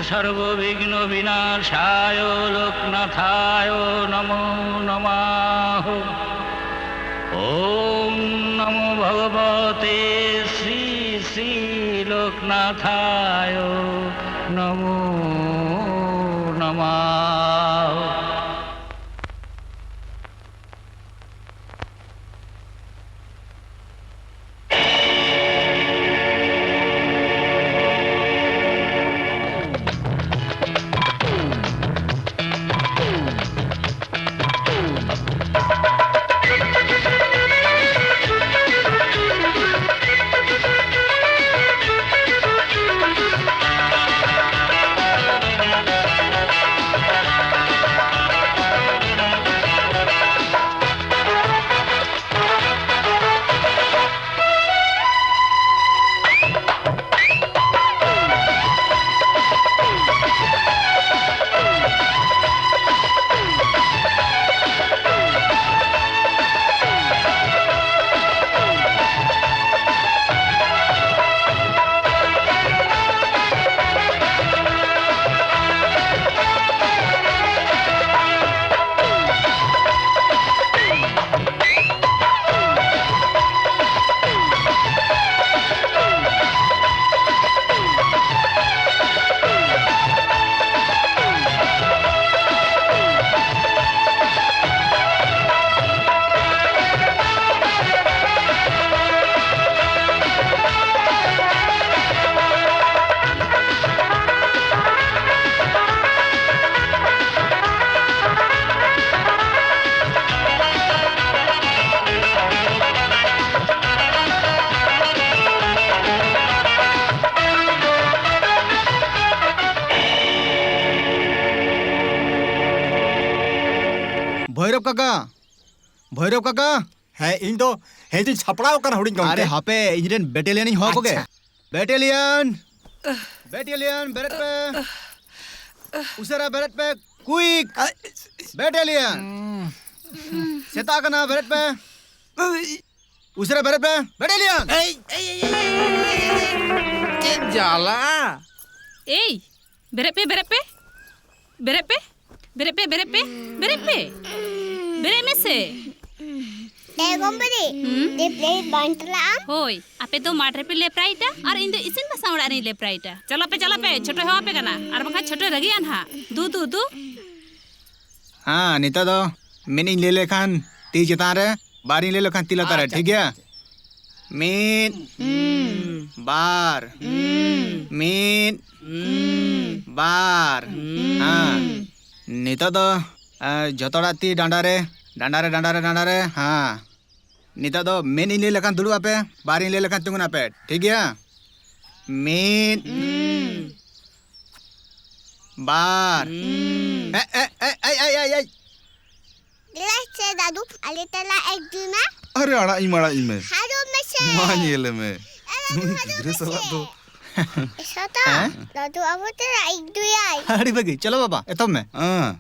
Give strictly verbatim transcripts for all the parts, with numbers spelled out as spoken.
সর্ববিঘ্ন বিনাশায় লোকনাথায় নমো নমঃ। ওম নমো ভগবতে শ্রী শ্রী লোকনাথায় নমো নমঃ। ᱵᱷᱳᱭᱨᱚᱵ ᱠᱟᱠᱟ, ᱵᱷᱳᱭᱨᱚᱵ ᱠᱟᱠᱟ᱾ ᱦᱮᱸ, ᱤᱧ ᱫᱚ, ᱦᱮᱸ, ᱤᱧ ᱫᱚᱧ ᱥᱟᱯᱲᱟᱣ ᱟᱠᱟᱱᱟ, ᱦᱩᱰᱤᱧ ᱜᱚᱢᱠᱮ᱾ ᱟᱨᱮ ᱦᱟᱯᱮ, ᱤᱧᱨᱮᱱ ᱵᱮᱴᱟᱞᱤᱭᱟᱱ ᱤᱧ ᱦᱚᱦᱚ ᱟᱠᱚᱜᱮ᱾ ᱟᱪᱪᱷᱟ᱾ ᱵᱮᱴᱟᱞᱤᱭᱟᱱ, ᱵᱮᱴᱟᱞᱤᱭᱟᱱ, ᱵᱮᱨᱮᱫ ᱯᱮ᱾ ᱩᱥᱟᱹᱨᱟ ᱵᱮᱨᱮᱫ ᱯᱮ, quick᱾ ᱵᱮᱴᱟᱞᱤᱭᱟᱱ, ᱥᱮᱛᱟᱜ ᱟᱠᱟᱱᱟ, ᱵᱮᱨᱮᱫ ᱯᱮ᱾ ᱩᱥᱟᱹᱨᱟ ᱵᱮᱨᱮᱫ ᱯᱮ, ᱵᱮᱴᱟᱞᱤᱭᱟᱱ᱾ ᱮᱭ, ᱮᱭ, ᱮᱭ, ᱮᱭ, ᱮᱭ, ᱮᱭ, ᱮᱭ, ᱪᱮᱫ ᱡᱟᱞᱟ! ᱮᱭ, ᱵᱮᱨᱮᱫ ᱯᱮ, ᱵᱮᱨᱮᱫ ᱯᱮ᱾ ᱵᱮᱨᱮᱫ ᱯᱮ᱾ ᱵᱮᱨᱮᱫ ᱯᱮ, ᱵᱮᱨᱮᱫ ᱯᱮ᱾ ᱵᱮᱨᱮᱫ ᱯᱮ᱾ ᱵᱮᱨᱮᱫ ᱢᱮᱥᱮ᱾ ᱮ ᱜᱚᱢᱵᱩᱲᱤ, ᱦᱩᱸ? ᱫᱮ ᱯᱞᱮᱴ ᱵᱟᱝ ᱪᱟᱞᱟᱜᱼᱟ? ᱦᱳᱭ, ᱟᱯᱮ ᱫᱚ ᱢᱟᱴᱷ ᱨᱮᱯᱮ ᱞᱮᱯᱨᱟᱭᱮᱫᱟ ᱟᱨ ᱤᱧ ᱫᱚ ᱤᱥᱤᱱ ᱵᱟᱥᱟᱝ ᱚᱲᱟᱜ ᱨᱤᱧ ᱞᱮᱯᱨᱟᱭᱮᱫᱟ᱾ ᱪᱟᱞᱟᱜ ᱯᱮ, ᱪᱟᱞᱟᱜ ᱯᱮ, ᱪᱷᱳᱴᱳᱭ ᱦᱚᱦᱚ ᱟᱯᱮ ᱠᱟᱱᱟ, ᱟᱨ ᱵᱟᱝᱠᱷᱟᱱ ᱪᱷᱳᱴᱳᱭ ᱨᱟᱹᱜᱤᱜᱼᱟ ᱱᱟᱦᱟᱜ᱾ ᱫᱩ, ᱫᱩ, ᱫᱩ᱾ ᱦᱮᱸ, ᱱᱤᱛᱚᱜ ᱫᱚ ᱢᱤᱫ ᱤᱧ ᱞᱟᱹᱭ ᱞᱮᱠᱷᱟᱱ ᱛᱤ ᱪᱮᱛᱟᱱ ᱨᱮ, ᱵᱟᱨ ᱤᱧ ᱞᱟᱹᱭ ᱞᱮᱠᱷᱟᱱ ᱛᱤ ᱞᱟᱛᱟᱨ ᱨᱮ, ᱟᱪᱪᱷᱟ, ᱴᱷᱤᱠ ᱜᱮᱭᱟ? ᱟᱪᱪᱷᱟ, ᱟᱪᱪᱷᱟ᱾ ᱢᱤᱫ, ᱦᱩᱸ᱾ ᱵᱟᱨ, ᱦᱩᱸ᱾ ᱢᱤᱫ, ᱦᱩᱸ᱾ ᱵᱟᱨ᱾ ᱦᱩᱸ᱾ ᱦᱮᱸ᱾ ᱱᱤᱛᱚᱜ ᱫᱚ, ᱮ, ᱡᱷᱚᱛᱚ ᱦᱚᱲᱟᱜ ᱛᱤ ᱰᱟᱸᱰᱟ ᱨᱮ, ᱰᱟᱸᱰᱟ ᱨᱮ, ᱰᱟᱸᱰᱟ ᱨᱮ, ᱰᱟᱸᱰᱟ ᱨᱮ, ᱦᱮᱸ᱾ ᱱᱤᱛᱚᱜ ᱫᱚ ᱢᱤᱫ ᱤᱧ ᱞᱟᱹᱭ ᱞᱮᱠᱷᱟᱱ ᱫᱩᱲᱩᱵ ᱟᱯᱮ, ᱵᱟᱨ ᱤᱧ ᱞᱟᱹᱭ ᱞᱮᱠᱷᱟᱱ ᱛᱤᱸᱜᱩᱱ ᱟᱯᱮ, ᱴᱷᱤᱠ ᱜᱮᱭᱟ? ᱢᱤᱫ, ᱦᱩᱸ᱾ ᱵᱟᱨ᱾ ᱦᱩᱸ᱾ ᱮ, ᱮ, ᱮ, ᱮᱭ, ᱮᱭ, ᱮᱭ, ᱮᱭ᱾ ᱫᱮᱞᱟ ᱥᱮ ᱫᱟᱫᱩ, ᱟᱞᱮ ᱛᱟᱞᱟ ᱮᱠ ᱫᱩᱭ ᱢᱮ᱾ ᱟᱨᱮ, ᱟᱲᱟᱜ ᱤᱧ ᱢᱮ, ᱟᱲᱟᱜ ᱤᱧ ᱢᱮ᱾ ᱦᱟᱨᱚ ᱢᱮᱥᱮ᱾ ᱢᱟ ᱧᱮᱞᱮ ᱢᱮ᱾ ᱮ, ᱫᱟᱫᱩ, ᱱᱩᱭ ᱦᱟᱨᱚ ᱜᱤᱫᱽᱨᱟᱹ ᱢᱮᱥᱮ᱾ ᱥᱟᱞᱟᱜ ᱫᱚ᱾ ᱥᱚᱛᱟ, ᱦᱮᱸ? ᱫᱟᱫᱩ ᱟᱵᱚ ᱛᱟᱞᱟ ᱮᱠ ᱫᱩᱭᱟᱭ᱾ ᱟᱹᱰᱤ ᱵᱷᱟᱹᱜᱤ᱾ ᱪᱚᱞᱚ ᱵᱟᱵᱟ, ᱮᱛᱚᱦᱚᱵ ᱢᱮ᱾ ᱦᱮᱸ᱾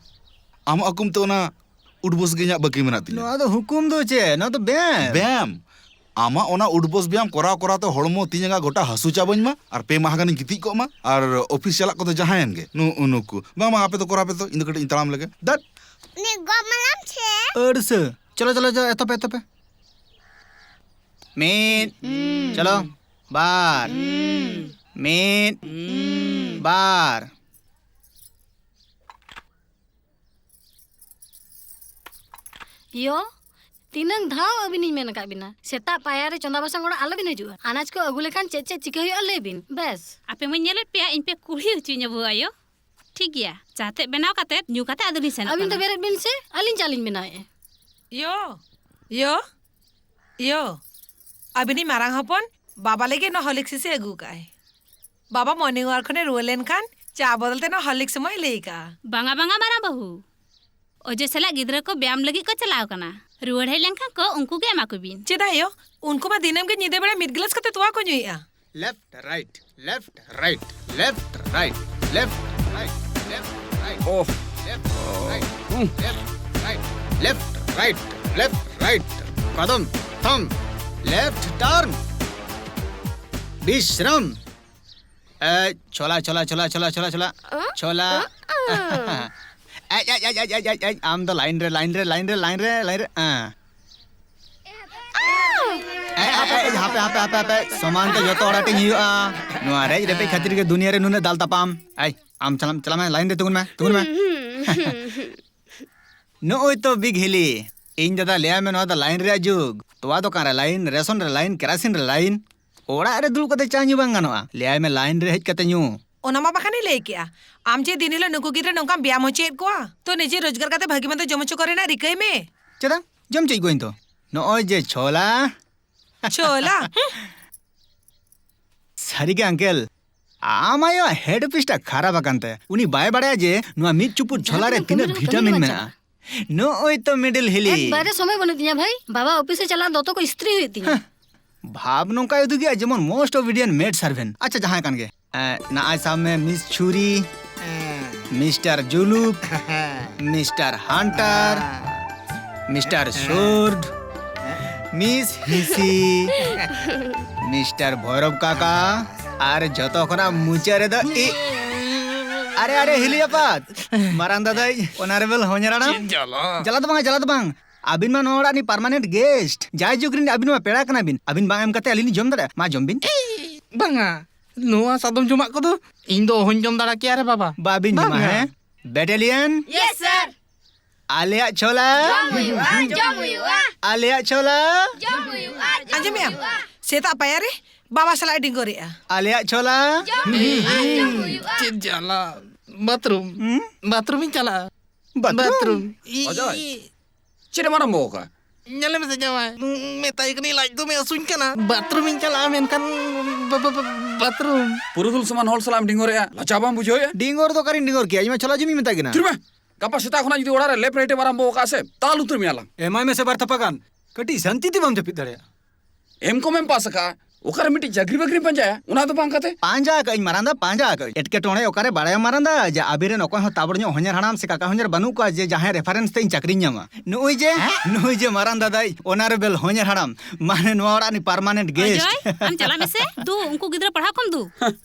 ᱟᱢᱟᱜ ᱦᱩᱠᱩᱢ ᱛᱮ ᱚᱱᱟ ᱩᱰᱵᱚᱥ ᱜᱮ ᱤᱧᱟᱜ ᱵᱟᱹᱠᱤ ᱢᱮᱱᱟᱜ ᱛᱤᱧᱟ᱾ ᱱᱚᱣᱟ ᱫᱚ ᱦᱩᱠᱩᱢ ᱫᱚ ᱪᱮᱫ? ᱱᱚᱣᱟ ᱫᱚ ᱵᱮᱭᱟᱢ᱾ ᱵᱮᱭᱟᱢ? ᱟᱢᱟᱜ ᱚᱱᱟ ᱩᱰᱵᱚᱥ ᱵᱮᱭᱟᱢ ᱠᱚᱨᱟᱣ ᱠᱚᱨᱟᱣ ᱛᱮ ᱦᱚᱲᱢᱚ ᱛᱤ ᱡᱟᱸᱜᱟ ᱜᱚᱴᱟ ᱦᱟᱹᱥᱩ ᱪᱟᱵᱟᱧ ᱢᱟ, ᱟᱨ ᱯᱮ ᱢᱟᱦᱟ ᱜᱟᱱᱤᱧ ᱜᱤᱛᱤᱡ ᱠᱚᱜ ᱢᱟ, ᱟᱨ ᱚᱯᱷᱤᱥ ᱪᱟᱞᱟᱜ ᱠᱚᱫᱚ ᱡᱟᱦᱟᱸᱭᱮᱱ ᱜᱮ, ᱱᱩ-, ᱱᱩᱠᱩ᱾ ᱵᱟᱝ, ᱵᱟᱝ, ᱟᱯᱮ ᱫᱚ ᱠᱚᱨᱟᱣ ᱯᱮ ᱛᱚ, ᱤᱧ ᱫᱚ ᱠᱟᱹᱴᱤᱡ ᱤᱧ ᱛᱟᱲᱟᱢ ᱞᱮᱜᱮ᱾ ᱫᱟᱫ᱾ ᱩᱱᱤ ᱜᱚᱜ ᱢᱟᱞᱟᱢ ᱥᱮ? ᱟᱹᱲᱥᱟᱹ᱾ ᱪᱚᱞᱚ, ᱪᱚᱞᱚ, ᱪᱚᱞᱚ, ᱮᱛᱚᱦᱚᱵ ᱯᱮ, ᱮᱛᱚᱦᱚᱵ ᱯᱮ᱾ ᱢᱤᱫ᱾ ᱦᱩᱸ᱾ ᱪᱚᱞᱚ᱾ ᱵᱟᱨ᱾ ᱦᱩᱸ᱾ ᱢᱤᱫ᱾ ᱦᱩᱸ᱾ ᱵᱟᱨ᱾ ᱭᱳ, ᱛᱤᱱᱟᱹᱝ ᱫᱷᱟᱣ ᱟᱹᱵᱤᱱᱤᱧ ᱢᱮᱱ ᱟᱠᱟᱫ ᱵᱤᱱᱟ, ᱥᱮᱛᱟᱜ ᱯᱟᱭᱟᱨ ᱨᱮ ᱪᱚᱸᱫᱟ ᱵᱟᱥᱟᱝ ᱚᱲᱟᱜ ᱟᱞᱚᱵᱤᱱ ᱦᱤᱡᱩᱜᱼᱟ᱾ ᱟᱱᱟᱡ ᱠᱚ ᱟᱹᱜᱩ ᱞᱮᱠᱷᱟᱱ ᱪᱮᱫ ᱪᱮᱫ ᱪᱤᱠᱟᱹ ᱦᱩᱭᱩᱜᱼᱟ, ᱞᱟᱹᱭ ᱵᱤᱱ᱾ ᱵᱮᱥ᱾ ᱟᱯᱮ ᱢᱟᱧ ᱧᱮᱞᱮᱫ ᱯᱮᱭᱟ, ᱤᱧ ᱯᱮ ᱠᱩᱲᱦᱤ ᱦᱚᱪᱚᱧᱟ, ᱵᱟᱹᱦᱩ ᱟᱭᱳ᱾ ᱴᱷᱤᱠ ᱜᱮᱭᱟ, ᱪᱟ ᱛᱮᱫ ᱵᱮᱱᱟᱣ ᱠᱟᱛᱮᱫ ᱧᱩ ᱠᱟᱛᱮᱫ ᱟᱫᱚ ᱞᱤᱧ ᱥᱮᱱᱚᱜ ᱟᱹᱵᱤᱱ ᱫᱚ ᱠᱟᱱᱟ᱾ ᱵᱮᱨᱮᱫ ᱵᱤᱱ ᱥᱮ, ᱟᱹᱞᱤᱧ ᱪᱟ ᱞᱤᱧ ᱵᱮᱱᱟᱣᱮᱫᱼᱟ᱾ ᱭᱳ, ᱭᱳ, ᱭᱳ, ᱟᱹᱵᱤᱱᱤᱡ ᱢᱟᱨᱟᱝ ᱦᱚᱯᱚᱱ ᱵᱟᱵᱟ ᱞᱟᱹᱜᱤᱫ ᱱᱚᱣᱟ ᱦᱚᱨᱞᱤᱠᱥ ᱥᱤᱥᱤ ᱟᱹᱜᱩ ᱠᱟᱜᱼᱟᱭ᱾ ᱵᱟᱵᱟ ᱢᱚᱨᱱᱤᱝ ᱣᱟᱠ ᱠᱷᱚᱱᱮ ᱨᱩᱣᱟᱹᱲ ᱞᱮᱱᱠᱷᱟᱱ ᱪᱟ ᱵᱚᱫᱚᱞ ᱛᱮ ᱱᱚᱣᱟ ᱦᱚᱨᱞᱤᱠᱥ ᱮᱢᱚᱜ ᱮ ᱞᱟᱹᱭ ᱠᱟᱜᱼᱟ᱾ ᱵᱟᱝᱟ, ᱵᱟᱝᱟ, ᱢᱟᱨᱟᱝ ᱵᱟᱹᱦᱩ᱾ ᱚᱡᱚᱭ ᱥᱟᱞᱟᱜ ᱜᱤᱫᱽᱨᱟᱹ ᱠᱚ ᱵᱮᱭᱟᱢ ᱞᱟᱹᱜᱤᱫ ᱠᱚ ᱪᱟᱞᱟᱣ ᱠᱟᱱᱟ᱾ ᱨᱩᱣᱟᱹᱲ ᱦᱮᱡ ᱞᱮᱱᱠᱷᱟᱱ ᱠᱚ ᱩᱱᱠᱩ ᱜᱮ ᱮᱢᱟ ᱠᱚᱵᱤᱱ᱾ ᱪᱮᱫᱟᱜ ᱭᱳ? ᱩᱱᱠᱩ ᱢᱟ ᱫᱤᱱᱟᱹᱢ ᱜᱮ ᱧᱤᱫᱟᱹ ᱵᱮᱲᱟ ᱢᱤᱫ ᱜᱞᱟᱥ ᱠᱟᱛᱮ ᱛᱚᱣᱟ ᱠᱚ ᱧᱩᱭᱮᱫᱼᱟ᱾ Left, right, left, right, left, right, left, right, left, right, ᱳᱦ᱾ Left, right, ᱩᱦ᱾ Left, right, left, right, left, right. ᱠᱚᱫᱚᱢ, ᱛᱷᱚᱢ, left turn. ᱵᱤᱥᱨᱟᱢ᱾ ᱮᱭ, ᱪᱷᱚᱞᱟ, ᱪᱷᱚᱞᱟ, ᱪᱷᱚᱞᱟ, ᱪᱷᱚᱞᱟ, ᱪᱷᱚᱞᱟ, ᱪᱷᱚᱞᱟ᱾ ᱟᱸ? ᱪᱷᱚᱞᱟ᱾ ᱟᱸ, ᱟᱸ᱾ ᱮᱭ, ᱮᱭ, ᱮᱭ, ᱟᱢ ᱫᱚ line ᱨᱮ, line ᱨᱮ, line ᱨᱮ, line ᱨᱮ, line ᱨᱮ, ᱟᱸ᱾ ᱮᱭ, ᱮᱭ, ᱮᱭ, ᱮᱭ, ᱦᱟᱯᱮ, ᱦᱟᱯᱮ, ᱦᱟᱯᱮ, ᱦᱟᱯᱮ, ᱥᱚᱢᱟᱱ ᱛᱮ ᱡᱚᱛᱚ ᱦᱚᱲ ᱦᱟᱹᱴᱤᱧ ᱦᱩᱭᱩᱜᱼᱟ᱾ ᱱᱚᱣᱟ ᱨᱮᱡ ᱨᱮᱯᱮᱡ ᱠᱷᱟᱹᱛᱤᱨ ᱜᱮ ᱫᱩᱱᱤᱭᱟᱹ ᱨᱮ ᱱᱩᱱᱟᱹᱜ ᱫᱟᱞ ᱛᱟᱯᱟᱢ᱾ ᱮᱭ, ᱟᱢ ᱪᱟᱞᱟᱜ, ᱪᱟᱞᱟᱜ ᱢᱮ, line ᱨᱮ ᱛᱤᱸᱜᱩᱱ ᱢᱮ, ᱛᱤᱸᱜᱩᱱ ᱢᱮ᱾ ᱱᱚᱜᱼᱚᱭ ᱛᱚ ᱵᱤᱜᱽ ᱦᱤᱞᱤ, ᱤᱧ ᱫᱟᱫᱟ ᱞᱟᱹᱭᱟᱭ ᱢᱮ, ᱱᱚᱣᱟ ᱫᱚ line ᱨᱮᱭᱟᱜ ᱡᱩᱜᱽ᱾ ᱛᱚᱣᱟ ᱫᱚᱠᱟᱱ ᱨᱮ line, ᱨᱮᱥᱚᱱ ᱨᱮ line, ᱠᱮᱨᱟᱥᱤᱱ ᱨᱮ line᱾ ᱚᱲᱟᱜ ᱨᱮ ᱫᱩᱲᱩᱵ ᱠᱟᱛᱮ ᱪᱟ ᱧᱩ ᱵᱟᱝ ᱜᱟᱱᱚᱜᱼᱟ᱾ ᱞᱟᱹᱭᱟᱭ ᱢᱮ, line ᱨᱮ ᱦᱮᱡ ᱠᱟᱛᱮ ᱧᱩ᱾ ᱚᱱᱟ ᱢᱟ ᱵᱟᱠᱷᱟᱱᱤᱧ ᱞᱟᱹᱭ ᱠᱮᱜᱼᱟ᱾ ᱟᱢ ᱪᱮᱫ ᱫᱤᱱ ᱦᱤᱞᱳᱜ ᱱᱩᱠᱩ ᱜᱤᱫᱽᱨᱟᱹ ᱱᱚᱝᱠᱟᱢ ᱵᱮᱭᱟᱢ ᱦᱚᱪᱚᱭᱮᱫ ᱠᱚᱣᱟ? ᱛᱚ ᱱᱤᱡᱮ ᱨᱳᱡᱽᱜᱟᱨ ᱠᱟᱛᱮ ᱵᱷᱟᱹᱜᱤ ᱢᱚᱱᱫᱚ ᱡᱚᱢ ᱦᱚᱪᱚ ᱠᱚ ᱨᱮᱱᱟᱜ ᱨᱤᱠᱟᱹᱭ ᱢᱮ᱾ ᱪᱮᱫᱟᱜ? ᱡᱚᱢ ᱦᱚᱪᱚᱭᱮᱫ ᱠᱚᱣᱟᱧ ᱛᱚ᱾ ᱱᱚᱜᱼᱚᱭ ᱡᱮ ᱪᱷᱳᱞᱟ᱾ ᱪᱷᱳᱞᱟ? ᱥᱟᱹᱨᱤᱜᱮ uncle, ᱟᱢ ᱟᱭᱳᱣᱟᱜ head office ᱴᱟᱜ ᱠᱷᱟᱨᱟᱯ ᱟᱠᱟᱱ ᱛᱟᱭᱟ᱾ ᱩᱱᱤ ᱵᱟᱭ ᱵᱟᱲᱟᱭᱟ ᱡᱮ ᱱᱚᱣᱟ ᱢᱤᱫ ᱪᱩᱯᱩᱫ ᱪᱷᱳᱞᱟ ᱨᱮ ᱛᱤᱱᱟᱹᱜ vitamin ᱢᱮᱱᱟᱜᱼᱟ᱾ ᱱᱚᱜᱼᱚᱭ ᱛᱚ middle ᱦᱤᱞᱤ᱾ ᱮᱠᱵᱟᱨᱮ ᱥᱚᱢᱚᱭ ᱵᱟᱹᱱᱩᱜ ᱛᱤᱧᱟ ᱵᱷᱟᱹᱭ, ᱵᱟᱵᱟ ᱚᱯᱷᱤᱥ ᱮ ᱪᱟᱞᱟᱜᱼᱟ, ᱫᱚᱛᱚ ᱠᱚ ᱤᱥᱛᱨᱤ ᱦᱩᱭᱩᱜ ᱛᱤᱧᱟ᱾ ᱦᱮᱸ, ᱵᱷᱟᱵᱽ ᱱᱚᱝᱠᱟᱭ ᱩᱫᱩᱜᱮᱜᱼᱟ ᱡᱮᱢᱚᱱ most obedient maid servant᱾ ᱟᱪᱪᱷᱟ, ᱡᱟᱦᱟᱸᱭ ᱠᱟᱱ ᱜᱮ, ᱮᱸ, ᱱᱟᱜᱼᱟᱭ ᱥᱟᱵ ᱢᱮ Miss ᱪᱷᱩᱨᱤ, ᱦᱮᱸ᱾ Mister ᱡᱩᱞᱩᱯ, ᱦᱮᱸ᱾ Mister Hunter, ᱦᱮᱸ᱾ Mister ᱦᱮᱸ᱾ Sword, ᱦᱮᱸ᱾ Miss ᱦᱤᱥᱤ, Mister ᱵᱷᱚᱭᱨᱚᱵ ᱠᱟᱠᱟ, ᱟᱨ ᱡᱚᱛᱚ ᱠᱷᱚᱱᱟᱜ ᱢᱩᱪᱟᱹᱫ ᱨᱮᱫᱚ ᱤ-, ᱟᱨᱮ, ᱟᱨᱮ, ᱦᱤᱞᱤ ᱟᱯᱟᱛ, ᱢᱟᱨᱟᱝ ᱫᱟᱫᱟᱭ, honourable ᱦᱚᱧᱦᱟᱨ ᱦᱟᱲᱟᱢ᱾ ᱪᱮᱫ ᱡᱟᱞᱟ? ᱡᱟᱞᱟ ᱫᱚ ᱵᱟᱝ, ᱡᱟᱞᱟ ᱫᱚ ᱵᱟᱝ᱾ ᱟᱹᱵᱤᱱ ᱢᱟ ᱱᱚᱣᱟ ᱚᱲᱟᱜ ᱨᱤᱱᱤᱡ permanent guest᱾ ᱡᱟᱭᱡᱩᱜᱽ ᱨᱤᱱ ᱟᱹᱵᱤᱱ ᱢᱟ ᱯᱮᱲᱟ ᱠᱟᱱᱟ ᱵᱤᱱ᱾ ᱟᱹᱵᱤᱱ ᱵᱟᱝ ᱮᱢ ᱠᱟᱛᱮ ᱟᱹᱞᱤᱧ ᱞᱤᱧ ᱡᱚᱢ ᱫᱟᱲᱮᱭᱟᱜᱼᱟ? ᱢᱟ ᱡᱚᱢ ᱵᱤᱱ᱾ ᱵᱟᱝᱟ, ᱱᱚᱣᱟ ᱥᱟᱫᱚᱢ ᱡᱚᱢᱟᱜ ᱠᱚᱫᱚ ᱤᱧ ᱫᱚ ᱚᱦᱚᱧ ᱡᱚᱢ ᱫᱟᱲᱮ ᱠᱮᱭᱟ ᱨᱮ ᱵᱟᱵᱟ᱾ ᱵᱟᱵᱤᱱ ᱡᱚᱢᱟ, ᱵᱟᱝᱟ᱾ ᱦᱮᱸ? Battalion? Yes, sir. ᱟᱞᱮᱭᱟᱜ ᱪᱷᱳᱞᱟ᱾ ᱡᱚᱢ ᱦᱩᱭᱩᱜᱼᱟ, ᱡᱚᱢ ᱦᱩᱭᱩᱜᱼᱟ᱾ ᱟᱞᱮᱭᱟᱜ ᱪᱷᱳᱞᱟ᱾ ᱡᱚᱢ ᱦᱩᱭᱩᱜᱼᱟ, ᱡᱚᱢ ᱟᱸᱡᱚᱢᱮᱜ ᱟᱢ? ᱦᱩᱭᱩᱜᱼᱟ᱾ ᱥᱮᱛᱟᱜ ᱯᱟᱭᱟᱨ ᱨᱮ ᱵᱟᱵᱟ ᱥᱟᱞᱟᱜ ᱮ ᱰᱤᱝᱜᱚᱨᱮᱜᱼᱟ᱾ ᱟᱞᱮᱭᱟᱜ ᱪᱷᱳᱞᱟ᱾ ᱡᱚᱢ ᱦᱩᱭᱩᱜᱼᱟ, ᱡᱚᱢ ᱦᱩᱭᱩᱜᱼᱟ᱾ ᱪᱮᱫ ᱡᱟᱞᱟ᱾ ᱵᱟᱛᱷᱨᱩᱢ᱾ ᱦᱩᱸ? ᱵᱟᱛᱷᱨᱩᱢ ᱤᱧ ᱪᱟᱞᱟᱜᱼᱟ᱾ ᱵᱟᱛᱷᱨᱩᱢ? ᱵᱟᱛᱷᱨᱩᱢ᱾ ᱤ-, ᱚᱡᱚᱭ, ᱤ-, ᱪᱮᱫ ᱮᱢ ᱟᱨᱟᱢᱵᱚ ᱟᱠᱟᱫᱼᱟ? ᱧᱮᱞ ᱢᱮᱥᱮ ᱡᱟᱶᱟᱭ, ᱢᱮᱛᱟᱭ ᱠᱟᱹᱱᱟᱹᱧ ᱞᱟᱡ ᱫᱚᱢᱮ ᱦᱟᱹᱥᱩᱧ ᱠᱟᱱᱟ᱾ ᱵᱟᱛᱷᱨᱩᱢ ᱤᱧ ᱪᱟᱞᱟᱜᱼᱟ, ᱢᱮᱱᱠᱷᱟᱱ ᱵᱟ-, ᱵᱟ-, ᱵᱟ-, ᱵᱟᱛᱷᱨᱩᱢ᱾ ᱯᱩᱨᱩᱫᱷᱩᱞ ᱥᱚᱢᱟᱱ ᱦᱚᱲ ᱥᱟᱞᱟᱜ ᱮᱢ ᱰᱤᱝᱜᱚᱨᱮᱜᱼᱟ, ᱞᱟᱡᱟ ᱵᱟᱢ ᱵᱩᱡᱷᱟᱹᱣᱮᱜᱼᱟ? ᱰᱤᱝᱜᱚᱨ ᱫᱚ ᱚᱠᱟᱨᱤᱧ ᱰᱤᱝᱜᱚᱨ ᱠᱮᱭᱟ? ᱤᱧ ᱢᱟ ᱪᱷᱚᱞᱟ ᱡᱚᱢᱤᱧ ᱢᱮᱛᱟᱭ ᱠᱟᱱᱟ᱾ ᱛᱷᱤᱨ ᱢᱮ! ᱜᱟᱯᱟ ᱥᱮᱛᱟᱜ ᱠᱷᱚᱱᱟᱜ ᱡᱩᱫᱤ ᱚᱲᱟᱜ ᱨᱮ ᱞᱮᱯ ᱨᱮᱴ ᱮᱢ ᱟᱨᱟᱢᱵᱚ ᱟᱠᱟᱫᱼᱟ ᱥᱮ, ᱛᱟᱞ ᱩᱛᱟᱹᱨ ᱢᱮᱭᱟ ᱞᱟᱝ᱾ ᱮᱢᱟᱭ ᱢᱮᱥᱮ ᱵᱟᱨ ᱛᱷᱟᱯᱟ ᱜᱟᱱ, ᱠᱟᱹᱴᱤᱡ ᱥᱟᱱᱛᱤ ᱛᱮ ᱵᱟᱢ ᱡᱟᱹᱯᱤᱫ ᱫᱟᱲᱮᱭᱟᱜᱼᱟ᱾ ᱮᱢ ᱠᱚᱢ ᱮᱢ ᱯᱟᱥ ᱟᱠᱟᱫᱼᱟ, ᱚᱠᱟᱨᱮ ᱢᱤᱫᱴᱤᱡ ᱪᱟᱹᱠᱨᱤ ᱵᱟᱹᱠᱨᱤᱢ ᱯᱟᱸᱡᱟᱭᱟ? ᱚᱱᱟ ᱫᱚ ᱵᱟᱝ ᱠᱟᱛᱮ᱾ ᱯᱟᱸᱡᱟ ᱟᱠᱟᱫ ᱟᱹᱧ ᱢᱟᱨᱟᱝ ᱫᱟ, ᱯᱟᱸᱡᱟ ᱟᱠᱟᱫ ᱟᱹᱧ᱾ ᱮᱴᱠᱮᱴᱚᱬᱮ ᱚᱠᱟᱨᱮ ᱵᱟᱲᱟᱭᱟᱢ ᱢᱟᱨᱟᱝ ᱫᱟ, ᱡᱮ ᱟᱵᱤᱱ ᱨᱮᱱ ᱚᱠᱚᱭ ᱦᱚᱸ ᱛᱟᱵᱚᱲ ᱧᱚᱜ ᱦᱚᱧᱦᱟᱨ ᱦᱟᱲᱟᱢ ᱥᱮ ᱠᱟᱠᱟ ᱦᱚᱧᱦᱟᱨ ᱵᱟᱹᱱᱩᱜ ᱠᱚᱣᱟ ᱡᱮ ᱡᱟᱦᱟᱸᱭ reference ᱛᱮ ᱤᱧ ᱪᱟᱹᱠᱨᱤᱧ ᱧᱟᱢᱟ᱾ ᱱᱩᱜᱼᱩᱭ ᱡᱮ, ᱦᱮᱸ? ᱱᱩᱜᱼᱩᱭ ᱡᱮ ᱢᱟᱨᱟᱝ ᱫᱟᱫᱟᱭ, honourable ᱦᱚᱧᱦᱟᱨ ᱦᱟᱲᱟᱢ, ᱢᱟᱱᱮ ᱱᱚᱣᱟ ᱚᱲᱟᱜ ᱨᱤᱱᱤᱡ permanent guest᱾ ᱚᱡᱚᱭ, ᱟᱢ ᱪᱟᱞᱟᱜ ᱢᱮᱥᱮ᱾ ᱫᱩ, ᱩᱱᱠᱩ ᱜᱤᱫᱽᱨᱟᱹ ᱯᱟᱲᱦᱟᱣ ᱠᱚᱢ ᱫᱩ᱾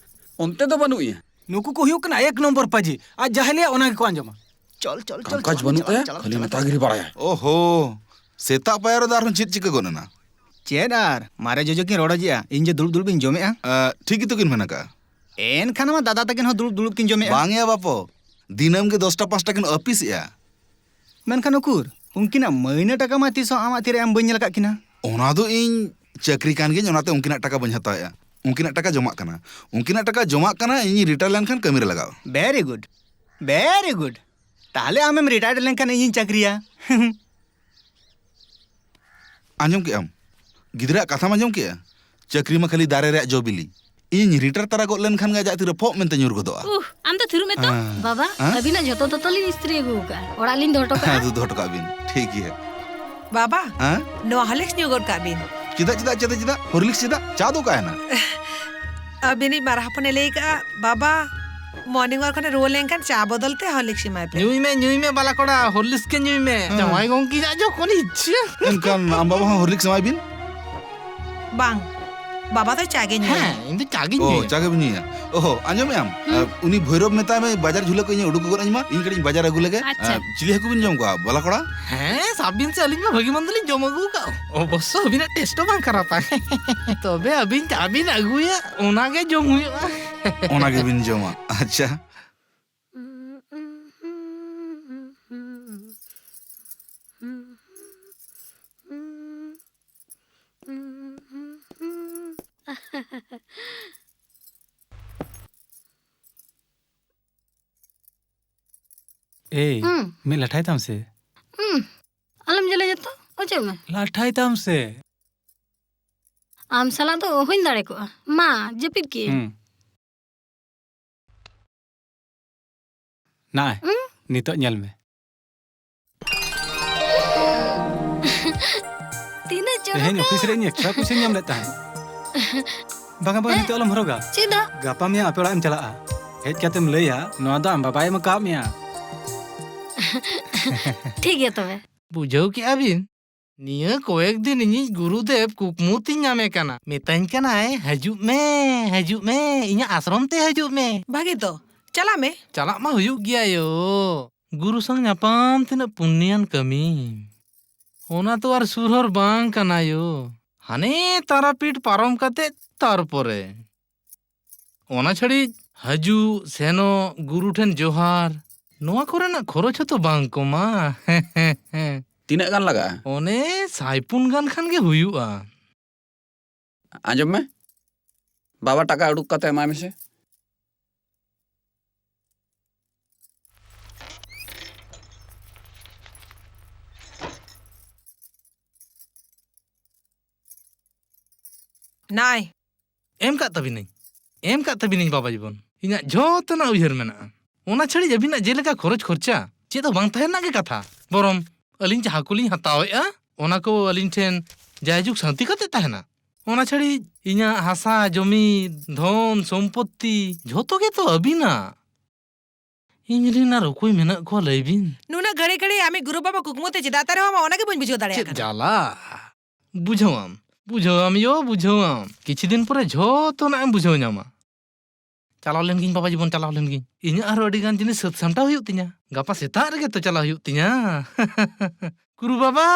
ᱚᱱᱛᱮ ᱫᱚ ᱵᱟᱹᱱᱩᱜ ᱮᱭᱟ᱾ ᱱᱩᱠᱩ ᱠᱚ ᱦᱩᱭᱩᱜ ᱠᱟᱱᱟ ᱮᱠ ᱱᱚᱢᱵᱚᱨ ᱯᱟᱹᱡᱤ᱾ ᱟᱡ ᱡᱟᱦᱟᱸᱭ ᱞᱟᱹᱭᱟ ᱚᱱᱟ ᱜᱮᱠᱚ ᱟᱸᱡᱚᱢᱟ᱾ ᱪᱚᱞ, ᱪᱚᱞ, ᱪᱚᱞ, ᱠᱟᱢᱠᱟᱡᱽ ᱪᱚᱞ, ᱵᱟᱹᱱᱩᱜ ᱪᱚᱞ, ᱛᱟᱭᱟ, ᱪᱚᱞ, ᱠᱷᱟᱹᱞᱤ ᱪᱚᱞ, ᱢᱮᱛᱟᱜᱤᱨᱤ ᱵᱟᱲᱟᱭᱟᱭ᱾ ᱳᱦᱳ, ᱥᱮᱛᱟᱜ ᱯᱟᱭᱟᱨ ᱨᱮᱫᱚ ᱟᱨᱦᱚᱸ ᱪᱮᱫ ᱪᱤᱠᱟᱹ ᱜᱚᱫ ᱮᱱᱟ? ᱪᱮᱫ ᱟᱨ? ᱢᱟᱨᱮ ᱡᱚᱡᱚ ᱠᱤᱱ ᱨᱚᱲ ᱚᱡᱮᱜᱼᱟ, ᱤᱧ ᱡᱮ ᱫᱩᱲᱩᱵ ᱫᱩᱲᱩᱵ ᱤᱧ ᱡᱚᱢᱮᱜᱼᱟ᱾ ᱮ, ᱴᱷᱤᱠ ᱜᱮᱛᱚ ᱠᱤᱱ ᱢᱮᱱ ᱟᱠᱟᱜᱼᱟ᱾ ᱮᱱᱠᱷᱟᱱ ᱢᱟ ᱫᱟᱫᱟ ᱛᱟᱹᱠᱤᱱ ᱦᱚᱸ ᱫᱩᱲᱩᱵ ᱫᱩᱲᱩᱵ ᱠᱤᱱ ᱡᱚᱢᱮᱜᱼᱟ᱾ ᱵᱟᱝ ᱭᱟ ᱵᱟᱯᱚ, ᱫᱤᱱᱟᱹᱢ ᱜᱮ ᱫᱚᱥᱴᱟ ᱯᱟᱸᱪᱴᱟ ᱠᱤᱱ ᱟᱹᱯᱤᱥᱮᱜᱼᱟ᱾ ᱢᱮᱱᱠᱷᱟᱱ ᱩᱠᱩᱨ, ᱩᱱᱠᱤᱱᱟᱜ ᱢᱟᱹᱭᱱᱟᱹ ᱴᱟᱠᱟ ᱢᱟ ᱛᱤᱥ ᱦᱚᱸ ᱟᱢᱟᱜ ᱛᱤᱨᱮ ᱮᱢ ᱵᱟᱹᱧ ᱧᱮᱞ ᱟᱠᱟᱫ ᱠᱤᱱᱟ᱾ ᱚᱱᱟ ᱫᱚ ᱤᱧ ᱪᱟᱹᱠᱨᱤ ᱠᱟᱱ ᱜᱤᱭᱟᱹᱧ, ᱚᱱᱟᱛᱮ ᱩᱱᱠᱤᱱᱟᱜ ᱴᱟᱠᱟ ᱵᱟᱹᱧ ᱦᱟᱛᱟᱣᱮᱜᱼᱟ᱾ ᱩᱱᱠᱤᱱᱟᱜ ᱴᱟᱠᱟ ᱡᱚᱢᱟᱜ ᱠᱟᱱᱟ, ᱩᱱᱠᱤᱱᱟᱜ ᱴᱟᱠᱟ ᱡᱚᱢᱟᱜ ᱠᱟᱱᱟ, ᱤᱧᱤᱧ retire ᱞᱮᱱᱠᱷᱟᱱ ᱠᱟᱹᱢᱤ ᱨᱮ ᱞᱟᱜᱟᱣ᱾ Very good, very good. ᱛᱟᱦᱞᱮ ᱟᱢᱮᱢ retire ᱞᱮᱱᱠᱷᱟᱱ ᱤᱧᱤᱧ ᱪᱟᱹᱠᱨᱤᱭᱟ᱾ ᱟᱸᱡᱚᱢ ᱠᱮᱜᱼᱟᱢ? ᱜᱤᱫᱽᱨᱟᱹᱣᱟᱜ ᱠᱟᱛᱷᱟᱢ ᱟᱸᱡᱚᱢ ᱠᱮᱜᱼᱟ? ᱪᱟᱹᱠᱨᱤ ᱢᱟ ᱠᱷᱟᱹᱞᱤ ᱫᱟᱨᱮ ᱨᱮᱭᱟᱜ ᱡᱚ ᱵᱤᱞᱤ᱾ ᱤᱧᱤᱧ retire ᱛᱟᱨᱟ ᱜᱚᱫ ᱞᱮᱱᱠᱷᱟᱱ ᱜᱮ ᱟᱡᱟᱜ ᱛᱤᱨᱮ ᱯᱷᱚᱜ ᱢᱮᱱᱛᱮ ᱧᱩᱨ ᱜᱚᱫᱚᱜᱼᱟ᱾ ᱩᱦ, ᱟᱢ ᱫᱚ ᱛᱷᱤᱨᱚᱜ ᱢᱮ ᱛᱚ᱾ ᱦᱮᱸ᱾ ᱵᱟᱵᱟ, ᱦᱮᱸ? ᱟᱹᱵᱤᱱᱟᱜ ᱡᱷᱚᱛᱚ ᱫᱚᱛᱚ ᱞᱤᱧ ᱤᱥᱛᱨᱤ ᱟᱹᱜᱩ ᱟᱠᱟᱫᱼᱟ᱾ ᱚᱲᱟᱜ ᱞᱤᱧ ᱫᱚᱦᱚ ᱦᱚᱴᱚ ᱠᱟᱜᱼᱟ᱾ ᱦᱮᱸ, ᱫᱚᱦᱚ ᱦᱚᱴᱚ ᱠᱟᱜ ᱵᱤᱱ᱾ ᱴᱷᱤᱠ ᱜᱮᱭᱟ᱾ ᱵᱟᱵᱟ, ᱦᱮᱸ? ᱱᱚᱣᱟ ᱦᱚᱨᱞᱤᱠᱥ ᱧᱩ ᱜᱚᱫ ᱠᱟᱜ ᱵᱤᱱ᱾ ᱪᱮᱫᱟᱜ, ᱪᱮᱫᱟᱜ, ᱪᱮᱫᱟᱜ, ᱪᱮᱫᱟᱜ? ᱦᱚᱨᱞᱤᱠᱥ ᱪᱮᱫᱟᱜ? ᱪᱟ ᱫᱚ ᱚᱠᱟᱭᱮᱱᱟ? ᱟᱹᱵᱤᱱᱤᱡ ᱢᱟᱨᱟ ᱦᱚᱯᱚᱱᱮ ᱞᱟᱹᱭ ᱠᱟᱜᱼᱟ, ᱵᱟᱵᱟ, morning walk ᱠᱷᱚᱱᱮ ᱨᱩᱣᱟᱹᱲ ᱞᱮᱱᱠᱷᱟᱱ ᱪᱟ ᱵᱚᱫᱚᱞ ᱛᱮ ᱦᱚᱨᱞᱤᱠᱥ ᱮᱢᱟᱭ ᱯᱮ᱾ ᱧᱩᱭ ᱢᱮ, ᱧᱩᱭ ᱢᱮ, ᱵᱟᱞᱟ ᱠᱚᱲᱟ, ᱦᱚᱨᱞᱤᱠᱥ ᱜᱮ ᱧᱩᱭ ᱢᱮ᱾ ᱦᱮᱸ᱾ ᱡᱟᱶᱟᱭ ᱜᱚᱝᱠᱮᱭᱟᱜ ᱡᱚᱠᱷᱚᱱ ᱤᱪᱪᱷᱟᱹ᱾ ᱮᱱᱠᱷᱟᱱ ᱟᱢ ᱵᱟᱵᱟ ᱦᱚᱸ ᱦᱚᱨᱞᱤᱠᱥ ᱮᱢᱟᱭ ᱵᱤᱱ᱾ ᱵᱟᱝ, ᱵᱟᱵᱟ ᱫᱚ ᱪᱟ ᱜᱮ ᱧᱩᱭᱟ᱾ ᱦᱮᱸ, ᱤᱧ ᱫᱚ ᱪᱟ ᱜᱤᱧ ᱚ, ᱧᱩᱭᱟ᱾ ᱪᱟ ᱜᱮᱵᱤᱱ ᱧᱩᱭᱟ? ᱚᱦᱚ, ᱟᱸᱡᱚᱢᱮᱜ ᱟᱢ? ᱦᱩᱸ᱾ ᱟ, ᱩᱱᱤ ᱵᱷᱳᱭᱨᱚᱵ ᱢᱮᱛᱟᱭ ᱢᱮ, ᱵᱟᱡᱟᱨ ᱡᱷᱩᱞᱟᱹ ᱠᱚ ᱤᱧᱮ ᱩᱰᱩᱠ ᱜᱚᱫ ᱟᱹᱧ ᱢᱟ, ᱤᱧ ᱠᱟᱹᱴᱤᱡ ᱤᱧ ᱵᱟᱡᱟᱨ ᱟᱹᱜᱩ ᱞᱮᱜᱮ᱾ ᱟᱪᱪᱷᱟ᱾ ᱟ, ᱪᱤᱞᱤ ᱦᱟᱹᱠᱩ ᱵᱤᱱ ᱡᱚᱢ ᱠᱚᱣᱟ, ᱵᱟᱞᱟ ᱠᱚᱲᱟ? ᱦᱮᱸ, ᱥᱟᱵ ᱵᱤᱱ ᱥᱮ, ᱟᱹᱞᱤᱧ ᱢᱟ ᱵᱷᱟᱹᱜᱤ ᱢᱚᱱᱫᱚ ᱞᱤᱧ ᱡᱚᱢ ᱟᱹᱜᱩ ᱟᱠᱟᱫ᱾ ᱚᱵᱚᱥᱥᱚ ᱟᱹᱵᱤᱱᱟᱜ ᱴᱮᱥᱴ ᱦᱚᱸ ᱵᱟᱝ ᱠᱷᱟᱨᱟᱯᱟ᱾ ᱛᱚᱵᱮ ᱟᱹᱵᱤᱱ ᱪᱟ ᱵᱤᱱ ᱟᱹᱜᱩᱭᱟ, ᱚᱱᱟ ᱜᱮ ᱡᱚᱢ ᱦᱩᱭᱩᱜᱼᱟ᱾ ᱚᱱᱟ ᱜᱮᱵᱤᱱ ᱡᱚᱢᱟ? ᱟᱪᱪᱷᱟ᱾ ᱮᱭ, ᱦᱩᱸ᱾ ᱢᱤᱫ ᱞᱟᱴᱷᱟᱭ ᱛᱟᱢ ᱥᱮ? ᱦᱩᱸ᱾ ᱟᱞᱚᱢ ᱡᱮᱞᱮᱧᱟ ᱛᱚ, ᱚᱪᱚᱜ ᱢᱮ᱾ ᱞᱟᱴᱷᱟᱭ ᱛᱟᱢ ᱥᱮ? ᱟᱢ ᱥᱟᱞᱟᱜ ᱫᱚ ᱚᱦᱚᱧ ᱫᱟᱲᱮ ᱠᱚᱜᱼᱟ᱾ ᱢᱟ, ᱡᱟᱹᱯᱤᱫ ᱠᱮᱫ ᱟᱹᱧ᱾ ᱦᱩᱸ᱾ ᱱᱟᱭ, ᱦᱩᱸ? ᱱᱤᱛᱚᱜ ᱧᱮᱞ ᱢᱮ᱾ ᱛᱤᱱᱟᱹᱜ ᱪᱚᱨᱚᱠᱟ᱾ ᱛᱮᱦᱮᱧ ᱚᱯᱷᱤᱥ ᱨᱮ ᱤᱧ extra ᱠᱩᱥᱤᱧ ᱧᱟᱢ ᱞᱮᱫ ᱛᱟᱦᱮᱸᱫ᱾ ᱵᱟᱝᱟ, ᱵᱟᱝᱟ, ᱦᱮᱸ? ᱱᱤᱛᱚᱜ ᱟᱞᱚᱢ ᱦᱚᱨᱚᱜᱟ᱾ ᱪᱮᱫᱟᱜ? ᱜᱟᱯᱟ ᱢᱮᱭᱟᱝ ᱟᱯᱮ ᱚᱲᱟᱜ ᱮᱢ ᱪᱟᱞᱟᱜᱼᱟ᱾ ᱦᱮᱡ ᱠᱟᱛᱮᱢ ᱞᱟᱹᱭᱟ, "ᱱᱚᱣᱟ ᱫᱚ ᱟᱢ ᱵᱟᱵᱟᱭ ᱮᱢ ᱟᱠᱟᱫ ᱢᱮᱭᱟ᱾" ᱴᱷᱤᱠ ᱜᱮᱭᱟ ᱛᱚᱵᱮ᱾ ᱵᱩᱡᱷᱟᱹᱣ ᱠᱮᱜᱼᱟ ᱵᱤᱱ? ᱱᱤᱭᱟᱹ ᱠᱚᱭᱮᱠ ᱫᱤᱱ ᱤᱧᱤᱡ ᱜᱩᱨᱩᱫᱮᱵ ᱠᱩᱠᱢᱩ ᱛᱤᱧ ᱧᱟᱢᱮ ᱠᱟᱱᱟ᱾ ᱢᱮᱛᱟᱹᱧ ᱠᱟᱱᱟᱭ, "ᱦᱤᱡᱩᱜ ᱢᱮ, ᱦᱤᱡᱩᱜ ᱢᱮ, ᱤᱧᱟᱹᱜ ᱟᱥᱨᱚᱢ ᱛᱮ ᱦᱤᱡᱩᱜ ᱢᱮ᱾" ᱵᱷᱟᱜᱮ ᱛᱚ, ᱪᱟᱞᱟᱜ ᱢᱮ᱾ ᱪᱟᱞᱟᱜ ᱢᱟ ᱦᱩᱭᱩᱜ ᱜᱮᱭᱟ ᱭᱳ᱾ ᱜᱩᱨᱩ ᱥᱟᱝ ᱧᱟᱯᱟᱢ ᱛᱤᱱᱟᱹᱜ ᱯᱩᱱᱱᱤᱭᱟᱱ ᱠᱟᱹᱢᱤ᱾ ᱚᱱᱟ ᱛᱚ ᱟᱨ ᱥᱩᱨ ᱦᱚᱨ ᱵᱟᱝ ᱠᱟᱱᱟ ᱭᱳ᱾ ᱦᱟᱱᱮ ᱛᱟᱨᱟᱯᱤᱴ ᱯᱟᱨᱚᱢ ᱠᱟᱛᱮ ᱛᱟᱨᱯᱚᱨᱮ᱾ ᱚᱱᱟ ᱪᱷᱟᱹᱲᱤᱡ ᱦᱟᱡᱩᱜ, ᱥᱮᱱᱚᱜ, ᱜᱩᱨᱩ ᱴᱷᱮᱱ ᱡᱚᱦᱟᱨ, ᱱᱚᱣᱟ ᱠᱚᱨᱮᱱᱟᱜ ᱠᱷᱚᱨᱚᱪ ᱦᱚᱸᱛᱚ ᱵᱟᱝ ᱠᱚᱢᱟ᱾ ᱛᱤᱱᱟᱹᱜ ᱜᱟᱱ ᱞᱟᱜᱟᱜᱼᱟ? ᱚᱱᱮ ᱥᱟᱭ ᱯᱩᱱ ᱜᱟᱱ ᱠᱷᱟᱱ ᱜᱮ ᱦᱩᱭᱩᱜᱼᱟ᱾ ᱟᱸᱡᱚᱢ ᱢᱮ, ᱵᱟᱵᱟ ᱴᱟᱠᱟ ᱩᱰᱩᱠ ᱠᱟᱛᱮ ᱮᱢᱟᱭ ᱢᱮᱥᱮ᱾ ᱱᱟᱭ᱾ ᱮᱢ ᱠᱟᱜ ᱛᱟᱹᱵᱤᱱᱟᱹᱧ, ᱮᱢ ᱠᱟᱜ ᱛᱟᱹᱵᱤᱱᱟᱹᱧ ᱵᱟᱵᱟ ᱡᱤᱵᱚᱱ᱾ ᱤᱧᱟᱹᱜ ᱡᱷᱚᱛᱚᱱᱟᱜ ᱩᱭᱦᱟᱹᱨ ᱢᱮᱱᱟᱜᱼᱟ᱾ ᱚᱱᱟ ᱪᱷᱟᱹᱲᱤᱡ ᱟᱹᱵᱤᱱᱟᱜ ᱡᱮᱞᱮᱠᱟ ᱠᱷᱚᱨᱚᱪ ᱠᱷᱚᱨᱪᱟ, ᱪᱮᱫ ᱦᱚᱸ ᱵᱟᱝ ᱛᱟᱦᱮᱸ ᱨᱮᱱᱟᱜ ᱜᱮ ᱠᱟᱛᱷᱟ᱾ ᱵᱚᱨᱚᱝ ᱟᱹᱞᱤᱧ ᱡᱟᱦᱟᱸ ᱠᱚᱞᱤᱧ ᱦᱟᱛᱟᱣᱮᱫᱼᱟ, ᱚᱱᱟ ᱠᱚ ᱟᱹᱞᱤᱧ ᱴᱷᱮᱱ ᱡᱟᱭᱡᱩᱜᱽ ᱥᱟᱹᱱᱛᱤ ᱠᱟᱛᱮ ᱛᱟᱦᱮᱱᱟ᱾ ᱚᱱᱟ ᱪᱷᱟᱹᱲᱤᱡ ᱤᱧᱟᱹᱜ ᱦᱟᱥᱟ, ᱡᱚᱢᱤ, ᱫᱷᱚᱱ, ᱥᱚᱢᱯᱚᱛᱛᱤ ᱡᱷᱚᱛᱚ ᱜᱮᱛᱚ ᱟᱹᱵᱤᱱᱟᱜ᱾ ᱤᱧ ᱨᱤᱱ ᱟᱨ ᱚᱠᱚᱭ ᱢᱮᱱᱟᱜ ᱠᱚᱣᱟ ᱞᱟᱹᱭ ᱵᱤᱱ? ᱱᱩᱱᱟᱹᱜ ᱜᱷᱟᱹᱲᱤ ᱜᱷᱟᱹᱲᱤ ᱟᱢᱤᱡ ᱜᱩᱨᱩ ᱵᱟᱵᱟ ᱠᱩᱠᱢᱩ ᱛᱮ ᱪᱮᱫᱟᱜ ᱛᱟᱨᱮ ᱟᱢ ᱚᱱᱟ ᱜᱮ ᱵᱟᱹᱧ ᱵᱩᱡᱷᱟᱹᱣ ᱫᱟᱲᱮᱭᱟᱜ ᱪᱮᱫ ᱠᱟᱱᱟ᱾ ᱡᱟᱞᱟ! ᱵᱩᱡᱷᱟᱹᱣᱟᱢ, ᱵᱩᱡᱷᱟᱹᱣᱟᱢ ᱭᱳ, ᱵᱩᱡᱷᱟᱹᱣᱟᱢ᱾ ᱠᱤᱪᱷᱩ ᱫᱤᱱ ᱯᱚᱨᱮ ᱡᱷᱚᱛᱚᱱᱟᱜ ᱮᱢ ᱵᱩᱡᱷᱟᱹᱣ ᱧᱟᱢᱟ᱾ ᱪᱟᱞᱟᱣ ᱞᱮᱱ ᱜᱤᱧ ᱵᱟᱵᱟ ᱡᱤᱵᱚᱱ, ᱪᱟᱞᱟᱣ ᱞᱮᱱ ᱜᱤᱧ᱾ ᱤᱧᱟᱹᱜ ᱟᱨᱦᱚᱸ ᱟᱹᱰᱤ ᱜᱟᱱ ᱡᱤᱱᱤᱥ ᱥᱟᱹᱛ ᱥᱟᱢᱴᱟᱣ ᱦᱩᱭᱩᱜ ᱛᱤᱧᱟ᱾ ᱜᱟᱯᱟ ᱥᱮᱛᱟᱜ ᱨᱮᱜᱮ ᱛᱚ ᱪᱟᱞᱟᱣ ᱦᱩᱭᱩᱜ ᱛᱤᱧᱟ᱾ ᱜᱩᱨᱩ ᱵᱟᱵᱟ!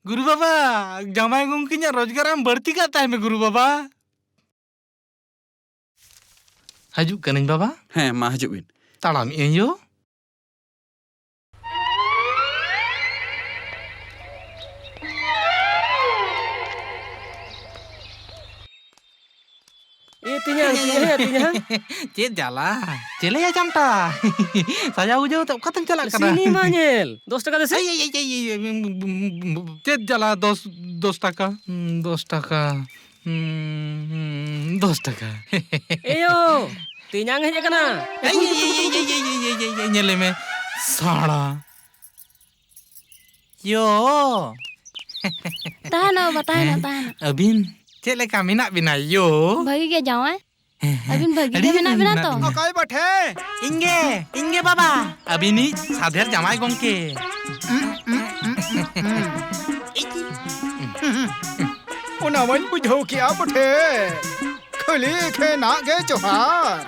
ᱜᱩᱨᱩ ᱵᱟᱵᱟ! ᱡᱟᱶᱟᱭ ᱜᱚᱢᱠᱮ ᱤᱧᱟᱹᱜ ᱨᱳᱡᱽᱜᱟᱨ ᱟᱢ ᱵᱟᱹᱲᱛᱤ ᱠᱟᱜ ᱛᱟᱭ ᱢᱮ, ᱜᱩᱨᱩ ᱵᱟᱵᱟ᱾ ᱦᱤᱡᱩᱜ ᱠᱟᱹᱱᱟᱹᱧ ᱵᱟᱵᱟ᱾ ᱦᱮᱸ, ᱢᱟ ᱦᱤᱡᱩᱜ ᱵᱤᱱ᱾ ᱛᱟᱲᱟᱢᱮᱜ ᱟᱹᱧ ᱭᱳ᱾ ᱮ ᱛᱮᱧᱟᱝ, ᱛᱮᱧᱟᱝ, ᱛᱮᱧᱟᱝ᱾ ᱪᱮᱫ ᱡᱟᱞᱟ? ᱪᱮᱞᱮᱭᱟ ᱪᱟᱢᱴᱟ? ᱥᱟᱡᱟᱣ ᱜᱩᱡᱟᱹᱣ ᱛᱮ ᱚᱠᱟᱛᱮᱢ ᱪᱟᱞᱟᱜ ᱠᱟᱱᱟ? ᱥᱤᱱᱤᱢᱟ ᱧᱮᱞ᱾ ᱫᱚᱥ ᱴᱟᱠᱟ ᱫᱮᱥᱮ᱾ ᱮᱭ, ᱮᱭ, ᱮᱭ, ᱮᱭ, ᱮᱭ, ᱪᱮᱫ ᱡᱟᱞᱟ? ᱫᱚᱥ, ᱫᱚᱥ ᱴᱟᱠᱟ? ᱦᱩᱸ, ᱫᱚᱥ ᱴᱟᱠᱟ᱾ ᱦᱩᱸ, ᱦᱩᱸ, ᱫᱚᱥ ᱴᱟᱠᱟ᱾ ᱮᱭᱳ, ᱛᱮᱧᱟᱝ ᱦᱮᱡ ᱟᱠᱟᱱᱟ᱾ ᱮᱭ, ᱮᱭ, ᱮᱭ, ᱧᱮᱞᱮ ᱢᱮ, ᱥᱟᱲᱟ᱾ ᱭᱳ᱾ ᱛᱟᱦᱮᱱᱚᱜ ᱵᱟ, ᱛᱟᱦᱮᱱᱚᱜ, ᱦᱮᱸ? ᱛᱟᱦᱮᱱᱚᱜ᱾ ᱟᱹᱵᱤᱱ ᱪᱮᱫ ᱞᱮᱠᱟ ᱢᱮᱱᱟᱜ ᱵᱤᱱᱟ ᱭᱳ? ᱵᱷᱟᱹᱜᱤ ᱜᱮ ᱡᱟᱶᱟᱭ᱾ ᱦᱮᱸ, ᱦᱮᱸ᱾ ᱟᱹᱵᱤᱱ ᱵᱷᱟᱹᱜᱤ ᱟᱹᱰᱤ ᱜᱮ ᱢᱮᱱᱟᱜ ᱵᱤᱱᱟ ᱛᱚ? ᱵᱤᱱᱟ᱾ ᱚᱠᱚᱭ ᱵᱚᱴᱷᱮ? ᱤᱧ ᱜᱮ, ᱤᱧ ᱜᱮ ᱵᱟᱵᱟ᱾ ᱟᱹᱵᱤᱱᱤᱡ ᱥᱟᱫᱷᱮᱨ ᱡᱟᱶᱟᱭ ᱜᱚᱢᱠᱮ᱾ ᱚᱱᱟ ᱢᱟᱧ ᱵᱩᱡᱷᱟᱹᱣ ᱠᱮᱜᱼᱟ ᱵᱚᱴᱷᱮ᱾ ᱠᱷᱟᱹᱞᱤ ᱮᱠᱷᱮᱱᱟᱜ ᱜᱮ ᱡᱚᱦᱟᱨ᱾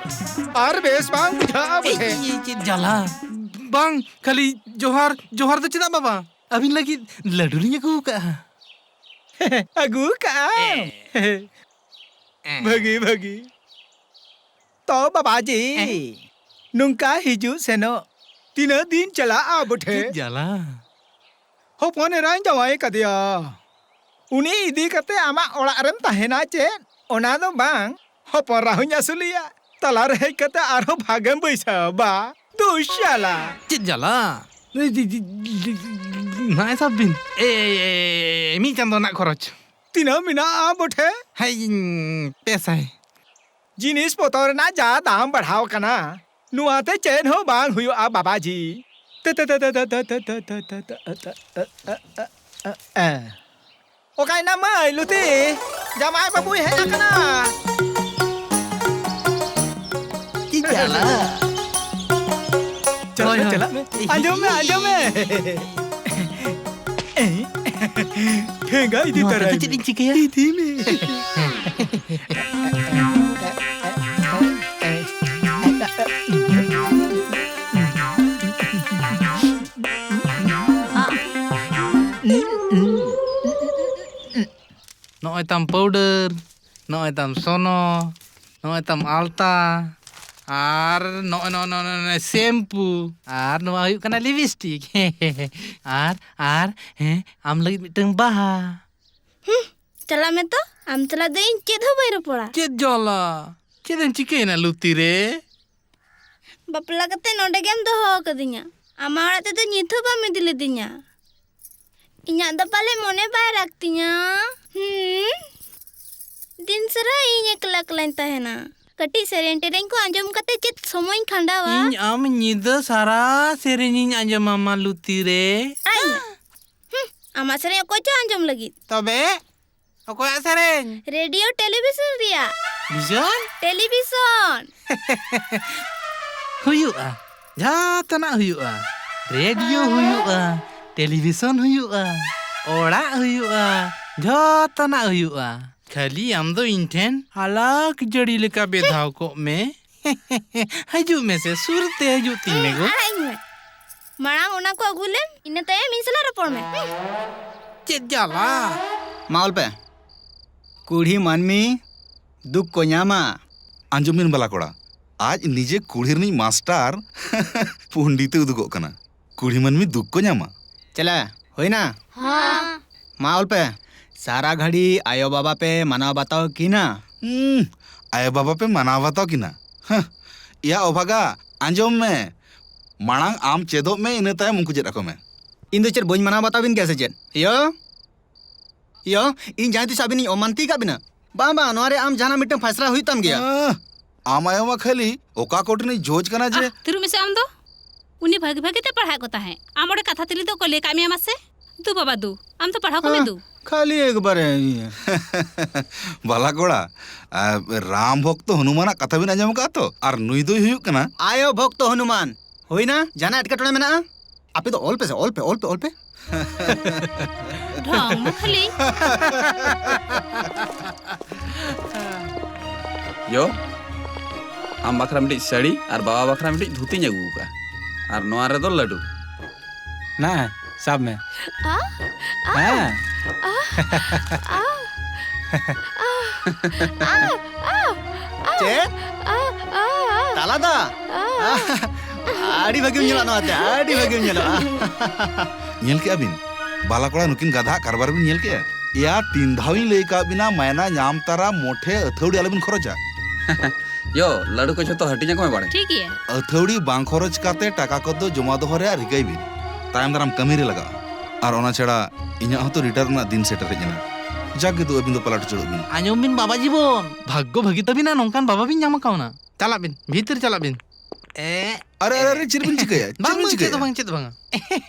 ᱟᱨ ᱵᱮᱥ ᱵᱟᱝ ᱵᱩᱡᱷᱟᱹᱜᱼᱟ ᱵᱚᱴᱷᱮ᱾ ᱮᱭ, ᱪᱮᱫ ᱡᱟᱞᱟ? ᱵᱟᱝ, ᱠᱷᱟᱹᱞᱤ ᱡᱚᱦᱟᱨ, ᱡᱚᱦᱟᱨ ᱫᱚ ᱪᱮᱫᱟᱜ ᱵᱟᱵᱟ? ᱟᱹᱵᱤᱱ ᱞᱟᱹᱜᱤᱫ ᱞᱟᱹᱰᱩ ᱞᱤᱧ ᱟᱹᱜᱩ ᱟᱠᱟᱫᱼᱟ᱾ ᱟᱹᱜᱩ ᱟᱠᱟᱫᱼᱟ? ᱵᱷᱟᱹᱜᱤ, ᱵᱷᱟᱹᱜᱤ᱾ ᱛᱚ ᱵᱟᱵᱟᱡᱤ, ᱦᱮᱸ? ᱱᱚᱝᱠᱟ ᱦᱤᱡᱩᱜ ᱥᱮᱱᱚᱜ ᱛᱤᱱᱟᱹᱜ ᱫᱤᱱ ᱪᱟᱞᱟᱜᱼᱟ ᱵᱚᱴᱷᱮ? ᱪᱮᱫ ᱡᱟᱞᱟ? ᱦᱚᱯᱚᱱ ᱮᱨᱟᱧ ᱡᱟᱶᱟᱭ ᱠᱟᱫᱮᱭᱟ᱾ ᱩᱱᱤ ᱤᱫᱤ ᱠᱟᱛᱮ ᱟᱢᱟᱜ ᱚᱲᱟᱜ ᱨᱮᱢ ᱛᱟᱦᱮᱱᱟ ᱪᱮᱫ? ᱚᱱᱟ ᱫᱚ ᱵᱟᱝ, ᱦᱚᱯᱚᱱ ᱨᱟᱦᱚᱧ ᱟᱹᱥᱩᱞᱮᱭᱟ᱾ ᱛᱟᱞᱟ ᱨᱮ ᱦᱮᱡ ᱠᱟᱛᱮ ᱟᱨᱦᱚᱸ ᱵᱷᱟᱜᱮᱢ ᱵᱟᱹᱭᱥᱟᱹᱣᱟ ᱵᱟ᱾ ᱫᱩᱥ ᱡᱟᱞᱟ᱾ ᱪᱮᱫ ᱡᱟᱞᱟ? ᱱᱚᱜᱼᱚᱭ ᱥᱟᱵ ᱵᱤᱱ᱾ ᱮ, ᱮ, ᱮ, ᱮ, ᱢᱤᱫ ᱪᱟᱸᱫᱚ ᱨᱮᱱᱟᱜ ᱠᱷᱚᱨᱚᱪ᱾ ᱛᱤᱱᱟᱹᱜ ᱢᱮᱱᱟᱜᱼᱟ ᱵᱚᱴᱷᱮ? ᱦᱮᱸ, ᱤᱧ ᱯᱮ ᱥᱟᱭ᱾ ᱡᱤᱱᱤᱥ ᱯᱚᱛᱚᱨ ᱨᱮᱱᱟᱜ ᱡᱟ ᱫᱟᱢ ᱵᱟᱲᱦᱟᱣ ᱠᱟᱱᱟ, ᱱᱚᱣᱟ ᱛᱮ ᱪᱮᱫ ᱦᱚᱸ ᱵᱟᱝ ᱦᱩᱭᱩᱜᱼᱟ ᱵᱟᱵᱟᱡᱤ᱾ ᱛᱮ, ᱛᱮ, ᱛᱮ, ᱛᱮ, ᱛᱮ, ᱛᱮ, ᱛᱮ, ᱛᱮ, ᱛᱮ, ᱛᱮ, ᱛᱮ᱾ ᱚᱠᱟᱭᱮᱱᱟ ᱢᱟᱹᱭ ᱞᱩᱛᱤ? ᱡᱟᱢᱟᱭ ᱵᱟᱹᱵᱩᱭ ᱦᱮᱡ ᱟᱠᱟᱱᱟ᱾ ᱪᱮᱫ ᱡᱟᱞᱟ? ᱪᱟᱞᱟᱜ ᱢᱮ, ᱦᱳᱭ, ᱦᱳᱭ᱾ ᱪᱟᱞᱟᱜ ᱢᱮ᱾ ᱟᱸᱡᱚᱢ ᱢᱮ, ᱟᱸᱡᱚᱢ ᱢᱮ᱾ ᱴᱷᱮᱸᱜᱟ ᱤᱫᱤ ᱱᱚᱣᱟ ᱛᱟᱨᱟᱭ ᱛᱮᱫᱚ ᱢᱮ᱾ ᱪᱮᱫ ᱤᱧ ᱪᱤᱠᱟᱹᱭᱟ? ᱤᱫᱤ ᱢᱮ᱾ ᱱᱚᱜᱼᱚᱭ ᱛᱟᱢ ᱯᱟᱣᱰᱟᱨ, ᱱᱚᱜᱼᱚᱭ ᱛᱟᱢ ᱥᱚᱱᱚ, ᱱᱚᱜᱼᱚᱭ ᱛᱟᱢ ᱟᱞᱛᱟ, ᱟᱨ ᱱᱚᱜᱼᱚᱭ, ᱱᱚᱜᱼᱚᱭ, ᱱᱚᱜᱼᱚᱭ, ᱱᱚᱜᱼᱚᱭ ᱥᱮᱢᱯᱩ, ᱟᱨ ᱱᱚᱣᱟ ᱦᱩᱭᱩᱜ ᱠᱟᱱᱟ ᱞᱤᱯᱤᱥᱴᱤᱠ᱾ ᱟᱨ, ᱟᱨ, ᱦᱮᱸ, ᱟᱢ ᱞᱟᱹᱜᱤᱫ ᱢᱤᱫᱴᱟᱝ ᱵᱟᱦᱟ᱾ ᱦᱩᱸ, ᱪᱟᱞᱟᱜ ᱢᱮ ᱛᱚ, ᱟᱢ ᱛᱟᱞᱟ ᱫᱚ ᱤᱧ ᱪᱮᱫ ᱦᱚᱸ ᱵᱟᱹᱧ ᱨᱚᱯᱚᱲᱟ᱾ ᱪᱮᱫ ᱡᱟᱞᱟ? ᱪᱮᱫ ᱮᱢ ᱪᱤᱠᱟᱹᱭᱮᱱᱟ ᱞᱩᱛᱤ ᱨᱮ? ᱵᱟᱯᱞᱟ ᱠᱟᱛᱮ ᱱᱚᱰᱮ ᱜᱮᱢ ᱫᱚᱦᱚ ᱟᱠᱟᱫᱤᱧᱟ᱾ ᱟᱢᱟᱜ ᱚᱲᱟᱜ ᱛᱮᱫᱚ ᱱᱤᱛ ᱦᱚᱸ ᱵᱟᱢ ᱤᱫᱤ ᱞᱤᱫᱤᱧᱟ᱾ ᱤᱧᱟᱜ ᱫᱚ ᱯᱟᱞᱮ ᱢᱚᱱᱮ ᱵᱟᱭ ᱨᱟᱜᱽ ᱛᱤᱧᱟ᱾ ᱦᱩᱸ? ᱫᱤᱱ ᱥᱟᱨᱟ ᱤᱧ ᱮᱠᱞᱟ ᱮᱠᱞᱟᱧ ᱛᱟᱦᱮᱱᱟ᱾ ᱠᱟᱹᱴᱤᱡ ᱥᱮᱨᱮᱧ ᱴᱮᱨᱮᱧ ᱠᱚ ᱟᱸᱡᱚᱢ ᱠᱟᱛᱮ ᱪᱮᱫ ᱥᱚᱢᱚᱭᱤᱧ ᱠᱷᱟᱸᱰᱟᱣᱟ? ᱤᱧ ᱟᱢ ᱧᱤᱫᱟᱹ ᱥᱟᱨᱟ ᱥᱮᱨᱮᱧᱤᱧ ᱟᱸᱡᱚᱢᱟᱢᱟ ᱞᱩᱛᱤ ᱨᱮ᱾ ᱟᱭ ᱢᱟ᱾ ᱦᱩᱸ, ᱟᱢᱟᱜ ᱥᱮᱨᱮᱧ ᱚᱠᱚᱭ ᱪᱚ ᱟᱸᱡᱚᱢ ᱞᱟᱹᱜᱤᱫ᱾ ᱛᱚᱵᱮ? ᱚᱠᱚᱭᱟᱜ ᱥᱮᱨᱮᱧ? ᱨᱮᱰᱤᱭᱳ ᱴᱮᱞᱤᱵᱷᱤᱥᱚᱱ ᱨᱮᱭᱟᱜ᱾ ᱵᱷᱤᱥᱚᱱ? ᱴᱮᱞᱤᱵᱷᱤᱥᱚᱱ᱾ ᱦᱩᱭᱩᱜᱼᱟ, ᱡᱷᱚᱛᱚᱱᱟᱜ ᱦᱩᱭᱩᱜᱼᱟ᱾ ᱨᱮᱰᱤᱭᱳ ᱦᱩᱭᱩᱜᱼᱟ, ᱴᱮᱞᱤᱵᱷᱤᱥᱚᱱ ᱦᱩᱭᱩᱜᱼᱟ, ᱚᱲᱟᱜ ᱦᱩᱭᱩᱜᱼᱟ, ᱡᱷᱚᱛᱚᱱᱟᱜ ᱦᱩᱭᱩᱜᱼᱟ᱾ ᱠᱷᱟᱹᱞᱤ ᱟᱢ ᱫᱚ ᱤᱧ ᱴᱷᱮᱱ ᱟᱞᱟᱠ ᱡᱟᱹᱲᱤ ᱞᱮᱠᱟ ᱵᱮᱫᱷᱟᱣ ᱠᱚᱜ ᱢᱮ᱾ ᱦᱤᱡᱩᱜ ᱢᱮᱥᱮ, ᱥᱩᱨ ᱛᱮ ᱦᱤᱡᱩᱜ ᱛᱤᱧ ᱢᱮ ᱜᱳ᱾ ᱟᱲᱟᱜ ᱤᱧ ᱢᱮ᱾ ᱢᱟᱲᱟᱝ ᱚᱱᱟ ᱠᱚ ᱟᱹᱜᱩ ᱞᱮᱢ, ᱤᱱᱟᱹ ᱛᱟᱭᱚᱢ ᱤᱧ ᱥᱟᱞᱟᱜ ᱨᱚᱯᱚᱲ ᱢᱮ᱾ ᱪᱮᱫ ᱡᱟᱞᱟ! ᱢᱟ ᱚᱞ ᱯᱮ᱾ ᱠᱩᱲᱤ ᱢᱟᱹᱱᱢᱤ ᱫᱩᱠ ᱠᱚ ᱧᱟᱢᱟ᱾ ᱟᱸᱡᱚᱢ ᱵᱤᱱ ᱵᱟᱞᱟ ᱠᱚᱲᱟ, ᱟᱡ ᱱᱤᱡᱮ ᱠᱩᱲᱤ ᱨᱤᱱᱤᱡ ᱢᱟᱥᱴᱟᱨ ᱯᱚᱱᱰᱤᱛᱮ ᱩᱫᱩᱜᱚᱜ ᱠᱟᱱᱟ᱾ ᱠᱩᱲᱤ ᱢᱟᱹᱱᱢᱤ ᱫᱩᱠ ᱠᱚ ᱧᱟᱢᱟ᱾ ᱪᱮᱞᱮ, ᱦᱩᱭᱱᱟ? ᱦᱚᱸ᱾ ᱢᱟ ᱚᱞ ᱯᱮ᱾ ᱥᱟᱨᱟ ᱜᱷᱟᱹᱲᱤ ᱟᱭᱳ ᱵᱟᱵᱟ ᱯᱮ ᱢᱟᱱᱟᱣ ᱵᱟᱛᱟᱣ ᱠᱤᱱᱟ᱾ ᱦᱩᱸ, ᱟᱭᱳ ᱵᱟᱵᱟ ᱯᱮ ᱢᱟᱱᱟᱣ ᱵᱟᱛᱟᱣ ᱠᱤᱱᱟ? ᱦᱟᱸ, ᱮᱭᱟ ᱚᱵᱷᱟᱜᱟ, ᱟᱸᱡᱚᱢ ᱢᱮ᱾ ᱢᱟᱲᱟᱝ ᱟᱢ ᱪᱮᱫᱚᱜ ᱢᱮ, ᱤᱱᱟᱹ ᱛᱟᱭᱚᱢ ᱩᱱᱠᱩ ᱪᱮᱫ ᱟᱠᱚ ᱢᱮ᱾ ᱤᱧ ᱫᱚ ᱪᱮᱫ ᱵᱟᱹᱧ ᱢᱟᱱᱟᱣ ᱵᱟᱛᱟᱣ ᱵᱤᱱ ᱜᱮᱭᱟ ᱥᱮ ᱪᱮᱫ? ᱤᱭᱟᱹ? ᱤᱭᱟᱹ, ᱤᱧ ᱡᱟᱦᱟᱸᱭ ᱛᱤᱥ ᱟᱹᱵᱤᱱᱤᱧ ᱚᱢᱟᱱᱛᱤ ᱟᱠᱟᱫ ᱵᱤᱱᱟ? ᱵᱟᱝ, ᱵᱟᱝ, ᱱᱚᱣᱟ ᱨᱮ ᱟᱢ ᱡᱟᱦᱟᱱᱟᱜ ᱢᱤᱫᱴᱟᱝ ᱯᱷᱟᱭᱥᱞᱟ ᱦᱩᱭᱩᱜ ᱛᱟᱢ ᱜᱮᱭᱟ᱾ ᱟᱸ, ᱟᱢ ᱟᱭᱳ ᱢᱟ ᱠᱷᱟᱹᱞᱤ ᱚᱠᱟ ᱠᱳᱨᱴ ᱨᱤᱱᱤᱡ ᱡᱚᱡᱽ ᱠᱟᱱᱟ ᱡᱮ᱾ ᱟᱦ, ᱛᱷᱤᱨᱩᱜ ᱢᱮᱥᱮ ᱟᱢ ᱫᱚ᱾ ᱩᱱᱤ ᱵᱷᱟᱹᱜᱤ ᱵᱷᱟᱹᱜᱤ ᱛᱮ ᱯᱟᱲᱦᱟᱣᱮᱫ ᱠᱚ ᱛᱟᱦᱮᱸᱫ᱾ ᱟᱢ ᱚᱸᱰᱮ ᱠᱟᱛᱷᱟ ᱛᱟᱹᱞᱤ ᱫᱚ ᱚᱠᱚᱭ ᱞᱟᱹᱭ ᱠᱟᱜ ᱢᱮᱭᱟ ᱢᱟᱥᱮ? ᱫᱩ ᱵᱟᱵᱟ ᱫᱩ, ᱟᱢ ᱫᱚ ᱯᱟᱲᱦᱟᱣ ᱠᱚᱢᱮ ᱦᱮᱸ, ᱫᱩ᱾ ᱠᱷᱟᱹᱞᱤ ᱮᱠᱵᱟᱨᱮ ᱤᱭᱟᱹ᱾ ᱵᱟᱞᱟ ᱠᱚᱲᱟ, ᱟᱨ ᱨᱟᱢ ᱵᱷᱚᱠᱛᱚ ᱦᱚᱱᱩᱢᱟᱱᱟᱜ ᱠᱟᱛᱷᱟ ᱵᱤᱱ ᱟᱸᱡᱚᱢ ᱟᱠᱟᱫ ᱛᱚ? ᱟᱨ ᱱᱩᱭ ᱫᱚᱭ ᱦᱩᱭᱩᱜ ᱠᱟᱱᱟ ᱟᱭᱳ ᱵᱷᱚᱠᱛᱚ ᱦᱚᱱᱩᱢᱟᱱ᱾ ᱦᱩᱭᱱᱟ? ᱡᱟᱦᱟᱱᱟᱜ ᱮᱴᱠᱮᱴᱚᱬᱮ ᱢᱮᱱᱟᱜᱼᱟ? ᱟᱯᱮ ᱫᱚ ᱚᱞ ᱯᱮ ᱥᱮ, ᱚᱞ ᱯᱮ, ᱚᱞ ᱯᱮ, ᱚᱞ ᱯᱮ᱾ ᱰᱷᱚᱝ ᱢᱟ ᱠᱷᱟᱹᱞᱤ᱾ ᱭᱳ, ᱟᱢ ᱵᱟᱠᱷᱨᱟ ᱢᱤᱫᱴᱤᱡ ᱥᱟᱹᱲᱤ ᱟᱨ ᱵᱟᱵᱟ ᱵᱟᱠᱷᱨᱟ ᱢᱤᱫᱴᱤᱡ ᱫᱷᱩᱛᱤᱧ ᱟᱹᱜᱩ ᱟᱠᱟᱫᱼᱟ᱾ ᱟᱨ ᱱᱚᱣᱟ ᱨᱮᱫᱚ ᱞᱟᱹᱰᱩ᱾ ᱱᱟ, ᱥᱟᱵ ᱢᱮ᱾ ᱟ? ᱟ? ᱦᱮᱸ᱾ ᱟ? ᱟ? ᱟ? ᱟ? ᱟ? ᱪᱮᱫ? ᱟ? ᱟ? ᱟ? ᱛᱟᱞᱟ ᱫᱟ? ᱟ? ᱟᱹᱰᱤ ᱵᱷᱟᱹᱜᱤᱢ ᱧᱮᱞᱚᱜᱼᱟ ᱱᱚᱣᱟᱛᱮ, ᱟᱹᱰᱤ ᱵᱷᱟᱹᱜᱤᱢ ᱧᱮᱞᱚᱜᱼᱟ᱾ ᱧᱮᱞ ᱠᱮᱜᱼᱟ ᱵᱤᱱ? ᱵᱟᱞᱟ ᱠᱚᱲᱟ, ᱱᱩᱠᱤᱱ ᱜᱟᱫᱷᱟ ᱠᱟᱨᱵᱟᱨ ᱵᱤᱱ ᱧᱮᱞ ᱠᱮᱜᱼᱟ? ᱮᱭᱟ, ᱛᱤᱱ ᱫᱷᱟᱣ ᱤᱧ ᱞᱟᱹᱭ ᱠᱟᱜ ᱵᱤᱱᱟ, ᱢᱟᱭᱱᱟ ᱧᱟᱢ ᱛᱟᱨᱟ ᱢᱚᱴᱷᱮ ᱟᱹᱛᱷᱟᱹᱣᱲᱤ ᱟᱞᱚᱵᱤᱱ ᱠᱷᱚᱨᱚᱪᱟ᱾ ᱭᱳ, ᱞᱟᱹᱰᱩ ᱠᱚ ᱡᱷᱚᱛᱚ ᱦᱟᱹᱴᱤᱧ ᱟᱠᱚ ᱢᱮ ᱵᱟᱲᱮ᱾ ᱴᱷᱤᱠ ᱜᱮᱭᱟ᱾ ᱟᱹᱛᱷᱟᱹᱣᱲᱤ ᱵᱟᱝ ᱠᱷᱚᱨᱚᱪ ᱠᱟᱛᱮ ᱴᱟᱠᱟ ᱠᱚᱫᱚ ᱡᱚᱢᱟ ᱫᱚᱦᱚ ᱨᱮᱭᱟᱜ ᱨᱤᱠᱟᱹᱭ ᱵᱤᱱ᱾ ᱛᱟᱭᱚᱢ ᱫᱟᱨᱟᱢ ᱠᱟᱹᱢᱤ ᱨᱮ ᱞᱟᱜᱟᱜᱼᱟ᱾ ᱟᱨ ᱚᱱᱟ ᱪᱷᱟᱲᱟ ᱤᱧᱟᱹᱜ ᱦᱚᱸᱛᱚ retire ᱨᱮᱱᱟᱜ ᱫᱤᱱ ᱥᱮᱴᱮᱨ ᱦᱮᱡ ᱮᱱᱟ᱾ ᱡᱟᱠ ᱜᱮ ᱫᱩ, ᱟᱹᱵᱤᱱ ᱫᱚ ᱯᱟᱞᱟᱴ ᱩᱪᱟᱹᱲᱚᱜ ᱵᱤᱱ᱾ ᱟᱸᱡᱚᱢ ᱵᱤᱱ ᱵᱟᱵᱟ ᱡᱤᱵᱚᱱ, ᱵᱷᱟᱜᱽᱜᱚ ᱵᱷᱟᱹᱜᱤ ᱛᱟᱹᱵᱤᱱᱟ, ᱱᱚᱝᱠᱟᱱ ᱵᱟᱵᱟ ᱵᱤᱱ ᱧᱟᱢ ᱠᱟᱣᱱᱟ᱾ ᱪᱟᱞᱟᱜ ᱵᱤᱱ, ᱵᱷᱤᱛᱤᱨ ᱪᱟᱞᱟᱜ ᱵᱤᱱ᱾ ᱮ, ᱟᱨᱮ, ᱟᱨᱮ, ᱟᱨᱮ, ᱪᱮᱫ ᱵᱤᱱ ᱪᱤᱠᱟᱹᱭᱟ? ᱪᱮᱫ ᱵᱟᱝ, ᱵᱤᱱ ᱵᱟᱝ, ᱪᱤᱠᱟᱹᱭᱟ? ᱪᱮᱫ ᱦᱚᱸ ᱵᱟᱝ, ᱪᱮᱫ ᱦᱚᱸ ᱵᱟᱝᱟ᱾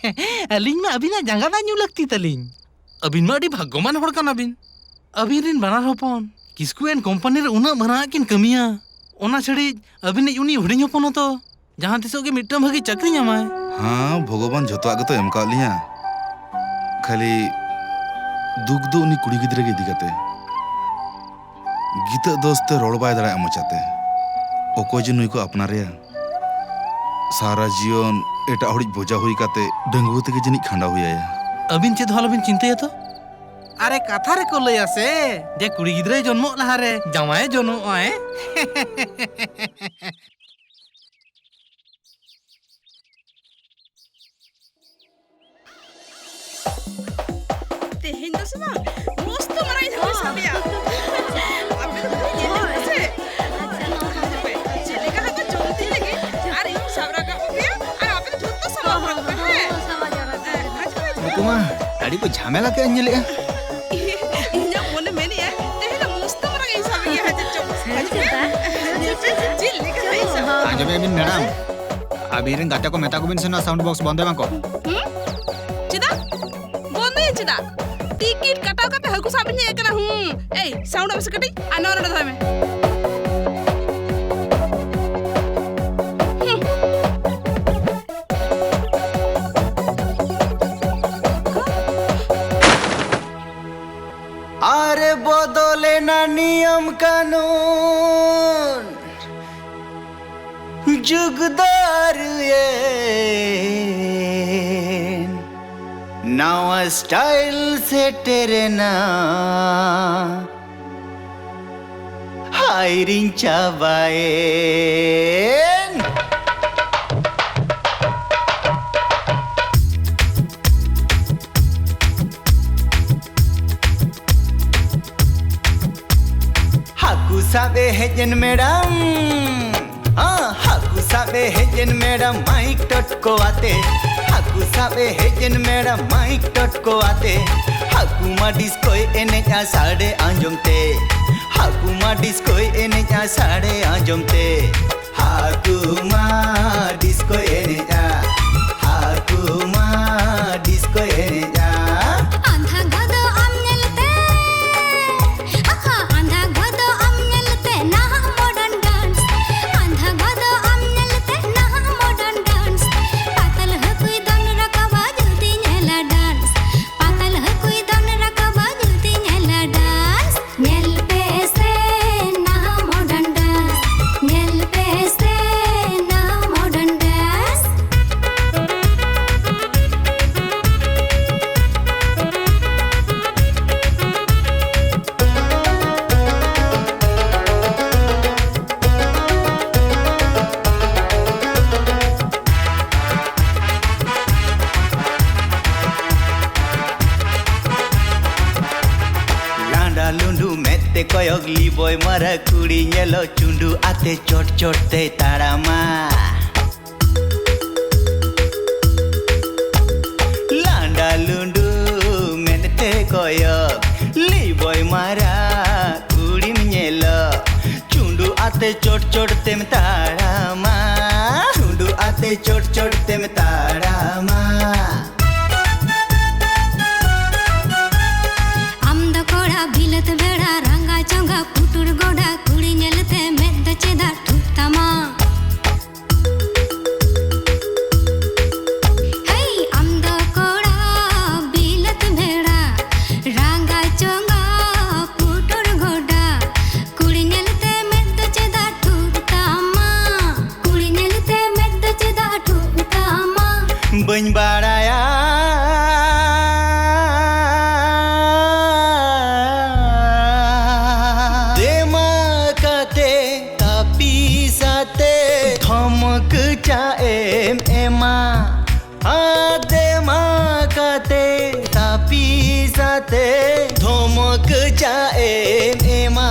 ᱟᱹᱞᱤᱧ ᱢᱟ ᱟᱹᱵᱤᱱᱟᱜ ᱡᱟᱸᱜᱟ ᱫᱟᱜ ᱧᱩ ᱞᱟᱹᱠᱛᱤ ᱛᱟᱹᱞᱤᱧ᱾ ᱟᱹᱵᱤᱱ ᱢᱟ ᱟᱹᱰᱤ ᱵᱷᱟᱜᱽᱜᱚᱢᱟᱱ ᱦᱚᱲ ᱠᱟᱱᱟ ᱵᱤᱱ᱾ ᱟᱹᱵᱤᱱ ᱨᱤᱱ ᱵᱟᱱᱟᱨ ᱦᱚᱯᱚᱱ ᱠᱤᱥᱠᱩ and company ᱨᱮ ᱩᱱᱟᱹᱜ ᱢᱟᱨᱟᱝ ᱟᱜ ᱠᱤᱱ ᱠᱟᱹᱢᱤᱭᱟ, ᱚᱱᱟ ᱪᱷᱟᱹᱲᱤᱡ ᱟᱹᱵᱤᱱᱤᱡ ᱩᱱᱤ ᱦᱩᱰᱤᱧ ᱦᱚᱯᱚᱱ ᱦᱚᱸᱛᱚ ᱡᱟᱦᱟᱸ ᱛᱤᱥᱚᱜ ᱜᱮ ᱢᱤᱫᱴᱟᱝ ᱵᱷᱟᱹᱜᱤ ᱪᱟᱹᱠᱨᱤ ᱧᱟᱢᱟᱭ᱾ ᱦᱮᱸ, ᱵᱷᱚᱜᱚᱵᱟᱱ ᱡᱷᱚᱛᱚᱣᱟᱜ ᱜᱮᱛᱚ ᱮᱢ ᱠᱟᱜ ᱞᱤᱧᱟ, ᱠᱷᱟᱹᱞᱤ ᱫᱩᱠ ᱫᱚ ᱩᱱᱤ ᱠᱩᱲᱤ ᱜᱤᱫᱽᱨᱟᱹ ᱜᱮ ᱤᱫᱤ ᱠᱟᱛᱮ᱾ ᱜᱤᱛᱟᱹᱜ ᱫᱚᱥ ᱛᱮ ᱨᱚᱲ ᱵᱟᱭ ᱫᱟᱲᱮᱭᱟᱜᱼᱟ ᱢᱚᱪᱟᱛᱮ᱾ ᱚᱠᱚᱭ ᱡᱮ ᱱᱩᱭ ᱠᱚ ᱟᱯᱱᱟᱨᱮᱭᱟ? ᱥᱟᱨᱟ ᱡᱤᱭᱚᱱ ᱮᱴᱟᱜ ᱦᱚᱲᱤᱡ ᱵᱚᱡᱟ ᱦᱩᱭ ᱠᱟᱛᱮ ᱰᱟᱺᱜᱩᱣᱟᱹ ᱛᱮᱜᱮ ᱡᱟᱹᱱᱤᱡ ᱠᱷᱟᱸᱰᱟᱣ ᱦᱩᱭ ᱟᱭᱟ᱾ ᱟᱹᱵᱤᱱ ᱪᱮᱫ ᱦᱚᱸ ᱟᱞᱚᱵᱤᱱ ᱪᱤᱱᱛᱟᱹᱭᱟ ᱛᱚ᱾ ᱟᱨᱮ, ᱠᱟᱛᱷᱟ ᱨᱮᱠᱚ ᱞᱟᱹᱭᱟ ᱥᱮ, ᱡᱮ ᱠᱩᱲᱤ ᱜᱤᱫᱽᱨᱟᱹᱭ ᱡᱚᱱᱢᱚᱜ ᱞᱟᱦᱟᱨᱮ ᱡᱟᱶᱟᱭᱮ ᱡᱚᱱᱢᱚᱜᱼᱟᱭ᱾ ᱛᱮᱦᱮᱧ ᱫᱚ ᱥᱮ ᱵᱟᱝ, ᱢᱚᱥᱛᱚ ᱢᱟᱨᱟᱝ ᱤᱧ ᱦᱟᱹᱠᱩ ᱥᱟᱵᱮᱭᱟ᱾ ᱟᱯᱮ ᱫᱚ ᱵᱟᱯᱮ ᱧᱮᱞ ᱧᱟᱢ ᱫᱟ ᱥᱮ? ᱪᱮᱫ ᱞᱮᱠᱟ ᱦᱟᱹᱠᱩ ᱡᱚᱢ ᱛᱤᱧ ᱞᱟᱹᱜᱤᱫ ᱟᱨ ᱤᱧ ᱥᱟᱵ ᱨᱟᱠᱟᱵ ᱠᱚᱜᱮᱭᱟ ᱟᱨ ᱟᱯᱮ ᱫᱚ ᱡᱷᱚᱛᱚ ᱥᱟᱵ ᱨᱟᱠᱟᱵ ᱯᱮ, ᱦᱮᱸ? ᱦᱤᱡᱩᱜ ᱯᱮ, ᱦᱤᱡᱩᱜ ᱯᱮ᱾ ᱱᱩᱠᱩ ᱢᱟ ᱟᱹᱰᱤ ᱠᱚ ᱡᱷᱟᱢᱮᱞᱟ ᱠᱮᱫ ᱤᱧ ᱧᱮᱞᱮᱜᱼᱟ᱾ ᱤᱧᱟᱹᱜ ᱢᱚᱱᱮ ᱢᱮᱱᱮᱜᱼᱟ, ᱛᱮᱦᱮᱧ ᱫᱚ ᱢᱚᱥᱛᱚ ᱢᱟᱨᱟᱝ ᱤᱧ ᱥᱟᱵᱮᱭᱟ, ᱦᱮᱸ, ᱪᱮᱫ ᱪᱚᱝ? ᱦᱮᱸ, ᱦᱤᱡᱩᱜ ᱯᱮ᱾ ᱪᱮᱫ ᱞᱮᱠᱟ ᱤᱧ ᱥᱟᱵ? ᱟᱸᱡᱚᱢᱮᱫ ᱵᱤᱱ ᱢᱮᱰᱟᱢ, ᱟᱹᱵᱤᱱ ᱨᱮᱱ ᱜᱟᱛᱮ ᱠᱚ ᱢᱮᱛᱟ ᱠᱚᱵᱤᱱ ᱥᱮ ᱱᱚᱣᱟ ᱥᱟᱣᱩᱱᱰ ᱵᱚᱠᱥ ᱵᱚᱱᱫᱚᱭ ᱢᱟᱠᱚ᱾ ᱦᱩᱸ? ᱪᱮᱫᱟᱜ? ᱵᱚᱱᱫᱚᱭᱟᱹᱧ ᱪᱮᱫᱟᱜ? ᱴᱤᱠᱤᱴ ᱠᱟᱴᱟᱣ ᱠᱟᱛᱮ ᱦᱟᱹᱠᱩ ᱥᱟᱵ ᱤᱧ ᱦᱮᱡ ᱟᱠᱟᱱᱟ᱾ ᱦᱩᱸ, ᱮᱭ, ᱥᱟᱣᱩᱱᱰ ᱢᱮᱥᱮ ᱠᱟᱹᱴᱤᱡ ᱟᱨ ᱱᱚᱣᱟ ᱱᱚᱰᱮ ᱫᱚᱦᱚᱭ ᱢᱮ᱾ ᱦᱩᱸ᱾ ᱟᱨᱮ ᱵᱚᱫᱚᱞᱮᱱᱟ ᱱᱤᱭᱚᱢ ᱠᱟᱹᱱᱩᱱ, ᱡᱩᱜᱽ ᱫᱚ ᱟᱹᱨᱩᱭᱮᱱ, ᱱᱟᱣᱟ ᱥᱴᱟᱭᱤᱞ ᱥᱮᱴᱮᱨᱮᱱᱟ᱾ ᱦᱟᱭᱨᱤᱧ ᱪᱟᱵᱟᱭᱮᱱ᱾ ᱦᱟᱹᱠᱩ ᱥᱟᱵ ᱮ ᱦᱮᱡ ᱮᱱ ᱢᱮᱰᱟᱢ᱾ ᱦᱟᱹᱠᱩ ᱥᱟᱵ ᱮ ᱦᱮᱡ ᱮᱱ ᱢᱮᱰᱟᱢ ᱢᱟᱭᱤᱠ ᱴᱚᱴᱠᱚ ᱟᱛᱮ᱾ ᱦᱟᱹᱠᱩ ᱥᱟᱵ ᱮ ᱦᱮᱡ ᱮᱱ ᱢᱮᱰᱟᱢ ᱢᱟᱭᱤᱠ ᱴᱚᱴᱠᱚ ᱟᱛᱮ᱾ ᱦᱟᱹᱠᱩ ᱢᱟ ᱰᱤᱥᱠᱳᱭ ᱮᱱᱮᱡᱼᱟ ᱥᱟᱰᱮ ᱟᱸᱡᱚᱢ ᱛᱮ᱾ ᱦᱟᱹᱠᱩ ᱢᱟ ᱰᱤᱥᱠᱳᱭ ᱮᱱᱮᱡᱼᱟ ᱥᱟᱰᱮ ᱟᱸᱡᱚᱢ ᱛᱮ᱾ ᱦᱟᱹᱠᱩ ᱢᱟ ᱰᱤᱥᱠᱳᱭ ᱮᱱᱮᱡᱼᱟ᱾ ᱦᱟᱹᱠᱩ ᱢᱟ ᱰᱤᱥᱠᱳᱭ ᱮᱱᱮᱡᱼᱟ᱾ ᱟᱸᱫᱷᱟ ᱜᱚᱫᱚᱜ ᱟᱢ ᱧᱮᱞᱛᱮ, ᱟᱦᱟ, ᱟᱸᱫᱷᱟ ᱜᱚᱫᱚᱜ ᱟᱢ ᱧᱮᱞᱛᱮ ᱱᱟᱦᱟᱜ modern dance᱾ ᱟᱸᱫᱷᱟ ᱜᱚᱫᱚᱜ ᱟᱢ ᱧᱮᱞᱛᱮ ᱱᱟᱦᱟᱜ modern dance᱾ ᱯᱟᱛᱟᱞ ᱦᱟᱹᱠᱩᱭ ᱫᱚᱱ ᱨᱟᱠᱟᱵᱟ ᱡᱩᱫᱤ ᱧᱮᱞᱟ dance᱾ ᱞᱩᱸᱰᱩ ᱢᱮᱫ ᱛᱮ ᱠᱚᱭᱚᱜ ᱞᱤᱵᱚᱭ ᱢᱟᱨᱟ ᱠᱩᱲᱤ ᱧᱮᱞᱚᱜ ᱪᱩᱸᱰᱩ ᱟᱛᱮ ᱪᱚᱴ ᱪᱚᱴ ᱛᱮᱭ ᱛᱟᱲᱟᱢᱟ᱾ ᱞᱟᱸᱰᱟ ᱞᱩᱸᱰᱩ ᱢᱮᱫ ᱛᱮ ᱠᱚᱭᱚᱜ ᱞᱤᱵᱚᱭ ᱢᱟᱨᱟ ᱠᱩᱲᱤᱢ ᱧᱮᱞᱚᱜ ᱪᱩᱸᱰᱩ ᱟᱛᱮ ᱪᱚᱴ ᱪᱚᱴ ᱛᱮᱢ ᱛᱟᱲᱟᱢᱟ᱾ ᱪᱩᱸᱰᱩ ᱟᱛᱮ ᱪᱚᱴ ᱪᱚᱴ ᱛᱮᱢ ᱛᱟᱲᱟᱢᱟ᱾ ᱟᱢ ᱫᱚ ᱠᱚᱲᱟ ᱵᱤᱞᱟᱹᱛ ᱵᱷᱮᱲᱟ, ᱨᱟᱸᱜᱟ ᱪᱚᱸᱜᱟ ᱯᱩᱴᱩᱨ ᱜᱚᱰᱟ, ᱠᱩᱲᱤ ᱧᱮᱞᱛᱮ ᱢᱮᱫ ᱫᱚ ᱪᱮᱫᱟᱜ ᱴᱷᱩᱠ ᱛᱟᱢᱟ? ᱦᱮᱭ, ᱟᱢ ᱫᱚ ᱠᱚᱲᱟ ᱵᱤᱞᱟᱹᱛ ᱵᱷᱮᱲᱟ, ᱨᱟᱸᱜᱟ ᱪᱚᱸᱜᱟ ᱯᱩᱴᱩᱨ ᱜᱚᱰᱟ, ᱠᱩᱲᱤ ᱧᱮᱞᱛᱮ ᱢᱮᱫ ᱫᱚ ᱪᱮᱫᱟᱜ ᱴᱷᱩᱠ ᱛᱟᱢᱟ? ᱠᱩᱲᱤ ᱧᱮᱞᱛᱮ ᱢᱮᱫ ᱫᱚ ᱪᱮᱫᱟᱜ ᱴᱷᱩᱠ ᱛᱟᱢᱟ? ᱵᱟᱹᱧ ᱵᱟᱲᱟᱭᱟ᱾ ᱫᱮᱢᱟ ᱠᱟᱛᱮ ᱛᱟᱹᱯᱤᱥ ᱟᱛᱮ ᱫᱷᱚᱢᱚᱠ ᱪᱟ ᱮᱢ ᱮᱢᱟ᱾ ᱟᱫᱮᱢᱟ ᱠᱟᱛᱮ ᱛᱟᱹᱯᱤᱥ ᱟᱛᱮ ᱫᱷᱚᱢᱚᱠ ᱪᱟ ᱮᱢ ᱮᱢᱟ᱾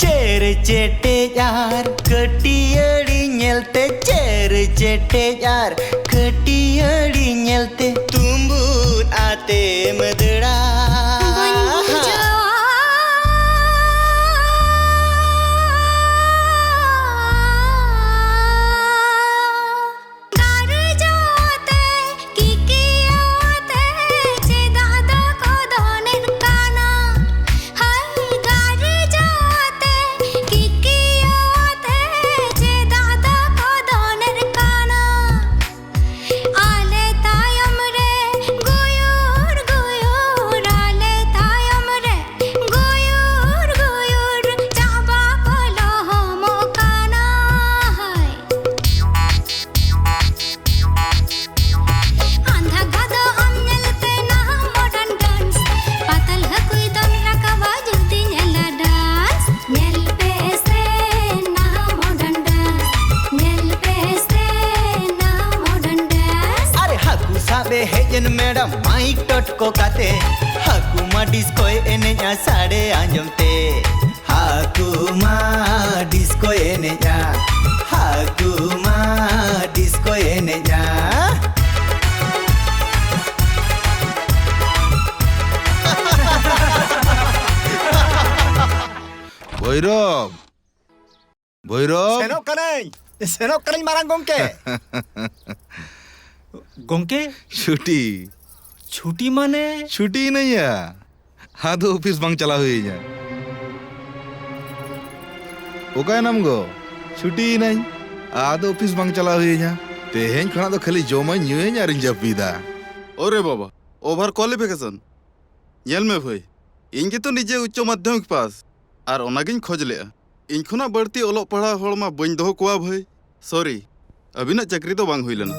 ᱪᱮᱨ ᱪᱮᱴᱮᱡ ᱟᱨ ᱠᱟᱹᱴᱤᱭᱟᱹᱲᱤ ᱧᱮᱞᱛᱮ, ᱪᱮᱨ ᱪᱮᱴᱮᱡ ᱟᱨ ᱠᱟᱹᱴᱤᱭᱟᱹᱲᱤ ᱧᱮᱞᱛᱮ ᱛᱩᱢᱵᱩᱫ ᱟᱛᱮᱢ ᱫᱟᱹᱲᱟ᱾ ᱵᱟᱹᱧ ᱵᱩᱡᱷᱟᱹᱣᱟ᱾ ᱜᱟᱨᱡᱟᱣᱟᱛᱮ ᱠᱤᱠᱤᱭᱟᱣᱟᱛᱮ ᱪᱮᱫᱟᱜ ᱫᱚᱠᱚ ᱫᱚᱱᱮᱫ ᱠᱟᱱᱟ? ᱦᱟᱭ ᱜᱟᱨᱡᱟᱣᱟᱛᱮ ᱠᱤᱠᱤᱭᱟᱣᱟᱛᱮ ᱪᱮᱫᱟᱜ ᱫᱚᱠᱚ ᱫᱚᱱᱮᱫ ᱠᱟᱱᱟ? ᱟᱞᱮ ᱛᱟᱭᱚᱢ ᱨᱮ ᱜᱩᱭᱩᱨ ᱜᱩᱭᱩᱨ ᱥᱟᱰᱮ ᱟᱸᱡᱚᱢ ᱛᱮ ᱦᱟᱹᱠᱩ ᱢᱟ ᱰᱤᱥᱠᱳ ᱮᱱᱮᱡᱼᱟ, ᱦᱟᱹᱠᱩ ᱢᱟ ᱰᱤᱥᱠᱳ ᱮᱱᱮᱡᱼᱟ᱾ ᱵᱷᱳᱭᱨᱚᱵᱽ, ᱵᱷᱳᱭᱨᱚᱵᱽ᱾ ᱥᱮᱱᱚᱜ ᱠᱟᱹᱱᱟᱹᱧ, ᱥᱮᱱᱚᱜ ᱠᱟᱹᱱᱟᱹᱧ ᱢᱟᱨᱟᱝ ᱜᱚᱢᱠᱮ᱾ ᱜᱚᱢᱠᱮ? ᱪᱷᱩᱴᱤ᱾ ᱪᱷᱩᱴᱤ ᱢᱟᱱᱮ? ᱪᱷᱩᱴᱤᱭᱮᱱᱟᱹᱧ ᱭᱟ᱾ ᱟᱫᱚ ᱚᱯᱷᱤᱥ ᱵᱟᱝ ᱪᱟᱞᱟᱣ ᱦᱩᱭᱟᱹᱧᱟ᱾ ᱚᱠᱟᱭᱮᱱᱟᱢ ᱜᱚ? ᱪᱷᱩᱴᱤᱭᱮᱱᱟᱹᱧ᱾ ᱟᱫᱚ ᱚᱯᱷᱤᱥ ᱵᱟᱝ ᱪᱟᱞᱟᱣ ᱦᱩᱭᱟᱹᱧᱟ᱾ ᱛᱮᱦᱮᱧ ᱠᱷᱚᱱᱟᱜ ᱫᱚ ᱠᱷᱟᱹᱞᱤ ᱡᱚᱢᱟᱹᱧ, ᱧᱩᱭᱟᱹᱧ ᱟᱨᱤᱧ ᱡᱟᱹᱯᱤᱫᱟ᱾ ᱚᱨᱮ ᱵᱟᱵᱟ, ᱳᱵᱷᱟᱨ ᱠᱳᱣᱟᱞᱤᱯᱷᱤᱠᱮᱥᱚᱱ᱾ ᱧᱮᱞ ᱢᱮ ᱵᱷᱟᱹᱭ, ᱤᱧ ᱜᱮᱛᱚ ᱱᱤᱡᱮ ᱩᱪᱪᱚ ᱢᱟᱫᱽᱫᱷᱚᱢᱤᱠ ᱯᱟᱥ, ᱟᱨ ᱚᱱᱟᱜᱤᱧ ᱠᱷᱚᱡᱽ ᱞᱮᱜᱼᱟ᱾ ᱤᱧ ᱠᱷᱚᱱᱟᱜ ᱵᱟᱹᱲᱛᱤ ᱚᱞᱚᱜ ᱯᱟᱲᱦᱟᱣ ᱦᱚᱲ ᱢᱟ ᱵᱟᱹᱧ ᱫᱚᱦᱚ ᱠᱚᱣᱟ ᱵᱷᱟᱹᱭ᱾ ᱥᱚᱨᱤ, ᱟᱹᱵᱤᱱᱟᱜ ᱪᱟᱹᱠᱨᱤ ᱫᱚ ᱵᱟᱝ ᱦᱩᱭ ᱞᱮᱱᱟ᱾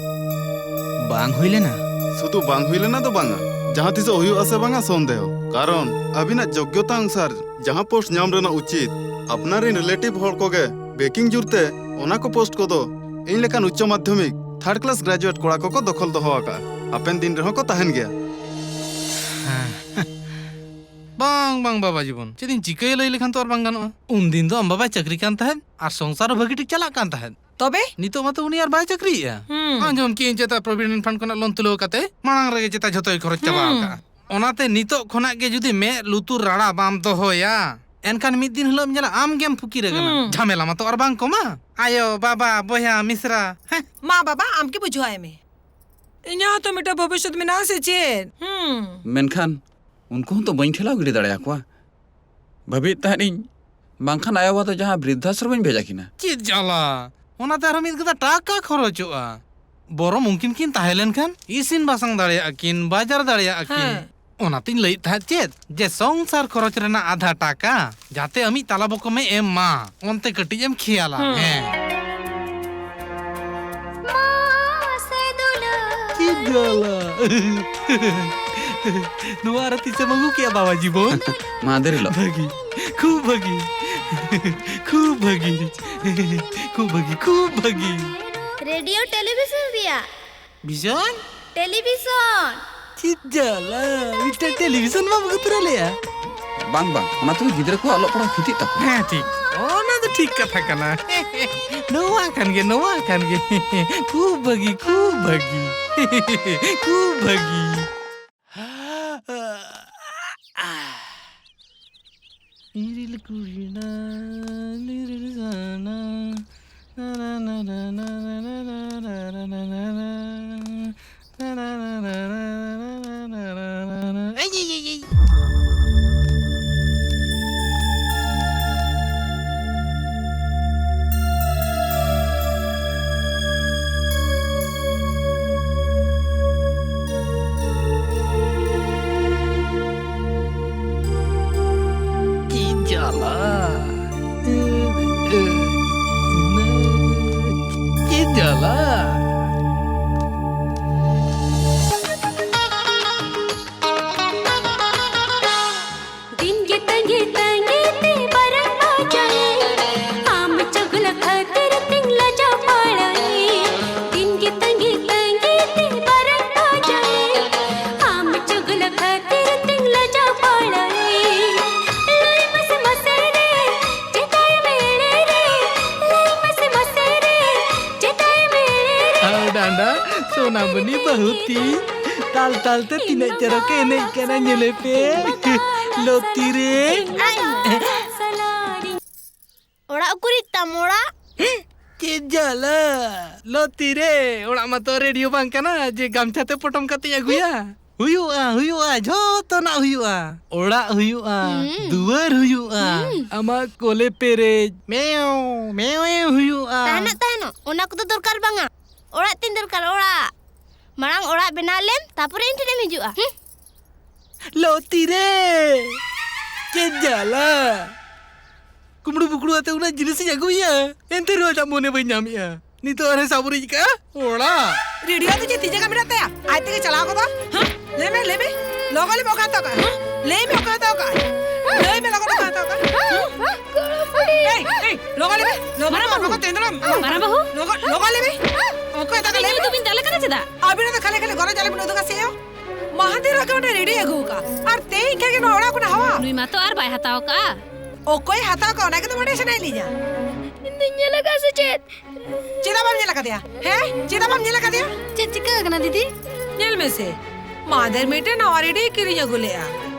ᱵᱟᱝ ᱦᱩᱭ ᱞᱮᱱᱟ? ᱥᱩᱫᱷᱩ ᱵᱟᱝ ᱦᱩᱭ ᱞᱮᱱᱟ ᱫᱚ ᱵᱟᱝᱟ, ᱡᱟᱦᱟᱸ ᱛᱤᱥᱚᱜ ᱦᱩᱭᱩᱜ ᱟᱥᱮ ᱵᱟᱝᱟ ᱥᱚᱱᱫᱮᱦᱚ᱾ ᱠᱟᱨᱚᱱ ᱟᱹᱵᱤᱱᱟᱜ ᱡᱳᱜᱽᱜᱚᱛᱟ ᱚᱱᱩᱥᱟᱨ ᱡᱟᱦᱟᱸ ᱯᱳᱥᱴ ᱧᱟᱢ ᱨᱮᱱᱟᱜ ᱩᱪᱤᱛ, ᱟᱯᱱᱟᱨ ᱨᱮᱱ ᱨᱤᱞᱮᱴᱤᱵᱷ ᱦᱚᱲ ᱠᱚᱜᱮ ᱵᱮᱠᱤᱝ ᱡᱳᱨᱛᱮ ᱚᱱᱟ ᱠᱚ ᱯᱳᱥᱴ ᱠᱚᱫᱚ ᱤᱧ ᱞᱮᱠᱟᱱ ᱩᱪᱪᱚ ᱢᱟᱫᱽᱫᱷᱚᱢᱤᱠ ᱛᱷᱟᱨᱰ ᱠᱞᱟᱥ ᱜᱨᱮᱡᱩᱭᱮᱴ ᱠᱚᱲᱟ ᱠᱚᱠᱚ ᱫᱚᱠᱷᱚᱞ ᱫᱚᱦᱚ ᱟᱠᱟᱫᱼᱟ᱾ ᱦᱟᱯᱮᱱ ᱫᱤᱱ ᱨᱮᱦᱚᱸ ᱠᱚ ᱛᱟᱦᱮᱱ ᱜᱮᱭᱟ᱾ ᱦᱮᱸ᱾ ᱵᱟᱝ, ᱵᱟᱝ, ᱵᱟᱵᱟ ᱡᱤᱵᱚᱱ, ᱪᱮᱫ ᱤᱧ ᱪᱤᱠᱟᱹᱭᱟ ᱞᱟᱹᱭ ᱞᱮᱠᱷᱟᱱ ᱛᱚ ᱟᱨ ᱵᱟᱝ ᱜᱟᱱᱚᱜᱼᱟ᱾ ᱩᱱᱫᱤᱱ ᱫᱚ ᱟᱢ ᱵᱟᱵᱟᱭ ᱪᱟᱹᱠᱨᱤ ᱠᱟᱱ ᱛᱟᱦᱮᱸᱫ ᱟᱨ ᱥᱚᱝᱥᱟᱨ ᱦᱚᱸ ᱵᱷᱟᱹᱜᱤ ᱴᱷᱤᱠ ᱪᱟᱞᱟᱜ ᱠᱟᱱ ᱛᱟᱦᱮᱸᱫ᱾ ᱛᱚᱵᱮ? ᱱᱤᱛᱚᱜ ᱢᱟᱛᱚ ᱩᱱᱤ ᱟᱨ ᱵᱟᱭ ᱪᱟᱹᱠᱨᱤᱭᱮᱜᱼᱟ᱾ ᱦᱩᱸ᱾ ᱟᱸᱡᱚᱢ ᱠᱮᱜᱼᱟᱹᱧ ᱪᱮᱛᱟ Provident Fund ᱠᱷᱚᱱᱟᱜ ᱞᱳᱱ ᱛᱩᱞᱟᱹᱣ ᱠᱟᱛᱮ ᱢᱟᱲᱟᱝ ᱨᱮᱜᱮ ᱪᱮᱛᱟ ᱡᱷᱚᱛᱚᱭ ᱠᱷᱚᱨᱚᱪ ᱪᱟᱵᱟ ᱦᱩᱸ᱾ ᱟᱠᱟᱜᱼᱟ᱾ ᱚᱱᱟᱛᱮ ᱱᱤᱛᱚᱜ ᱠᱷᱚᱱᱟᱜ ᱜᱮ ᱡᱩᱫᱤ ᱢᱮᱫ ᱞᱩᱛᱩᱨ ᱨᱟᱲᱟ ᱵᱟᱢ ᱫᱚᱦᱚᱭᱟ, ᱮᱱᱠᱷᱟᱱ ᱢᱤᱫ ᱫᱤᱱ ᱦᱤᱞᱳᱜ ᱮᱢ ᱧᱮᱞᱟ ᱟᱢ ᱜᱮᱢ ᱯᱷᱩᱠᱤᱨ ᱟᱠᱟᱱᱟ᱾ ᱦᱩᱸ᱾ ᱡᱷᱟᱢᱮᱞᱟ ᱢᱟᱛᱚ ᱟᱨ ᱵᱟᱝ ᱠᱚᱢᱟ᱾ ᱟᱭᱳ, ᱵᱟᱵᱟ, ᱵᱚᱭᱦᱟ, ᱢᱤᱥᱨᱟ, ᱦᱮᱸ᱾ ᱢᱟ ᱵᱟᱵᱟ, ᱟᱢ ᱜᱮ ᱵᱩᱡᱷᱟᱹᱣ ᱟᱭ ᱢᱮ᱾ ᱤᱧᱟᱹᱜ ᱦᱚᱸᱛᱚ ᱢᱤᱫᱴᱟᱝ ᱵᱷᱚᱵᱤᱥᱥᱚᱛ ᱢᱮᱱᱟᱜᱼᱟ ᱥᱮ ᱪᱮᱫ? ᱦᱩᱸ᱾ ᱢᱮᱱᱠᱷᱟᱱ ᱩᱱᱠᱩ ᱦᱚᱸᱛᱚ ᱵᱟᱹᱧ ᱴᱷᱮᱞᱟᱣ ᱜᱤᱰᱤ ᱫᱟᱲᱮᱭᱟᱠᱚᱣᱟ᱾ ᱵᱷᱟᱹᱵᱤᱭᱮᱫ ᱛᱟᱦᱮᱸᱫ ᱤᱧ, ᱵᱟᱝᱠᱷᱟᱱ ᱟᱭᱳ ᱵᱟᱵᱟ ᱫᱚ ᱡᱟᱦᱟᱸ ᱵᱨᱤᱫᱽᱫᱷᱟᱥᱨᱚᱢ ᱤᱧ ᱵᱷᱮᱡᱟ ᱠᱤᱱᱟ᱾ ᱪᱮᱫ ᱡᱟᱞᱟ! ᱚᱱᱟᱛᱮ ᱟᱨᱦᱚᱸ ᱢᱤᱫ ᱜᱟᱫᱟ ᱴᱟᱠᱟ ᱠᱷᱚᱨᱚᱪᱚᱜᱼᱟ᱾ ᱵᱚᱨᱚᱢ ᱩᱱᱠᱤᱱ ᱠᱤᱱ ᱛᱟᱦᱮᱸ ᱞᱮᱱᱠᱷᱟᱱ ᱤᱥᱤᱱ ᱵᱟᱥᱟᱝ ᱫᱟᱲᱮᱭᱟᱜᱼᱟ ᱠᱤᱱ, ᱵᱟᱡᱟᱨ ᱫᱟᱲᱮᱭᱟᱜᱼᱟ ᱠᱤᱱ᱾ ᱦᱮᱸ᱾ ᱚᱱᱟᱛᱤᱧ ᱞᱟᱹᱭᱮᱫ ᱛᱟᱦᱮᱸᱫ ᱪᱮᱫ, ᱡᱮ ᱥᱚᱝᱥᱟᱨ ᱠᱷᱚᱨᱚᱪ ᱨᱮᱱᱟᱜ ᱟᱫᱷᱟ ᱴᱟᱠᱟ ᱡᱟᱛᱮ ᱟᱢᱤᱡ ᱛᱟᱞᱟ ᱵᱚᱠᱚᱢᱮ ᱮᱢ ᱢᱟ, ᱚᱱᱛᱮ ᱠᱟᱹᱴᱤᱡ ᱮᱢ ᱠᱷᱮᱭᱟᱞᱟ᱾ ᱦᱩᱸ᱾ ᱦᱮᱸ᱾ ᱪᱮᱫ ᱡᱟᱞᱟ᱾ ᱱᱚᱣᱟ ᱟᱨ ᱛᱤᱥᱮᱢ ᱟᱹᱜᱩ ᱠᱮᱜᱼᱟ ᱵᱟᱵᱟ ᱡᱤᱵᱚᱱ? ᱢᱟᱦᱫᱮᱨ ᱦᱤᱞᱳᱜ᱾ ᱵᱷᱟᱹᱜᱤ, ᱠᱷᱩᱵ ᱵᱷᱟᱹᱜᱤ, ᱠᱷᱩᱵ ᱵᱷᱟᱹᱜᱤ, ᱠᱷᱩᱵ ᱵᱷᱟᱹᱜᱤ, ᱠᱷᱩᱵ ᱵᱷᱟᱹᱜᱤ᱾ ᱨᱮᱰᱤᱭᱳ ᱴᱮᱞᱤᱵᱷᱤᱥᱚᱱ ᱨᱮᱭᱟᱜ ᱵᱷᱤᱡᱚᱱ? ᱴᱮᱞᱤᱵᱷᱤᱥᱚᱱ᱾ ᱪᱮᱫ ᱡᱟᱞᱟ, ᱢᱤᱫᱴᱟᱝ ᱴᱮᱞᱤᱵᱷᱤᱥᱚᱱ ᱵᱟᱢ ᱟᱹᱜᱩ ᱛᱚᱨᱟ ᱞᱮᱭᱟ? ᱵᱟᱝ, ᱵᱟᱝ, ᱚᱱᱟ ᱛᱮᱜᱮ ᱜᱤᱫᱽᱨᱟᱹ ᱠᱚᱣᱟᱜ ᱚᱞᱚᱜ ᱯᱟᱲᱦᱟᱣ ᱠᱷᱚᱛᱤᱜ ᱛᱟᱠᱚᱣᱟ᱾ ᱦᱮᱸ, ᱴᱷᱤᱠ᱾ ᱚᱱᱟ ᱫᱚ ᱴᱷᱤᱠ ᱠᱟᱛᱷᱟ ᱠᱟᱱᱟ᱾ ᱱᱚᱣᱟ ᱠᱟᱱ ᱜᱮ, ᱱᱚᱣᱟ ᱠᱟᱱ ᱜᱮ᱾ ᱠᱷᱩᱵ ᱵᱷᱟᱹᱜᱤ, ᱠᱷᱩᱵ ᱵᱷᱟᱹᱜᱤ, ᱠᱷᱩᱵ ᱵᱷᱟᱹᱜᱤ᱾ ᱤᱨᱤᱞ ᱠᱩᱲᱤᱱᱟ, ᱤᱨᱤᱞ ᱥᱟᱱᱟ, ᱱᱟ, ᱱᱟ, ᱱᱟ᱾ ᱮᱭ, ᱮᱭ, ᱮᱭ, ᱮᱭ᱾ ᱪᱮᱫ ᱡᱟᱞᱟ! ᱪᱮᱫ ᱡᱟᱞᱟ! ᱫᱤᱱ ᱜᱮ ᱛᱟᱺᱜᱤ ᱛᱟᱺᱜᱤ ᱛᱮ ᱵᱟᱨᱚ ᱵᱟᱡᱟᱭᱮᱱ, ᱟᱢ ᱪᱩᱜᱞᱟᱹ ᱠᱷᱟᱹᱛᱤᱨ ᱛᱤᱧ ᱞᱟᱡᱟᱣ ᱯᱟᱲᱟᱭᱮᱱ᱾ ᱫᱤᱱ ᱜᱮ ᱛᱟᱺᱜᱤ ᱛᱟᱺᱜᱤ ᱛᱮ ᱵᱟᱨᱚ ᱵᱟᱡᱟᱭᱮᱱ, ᱟᱢ ᱪᱩᱜᱞᱟᱹ ᱠᱷᱟᱹᱛᱤᱨ ᱛᱤᱧ ᱞᱟᱡᱟᱣ ᱯᱟᱲᱟᱭᱮᱱ᱾ ᱞᱟᱹᱭ ᱢᱮᱥᱮ ᱢᱟᱥᱮ ᱨᱮ, ᱪᱮᱫᱟᱜ ᱮᱢ ᱮᱲᱮ ᱨᱮ? ᱞᱟᱹᱭ ᱢᱮᱥᱮ ᱢᱟᱥᱮ ᱨᱮ, ᱪᱮᱫᱟᱜ ᱮᱢ ᱮᱲᱮ ᱨᱮ? ᱟᱣ ᱰᱟᱸᱰᱟ, ᱥᱳᱱᱟᱢᱚᱱᱤ ᱵᱟᱹᱦᱩ ᱛᱤᱧ, ᱛᱟᱞ ᱛᱟᱞ ᱛᱮ ᱛᱤᱱᱟᱹᱜ ᱪᱚᱨᱚᱠ ᱮ ᱮᱱᱮᱡ ᱠᱟᱱᱟ, ᱧᱮᱞᱮ ᱯᱮ᱾ ᱞᱚᱛᱤ ᱨᱮ᱾ ᱚᱲᱟᱜ ᱩᱠᱩᱨᱤᱡ ᱛᱟᱢ ᱚᱲᱟᱜ? ᱪᱮᱫ ᱡᱟᱞᱟ! ᱞᱚᱛᱤ ᱨᱮ, ᱚᱲᱟᱜ ᱢᱟᱛᱚ ᱨᱮᱰᱤᱭᱳ ᱵᱟᱝ ᱠᱟᱱᱟ ᱡᱮ ᱜᱟᱢᱪᱷᱟ ᱛᱮ ᱯᱚᱴᱚᱢ ᱠᱟᱛᱮᱧ ᱟᱹᱜᱩᱭᱟ᱾ ᱦᱩᱭᱩᱜᱼᱟ, ᱦᱩᱭᱩᱜᱼᱟ, ᱡᱷᱚᱛᱚᱱᱟᱜ ᱦᱩᱭᱩᱜᱼᱟ᱾ ᱚᱲᱟᱜ ᱦᱩᱭᱩᱜᱼᱟ, ᱦᱩᱸ᱾ ᱫᱩᱣᱟᱹᱨ ᱦᱩᱭᱩᱜᱼᱟ, ᱦᱩᱸ᱾ ᱟᱢᱟᱜ ᱠᱚᱞᱮ ᱯᱮᱨᱮᱡ, ᱢᱮᱣ, ᱢᱮᱣ ᱦᱩᱭᱩᱜᱼᱟ᱾ ᱛᱟᱦᱮᱱᱚᱜ, ᱛᱟᱦᱮᱱᱚᱜ, ᱚᱱᱟ ᱠᱚᱫᱚ ᱫᱚᱨᱠᱟᱨ ᱵᱟᱝᱟ᱾ ᱚᱲᱟᱜ ᱛᱤᱧ ᱫᱚᱨᱠᱟᱨ, ᱚᱲᱟᱜ᱾ ᱢᱟᱲᱟᱝ ᱚᱲᱟᱜ ᱵᱮᱱᱟᱣ ᱞᱮᱢ, ᱛᱟᱯᱚᱨᱮ ᱤᱧ ᱴᱷᱮᱱ ᱮᱢ ᱦᱤᱡᱩᱜᱼᱟ᱾ ᱦᱩᱸ᱾ ᱞᱚᱛᱤ ᱨᱮ! ᱪᱮᱫ ᱡᱟᱞᱟ! ᱠᱩᱢᱵᱽᱲᱩ ᱵᱩᱠᱲᱩ ᱟᱛᱮ ᱩᱱᱟᱹᱜ ᱡᱤᱱᱤᱥᱤᱧ ᱟᱹᱜᱩᱭᱟ, ᱮᱱᱛᱮ ᱨᱮᱦᱚᱸ ᱟᱡᱟᱜ ᱢᱚᱱᱮ ᱵᱟᱹᱧ ᱧᱟᱢᱮᱜᱼᱟ᱾ ᱱᱤᱛᱚᱜ ᱟᱨᱦᱚᱸ ᱥᱟᱵ ᱩᱨᱤᱡ ᱠᱟᱜᱼᱟ, ᱚᱲᱟᱜ᱾ ᱨᱮᱰᱤᱭᱳ ᱫᱚ ᱪᱮᱫ ᱛᱤ ᱡᱟᱸᱜᱟ ᱢᱮᱱᱟᱜ ᱛᱟᱭᱟ? ᱟᱡ ᱛᱮᱜᱮ ᱪᱟᱞᱟᱣ ᱜᱚᱫᱚᱜᱼᱟ? ᱦᱮᱸ? ᱞᱟᱹᱭ ᱢᱮ, ᱞᱟᱹᱭ ᱢᱮ᱾ ᱞᱚᱜᱚᱱ ᱞᱟᱹᱭ ᱢᱮ, ᱚᱠᱟ ᱦᱟᱛᱟᱣ ᱠᱟᱜᱼᱟ? ᱞᱟᱹᱭ ᱢᱮ, ᱚᱠᱟ ᱦᱟᱛᱟᱣ ᱠᱟᱜᱼᱟ? ᱞᱟᱹᱭ ᱢᱮ, ᱞᱚᱜᱚᱱ ᱚᱠᱟ ᱦᱟᱛᱟᱣ ᱠᱟᱜᱼᱟ? ᱮᱭ, ᱮᱭ, ᱞᱚᱜᱚᱱ ᱞᱟᱹᱭ ᱢᱮ, ᱞᱚᱜᱚᱱ ᱢᱟᱨᱟᱝ ᱵᱟᱹᱦᱩ᱾ ᱞᱚᱜᱚᱱ ᱛᱮᱸᱫᱽᱨᱚᱢ᱾ ᱢᱟᱨᱟᱝ ᱵᱟᱹᱦᱩ? ᱞᱚᱜᱚᱱ, ᱞᱚᱜᱚᱱ ᱞᱟᱹᱭ ᱢᱮ᱾ ᱚᱠᱚᱭ ᱦᱟᱛᱟᱣ ᱠᱟᱜᱼᱟ, ᱞᱟᱹᱭ ᱢᱮ? ᱧᱩ ᱫᱚᱵᱤᱱ ᱫᱟᱞᱮ ᱠᱟᱱᱟ ᱪᱮᱫᱟᱜ? ᱟᱹᱵᱤᱱ ᱫᱚ ᱠᱷᱟᱹᱞᱤ, ᱠᱷᱟᱹᱞᱤ ᱜᱚᱨᱚᱡ ᱟᱞᱚ ᱵᱤᱱ ᱩᱫᱩᱜᱟ ᱥᱮ ᱭᱳ᱾ ᱢᱟᱦᱟᱫᱮᱨ ᱜᱮ ᱚᱸᱰᱮ ᱨᱮᱰᱤ ᱟᱹᱜᱩ ᱟᱠᱟᱫ, ᱟᱨ ᱛᱮᱦᱮᱧ ᱠᱷᱟᱱ ᱜᱮ ᱱᱚᱣᱟ ᱚᱲᱟᱜ ᱠᱷᱚᱱᱟᱜ ᱦᱟᱣᱟ᱾ ᱱᱩᱭ ᱢᱟᱛᱚ ᱟᱨ ᱵᱟᱭ ᱦᱟᱛᱟᱣ ᱠᱟᱜᱼᱟ᱾ ᱚᱠᱚᱭ ᱦᱟᱛᱟᱣ ᱠᱟᱜ, ᱚᱱᱟ ᱜᱮᱛᱚ ᱵᱟᱰᱟᱭ ᱥᱟᱱᱟᱭᱮᱫ ᱞᱤᱧᱟ᱾ ᱤᱧ ᱫᱚᱧ ᱧᱮᱞ ᱟᱠᱟᱫ ᱥᱮ ᱪᱮᱫ? ᱪᱮᱫᱟᱜ ᱵᱟᱢ ᱧᱮᱞ ᱟᱠᱟᱫᱮᱭᱟ? ᱦᱮᱸ, ᱪᱮᱫᱟᱜ ᱵᱟᱢ ᱧᱮᱞ ᱟᱠᱟᱫᱮᱭᱟ? ᱪᱮᱫ ᱪᱤᱠᱟᱹ ᱟᱠᱟᱱᱟ ᱫᱤᱫᱤ? ᱧᱮᱞ ᱢᱮᱥᱮ, ᱢᱟᱦᱟᱫᱮᱨ ᱢᱤᱫᱴᱮᱱ ᱱᱟᱣᱟ ᱨᱮᱰᱤᱭᱳᱭ ᱠᱤᱨᱤᱧ ᱟᱹᱜᱩ ᱞᱮᱜᱼᱟ᱾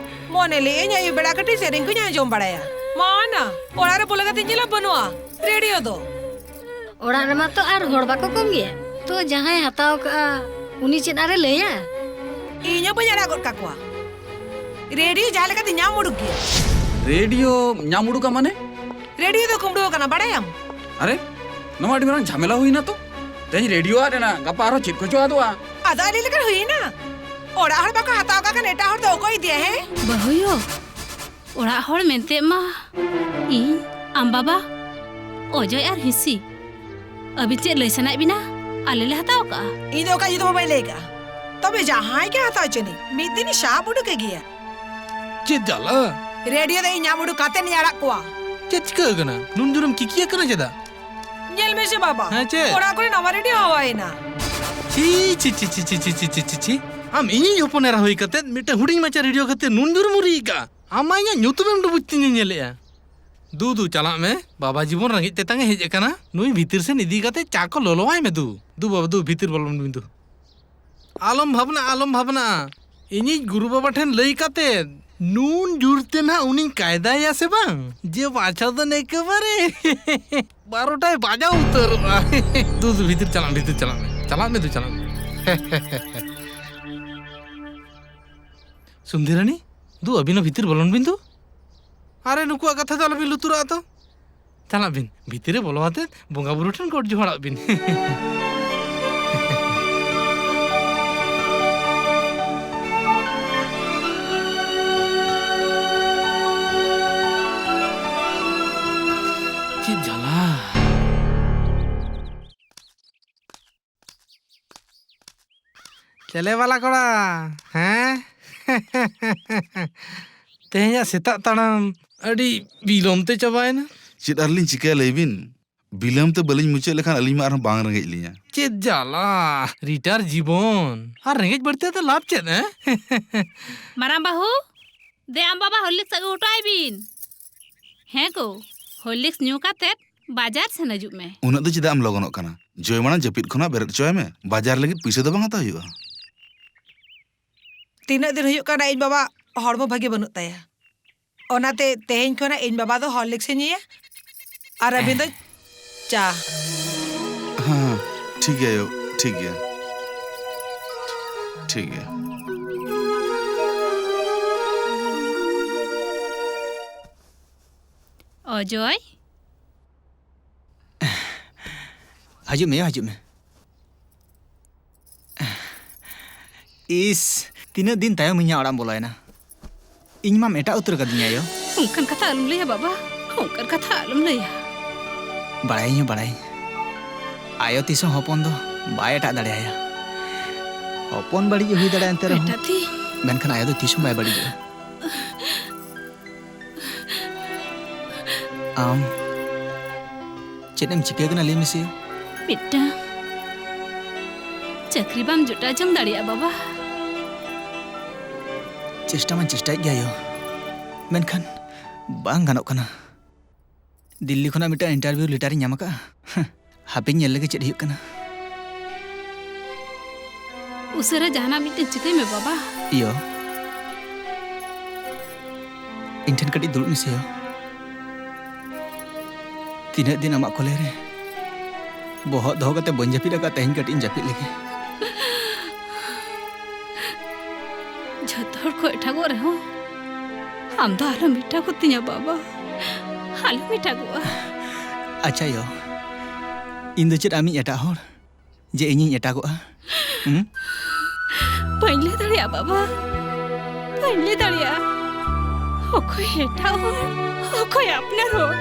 ᱢᱚᱱᱮ ᱞᱮᱜᱼᱟᱹᱧ ᱟᱹᱭᱩᱵ ᱵᱮᱲᱟ ᱠᱟᱹᱴᱤᱡ ᱥᱮᱨᱮᱧ ᱠᱚᱧ ᱟᱸᱡᱚᱢ ᱵᱟᱲᱟᱭᱟ᱾ ᱢᱟ ᱱᱟ, ᱚᱲᱟᱜ ᱨᱮ ᱵᱚᱞᱚ ᱠᱟᱛᱮ ᱧᱮᱞᱟ ᱵᱟᱹᱱᱩᱜᱼᱟ ᱨᱮᱰᱤᱭᱳ ᱫᱚ᱾ ᱚᱲᱟᱜ ᱨᱮᱢᱟ ᱛᱚ ᱟᱨ ᱦᱚᱲ ᱵᱟᱠᱚ ᱠᱚᱢ ᱜᱮᱭᱟ᱾ ᱛᱚ ᱡᱟᱦᱟᱸᱭ ᱦᱟᱛᱟᱣ ᱠᱟᱜᱼᱟ, ᱩᱱᱤ ᱪᱮᱫ ᱟᱨᱮ ᱞᱟᱹᱭᱟ? ᱤᱧ ᱦᱚᱸ ᱵᱟᱹᱧ ᱟᱲᱟᱜ ᱜᱚᱫ ᱠᱟᱠᱚᱣᱟ᱾ ᱨᱮᱰᱤᱭᱳ ᱡᱟᱦᱟᱸ ᱞᱮᱠᱟᱛᱮ ᱧᱟᱢ ᱩᱰᱩᱠ ᱜᱮᱭᱟ᱾ ᱨᱮᱰᱤᱭᱳ ᱧᱟᱢ ᱩᱰᱩᱠᱟ ᱢᱟᱱᱮ? ᱨᱮᱰᱤᱭᱳ ᱫᱚ ᱠᱩᱢᱵᱽᱲᱩ ᱟᱠᱟᱱᱟ, ᱵᱟᱲᱟᱭᱟᱢ? ᱟᱨᱮ, ᱱᱚᱣᱟ ᱟᱹᱰᱤ ᱢᱟᱨᱟᱝ ᱡᱷᱟᱢᱮᱞᱟ ᱦᱩᱭᱱᱟ ᱛᱚ᱾ ᱛᱮᱦᱮᱧ ᱨᱮᱰᱤᱭᱳ ᱟᱫ ᱮᱱᱟ, ᱜᱟᱯᱟ ᱟᱨᱦᱚᱸ ᱪᱮᱫ ᱠᱚᱪᱚ ᱟᱫᱚᱜᱼᱟ᱾ ᱟᱫᱚ ᱟᱹᱰᱤ ᱞᱮᱠᱟᱱ ᱦᱩᱭᱱᱟ᱾ ᱚᱲᱟᱜ ᱦᱚᱲ ᱵᱟᱠᱚ ᱦᱟᱛᱟᱣ ᱠᱟᱜ ᱠᱷᱟᱱ ᱮᱴᱟᱜ ᱦᱚᱲ ᱫᱚ ᱚᱠᱚᱭ ᱤᱫᱤᱭᱟ, ᱦᱮᱸ? ᱵᱟᱹᱦᱩᱭᱳ, ᱚᱲᱟᱜ ᱦᱚᱲ ᱢᱮᱱᱛᱮ ᱢᱟ ᱤᱧ, ᱟᱢ ᱵᱟᱵᱟ, ᱚᱡᱚᱭ ᱟᱨ ᱦᱤᱸᱥᱤ᱾ ᱟᱹᱵᱤᱱ ᱪᱮᱫ ᱞᱟᱹᱭ ᱥᱟᱱᱟᱭᱮᱫ ᱵᱤᱱᱟ? ᱟᱞᱮ ᱞᱮ ᱦᱟᱛᱟᱣ ᱠᱟᱜᱼᱟ᱾ ᱤᱧ ᱫᱚ ᱚᱠᱟ ᱡᱩᱫᱟᱹ ᱦᱚᱸ ᱵᱟᱹᱧ ᱞᱟᱹᱭ ᱠᱟᱜᱼᱟ᱾ ᱛᱚᱵᱮ ᱡᱟᱦᱟᱸᱭ ᱜᱮ ᱦᱟᱛᱟᱣ ᱦᱚᱪᱚᱱᱤᱡ, ᱢᱤᱫ ᱫᱤᱱ ᱤᱧ ᱥᱟᱵ ᱩᱰᱩᱠᱮ ᱜᱮᱭᱟ᱾ ᱪᱮᱫ ᱡᱟᱞᱟ? ᱨᱮᱰᱤᱭᱳ ᱫᱚ ᱤᱧ ᱧᱟᱢ ᱩᱰᱩᱠ ᱠᱟᱛᱮ ᱤᱧ ᱟᱲᱟᱜ ᱠᱚᱣᱟ᱾ ᱪᱮᱫ ᱪᱤᱠᱟᱹ ᱟᱠᱟᱱᱟ? ᱱᱩᱱ ᱡᱳᱨᱮᱢ ᱠᱤᱠᱤᱭᱟᱹ ᱠᱟᱱᱟ ᱪᱮᱫᱟᱜ? ᱧᱮᱞ ᱢᱮᱥᱮ ᱵᱟᱵᱟ, ᱦᱮᱸ, ᱪᱮᱫ? ᱚᱲᱟᱜ ᱠᱚᱨᱮ ᱱᱟᱣᱟ ᱨᱮᱰᱤᱭᱳ ᱦᱟᱣᱟᱭᱮᱱᱟ᱾ ᱪᱷᱤ, ᱪᱷᱤ, ᱪᱷᱤ᱾ ᱟᱢ ᱤᱧᱤᱡ ᱦᱚᱯᱚᱱ ᱮᱨᱟ ᱦᱩᱭ ᱠᱟᱛᱮ ᱢᱤᱫᱴᱟᱝ ᱦᱩᱰᱤᱧ ᱢᱟᱪᱷᱟ ᱨᱮᱰᱤᱭᱳ ᱠᱷᱟᱹᱛᱤᱨ ᱱᱩᱱ ᱡᱳᱨᱮᱢ ᱩᱨᱤᱡ ᱟᱠᱟᱜᱼᱟ? ᱟᱢ ᱢᱟ ᱤᱧᱟᱜ ᱧᱩᱛᱩᱢᱮᱢ ᱰᱩᱵᱩᱡ ᱛᱤᱧ ᱧᱮᱞᱮᱜᱼᱟ᱾ ᱫᱩ, ᱫᱩ, ᱪᱟᱞᱟᱜ ᱢᱮ᱾ ᱵᱟᱵᱟ ᱡᱤᱵᱚᱱ ᱨᱮᱸᱜᱮᱡ ᱛᱮᱛᱟᱝ ᱮ ᱦᱮᱡ ᱟᱠᱟᱱᱟ᱾ ᱱᱩᱭ ᱵᱷᱤᱛᱤᱨ ᱥᱮᱱ ᱤᱫᱤ ᱠᱟᱛᱮ ᱪᱟ ᱠᱚ ᱞᱚᱞᱚᱣᱟᱭ ᱢᱮ ᱫᱩ᱾ ᱫᱩ ᱵᱟᱵᱟ, ᱫᱩ ᱵᱷᱤᱛᱤᱨ ᱵᱚᱞᱚᱱ ᱵᱤᱱ ᱫᱩ᱾ ᱟᱞᱚᱢ ᱵᱷᱟᱵᱽᱱᱟᱜᱼᱟ, ᱟᱞᱚᱢ ᱵᱷᱟᱵᱽᱱᱟᱜᱼᱟ᱾ ᱤᱧᱤᱡ ᱜᱩᱨᱩ ᱵᱟᱵᱟ ᱴᱷᱮᱱ ᱞᱟᱹᱭ ᱠᱟᱛᱮ ᱱᱩᱱ ᱡᱳᱨ ᱛᱮ ᱱᱟᱦᱟᱜ ᱩᱱᱤᱧ ᱠᱟᱭᱫᱟᱭᱟ ᱥᱮ ᱵᱟᱝ, ᱡᱮ ᱵᱟᱪᱷᱟ ᱫᱚ ᱮᱠᱮᱵᱟᱨᱮ ᱵᱟᱨᱚᱴᱟᱭ ᱵᱟᱡᱟᱣ ᱩᱛᱟᱹᱨᱚᱜᱼᱟ᱾ ᱫᱩ, ᱫᱩ, ᱵᱷᱤᱛᱤᱨ ᱪᱟᱞᱟᱜ ᱢᱮ, ᱵᱷᱤᱛᱤᱨ ᱪᱟᱞᱟᱜ ᱢᱮ᱾ ᱪᱟᱞᱟᱜ ᱢᱮ ᱫᱩ, ᱪᱟᱞᱟᱜ ᱢᱮ᱾ ᱥᱩᱱᱫᱷᱤᱨᱟᱱᱤ, ᱫᱩ, ᱟᱹᱵᱤᱱ ᱦᱚᱸ ᱵᱷᱤᱛᱤᱨ ᱵᱚᱞᱚᱱ ᱵᱤᱱ ᱫᱩ᱾ ᱟᱨᱮ, ᱱᱩᱠᱩᱣᱟᱜ ᱠᱟᱛᱷᱟ ᱫᱚ ᱟᱞᱚᱵᱤᱱ ᱞᱩᱛᱩᱨᱟᱜᱼᱟ ᱛᱚ᱾ ᱪᱟᱞᱟᱜ ᱵᱤᱱ, ᱵᱷᱤᱛᱤᱨ ᱨᱮ ᱵᱚᱞᱚ ᱟᱛᱮᱫ ᱵᱚᱸᱜᱟ ᱵᱩᱨᱩ ᱴᱷᱮᱱ ᱜᱚᱰ ᱡᱚᱦᱟᱨᱟᱜ ᱵᱤᱱ᱾ ᱪᱮᱫ ᱡᱟᱞᱟ! ᱪᱮᱞᱮ ᱵᱟᱞᱟ ᱠᱚᱲᱟ, ᱦᱮᱸ? ᱛᱮᱦᱮᱧᱟᱜ ᱥᱮᱛᱟᱜ ᱛᱟᱲᱟᱢ ᱟᱹᱰᱤ ᱵᱤᱞᱚᱢ ᱛᱮ ᱪᱟᱵᱟᱭᱮᱱᱟ᱾ ᱪᱮᱫ ᱟᱨᱞᱤᱧ ᱪᱤᱠᱟᱹᱭᱟ ᱞᱟᱹᱭ ᱵᱤᱱ? ᱵᱤᱞᱟᱹᱢ ᱛᱮ ᱵᱟᱹᱞᱤᱧ ᱢᱩᱪᱟᱹᱫ ᱞᱮᱠᱷᱟᱱ ᱟᱹᱞᱤᱧ ᱢᱟ ᱟᱨᱦᱚᱸ ᱵᱟᱝ ᱨᱮᱸᱜᱮᱡ ᱞᱤᱧᱟ᱾ ᱪᱮᱫ ᱡᱟᱞᱟ, ᱨᱤᱴᱟᱨ ᱡᱤᱵᱚᱱ᱾ ᱟᱨ ᱨᱮᱸᱜᱮᱡ ᱵᱟᱹᱲᱛᱤ ᱠᱟᱛᱮ ᱞᱟᱵᱷ ᱪᱮᱫ, ᱦᱮᱸ? ᱢᱟᱨᱟᱝ ᱵᱟᱹᱦᱩ, ᱫᱮ ᱟᱢ ᱵᱟᱵᱟ ᱦᱚᱨᱞᱤᱠᱥ ᱟᱹᱜᱩ ᱦᱚᱴᱚ ᱟᱭ ᱵᱤᱱ᱾ ᱦᱮᱸ ᱜᱳ, ᱦᱚᱨᱞᱤᱠᱥ ᱧᱩ ᱠᱟᱛᱮ ᱵᱟᱡᱟᱨ ᱥᱮᱱ ᱦᱤᱡᱩᱜ ᱢᱮ᱾ ᱩᱱᱟᱹᱜ ᱫᱚ ᱪᱮᱫᱟᱜ ᱮᱢ ᱞᱚᱜᱚᱱᱚᱜ ᱠᱟᱱᱟ? ᱡᱚᱭ ᱢᱟᱲᱟᱝ ᱡᱟᱹᱯᱤᱫ ᱠᱷᱚᱱᱟᱜ ᱵᱮᱨᱮᱫ ᱦᱚᱪᱚᱭ ᱢᱮ᱾ ᱵᱟᱡᱟᱨ ᱞᱟᱹᱜᱤᱫ ᱯᱩᱭᱥᱟᱹ ᱫᱚ ᱵᱟᱝ ᱦᱟᱛᱟᱣ ᱦᱩᱭᱩᱜᱼᱟ᱾ ᱛᱤᱱᱟᱹᱜ ᱫᱤᱱ ᱦᱩᱭᱩᱜ ᱠᱟᱱᱟ ᱤᱧ ᱵᱟᱵᱟ ᱦᱚᱲᱢᱚ ᱵᱷᱟᱜᱮ ᱵᱟᱹᱱᱩᱜ ᱛᱟᱭᱟ, ᱚᱱᱟᱛᱮ ᱛᱮᱦᱮᱧ ᱠᱷᱚᱱᱟᱜ ᱤᱧ ᱵᱟᱵᱟ ᱫᱚ ᱦᱚᱨᱞᱤᱠᱥ ᱮ ᱧᱩᱭᱟ ᱟᱨ ᱟᱹᱵᱤᱱ ᱫᱚ ᱪᱟ᱾ ᱦᱮᱸ, ᱦᱮᱸ, ᱴᱷᱤᱠ ᱜᱮᱭᱟ ᱭᱳ, ᱴᱷᱤᱠ ᱜᱮᱭᱟ, ᱴᱷᱤᱠ ᱜᱮᱭᱟ᱾ ᱚᱡᱚᱭ, ᱦᱤᱡᱩᱜ ᱢᱮ ᱭᱳ, ᱦᱤᱡᱩᱜ ᱢᱮ᱾ ᱤᱥ, ᱛᱤᱱᱟᱹᱜ ᱫᱤᱱ ᱛᱟᱭᱚᱢ ᱤᱧᱟᱹᱜ ᱚᱲᱟᱜ ᱮᱢ ᱵᱚᱞᱚᱭᱮᱱᱟ᱾ ᱤᱧ ᱢᱟᱢ ᱮᱴᱟᱜ ᱩᱛᱟᱹᱨ ᱠᱟᱫᱤᱧᱟ ᱭᱳ᱾ ᱚᱱᱠᱟᱱ ᱠᱟᱛᱷᱟ ᱟᱞᱚᱢ ᱞᱟᱹᱭᱟ ᱵᱟᱵᱟ, ᱚᱱᱠᱟᱱ ᱠᱟᱛᱷᱟ ᱟᱞᱚᱢ ᱞᱟᱹᱭᱟ᱾ ᱵᱟᱲᱟᱭᱟᱹᱧ ᱭᱳ, ᱵᱟᱲᱟᱭᱟᱹᱧ᱾ ᱟᱭᱳ ᱛᱤᱥ ᱦᱚᱸ ᱦᱚᱯᱚᱱ ᱫᱚ ᱵᱟᱭ ᱮᱴᱟᱜ ᱫᱟᱲᱮᱭᱟᱭᱟ᱾ ᱦᱚᱯᱚᱱ ᱵᱟᱹᱲᱤᱡ ᱦᱩᱭ ᱫᱟᱲᱮᱭᱟᱜᱼᱟ ᱮᱱᱛᱮ ᱨᱮᱦᱚᱸ, ᱵᱮᱴᱟ ᱛᱤ᱾ ᱢᱮᱱᱠᱷᱟᱱ ᱟᱭᱳ ᱫᱚ ᱛᱤᱥ ᱦᱚᱸ ᱵᱟᱭ ᱵᱟᱹᱲᱤᱡᱚᱜᱼᱟ᱾ ᱟᱢ ᱪᱮᱫ ᱮᱢ ᱪᱤᱠᱟᱹ ᱠᱟᱱᱟ ᱞᱟᱹᱭ ᱢᱮᱥᱮ? ᱢᱤᱫᱴᱟᱝ ᱪᱟᱹᱠᱨᱤ ᱵᱟᱢ ᱡᱚᱴᱟᱣ ᱡᱚᱝ ᱫᱟᱲᱮᱭᱟᱜᱼᱟ ᱵᱟᱵᱟ? ᱪᱮᱥᱴᱟ ᱢᱟᱧ ᱪᱮᱥᱴᱟᱭᱮᱫ ᱜᱮᱭᱟ ᱭᱳ, ᱢᱮᱱᱠᱷᱟᱱ ᱵᱟᱝ ᱜᱟᱱᱚᱜ ᱠᱟᱱᱟ᱾ ᱫᱤᱞᱞᱤ ᱠᱷᱚᱱᱟᱜ ᱢᱤᱫᱴᱟᱝ ᱤᱱᱴᱟᱨᱵᱷᱤᱭᱩ ᱞᱮᱴᱟᱨ ᱤᱧ ᱧᱟᱢ ᱟᱠᱟᱫᱼᱟ᱾ ᱦᱟᱯᱮᱧ ᱧᱮᱞ ᱞᱮᱜᱮ ᱪᱮᱫ ᱦᱩᱭᱩᱜ ᱠᱟᱱᱟ᱾ ᱩᱥᱟᱹᱨᱟ ᱡᱟᱦᱟᱱᱟᱜ ᱢᱤᱫᱴᱮᱱ ᱪᱤᱠᱟᱹᱭ ᱢᱮ ᱵᱟᱵᱟ᱾ ᱤᱭᱳ, ᱤᱧ ᱴᱷᱮᱱ ᱠᱟᱹᱴᱤᱡ ᱫᱩᱲᱩᱵ ᱢᱮᱥᱮ ᱭᱳ᱾ ᱛᱤᱱᱟᱹᱜ ᱫᱤᱱ ᱟᱢᱟᱜ ᱠᱚᱞᱮ ᱨᱮ ᱵᱚᱦᱚᱜ ᱫᱚᱦᱚ ᱠᱟᱛᱮ ᱵᱟᱹᱧ ᱡᱟᱹᱯᱤᱫ ᱟᱠᱟᱫ, ᱛᱮᱦᱮᱧ ᱠᱟᱹᱴᱤᱡ ᱤᱧ ᱡᱟᱹᱯᱤᱫ ᱞᱮᱜᱮ᱾ ᱡᱷᱚᱛᱚ ᱦᱚᱲ ᱠᱚ ᱮᱴᱟᱜᱚᱜ ᱨᱮᱦᱚᱸ ᱟᱢ ᱫᱚ ᱟᱞᱚᱢ ᱮᱴᱟᱜᱚᱜ ᱛᱤᱧᱟ ᱵᱟᱵᱟ, ᱟᱞᱚᱢ ᱮᱴᱟᱜᱚᱜᱼᱟ᱾ ᱟᱪᱪᱷᱟ ᱭᱳ, ᱤᱧ ᱫᱚ ᱪᱮᱫ ᱟᱢᱤᱡ ᱮᱴᱟᱜ ᱦᱚᱲ ᱡᱮ ᱤᱧᱤᱧ ᱮᱴᱟᱜᱚᱜᱼᱟ? ᱦᱩᱸ? ᱵᱟᱹᱧ ᱞᱟᱹᱭ ᱫᱟᱲᱮᱭᱟᱜᱼᱟ ᱵᱟᱵᱟ, ᱵᱟᱹᱧ ᱞᱟᱹᱭ ᱫᱟᱲᱮᱭᱟᱜᱼᱟ᱾ ᱚᱠᱚᱭ ᱮᱴᱟᱜ ᱦᱚᱲ, ᱚᱠᱚᱭ ᱟᱯᱱᱟᱨ ᱦᱚᱲ,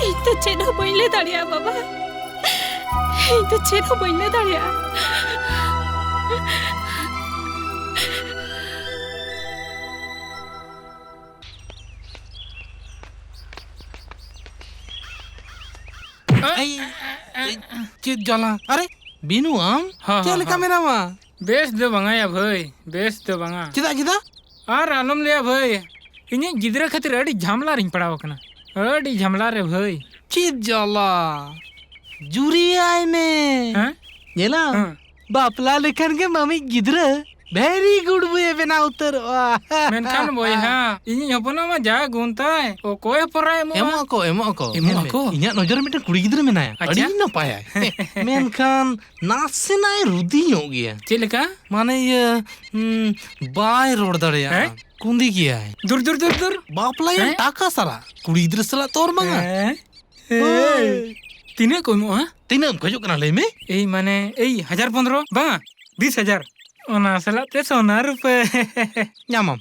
ᱤᱧ ᱫᱚ ᱪᱮᱫ ᱦᱚᱸ ᱵᱟᱹᱧ ᱞᱟᱹᱭ ᱫᱟᱲᱮᱭᱟᱜᱼᱟ ᱵᱟᱵᱟ, ᱤᱧ ᱫᱚ ᱪᱮᱫ ᱦᱚᱸ ᱵᱟᱹᱧ ᱞᱟᱹᱭ ᱫᱟᱲᱮᱭᱟᱜᱼᱟ᱾ ᱮᱭ, ᱮᱭ, ᱪᱮᱫ ᱡᱟᱞᱟ? ᱟᱨᱮ, ᱵᱤᱱᱩ ᱟᱢ? ᱦᱚᱸ, ᱪᱮᱫ ᱦᱚᱸ, ᱞᱮᱠᱟ ᱦᱚᱸ᱾ ᱢᱮᱱᱟᱢᱟ? ᱵᱮᱥ ᱫᱚ ᱵᱟᱝᱟ ᱭᱟ ᱵᱷᱟᱹᱭ, ᱵᱮᱥ ᱫᱚ ᱵᱟᱝᱟ᱾ ᱪᱮᱫᱟᱜ, ᱪᱮᱫᱟᱜ? ᱟᱨ ᱟᱞᱚᱢ ᱞᱟᱹᱭᱟ ᱵᱷᱟᱹᱭ, ᱤᱧᱤᱡ ᱜᱤᱫᱽᱨᱟᱹ ᱠᱷᱟᱹᱛᱤᱨ ᱟᱹᱰᱤ ᱡᱷᱟᱢᱞᱟ ᱨᱤᱧ ᱯᱟᱲᱟᱣ ᱟᱠᱟᱱᱟ, ᱟᱹᱰᱤ ᱡᱷᱟᱢᱞᱟ ᱨᱮ ᱵᱷᱟᱹᱭ᱾ ᱪᱮᱫ ᱡᱟᱞᱟ? ᱡᱩᱨᱤᱭᱟᱭ ᱢᱮ᱾ ᱦᱮᱸ? ᱧᱮᱞᱟᱢ, ᱦᱮᱸ᱾ ᱵᱟᱯᱞᱟ ᱞᱮᱠᱷᱟᱱ ᱜᱮ ᱢᱟᱢᱤᱡ ᱜᱤᱫᱽᱨᱟᱹ very good ᱵᱚᱭᱮ ᱵᱮᱱᱟᱣ ᱩᱛᱟᱹᱨᱚᱜᱼᱟ᱾ ᱢᱮᱱᱠᱷᱟᱱ ᱵᱚᱭᱦᱟ, ᱤᱧᱤᱡ ᱦᱚᱯᱚᱱ ᱢᱟ ᱡᱟ ᱜᱩᱱ ᱛᱟᱭ, ᱚᱠᱚᱭ ᱦᱚᱯᱚᱱ ᱨᱟᱭ ᱮᱢᱚᱜᱼᱟ? ᱮᱢᱚᱜ ᱟᱠᱚ, ᱮᱢᱚᱜ ᱟᱠᱚ᱾ ᱮᱢᱚᱜ ᱧᱮᱞ ᱢᱮ, ᱟᱠᱚ? ᱤᱧᱟᱹᱜ ᱱᱚᱡᱚᱨ ᱨᱮ ᱢᱤᱫᱴᱮᱱ ᱠᱩᱲᱤ ᱜᱤᱫᱽᱨᱟᱹ ᱢᱮᱱᱟᱭᱟ, ᱟᱪᱪᱷᱟ᱾ ᱟᱹᱰᱤ ᱱᱟᱯᱟᱭᱟᱭ᱾ ᱢᱮᱱᱠᱷᱟᱱ ᱱᱟᱥᱮᱱᱟᱜ ᱮ ᱨᱩᱫᱤ ᱧᱚᱜ ᱜᱮᱭᱟ᱾ ᱪᱮᱫ ᱞᱮᱠᱟ? ᱢᱟᱱᱮ ᱤᱭᱟᱹ, ᱩᱸ, ᱵᱟᱭ ᱨᱚᱲ ᱫᱟᱲᱮᱭᱟᱜᱼᱟ᱾ ᱦᱮᱸ? ᱠᱩᱸᱫᱤ ᱜᱮᱭᱟᱭ᱾ ᱫᱩᱨ, ᱫᱩᱨ, ᱫᱩᱨ, ᱫᱩᱨ᱾ ᱵᱟᱯᱞᱟᱭᱮᱢ ᱦᱮᱸ? ᱴᱟᱠᱟ ᱥᱟᱞᱟᱜ, ᱠᱩᱲᱤ ᱜᱤᱫᱽᱨᱟᱹ ᱥᱟᱞᱟᱜ ᱛᱚᱨ ᱵᱟᱝᱟ᱾ ᱦᱮᱸ? ᱦᱳᱭ᱾ ᱛᱤᱱᱟᱹᱜ ᱠᱚ ᱮᱢᱚᱜᱼᱟ? ᱛᱤᱱᱟᱹᱜ ᱮᱢ ᱠᱷᱚᱡᱚᱜ ᱠᱟᱱᱟ ᱞᱟᱹᱭ ᱢᱮ? ᱮᱭ ᱢᱟᱱᱮ, ᱮᱭ ᱦᱟᱡᱟᱨ ᱯᱚᱱᱫᱽᱨᱚ, ᱵᱟᱝᱟ, ᱵᱤᱥ ᱦᱟᱡᱟᱨ᱾ ᱚᱱᱟ ᱥᱟᱞᱟᱜ ᱛᱮ ᱥᱚᱱᱟ ᱨᱩᱯᱟᱹ᱾ ᱧᱟᱢᱟᱢ᱾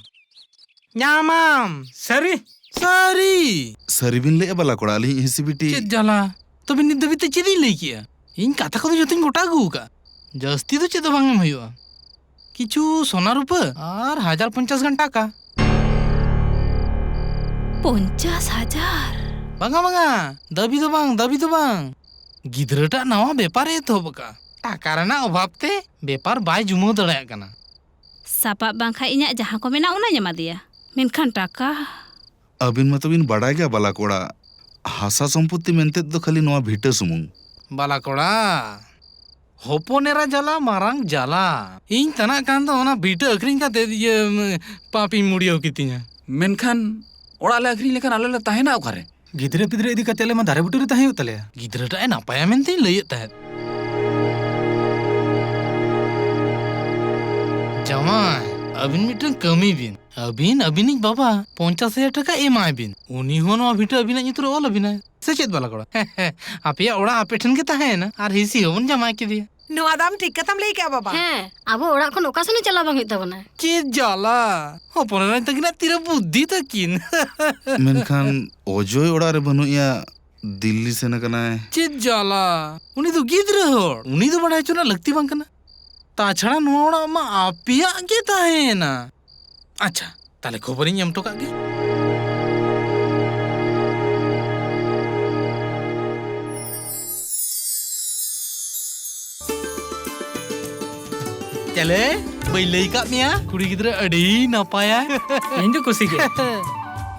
ᱧᱟᱢᱟᱢ᱾ ᱥᱟᱹᱨᱤ? ᱥᱟᱹᱨᱤ᱾ ᱥᱟᱹᱨᱤ ᱵᱤᱱ ᱞᱟᱹᱭᱮᱫᱼᱟ ᱵᱟᱞᱟ ᱠᱚᱲᱟ, ᱟᱹᱞᱤᱧ ᱦᱤᱸᱥᱤ ᱵᱤᱴᱤ? ᱪᱮᱫ ᱡᱟᱞᱟ? ᱛᱚᱵᱮ ᱱᱤᱛ ᱫᱷᱟᱹᱵᱤᱡ ᱛᱮ ᱪᱮᱫ ᱤᱧ ᱞᱟᱹᱭ ᱠᱮᱜᱼᱟ? ᱤᱧ ᱠᱟᱛᱷᱟ ᱠᱚᱫᱚ ᱡᱚᱛᱚᱧ ᱜᱚᱴᱟ ᱟᱹᱜᱩ ᱟᱠᱟᱫᱼᱟ᱾ ᱡᱟᱹᱥᱛᱤ ᱫᱚ ᱪᱮᱫ ᱦᱚᱸ ᱵᱟᱝ ᱮᱢ ᱦᱩᱭᱩᱜᱼᱟ᱾ ᱠᱤᱪᱷᱩ ᱥᱚᱱᱟ ᱨᱩᱯᱟᱹ ᱟᱨ ᱦᱟᱡᱟᱨ ᱯᱚᱧᱪᱟᱥ ᱜᱟᱱ ᱴᱟᱠᱟ᱾ ᱯᱚᱧᱪᱟᱥ ᱦᱟᱡᱟᱨ? ᱵᱟᱝᱟ, ᱵᱟᱝᱟ, ᱫᱟᱹᱵᱤ ᱫᱚ ᱵᱟᱝ, ᱫᱟᱹᱵᱤ ᱫᱚ ᱵᱟᱝ᱾ ᱜᱤᱫᱽᱨᱟᱹᱴᱟᱜ ᱱᱟᱣᱟ ᱵᱮᱯᱟᱨ ᱮ ᱮᱛᱚᱦᱚᱵ ᱟᱠᱟᱫᱼᱟ᱾ ᱴᱟᱠᱟ ᱨᱮᱱᱟᱜ ᱚᱵᱷᱟᱵ ᱛᱮ ᱵᱮᱯᱟᱨ ᱵᱟᱭ ᱡᱩᱢᱟᱹᱣ ᱫᱟᱲᱮᱭᱟᱜ ᱠᱟᱱᱟ᱾ ᱥᱟᱯᱟᱵ ᱵᱟᱝᱠᱷᱟᱱ ᱤᱧᱟᱜ ᱡᱟᱦᱟᱸ ᱠᱚ ᱢᱮᱱᱟᱜ ᱚᱱᱟᱧ ᱮᱢᱟ ᱫᱮᱭᱟ, ᱢᱮᱱᱠᱷᱟᱱ ᱴᱟᱠᱟ᱾ ᱟᱹᱵᱤᱱ ᱢᱟᱛᱚ ᱵᱤᱱ ᱵᱟᱰᱟᱭ ᱜᱮᱭᱟ ᱵᱟᱞᱟ ᱠᱚᱲᱟ, ᱦᱟᱥᱟ ᱥᱚᱢᱯᱚᱛᱛᱤ ᱢᱮᱱᱛᱮ ᱫᱚ ᱠᱷᱟᱹᱞᱤ ᱱᱚᱣᱟ ᱵᱷᱤᱴᱟᱹ ᱥᱩᱢᱩᱝ᱾ ᱵᱟᱞᱟ ᱠᱚᱲᱟ, ᱦᱚᱯᱚᱱ ᱮᱨᱟ ᱡᱟᱞᱟ ᱢᱟᱨᱟᱝ ᱡᱟᱞᱟ᱾ ᱤᱧ ᱛᱟᱱᱟᱜ ᱠᱷᱟᱱ ᱫᱚ ᱚᱱᱟ ᱵᱷᱤᱴᱟᱹ ᱟᱹᱠᱷᱨᱤᱧ ᱠᱟᱛᱮ ᱤᱭᱟᱹ, ᱯᱟᱯᱤᱧ ᱢᱩᱲᱤᱭᱟᱹᱣ ᱠᱤᱛᱤᱧᱟ᱾ ᱢᱮᱱᱠᱷᱟᱱ ᱚᱲᱟᱜ ᱞᱮ ᱟᱹᱠᱷᱨᱤᱧ ᱞᱮᱠᱷᱟᱱ ᱟᱞᱮ ᱞᱮ ᱛᱟᱦᱮᱱᱟ ᱚᱠᱟᱨᱮ? ᱜᱤᱫᱽᱨᱟᱹ ᱯᱤᱫᱽᱨᱟᱹ ᱤᱫᱤ ᱠᱟᱛᱮ ᱟᱞᱮ ᱢᱟ ᱫᱟᱨᱮ ᱵᱩᱴᱟᱹ ᱨᱮ ᱛᱟᱦᱮᱸ ᱦᱩᱭᱩᱜ ᱛᱟᱞᱮᱭᱟ᱾ ᱜᱤᱫᱽᱨᱟᱹᱴᱟᱜ ᱮ ᱱᱟᱯᱟᱭᱟ ᱢᱮᱱᱛᱮᱧ ᱞᱟᱹᱭᱮᱫ ᱛᱟᱦᱮᱸᱫ᱾ ᱡᱟᱶᱟᱭ, ᱟᱹᱵᱤᱱ ᱢᱤᱫᱴᱟᱝ ᱠᱟᱹᱢᱤ ᱵᱤᱱ᱾ ᱟᱹᱵᱤᱱ, ᱟᱹᱵᱤᱱᱤᱡ ᱵᱟᱵᱟ ᱯᱚᱧᱪᱟᱥ ᱦᱟᱡᱟᱨ ᱴᱟᱠᱟ ᱮᱢᱟᱭ ᱵᱤᱱ᱾ ᱩᱱᱤ ᱦᱚᱸ ᱱᱚᱣᱟ ᱵᱷᱤᱴᱟᱹ ᱟᱹᱵᱤᱱᱟᱜ ᱧᱩᱛᱩᱢ ᱨᱮ ᱚᱞ ᱟᱹᱵᱤᱱᱟᱭ᱾ ᱥᱮ ᱪᱮᱫ ᱵᱟᱞᱟ ᱠᱚᱲᱟ? ᱟᱯᱮᱭᱟᱜ ᱚᱲᱟᱜ ᱟᱯᱮ ᱴᱷᱮᱱ ᱜᱮ ᱛᱟᱦᱮᱸᱭᱮᱱᱟ ᱟᱨ ᱦᱤᱸᱥᱤ ᱦᱚᱸᱵᱚᱱ ᱡᱟᱶᱟᱭ ᱠᱮᱫᱮᱭᱟ᱾ ᱱᱚᱣᱟ ᱫᱚ ᱟᱢ ᱴᱷᱤᱠ ᱠᱟᱛᱷᱟᱢ ᱞᱟᱹᱭ ᱠᱮᱜᱼᱟ, ᱵᱟᱵᱟ᱾ ᱦᱮᱸ, ᱟᱵᱚ ᱚᱲᱟᱜ ᱠᱷᱚᱱ ᱚᱠᱟ ᱥᱮᱱ ᱦᱚᱸ ᱪᱟᱞᱟᱣ ᱵᱟᱝ ᱦᱩᱭᱩᱜ ᱛᱟᱵᱚᱱᱟ᱾ ᱪᱮᱫ ᱡᱟᱞᱟ! ᱦᱚᱯᱚᱱ ᱮᱨᱟᱧ ᱛᱟᱹᱠᱤᱱᱟᱜ ᱛᱤᱨᱮ ᱵᱩᱫᱽᱫᱷᱤ ᱛᱟᱹᱠᱤᱱ! ᱢᱮᱱᱠᱷᱟᱱ ᱚᱡᱚᱭ ᱚᱲᱟᱜ ᱨᱮ ᱵᱟᱹᱱᱩᱜ ᱮᱭᱟ, ᱫᱤᱞᱞᱤ ᱥᱮᱱ ᱟᱠᱟᱱᱟᱭ᱾ ᱪᱮᱫ ᱡᱟᱞᱟ! ᱩᱱᱤ ᱫᱚ ᱜᱤᱫᱽᱨᱟᱹ ᱦᱚᱲ, ᱩᱱᱤ ᱫᱚ ᱵᱟᱲᱟᱭ ᱦᱚᱪᱚ ᱨᱮᱱᱟᱜ ᱞᱟᱹᱠᱛᱤ ᱵᱟᱝ ᱠᱟᱱᱟ᱾ ᱛᱟᱪᱷᱟᱲᱟ ᱱᱚᱣᱟ ᱚᱲᱟᱜ ᱢᱟ ᱟᱯᱮᱭᱟᱜ ᱜᱮ ᱛᱟᱦᱮᱸᱭᱮᱱᱟ᱾ ᱟᱪᱪᱷᱟ, ᱛᱟᱦᱞᱮ ᱠᱷᱚᱵᱚᱨᱤᱧ ᱮᱢ ᱦᱚᱴᱚ ᱠᱟᱜ ᱜᱮ᱾ ᱪᱮᱞᱮ, ᱵᱟᱹᱧ ᱞᱟᱹᱭ ᱠᱟᱜ ᱢᱮᱭᱟ? ᱠᱩᱲᱤ ᱜᱤᱫᱽᱨᱟᱹ ᱟᱹᱰᱤ ᱱᱟᱯᱟᱭᱟ᱾ ᱤᱧ ᱫᱚ ᱠᱩᱥᱤ ᱜᱮ᱾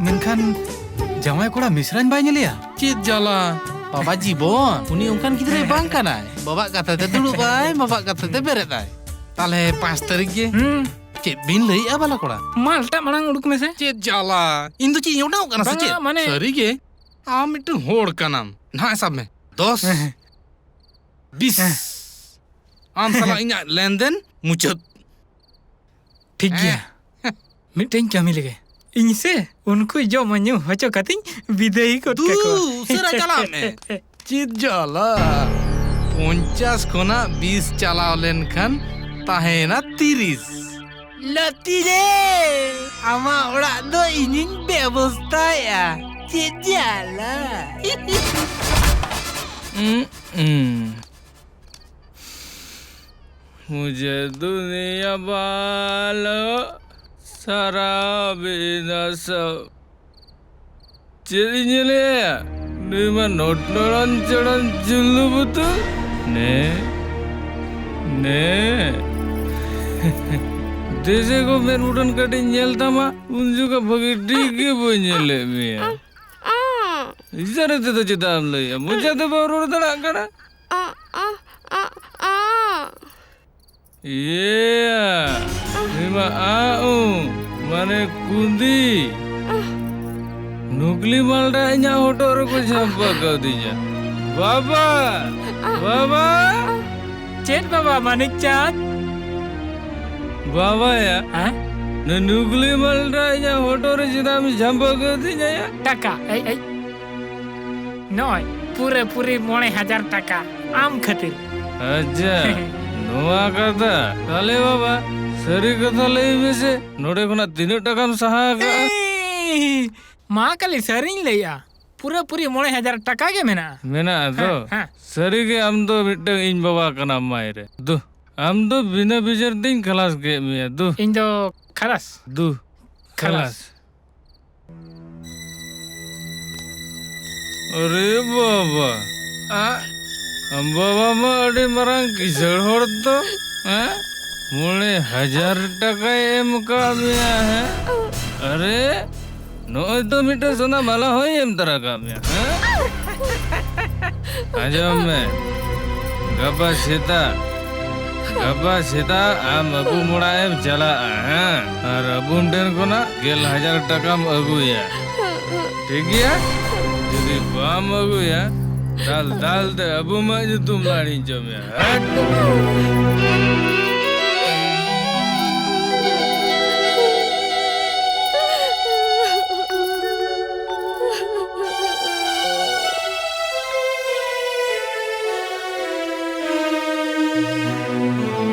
ᱢᱮᱱᱠᱷᱟᱱ ᱡᱟᱶᱟᱭ ᱠᱚᱲᱟ ᱢᱤᱥᱨᱟᱧ ᱵᱟᱭ ᱧᱮᱞᱮᱭᱟ? ᱪᱮᱫ ᱡᱟᱞᱟ? ᱵᱟᱵᱟ ᱡᱤᱵᱚᱱ, ᱩᱱᱤ ᱚᱱᱠᱟᱱ ᱜᱤᱫᱽᱨᱟᱹ ᱵᱟᱝ ᱠᱟᱱᱟᱭ᱾ ᱵᱟᱵᱟᱜ ᱠᱟᱛᱷᱟ ᱛᱮ ᱫᱩᱲᱩᱵ ᱟᱭ, ᱵᱟᱵᱟᱜ ᱠᱟᱛᱷᱟ ᱛᱮ ᱵᱮᱨᱮᱫ ᱟᱭ᱾ ᱛᱟᱦᱞᱮ ᱯᱟᱸᱪ ᱛᱟᱹᱨᱤᱠᱷ ᱜᱮ᱾ ᱦᱩᱸ᱾ ᱪᱮᱫ ᱵᱤᱱ ᱞᱟᱹᱭᱮᱜᱼᱟ ᱵᱟᱞᱟ ᱠᱚᱲᱟ? ᱢᱟᱞᱴᱟᱜ ᱢᱟᱲᱟᱝ ᱩᱰᱩᱠ ᱢᱮᱥᱮ᱾ ᱪᱮᱫ ᱡᱟᱞᱟ? ᱤᱧ ᱫᱚ ᱪᱮᱫ ᱤᱧ ᱚᱰᱟᱣᱚᱜ ᱠᱟᱱᱟ ᱥᱮ ᱵᱟᱝᱟ, ᱪᱮᱫ? ᱢᱟᱱᱮ ᱥᱟᱹᱨᱤ ᱜᱮ, ᱟᱢ ᱢᱤᱫᱴᱟᱝ ᱦᱚᱲ ᱠᱟᱱᱟᱢ᱾ ᱱᱟᱦᱟᱜ ᱥᱟᱵ ᱢᱮ᱾ ᱫᱚᱥ᱾ ᱦᱮᱸ, ᱦᱮᱸ᱾ ᱵᱤᱥ᱾ ᱦᱮᱸ᱾ ᱟᱢ ᱥᱟᱞᱟᱜ ᱤᱧᱟᱜ ᱞᱮᱱᱫᱮᱱ ᱢᱩᱪᱟᱹᱫ᱾ ᱴᱷᱤᱠ ᱜᱮᱭᱟ᱾ ᱦᱮᱸ᱾ ᱢᱤᱫᱴᱮᱱ ᱠᱟᱹᱢᱤ ᱞᱮᱜᱮ᱾ ᱤᱧ ᱥᱮ ᱩᱱᱠᱩ ᱡᱚᱢ ᱧᱩ ᱦᱚᱪᱚ ᱠᱟᱛᱮᱧ ᱵᱤᱫᱟᱹᱭ ᱜᱚᱫ ᱫᱩ, ᱠᱟᱠᱚᱣᱟ᱾ ᱩᱥᱟᱹᱨᱟ ᱪᱟᱞᱟᱜ ᱢᱮ᱾ ᱪᱮᱫ ᱡᱟᱞᱟ! ᱯᱚᱧᱪᱟᱥ ᱠᱷᱚᱱᱟᱜ ᱵᱤᱥ ᱪᱟᱞᱟᱣ ᱞᱮᱱᱠᱷᱟᱱ ᱛᱟᱦᱮᱸᱭᱮᱱᱟ ᱛᱤᱨᱤᱥ᱾ ᱞᱟᱹᱛᱤ ᱨᱮ, ᱟᱢᱟᱜ ᱚᱲᱟᱜ ᱫᱚ ᱤᱧᱤᱧ ᱵᱮᱵᱚᱥᱛᱷᱟᱭᱟ᱾ ᱪᱮᱫ ᱡᱟᱞᱟ! ᱩᱸ, ᱩᱸ᱾ मुझे दुनिया वालों शराबी नशा। ᱪᱮᱫ ᱤᱧ ᱧᱮᱞᱮᱭᱟ? ᱱᱩᱭ ᱢᱟ ᱱᱚᱴᱱᱚᱲᱚᱱ ᱪᱚᱲᱚᱱ ᱪᱩᱞᱞᱩ ᱵᱩᱛᱩᱞ᱾ ᱱᱮ, ᱱᱮ᱾ ᱫᱮᱥᱮ ᱜᱳ ᱢᱮᱫ ᱢᱩᱴᱷᱟᱹᱱ ᱠᱟᱹᱴᱤᱡ ᱧᱮᱞ ᱛᱟᱢᱟ, ᱩᱱ ᱡᱚᱠᱷᱚᱱ ᱵᱷᱟᱹᱜᱤ ᱴᱷᱤᱠ ᱜᱮ ᱵᱟᱹᱧ ᱧᱮᱞᱮᱫ ᱢᱮᱭᱟ᱾ ᱤᱥᱟᱨᱟ ᱛᱮᱫᱚ ᱪᱮᱫᱟᱜ ᱮᱢ ᱞᱟᱹᱭᱟ? ᱢᱚᱪᱟ ᱛᱮ ᱵᱟᱢ ᱨᱚᱲ ᱫᱟᱲᱮᱭᱟᱜ ᱠᱟᱱᱟ? ᱤᱭᱟᱹ, ᱱᱩᱭ ᱢᱟ ᱟᱜ ᱩ, ᱢᱟᱱᱮ ᱠᱩᱸᱫᱤ᱾ ᱱᱩᱠᱞᱤ ᱢᱟᱞᱰᱟ ᱤᱧᱟᱜ ᱦᱚᱴᱚᱜ ᱨᱮᱠᱚ ᱡᱷᱟᱢᱯᱟ ᱠᱟᱣᱫᱤᱧᱟ᱾ ᱵᱟᱵᱟ! ᱵᱟᱵᱟ! ᱪᱮᱫ ᱵᱟᱵᱟ, ᱢᱟᱱᱤᱠ ᱪᱟᱸᱫ? ᱵᱟᱵᱟᱭᱟ, ᱦᱮᱸ? ᱱᱩᱭ ᱱᱩᱠᱞᱤ ᱢᱟᱞᱰᱟ ᱤᱧᱟᱜ ᱦᱚᱴᱚᱜ ᱨᱮ ᱪᱮᱫᱟᱜ ᱮᱢ ᱡᱷᱟᱢᱯᱟ ᱠᱟᱣᱫᱤᱧᱟ ᱭᱟ? ᱴᱟᱠᱟ, ᱮᱭ, ᱮᱭ᱾ ᱱᱚᱜᱼᱚᱭ, ᱯᱩᱨᱟᱹ ᱯᱩᱨᱤ ᱢᱚᱬᱮ ᱦᱟᱡᱟᱨ ᱴᱟᱠᱟ ᱟᱢ ᱠᱷᱟᱹᱛᱤᱨ᱾ ᱟᱪᱪᱷᱟ, ᱱᱚᱣᱟ ᱠᱟᱛᱷᱟ᱾ ᱛᱟᱦᱞᱮ ᱵᱟᱵᱟ, ᱥᱟᱹᱨᱤ ᱠᱟᱛᱷᱟ ᱞᱟᱹᱭ ᱢᱮᱥᱮ, ᱱᱚᱰᱮ ᱠᱷᱚᱱᱟᱜ ᱛᱤᱱᱟᱹᱜ ᱴᱟᱠᱟᱢ ᱥᱟᱦᱟ ᱟᱠᱟᱜᱼᱟ? ᱮᱭ, ᱢᱟ ᱠᱟᱞᱤ, ᱥᱟᱹᱨᱤᱧ ᱞᱟᱹᱭᱟ, ᱯᱩᱨᱟᱹ ᱯᱩᱨᱤ ᱢᱚᱬᱮ ᱦᱟᱡᱟᱨ ᱴᱟᱠᱟ ᱜᱮ ᱢᱮᱱᱟᱜᱼᱟ᱾ ᱢᱮᱱᱟᱜᱼᱟ ᱛᱚ? ᱦᱮᱸ, ᱦᱮᱸ᱾ ᱥᱟᱹᱨᱤ ᱜᱮ ᱟᱢ ᱫᱚ ᱢᱤᱫᱴᱟᱝ ᱤᱧ ᱵᱟᱵᱟ ᱠᱟᱱᱟᱢ ᱢᱟᱭ ᱨᱮ᱾ ᱫᱩ, ᱟᱢ ᱫᱚ ᱵᱤᱱᱟᱹ ᱵᱤᱪᱟᱹᱨ ᱛᱤᱧ ᱠᱷᱟᱞᱟᱥ ᱠᱮᱫ ᱢᱮᱭᱟ᱾ ᱫᱩ᱾ ᱤᱧ ᱫᱚ ᱠᱷᱟᱞᱟᱥ᱾ ᱫᱩ, ᱠᱷᱟᱞᱟᱥ᱾ ᱠᱷᱟᱞᱟᱥ᱾ ᱟᱨᱮ ᱵᱟᱵᱟ, ᱟ, ᱟᱢ ᱵᱟᱵᱟ ᱢᱟ ᱟᱹᱰᱤ ᱢᱟᱨᱟᱝ ᱠᱤᱥᱟᱹᱬ ᱦᱚᱲ ᱫᱚ, ᱦᱮᱸ? ᱢᱚᱬᱮ ᱦᱟᱡᱟᱨ ᱴᱟᱠᱟᱭ ᱮᱢ ᱠᱟᱜ ᱢᱮᱭᱟ, ᱦᱮᱸ? ᱟᱨᱮ, ᱱᱚᱜᱼᱚᱭ ᱛᱚ ᱢᱤᱫᱴᱮᱱ ᱥᱚᱱᱟ ᱢᱟᱞᱟ ᱦᱚᱸᱭ ᱮᱢ ᱛᱟᱨᱟ ᱠᱟᱜ ᱢᱮᱭᱟ, ᱦᱮᱸ? ᱟᱸᱡᱚᱢ ᱢᱮ, ᱜᱟᱯᱟ ᱥᱮᱛᱟᱜ, ᱜᱟᱯᱟ ᱥᱮᱛᱟᱜ ᱟᱢ ᱟᱹᱵᱩᱢ ᱚᱲᱟᱜ ᱮᱢ ᱪᱟᱞᱟᱜᱼᱟ, ᱦᱮᱸ? ᱟᱨ ᱟᱹᱵᱩᱢ ᱴᱷᱮᱱ ᱠᱷᱚᱱᱟᱜ ᱜᱮᱞ ᱦᱟᱡᱟᱨ ᱴᱟᱠᱟᱢ ᱟᱹᱜᱩᱭᱟ, ᱴᱷᱤᱠ ᱜᱮᱭᱟ? ᱡᱩᱫᱤ ᱵᱟᱢ ᱟᱹᱜᱩᱭᱟ, ᱫᱟᱞ ᱫᱟᱞ ᱛᱮ ᱟᱹᱵᱩᱢᱟᱜ ᱧᱩᱛᱩᱢ ᱞᱟᱲᱮᱡ ᱦᱚᱪᱚ ᱢᱮᱭᱟ᱾ ᱦᱟᱴ!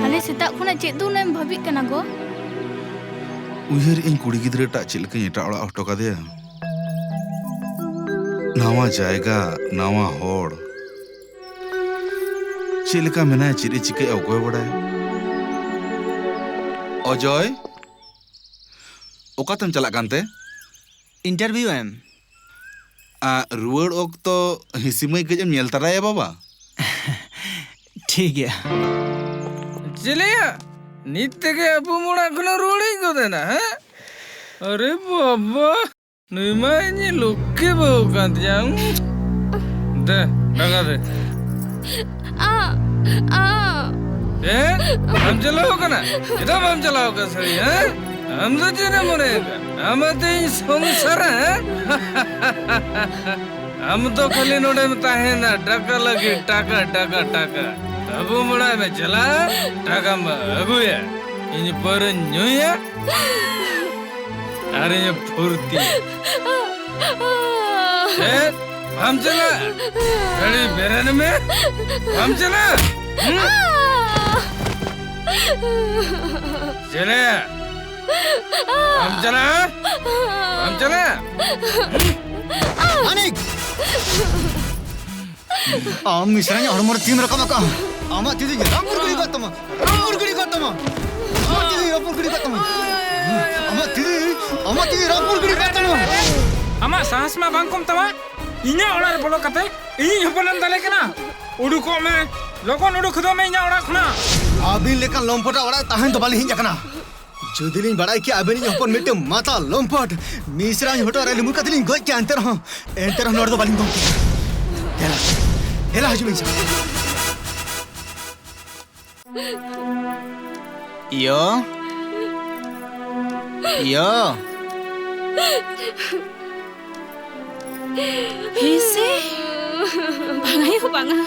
ᱟᱞᱮ ᱥᱮᱛᱟᱜ ᱠᱷᱚᱱᱟᱜ ᱪᱮᱫ ᱫᱚ ᱩᱱᱟᱹᱜ ᱮᱢ ᱵᱷᱟᱹᱵᱤᱜ ᱠᱟᱱᱟ ᱜᱚ? ᱩᱭᱦᱟᱹᱨᱮᱫ ᱟᱹᱧ ᱠᱩᱲᱤ ᱜᱤᱫᱽᱨᱟᱹ ᱴᱟᱜ ᱪᱮᱫ ᱞᱮᱠᱟᱧ ᱮᱴᱟᱜ ᱚᱲᱟᱜ ᱦᱚᱴᱚ ᱠᱟᱫᱮᱭᱟ᱾ ᱱᱟᱣᱟ ᱡᱟᱭᱜᱟ, ᱱᱟᱣᱟ ᱦᱚᱲ᱾ ᱪᱮᱫ ᱞᱮᱠᱟ ᱢᱮᱱᱟᱭᱟ, ᱪᱮᱫ ᱮ ᱪᱤᱠᱟᱹᱭᱟ, ᱚᱠᱚᱭ ᱵᱟᱲᱟᱭᱟ? ᱚᱡᱚᱭ, ᱚᱠᱟᱛᱮᱢ ᱪᱟᱞᱟᱜ ᱠᱟᱱᱛᱮ? Interview ᱮᱢ᱾ ᱟ, ᱨᱩᱣᱟᱹᱲ ᱚᱠᱛᱚ ᱦᱤᱥᱤ ᱢᱟᱹᱭ ᱠᱟᱹᱡ ᱮᱢ ᱧᱮᱞ ᱛᱟᱨᱟᱭᱟ ᱵᱟᱵᱟ᱾ ᱴᱷᱤᱠ ᱜᱮᱭᱟ᱾ ᱪᱮᱞᱮᱭᱟ, ᱱᱤᱛ ᱛᱮᱜᱮ ᱟᱹᱵᱩᱢ ᱚᱲᱟᱜ ᱠᱷᱚᱱᱮᱢ ᱨᱩᱣᱟᱹᱲ ᱦᱮᱡ ᱜᱚᱫ ᱮᱱᱟ, ᱦᱮᱸ? ᱟᱨᱮ ᱵᱟᱵᱟ, ᱱᱩᱭ ᱢᱟ ᱤᱧᱤᱡ ᱞᱚᱠᱠᱷᱤ ᱵᱟᱹᱦᱩ ᱠᱟᱱ ᱛᱤᱧᱟ᱾ ᱩᱸ᱾ ᱫᱮ, ᱴᱟᱠᱟ ᱫᱮ᱾ ᱟ, ᱟ᱾ ᱮ? ᱵᱟᱢ ᱪᱟᱞᱟᱣ ᱠᱟᱱᱟ? ᱪᱮᱫᱟᱜ ᱵᱟᱢ ᱪᱟᱞᱟᱣ ᱠᱟᱱᱟ ᱥᱟᱹᱨᱤ, ᱦᱮᱸ? ᱟᱢ ᱫᱚ ᱪᱮᱫ ᱮᱢ ᱢᱚᱱᱮ ᱠᱟᱜ? ᱟᱢ ᱟᱛᱮ ᱤᱧ ᱥᱚᱝᱥᱟᱨᱟ, ᱦᱮᱸ? ᱟᱢ ᱫᱚ ᱠᱷᱟᱹᱞᱤ ᱱᱚᱰᱮᱢ ᱛᱟᱦᱮᱱᱟ, ᱴᱟᱠᱟ ᱞᱟᱹᱜᱤᱫ, ᱴᱟᱠᱟ, ᱴᱟᱠᱟ, ᱴᱟᱠᱟ᱾ ᱟᱹᱵᱩᱢ ᱚᱲᱟᱜ ᱮᱢ ᱪᱟᱞᱟᱜᱼᱟ, ᱴᱟᱠᱟᱢ ᱟᱹᱜᱩᱭᱟ᱾ ᱤᱧ ᱯᱟᱹᱣᱨᱟᱹᱧ ᱧᱩᱭᱟ, ᱟᱨᱤᱧ ᱯᱷᱩᱨᱛᱤ᱾ ᱪᱮᱫ? ᱵᱟᱢ ᱪᱟᱞᱟᱜ? ᱜᱟᱹᱰᱤ ᱵᱮᱨᱮᱫ ᱢᱮ᱾ ᱵᱟᱢ ᱪᱟᱞᱟᱜ? ᱦᱩᱸ? ᱪᱮᱞᱮ? ᱵᱟᱢ ᱪᱟᱞᱟᱜ? ᱵᱟᱢ ᱪᱟᱞᱟᱜ? ᱢᱟᱱᱤᱠ! ᱟᱢ ᱢᱤᱥᱨᱟᱧᱟᱜ ᱦᱚᱲᱢᱚ ᱨᱮ ᱛᱤᱢ ᱨᱟᱠᱟᱵ ᱟᱠᱟᱫᱼᱟ᱾ ᱟᱢᱟᱜ ᱛᱤ ᱫᱚᱧ ᱨᱟᱹᱯᱩᱫ ᱜᱤᱰᱤ ᱠᱟᱜ ᱛᱟᱢᱟ᱾ ᱨᱟᱹᱯᱩᱫ ᱜᱤᱰᱤ ᱠᱟᱜ ᱛᱟᱢᱟ᱾ ᱟᱢᱟᱜ ᱛᱤ ᱫᱚᱧ ᱨᱟᱹᱯᱩᱫ ᱜᱤᱰᱤ ᱠᱟᱜ ᱛᱟᱢᱟ᱾ ᱟᱢᱟᱜ ᱛᱤ ᱫᱚᱧ, ᱟᱢᱟᱜ ᱛᱤ ᱫᱚᱧ ᱨᱟᱹᱯᱩᱫ ᱜᱤᱰᱤ ᱠᱟᱜ ᱛᱟᱢᱟ᱾ ᱟᱢᱟᱜ ᱥᱟᱦᱟᱥ ᱢᱟ ᱵᱟᱝ ᱠᱚᱢ ᱛᱟᱢᱟ᱾ ᱤᱧᱟᱹᱜ ᱚᱲᱟᱜ ᱨᱮ ᱵᱚᱞᱚ ᱠᱟᱛᱮ ᱤᱧᱤᱡ ᱦᱚᱯᱚᱱᱮᱢ ᱫᱟᱞᱮ ᱠᱟᱱᱟ᱾ ᱩᱰᱩᱠᱚᱜ ᱢᱮ, ᱞᱚᱜᱚᱱ ᱩᱰᱩᱠ ᱦᱚᱫᱚᱜ ᱢᱮ ᱤᱧᱟᱹᱜ ᱚᱲᱟᱜ ᱠᱷᱚᱱᱟᱜ᱾ ᱟᱹᱵᱤᱱ ᱞᱮᱠᱟᱱ ᱞᱚᱢᱯᱚᱴᱟᱜ ᱚᱲᱟᱜ ᱛᱟᱦᱮᱱ ᱫᱚ ᱵᱟᱹᱞᱤᱧ ᱦᱮᱡ ᱟᱠᱟᱱᱟ᱾ ᱡᱩᱫᱤ ᱞᱤᱧ ᱵᱟᱲᱟᱭ ᱠᱮᱭᱟ ᱟᱹᱵᱤᱱᱤᱡ ᱦᱚᱯᱚᱱ ᱢᱤᱫᱴᱟᱝ ᱢᱟᱛᱟᱞ ᱞᱚᱢᱯᱚᱴ, ᱢᱤᱥᱨᱟᱧ ᱦᱚᱴᱚᱜ ᱨᱮ ᱞᱩᱢᱩᱨ ᱠᱟᱛᱮ ᱞᱤᱧ ᱜᱚᱡ ᱠᱮᱭᱟ, ᱮᱱᱛᱮ ᱨᱮᱦᱚᱸ, ᱮᱱᱛᱮ ᱨᱮᱦᱚᱸ ᱱᱚᱰᱮ ᱫᱚ ᱵᱟᱹᱞᱤᱧ ᱫᱚᱱ ᱠᱮᱭᱟ᱾ ᱫᱮᱞᱟ, ᱫᱮᱞᱟ ᱦᱤᱡᱩᱜ ᱵᱤᱱ ᱥᱮ᱾ ᱤᱭᱟᱹ᱾ ᱤᱭᱟᱹ᱾ ᱦᱤᱸᱥᱤ? ᱵᱟᱝᱟ ᱭᱳ, ᱵᱟᱝᱟ᱾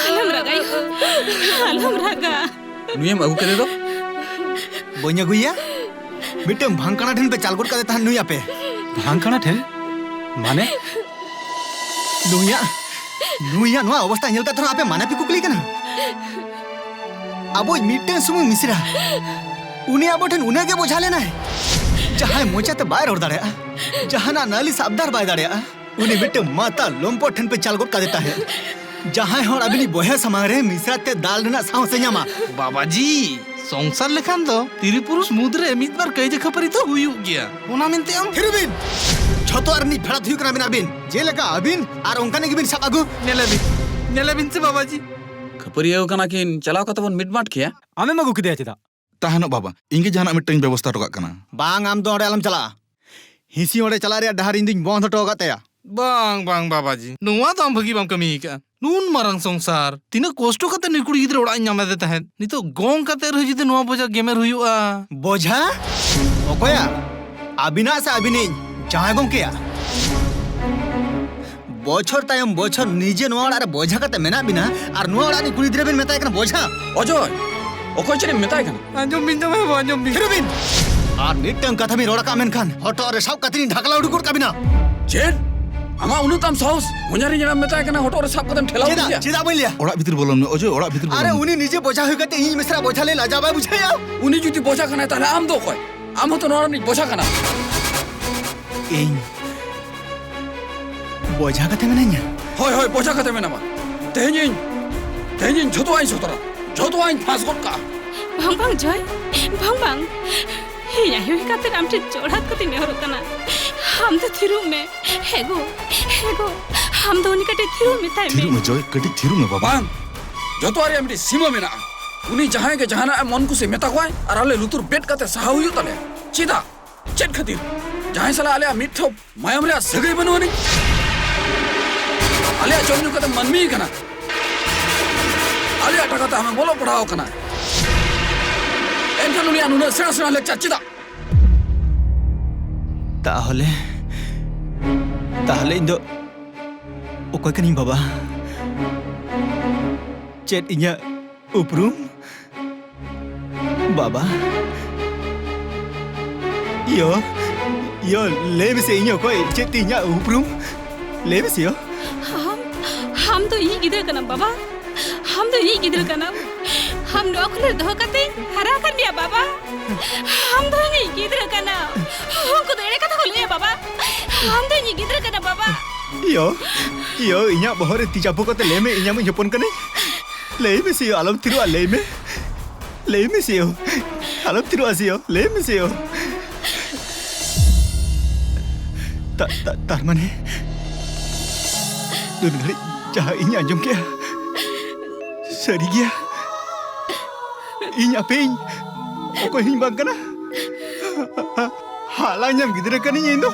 ᱟᱞᱚᱢ ᱨᱟᱜᱟ ᱭᱳ, ᱟᱞᱚᱢ ᱨᱟᱜᱟ᱾ ᱱᱩᱭᱮᱢ ᱟᱹᱜᱩ ᱠᱮᱫᱮ ᱫᱚ? ᱵᱟᱹᱧ ᱟᱹᱜᱩᱭᱟ᱾ ᱢᱤᱫᱴᱟᱝ ᱵᱷᱟᱝᱠᱟᱲᱟ ᱴᱷᱮᱱ ᱯᱮ ᱪᱟᱞ ᱜᱚᱫ ᱠᱟᱫᱮ ᱛᱟᱦᱮᱸᱫ ᱱᱩᱭ ᱟᱯᱮ᱾ ᱵᱷᱟᱝᱠᱟᱲᱟ ᱴᱷᱮᱱ? ᱢᱟᱱᱮ? ᱱᱩᱭᱟᱜ, ᱱᱩᱭᱟᱜ ᱱᱚᱣᱟ ᱚᱵᱚᱥᱛᱟ ᱧᱮᱞ ᱠᱟᱛᱮ ᱦᱚᱸ ᱟᱯᱮ ᱢᱟᱱᱟ ᱯᱮ ᱠᱩᱠᱞᱤ ᱠᱟᱱᱟ? ᱟᱵᱚᱭᱤᱡ ᱢᱤᱫᱴᱟᱝ ᱥᱩᱢᱩᱝ ᱢᱤᱥᱨᱟ, ᱩᱱᱤ ᱟᱵᱚ ᱴᱷᱮᱱ ᱩᱱᱟᱹᱜ ᱜᱮ ᱵᱚᱡᱷᱟ ᱞᱮᱱᱟᱭ, ᱡᱟᱦᱟᱸᱭ ᱢᱚᱪᱟᱛᱮ ᱵᱟᱭ ᱨᱚᱲ ᱫᱟᱲᱮᱭᱟᱜᱼᱟ, ᱡᱟᱦᱟᱱᱟᱜ ᱱᱟᱹᱞᱤᱥ ᱟᱵᱫᱟᱨ ᱵᱟᱭ ᱫᱟᱲᱮᱭᱟᱜᱼᱟ, ᱩᱱᱤ ᱢᱤᱫᱴᱟᱝ ᱢᱟᱛᱟᱞ ᱞᱚᱢᱯᱚᱴ ᱴᱷᱮᱱ ᱯᱮ ᱪᱟᱞ ᱜᱚᱫ ᱠᱟᱫᱮ ᱛᱟᱦᱮᱸᱫ᱾ ᱡᱟᱦᱟᱸᱭ ᱦᱚᱲ ᱟᱹᱵᱤᱱᱤᱡ ᱵᱚᱭᱦᱟ ᱥᱟᱢᱟᱝ ᱨᱮ ᱢᱤᱥᱨᱟ ᱛᱮ ᱫᱟᱞ ᱨᱮᱱᱟᱜ ᱥᱟᱦᱚᱥ ᱮ ᱧᱟᱢᱟ᱾ ᱵᱟᱵᱟᱡᱤ, ᱥᱚᱝᱥᱟᱨ ᱞᱮᱠᱷᱟᱱ ᱫᱚ ᱛᱤᱨᱤ ᱯᱩᱨᱩᱥ ᱢᱩᱫᱽ ᱨᱮ ᱢᱤᱫ ᱵᱟᱨ ᱠᱟᱹᱭᱡᱟᱹ ᱠᱷᱟᱹᱯᱟᱹᱨᱤ ᱫᱚ ᱦᱩᱭᱩᱜ ᱜᱮᱭᱟ᱾ ᱚᱱᱟ ᱢᱮᱱᱛᱮ ᱟᱢ ᱛᱷᱤᱨ ᱵᱤᱱ! ᱡᱷᱚᱛᱚ ᱟᱨ ᱨᱤᱱᱤᱡ ᱯᱷᱮᱰᱟᱛ ᱦᱩᱭᱩᱜ ᱠᱟᱱᱟ ᱵᱤᱱ ᱟᱹᱵᱤᱱ, ᱡᱮᱞᱮᱠᱟ ᱟᱹᱵᱤᱱ ᱟᱨ ᱚᱱᱠᱟᱱᱤᱡ ᱜᱮᱵᱤᱱ ᱥᱟᱵ ᱟᱹᱜᱩ᱾ ᱧᱮᱞᱮ ᱵᱤᱱ, ᱧᱮᱞᱮ ᱵᱤᱱ ᱥᱮ ᱵᱟᱵᱟᱡᱤ᱾ ᱠᱷᱟᱹᱯᱟᱹᱨᱤᱭᱟᱹᱣ ᱠᱟᱱᱟ ᱠᱤᱱ, ᱪᱟᱞᱟᱣ ᱠᱟᱛᱮ ᱵᱚᱱ ᱢᱤᱴᱢᱟᱴ ᱠᱮᱭᱟ᱾ ᱟᱢᱮᱢ ᱟᱹᱜᱩ ᱠᱮᱫᱮᱭᱟ ᱪᱮᱫᱟᱜ? ᱛᱟᱦᱮᱱᱚᱜ ᱵᱟᱵᱟ, ᱤᱧ ᱜᱮ ᱡᱟᱦᱟᱱᱟᱜ ᱢᱤᱫᱴᱟᱝ ᱵᱮᱵᱚᱥᱛᱷᱟ ᱦᱚᱴᱚ ᱠᱟᱜ ᱠᱟᱱᱟ᱾ ᱵᱟᱝ, ᱟᱢ ᱫᱚ ᱚᱸᱰᱮ ᱟᱞᱚᱢ ᱪᱟᱞᱟᱜᱼᱟ᱾ ᱦᱤᱸᱥᱤ ᱚᱸᱰᱮ ᱪᱟᱞᱟᱜ ᱨᱮᱭᱟᱜ ᱰᱟᱦᱟᱨ ᱤᱧ ᱫᱩᱧ ᱵᱚᱱᱫᱷ ᱦᱚᱴᱚ ᱟᱠᱟᱫ ᱛᱟᱭᱟ᱾ ᱵᱟᱝ, ᱵᱟᱝ, ᱵᱟᱵᱟᱡᱤ, ᱱᱚᱣᱟ ᱫᱚ ᱟᱢ ᱵᱷᱟᱹᱜᱤ ᱵᱟᱢ ᱠᱟᱹᱢᱤ ᱟᱠᱟᱫᱼᱟ᱾ ᱱᱩᱱ ᱢᱟᱨᱟᱝ ᱥᱚᱝᱥᱟᱨ, ᱛᱤᱱᱟᱹᱜ ᱠᱚᱥᱴᱚ ᱠᱟᱛᱮ ᱱᱩᱭ ᱠᱩᱲᱤ ᱜᱤᱫᱽᱨᱟᱹ ᱚᱲᱟᱜ ᱤᱧ ᱧᱟᱢ ᱟᱫᱮ ᱛᱟᱦᱮᱸᱫ, ᱱᱤᱛᱚᱜ ᱜᱚᱝ ᱠᱟᱛᱮ ᱨᱮᱦᱚᱸ ᱡᱩᱫᱤ ᱱᱚᱣᱟ ᱵᱚᱡᱷᱟ ᱜᱮᱢᱮᱨ ᱦᱩᱭᱩᱜᱼᱟ᱾ ᱵᱚᱡᱷᱟ? ᱚᱠᱚᱭᱟᱜ? ᱟᱹᱵᱤᱱᱟᱜ ᱥᱮ ᱟᱹᱵᱤᱱᱤᱡ ᱡᱟᱶᱟᱭ ᱜᱚᱝᱠᱮᱭᱟᱜ? ᱵᱚᱪᱷᱚᱨ ᱛᱟᱭᱚᱢ ᱵᱚᱪᱷᱚᱨ ᱱᱤᱡᱮ ᱱᱚᱣᱟ ᱚᱲᱟᱜ ᱨᱮ ᱵᱚᱡᱷᱟ ᱠᱟᱛᱮ ᱢᱮᱱᱟᱜ ᱵᱤᱱᱟ ᱟᱨ ᱱᱚᱣᱟ ᱚᱲᱟᱜ ᱨᱤᱱᱤᱡ ᱠᱩᱲᱤ ᱜᱤᱫᱽᱨᱟᱹ ᱵᱤᱱ ᱢᱮᱛᱟᱭ ᱠᱟᱱᱟ ᱵᱚᱡᱷᱟ? ᱚᱡᱚᱭ, ᱚᱠᱚᱭ ᱪᱮᱫ ᱮᱢ ᱢᱮᱛᱟᱭ ᱠᱟᱱᱟ? ᱟᱸᱡᱚᱢ ᱵᱤᱱ ᱡᱟᱶᱟᱭ ᱵᱟᱹᱵᱩ, ᱟᱸᱡᱚᱢ ᱵᱤᱱ᱾ ᱛᱷᱤᱨ ᱵᱤᱱ! ᱟᱨ ᱢᱤᱫᱴᱟᱝ ᱠᱟᱛᱷᱟ ᱵᱤᱱ ᱨᱚᱲ ᱟᱠᱟᱫ ᱢᱮᱱᱠᱷᱟᱱ ᱦᱚᱴᱚᱜ ᱨᱮ ᱥᱟᱵ ᱠᱟᱛᱮ ᱞᱤᱧ ᱰᱷᱟᱠᱞᱟ ᱩᱰᱩᱠ ᱜᱚᱫ ᱠᱟᱜ ᱵᱤᱱᱟ᱾ ᱪᱮᱫ? ᱟᱢᱟᱜ ᱩᱱᱟᱹᱜ ᱛᱟᱢ ᱥᱟᱦᱚᱥ? ᱦᱚᱧᱦᱟᱨᱤᱧ ᱮᱨᱟᱢ ᱢᱮᱛᱟᱭ ᱠᱟᱱᱟ ᱦᱚᱴᱚᱜ ᱨᱮ ᱥᱟᱵ ᱠᱟᱛᱮᱢ ᱴᱷᱮᱞᱟᱣ ᱪᱮᱫᱟᱜ, ᱤᱫᱤᱭᱟ? ᱪᱮᱫᱟᱜ ᱵᱟᱹᱧ ᱞᱟᱹᱭᱟ? ᱚᱲᱟᱜ ᱵᱷᱤᱛᱤᱨ ᱵᱚᱞᱚᱱ ᱢᱮ, ᱚᱡᱚᱭ, ᱚᱲᱟᱜ ᱵᱷᱤᱛᱤᱨ ᱵᱚᱞᱚᱱ ᱟᱨᱮ, ᱢᱮ᱾ ᱩᱱᱤ ᱱᱤᱡᱮ ᱵᱚᱡᱷᱟ ᱦᱩᱭ ᱠᱟᱛᱮ ᱤᱧᱤᱡ ᱢᱤᱥᱨᱟ ᱵᱚᱡᱷᱟ ᱞᱟᱹᱭ ᱞᱟᱡᱟᱣ ᱵᱟᱭ ᱵᱩᱡᱷᱟᱹᱣᱮᱫᱼᱟ? ᱩᱱᱤ ᱡᱩᱫᱤ ᱵᱚᱡᱷᱟ ᱠᱟᱱᱟᱭ, ᱛᱟᱦᱞᱮ ᱟᱢ ᱫᱚ ᱚᱠᱚᱭ? ᱟᱢ ᱦᱚᱸᱛᱚ ᱱᱚᱣᱟ ᱨᱤᱱᱤᱡ ᱵᱚᱡᱷᱟ ᱠᱟᱱᱟᱢ᱾ ᱤᱧ ᱵᱚᱡᱷᱟ ᱠᱟᱛᱮ ᱢᱮᱱᱟᱧᱟ? ᱦᱳᱭ, ᱦᱳᱭ, ᱵᱚᱡᱷᱟ ᱠᱟᱛᱮ ᱢᱮᱱᱟᱢᱟ᱾ ᱛᱮᱦᱮᱧ ᱤᱧ, ᱛᱮᱦᱮᱧ ᱤᱧ ᱡᱷᱚᱛᱚᱣᱟᱜ ᱤᱧ ᱥᱚᱫᱚᱨᱟ, ᱡᱷᱚᱛᱚᱣᱟᱜ ᱤᱧ ᱯᱷᱟᱸᱥ ᱜᱚᱫ ᱠᱟᱜᱼᱟ᱾ ᱵᱟᱝ, ᱵᱟᱝ, ᱡᱚᱭ, ᱵᱟᱝ, ᱵᱟᱝ᱾ ᱤᱧ ᱟᱭᱳ ᱦᱩᱭ ᱠᱟᱛᱮ ᱟᱢ ᱴᱷᱮᱱ ᱡᱚᱲᱦᱟᱛ ᱠᱟᱛᱮᱧ ᱱᱮᱦᱚᱨᱚᱜ ᱠᱟᱱᱟ᱾ ᱟᱢ ᱫᱚ ᱛᱷᱤᱨᱚᱜ ᱢᱮ᱾ ᱦᱮᱸ ᱜᱳ, ᱦᱮᱸ ᱜᱳ, ᱟᱢ ᱫᱚ ᱩᱱᱤ ᱠᱟᱹᱴᱤᱡ ᱛᱷᱤᱨᱚᱜ ᱢᱮᱛᱟᱭ ᱢᱮ᱾ ᱛᱷᱤᱨᱚᱜ ᱢᱮ ᱡᱚᱭ, ᱠᱟᱹᱴᱤᱡ ᱛᱷᱤᱨᱚᱜ ᱢᱮ ᱵᱟᱵᱟ᱾ ᱵᱟᱝ, ᱡᱚᱛᱚᱣᱟᱜ ᱨᱮᱭᱟᱜ ᱢᱤᱫᱴᱤᱡ ᱥᱤᱢᱟᱹ ᱢᱮᱱᱟᱜᱼᱟ᱾ ᱩᱱᱤ ᱡᱟᱦᱟᱸᱭ ᱜᱮ ᱡᱟᱦᱟᱱᱟᱜ ᱮ ᱢᱚᱱ ᱠᱩᱥᱤ ᱢᱮᱛᱟ ᱠᱚᱣᱟᱭ ᱟᱨ ᱟᱞᱮ ᱞᱩᱛᱩᱨ ᱵᱮᱫ ᱠᱟᱛᱮ ᱥᱟᱦᱟᱣ ᱦᱩᱭᱩᱜ ᱛᱟᱞᱮᱭᱟ᱾ ᱪᱮᱫᱟᱜ? ᱪᱮᱫ ᱠᱷᱟᱹᱛᱤᱨ? ᱡᱟᱦᱟᱸᱭ ᱥᱟᱞᱟᱜ ᱟᱞᱮᱭᱟᱜ ᱢᱤᱫ ᱴᱷᱚᱯ ᱢᱟᱭᱟᱢ ᱨᱮᱭᱟᱜ ᱥᱟᱹᱜᱟᱹᱭ ᱵᱟᱹᱱᱩᱜ ᱟᱹᱱᱤᱡ? ᱟᱞᱮᱭᱟᱜ ᱡᱚᱢ ᱧᱩ ᱠᱟᱛᱮ ᱢᱟᱹᱱᱢᱤ ᱠᱟᱱᱟ, ᱟᱞᱮᱭᱟᱜ ᱴᱟᱠᱟ ᱛᱮ ᱟᱢᱮᱢ ᱚᱞᱚᱜ ᱯᱟᱲᱦᱟᱣ ᱠᱟᱱᱟ, ᱮᱱᱠᱷᱟᱱ ᱩᱱᱤᱭᱟᱜ ᱱᱩᱱᱟᱹᱜ ᱥᱮᱬᱟ ᱥᱮᱬᱟ ᱞᱮᱠᱪᱟᱨ ᱪᱮᱫᱟᱜ? ᱛᱟᱦᱚᱞᱮ, ᱛᱟᱦᱚᱞᱮ ᱤᱧ ᱫᱚ ᱚᱠᱚᱭ ᱠᱟᱹᱱᱟᱹᱧ ᱵᱟᱵᱟ? ᱪᱮᱫ ᱤᱧᱟᱹᱜ ᱩᱯᱨᱩᱢ? ᱵᱟᱵᱟ? ᱭᱳ, ᱭᱳ, ᱞᱟᱹᱭ ᱢᱮᱥᱮ, ᱤᱧ ᱚᱠᱚᱭ? ᱪᱮᱫ ᱛᱮ ᱤᱧᱟᱹᱜ ᱩᱯᱨᱩᱢ? ᱞᱟᱹᱭ ᱢᱮᱥᱮ, ᱭᱳ᱾ ᱟᱢ, ᱟᱢ ᱫᱚ ᱤᱧᱤᱡ ᱜᱤᱫᱽᱨᱟᱹ ᱠᱟᱱᱟᱢ, ᱵᱟᱵᱟ᱾ ᱟᱢ ᱫᱚ ᱤᱧᱤᱡ ᱜᱤᱫᱽᱨᱟᱹ ᱠᱟᱱᱟᱢ᱾ ᱟᱢ ᱱᱚᱣᱟ ᱠᱷᱚᱱ ᱫᱚᱦᱚ ᱠᱟᱛᱮᱧ ᱦᱟᱨᱟ ᱟᱠᱟᱫ ᱢᱮᱭᱟ, ᱵᱟᱵᱟ᱾ ᱟᱢ ᱫᱚ ᱤᱧᱤᱡ ᱜᱤᱫᱽᱨᱟᱹ ᱠᱟᱱᱟᱢ᱾ ᱩᱱᱠᱩ ᱫᱚ ᱮᱲᱮ ᱠᱟᱛᱷᱟ ᱠᱚ ᱞᱟᱹᱭᱟ, ᱵᱟᱵᱟ᱾ ᱟᱢ ᱫᱚ ᱤᱧᱤᱡ ᱜᱤᱫᱽᱨᱟᱹ ᱠᱟᱱᱟᱢ, ᱵᱟᱵᱟ᱾ ᱭᱳ, ᱭᱳ, ᱤᱧᱟᱹᱜ ᱵᱚᱦᱚᱜ ᱨᱮ ᱛᱤ ᱪᱟᱯᱚ ᱠᱟᱛᱮ ᱞᱟᱹᱭ ᱢᱮ, ᱤᱧ ᱟᱢᱤᱡ ᱦᱚᱯᱚᱱ ᱠᱟᱹᱱᱟᱹᱧ? ᱞᱟᱹᱭ ᱢᱮ ᱥᱮ ᱭᱳ, ᱟᱞᱚᱢ ᱛᱷᱤᱨᱚᱜᱼᱟ, ᱞᱟᱹᱭ ᱢᱮ᱾ ᱞᱟᱹᱭ ᱢᱮ ᱥᱮ ᱭᱳ᱾ ᱟᱞᱚᱢ ᱛᱷᱤᱨᱚᱜᱼᱟ ᱥᱮ ᱭᱳ, ᱞᱟᱹᱭ ᱢᱮ ᱥᱮ ᱭᱳ᱾ ᱛᱟ-, ᱛᱟ-, ᱛᱟᱨ ᱢᱟᱱᱮ, ᱱᱩᱱ ᱜᱷᱟᱹᱲᱤᱡ ᱡᱟᱦᱟᱸ ᱤᱧ ᱟᱸᱡᱚᱢ ᱠᱮᱜᱼᱟ, ᱥᱟᱹᱨᱤ ᱜᱮᱭᱟ᱾ ᱤᱧ ᱟᱯᱮ ᱤᱧ ᱚᱠᱚᱭ ᱦᱚᱸᱧ ᱵᱟᱝ ᱠᱟᱱᱟ᱾ ᱦᱟᱞᱟᱝ ᱧᱟᱢ ᱜᱤᱫᱽᱨᱟᱹ ᱠᱟᱹᱱᱟᱹᱧ ᱤᱧ ᱫᱚ᱾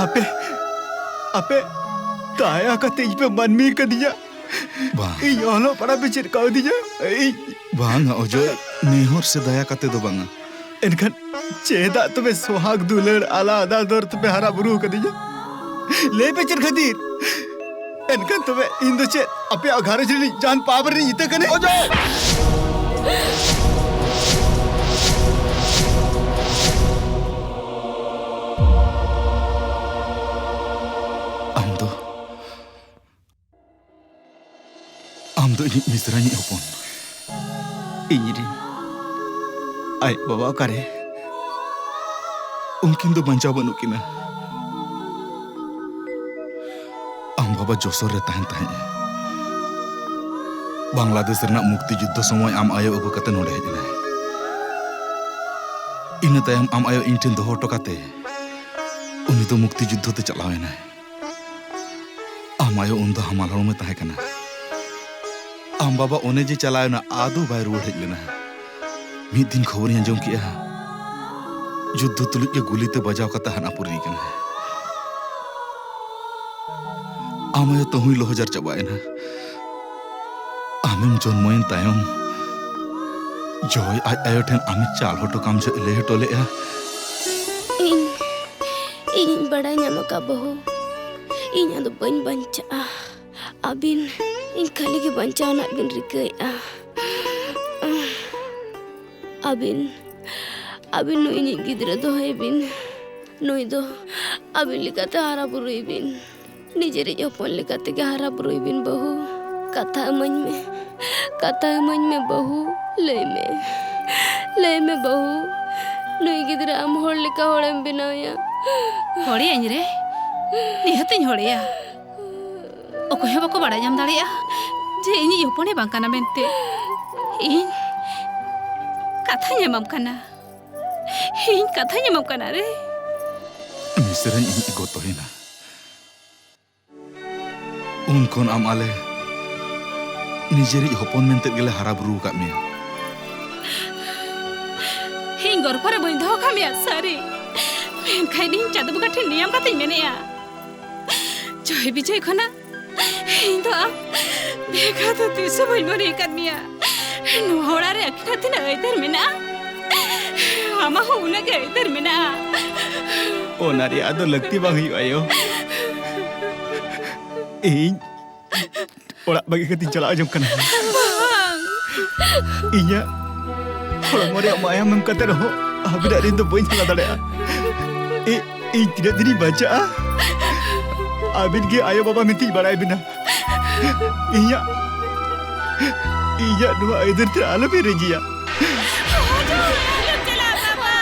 ᱟᱯᱮ, ᱟᱯᱮ ᱫᱟᱭᱟ ᱠᱟᱛᱮ ᱤᱧ ᱯᱮ ᱢᱟᱹᱱᱢᱤ ᱠᱟᱹᱫᱤᱧᱟ᱾ ᱵᱟᱝ᱾ ᱤᱧ ᱚᱞᱚᱜ ᱯᱟᱲᱦᱟᱜ ᱯᱮ ᱪᱮᱫ ᱠᱟᱣᱫᱤᱧᱟ᱾ ᱤᱧ ᱵᱟᱝᱟ ᱚᱡᱚᱭ, ᱱᱮᱦᱚᱨ ᱥᱮ ᱫᱟᱭᱟ ᱠᱟᱛᱮ ᱫᱚ ᱵᱟᱝᱟ᱾ ᱮᱱᱠᱷᱟᱱ ᱪᱮᱫᱟᱜ ᱛᱚᱵᱮ ᱥᱚᱦᱟᱜᱽ ᱫᱩᱞᱟᱹᱲ ᱟᱞᱟᱫᱟ ᱫᱚᱨ ᱛᱮᱯᱮ ᱦᱟᱨᱟ ᱵᱩᱨᱩ ᱟᱠᱟᱫᱤᱧᱟ? ᱞᱟᱹᱭ ᱯᱮ ᱪᱮᱫ ᱠᱷᱟᱹᱛᱤᱨ? ᱮᱱᱠᱷᱟᱱ ᱛᱚᱵᱮ ᱤᱧ ᱫᱚ ᱪᱮᱫ ᱟᱯᱮᱭᱟᱜ ᱜᱷᱟᱨᱚᱸᱡᱽ ᱨᱤᱱᱤᱡ ᱡᱟᱦᱟᱱ ᱯᱟᱯ ᱨᱤᱱᱤᱡ ᱤᱛᱟᱹ ᱠᱟᱹᱱᱟᱹᱧ? ᱚᱡᱚᱭ! ᱟᱢ ᱫᱚ, ᱟᱢ ᱫᱚ ᱤᱧᱤᱡ ᱢᱤᱥᱨᱟᱧᱤᱡ ᱦᱚᱯᱚᱱ᱾ ᱤᱧᱨᱮᱱ ᱟᱡ ᱵᱟᱵᱟ ᱚᱠᱟᱨᱮ? ᱩᱱᱠᱤᱱ ᱫᱚ ᱵᱟᱧᱪᱟᱣ ᱵᱟᱹᱱᱩᱜ ᱠᱤᱱᱟ᱾ ᱟᱢ ᱵᱟᱵᱟ ᱡᱚᱥᱳᱨ ᱨᱮ ᱛᱟᱦᱮᱱ ᱛᱟᱦᱮᱸᱫ ᱮ᱾ ᱵᱟᱝᱞᱟᱫᱮᱥ ᱨᱮᱱᱟᱜ ᱢᱩᱠᱛᱤ ᱡᱩᱫᱽᱫᱷᱚ ᱥᱚᱢᱚᱭ ᱟᱢ ᱟᱭᱳ ᱟᱹᱜᱩ ᱠᱟᱛᱮ ᱱᱚᱰᱮ ᱦᱮᱡ ᱮᱱᱟᱭ᱾ ᱤᱱᱟᱹ ᱛᱟᱭᱚᱢ ᱟᱢ ᱟᱭᱳ ᱤᱧ ᱴᱷᱮᱱ ᱫᱚᱦᱚ ᱦᱚᱴᱚ ᱠᱟᱛᱮ ᱩᱱᱤ ᱫᱚ ᱢᱩᱠᱛᱤ ᱡᱩᱫᱽᱫᱷᱚ ᱛᱮ ᱪᱟᱞᱟᱣ ᱮᱱᱟᱭ᱾ ᱟᱢ ᱟᱭᱳ ᱩᱱᱫᱚ ᱦᱟᱢᱟᱞ ᱦᱚᱲᱢᱚᱭ ᱛᱟᱦᱮᱸ ᱠᱟᱱᱟ᱾ ᱟᱢ ᱵᱟᱵᱟ ᱚᱱᱮ ᱡᱮ ᱪᱟᱞᱟᱣ ᱮᱱᱟ, ᱟᱫᱚ ᱵᱟᱭ ᱨᱩᱣᱟᱹᱲ ᱦᱮᱡ ᱞᱮᱱᱟ᱾ ᱢᱤᱫ ᱫᱤᱱ ᱠᱷᱚᱵᱚᱨᱤᱧ ᱟᱸᱡᱚᱢ ᱠᱮᱜᱼᱟ, ᱡᱩᱫᱽᱫᱷᱚ ᱛᱩᱞᱩᱡ ᱜᱮ ᱜᱩᱞᱤᱛᱮ ᱵᱟᱡᱟᱣ ᱠᱟᱛᱮ ᱦᱟᱱᱟᱯᱩᱨᱤ ᱠᱟᱱᱟᱭ᱾ ᱟᱢ ᱟᱭᱳ ᱛᱟᱹᱦᱩᱭ ᱞᱚᱦᱚᱡᱟᱨ ᱪᱟᱵᱟᱭᱮᱱᱟ᱾ ᱟᱢᱮᱢ ᱡᱚᱱᱢᱚᱭᱮᱱ ᱛᱟᱭᱚᱢ ᱡᱚᱭ ᱟᱡ ᱟᱭᱳ ᱴᱷᱮᱱ ᱟᱢᱮ ᱪᱟᱞ ᱦᱚᱴᱚ ᱠᱟᱢ ᱡᱚᱦᱚᱜ ᱮ ᱞᱟᱹᱭ ᱦᱚᱴᱚ ᱞᱮᱫᱼᱟ᱾ ᱤᱧ, ᱤᱧᱤᱧ ᱵᱟᱲᱟᱭ ᱧᱟᱢ ᱟᱠᱟᱫ ᱵᱟᱹᱦᱩ, ᱤᱧ ᱟᱫᱚ ᱵᱟᱹᱧ ᱵᱟᱧᱪᱟᱜᱼᱟ᱾ ᱟᱹᱵᱤᱱ ᱤᱧ ᱠᱷᱟᱹᱞᱤ ᱜᱮ ᱵᱟᱧᱪᱟᱣ ᱨᱮᱱᱟᱜ ᱵᱤᱱ ᱨᱤᱠᱟᱹᱭᱮᱫᱼᱟ᱾ ᱟᱹᱵᱤᱱ, ᱟᱹᱵᱤᱱ ᱱᱩᱭ ᱤᱧᱤᱡ ᱜᱤᱫᱽᱨᱟᱹ ᱫᱚᱦᱚᱭᱮ ᱵᱤᱱ᱾ ᱱᱩᱭ ᱫᱚ ᱟᱹᱵᱤᱱ ᱞᱮᱠᱟᱛᱮ ᱦᱟᱨᱟ ᱵᱩᱨᱩᱭᱮ ᱵᱤᱱ᱾ ᱱᱤᱡᱮᱨᱤᱡ ᱦᱚᱯᱚᱱ ᱞᱮᱠᱟ ᱛᱮᱜᱮ ᱦᱟᱨᱟ ᱵᱩᱨᱩᱭ ᱵᱤᱱ ᱵᱟᱹᱦᱩ᱾ ᱠᱟᱛᱷᱟ ᱤᱢᱟᱹᱧ ᱢᱮ, ᱠᱟᱛᱷᱟ ᱤᱢᱟᱹᱧ ᱢᱮ ᱵᱟᱹᱦᱩ, ᱞᱟᱹᱭ ᱢᱮ, ᱞᱟᱹᱭ ᱢᱮ ᱵᱟᱹᱦᱩ, ᱱᱩᱭ ᱜᱤᱫᱽᱨᱟᱹ ᱟᱢ ᱦᱚᱲ ᱞᱮᱠᱟ ᱦᱚᱲᱮᱢ ᱵᱮᱱᱟᱣᱮᱭᱟ? ᱦᱚᱲᱮᱭᱟᱹᱧ ᱨᱮ, ᱱᱤᱦᱟᱹᱛᱤᱧ ᱦᱚᱲᱮᱭᱟ᱾ ᱚᱠᱚᱭ ᱦᱚᱸ ᱵᱟᱠᱚ ᱵᱟᱲᱟᱭ ᱧᱟᱢ ᱫᱟᱲᱮᱭᱟᱜᱼᱟ ᱡᱮ ᱤᱧᱤᱡ ᱦᱚᱯᱚᱱᱮ ᱵᱟᱝ ᱠᱟᱱᱟ ᱢᱮᱱᱛᱮ᱾ ᱤᱧ ᱠᱟᱛᱷᱟᱧ ᱮᱢᱟᱢ ᱠᱟᱱᱟ, ᱤᱧ ᱠᱟᱛᱷᱟᱧ ᱮᱢᱟᱢ ᱠᱟᱱᱟ ᱨᱮ᱾ ᱢᱤᱥᱨᱟᱧ ᱤᱧᱤᱡ ᱜᱚᱛᱚᱭᱮᱱᱟ᱾ ᱩᱱ ᱠᱷᱚᱱ ᱟᱢ ᱟᱞᱮ ᱱᱤᱡᱮᱨᱤᱡ ᱦᱚᱯᱚᱱ ᱢᱮᱱᱛᱮ ᱜᱮᱞᱮ ᱦᱟᱨᱟ ᱵᱩᱨᱩ ᱟᱠᱟᱫ ᱢᱮᱭᱟ᱾ ᱤᱧ ᱜᱚᱨᱵᱷᱚ ᱨᱮ ᱵᱟᱹᱧ ᱫᱚᱦᱚ ᱠᱟᱜ ᱢᱮᱭᱟ, ᱥᱟᱹᱨᱤ᱾ ᱢᱮᱱᱠᱷᱟᱱ ᱤᱧ ᱪᱟᱸᱫᱚ ᱵᱚᱸᱜᱟ ᱴᱷᱮᱱ ᱱᱤᱭᱟᱹᱢ ᱠᱟᱛᱷᱟᱧ ᱢᱮᱱᱮᱜᱼᱟ, ᱡᱚᱭ ᱵᱤᱡᱚᱭ ᱠᱷᱚᱱᱟᱜ ᱤᱧ ᱫᱚ ᱟᱢ ᱵᱷᱮᱜᱟᱨ ᱫᱚ ᱛᱤᱥ ᱦᱚᱸ ᱵᱟᱹᱧ ᱢᱚᱱᱮ ᱟᱠᱟᱫ ᱢᱮᱭᱟ᱾ ᱱᱚᱣᱟ ᱚᱲᱟᱜ ᱨᱮ ᱟᱹᱠᱤᱱᱟᱜ ᱛᱤᱱᱟᱹᱜ ᱟᱹᱭᱫᱟᱹᱨ ᱢᱮᱱᱟᱜᱼᱟ, ᱟᱢᱟᱜ ᱦᱚᱸ ᱩᱱᱟᱹᱜ ᱜᱮ ᱟᱹᱭᱫᱟᱹᱨ ᱢᱮᱱᱟᱜᱼᱟ᱾ ᱚᱱᱟ ᱨᱮᱭᱟᱜ ᱫᱚ ᱞᱟᱹᱠᱛᱤ ᱵᱟᱝ ᱦᱩᱭᱩᱜᱼᱟ, ᱟᱭᱳ᱾ ᱤᱧ ᱚᱲᱟᱜ ᱵᱟᱹᱜᱤ ᱠᱟᱛᱮᱧ ᱪᱟᱞᱟᱣ ᱡᱚᱝ ᱠᱟᱱᱟ᱾ ᱵᱟᱝ᱾ ᱤᱧᱟᱹᱜ ᱦᱚᱲᱢᱚ ᱨᱮᱭᱟᱜ ᱢᱟᱭᱟᱢ ᱮᱢ ᱠᱟᱛᱮ ᱨᱮᱦᱚᱸ ᱟᱹᱵᱤᱱᱟᱜ ᱨᱤᱱ ᱫᱚ ᱵᱟᱹᱧ ᱦᱟᱞᱟ ᱫᱟᱲᱮᱭᱟᱜᱼᱟ᱾ ᱤ-, ᱤᱧ ᱛᱤᱱᱟᱹᱜ ᱫᱤᱱᱤᱧ ᱵᱟᱧᱪᱟᱜᱼᱟ? ᱟᱹᱵᱤᱱ ᱜᱮ ᱟᱭᱳ ᱵᱟᱵᱟ ᱢᱮᱱᱛᱮᱧ ᱵᱟᱲᱟᱭ ᱵᱤᱱᱟ᱾ ᱤᱧᱟᱹᱜ, ᱤᱧᱟᱹᱜ ᱱᱚᱣᱟ ᱟᱹᱭᱫᱟᱹᱨ ᱛᱮ ᱟᱞᱚᱵᱤᱱ ᱨᱟᱹᱡᱤᱭᱟ᱾ ᱟᱞᱚᱢ ᱪᱟᱞᱟᱜᱼᱟ, ᱵᱟᱵᱟ᱾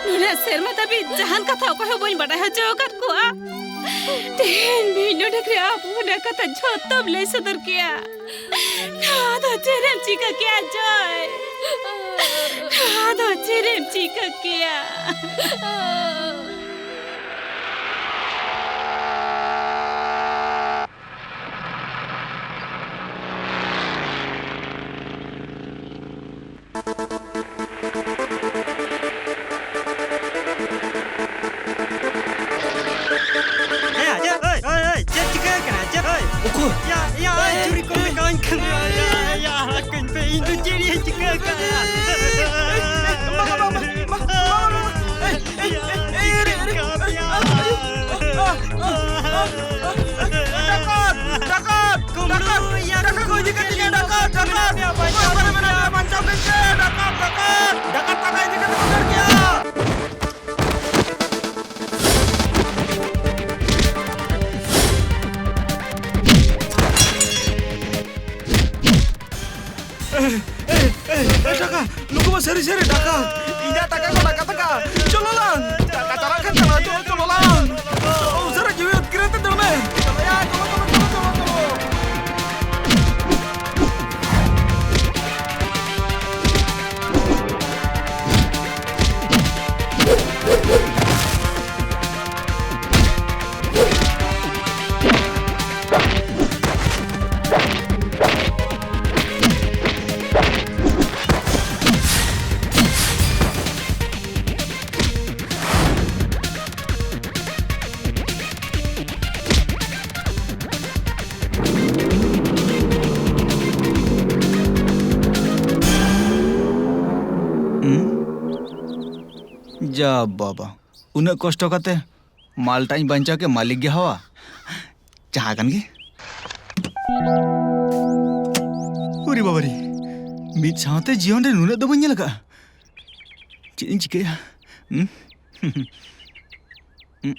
ᱱᱩᱱᱟᱹᱜ ᱥᱮᱨᱢᱟ ᱫᱷᱟᱹᱵᱤᱡ ᱡᱟᱦᱟᱱ ᱠᱟᱛᱷᱟ ᱚᱠᱚᱭ ᱦᱚᱸ ᱵᱟᱹᱧ ᱵᱟᱰᱟᱭ ᱦᱚᱪᱚ ᱟᱠᱟᱫ ᱠᱚᱣᱟ᱾ ᱛᱮᱦᱮᱧ ᱢᱤᱫ ᱰᱚᱸᱰᱮᱠ ᱨᱮ ᱟᱢ ᱚᱱᱟ ᱠᱟᱛᱷᱟ ᱡᱷᱚᱛᱚᱢ ᱞᱟᱹᱭ ᱥᱚᱫᱚᱨ ᱠᱮᱭᱟ᱾ ᱱᱚᱣᱟ ᱫᱚ ᱪᱮᱫ ᱮᱢ ᱪᱤᱠᱟᱹ ᱠᱮᱭᱟ, ᱡᱚᱭ? ᱱᱚᱣᱟ ᱫᱚ ᱪᱮᱫ ᱮᱢ ᱪᱤᱠᱟᱹ ᱠᱮᱭᱟ? ᱤᱧ ᱫᱚ ᱪᱮᱫ ᱤᱧ ᱪᱤᱠᱟᱹ ᱠᱟᱜᱼᱟ? ᱵᱟᱵᱟ, ᱵᱟᱵᱟ, ᱵᱟᱵᱟ, ᱵᱟᱵᱟ, ᱮᱭ, ᱮᱭ, ᱮᱭ, ᱮᱭ, ᱮᱭ, ᱮᱭ, ᱮᱭ, ᱰᱟᱠᱟᱛ! ᱰᱟᱠᱟᱛ! ᱰᱟᱠᱟᱛ! ᱰᱟᱠᱟᱛ ᱠᱚ ᱤᱫᱤ ᱠᱮᱫ ᱛᱤᱧᱟ, ᱰᱟᱠᱟᱛ! ᱰᱟᱠᱟᱛ! ᱚᱠᱚᱭ ᱠᱚᱨᱮ ᱢᱮᱱᱟᱜ ᱯᱮᱭᱟ? ᱵᱟᱧᱪᱟᱣ ᱠᱚ ᱤᱫᱤ ᱠᱮᱫ ᱛᱤᱧᱟ, ᱰᱟᱠᱟᱛ! ᱰᱟᱠᱟᱛ! ᱰᱟᱠᱟᱛ ᱴᱟᱠᱟ ᱤᱫᱤ ᱠᱟᱛᱮ ᱠᱚ ᱫᱟᱹᱲ ᱠᱮᱜᱼᱟ! ᱮ, ᱮ, ᱮ, ᱰᱟᱠᱟᱛ! ᱱᱩᱠᱩ ᱢᱟ ᱥᱟᱹᱨᱤ ᱥᱟᱹᱨᱤ ᱰᱟᱠᱟᱛ! ᱤᱧᱟᱜ ᱴᱟᱠᱟ ᱠᱚ ᱰᱟᱠᱟᱛ ᱟᱠᱟᱫ! ᱪᱚᱞᱚ ᱞᱟᱝ! ᱴᱟᱠᱟ ᱪᱟᱞᱟᱜ ᱠᱷᱟᱱ ᱪᱟᱞᱟᱣ ᱦᱚᱪᱚ, ᱪᱚᱞᱚ ᱞᱟᱝ! ᱩᱥᱟᱹᱨᱟ ᱡᱤᱣᱤ ᱟᱹᱛᱠᱤᱨ ᱟᱛᱮ ᱫᱟᱹᱲ ᱢᱮ! ᱪᱚᱞᱚᱭᱟ, ᱪᱚᱞᱚ, ᱪᱚᱞᱚ, ᱪᱚᱞᱚ, ᱪᱚᱞᱚ, ᱪᱚᱞᱚ! ᱦᱩᱸ? ᱡᱟ ᱵᱟᱵᱟ, ᱩᱱᱟᱹᱜ ᱠᱚᱥᱴᱚ ᱠᱟᱛᱮ ᱢᱟᱞᱴᱟᱧ ᱵᱟᱧᱪᱟᱣ ᱠᱮᱫ, ᱢᱟᱹᱞᱤᱠ ᱜᱮ ᱦᱟᱣᱟ᱾ ᱡᱟᱦᱟᱸ ᱠᱟᱱ ᱜᱮ᱾ ᱩᱨᱤ ᱵᱟᱵᱟᱨᱤ, ᱢᱤᱫ ᱥᱟᱶᱛᱮ ᱡᱤᱭᱚᱱ ᱨᱮ ᱱᱩᱱᱟᱹᱜ ᱫᱚ ᱵᱟᱹᱧ ᱧᱮᱞ ᱟᱠᱟᱫᱼᱟ᱾ ᱪᱮᱫ ᱤᱧ ᱪᱤᱠᱟᱹᱭᱟ? ᱦᱩᱸ? ᱦᱩᱸ᱾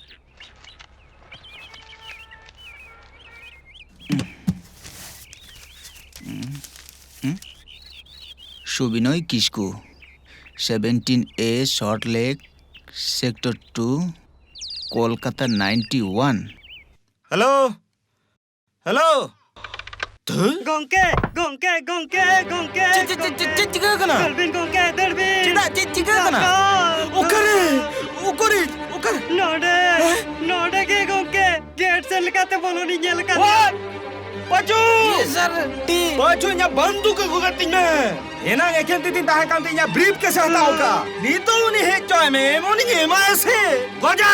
Subinoy Kisku, seventeen A Salt Lake, Sector two, Kolkata ninety one. Hello, hello. ᱫᱷᱩᱨ᱾ ᱜᱚᱝᱠᱮ, ᱜᱚᱝᱠᱮ, ᱜᱚᱝᱠᱮ, ᱜᱚᱝᱠᱮ, ᱪᱮᱫ, ᱪᱮᱫ, ᱪᱮᱫ, ᱜᱚᱝᱠᱮ᱾ ᱪᱮᱫ ᱪᱤᱠᱟᱹ ᱠᱟᱱᱟ? ᱫᱟᱹᱲ ᱵᱤᱱ ᱜᱚᱝᱠᱮ, ᱫᱟᱹᱲ ᱵᱤᱱ᱾ ᱪᱮᱫᱟᱜ, ᱪᱮᱫ ᱪᱤᱠᱟᱹ ᱠᱟᱱᱟ? ᱰᱟᱠᱛᱟᱨ᱾ ᱚᱠᱟᱨᱮ? ᱚᱠᱟᱨᱮ? ᱱᱚᱰᱮ, ᱦᱮᱸ? ᱱᱚᱰᱮ ᱜᱮ ᱜᱚᱝᱠᱮ, ᱜᱮᱴ ᱥᱮᱫ ᱞᱮᱠᱟᱛᱮ ᱵᱚᱞᱚᱱᱤᱧ ᱧᱮᱞ ᱟᱠᱟᱫᱮᱭᱟ᱾ What? ᱯᱟᱪᱩ! Yes, sir. ᱴᱤ᱾ ᱯᱟᱪᱩ, ᱤᱧᱟᱹᱜ ᱵᱟᱱᱫᱩᱠ ᱟᱹᱜᱩ ᱠᱟᱹᱛᱤᱧ ᱢᱮ᱾ ᱮᱱᱟᱝ ᱮᱠᱷᱮᱱ ᱛᱤ ᱛᱤᱧ ᱛᱟᱦᱮᱸ ᱠᱟᱱ ᱛᱤᱧᱟ, ᱵᱨᱤᱯ ᱠᱮᱥ ᱮ ᱦᱟᱛᱟᱣ ᱠᱟᱜ᱾ ᱱᱤᱛᱚᱜ ᱩᱱᱤ ᱦᱮᱡ ᱦᱚᱪᱚᱭ ᱢᱮ, ᱮᱢᱚᱱᱤᱧ ᱮᱢᱟᱭᱟ ᱥᱮ᱾ ᱜᱚᱡᱟ!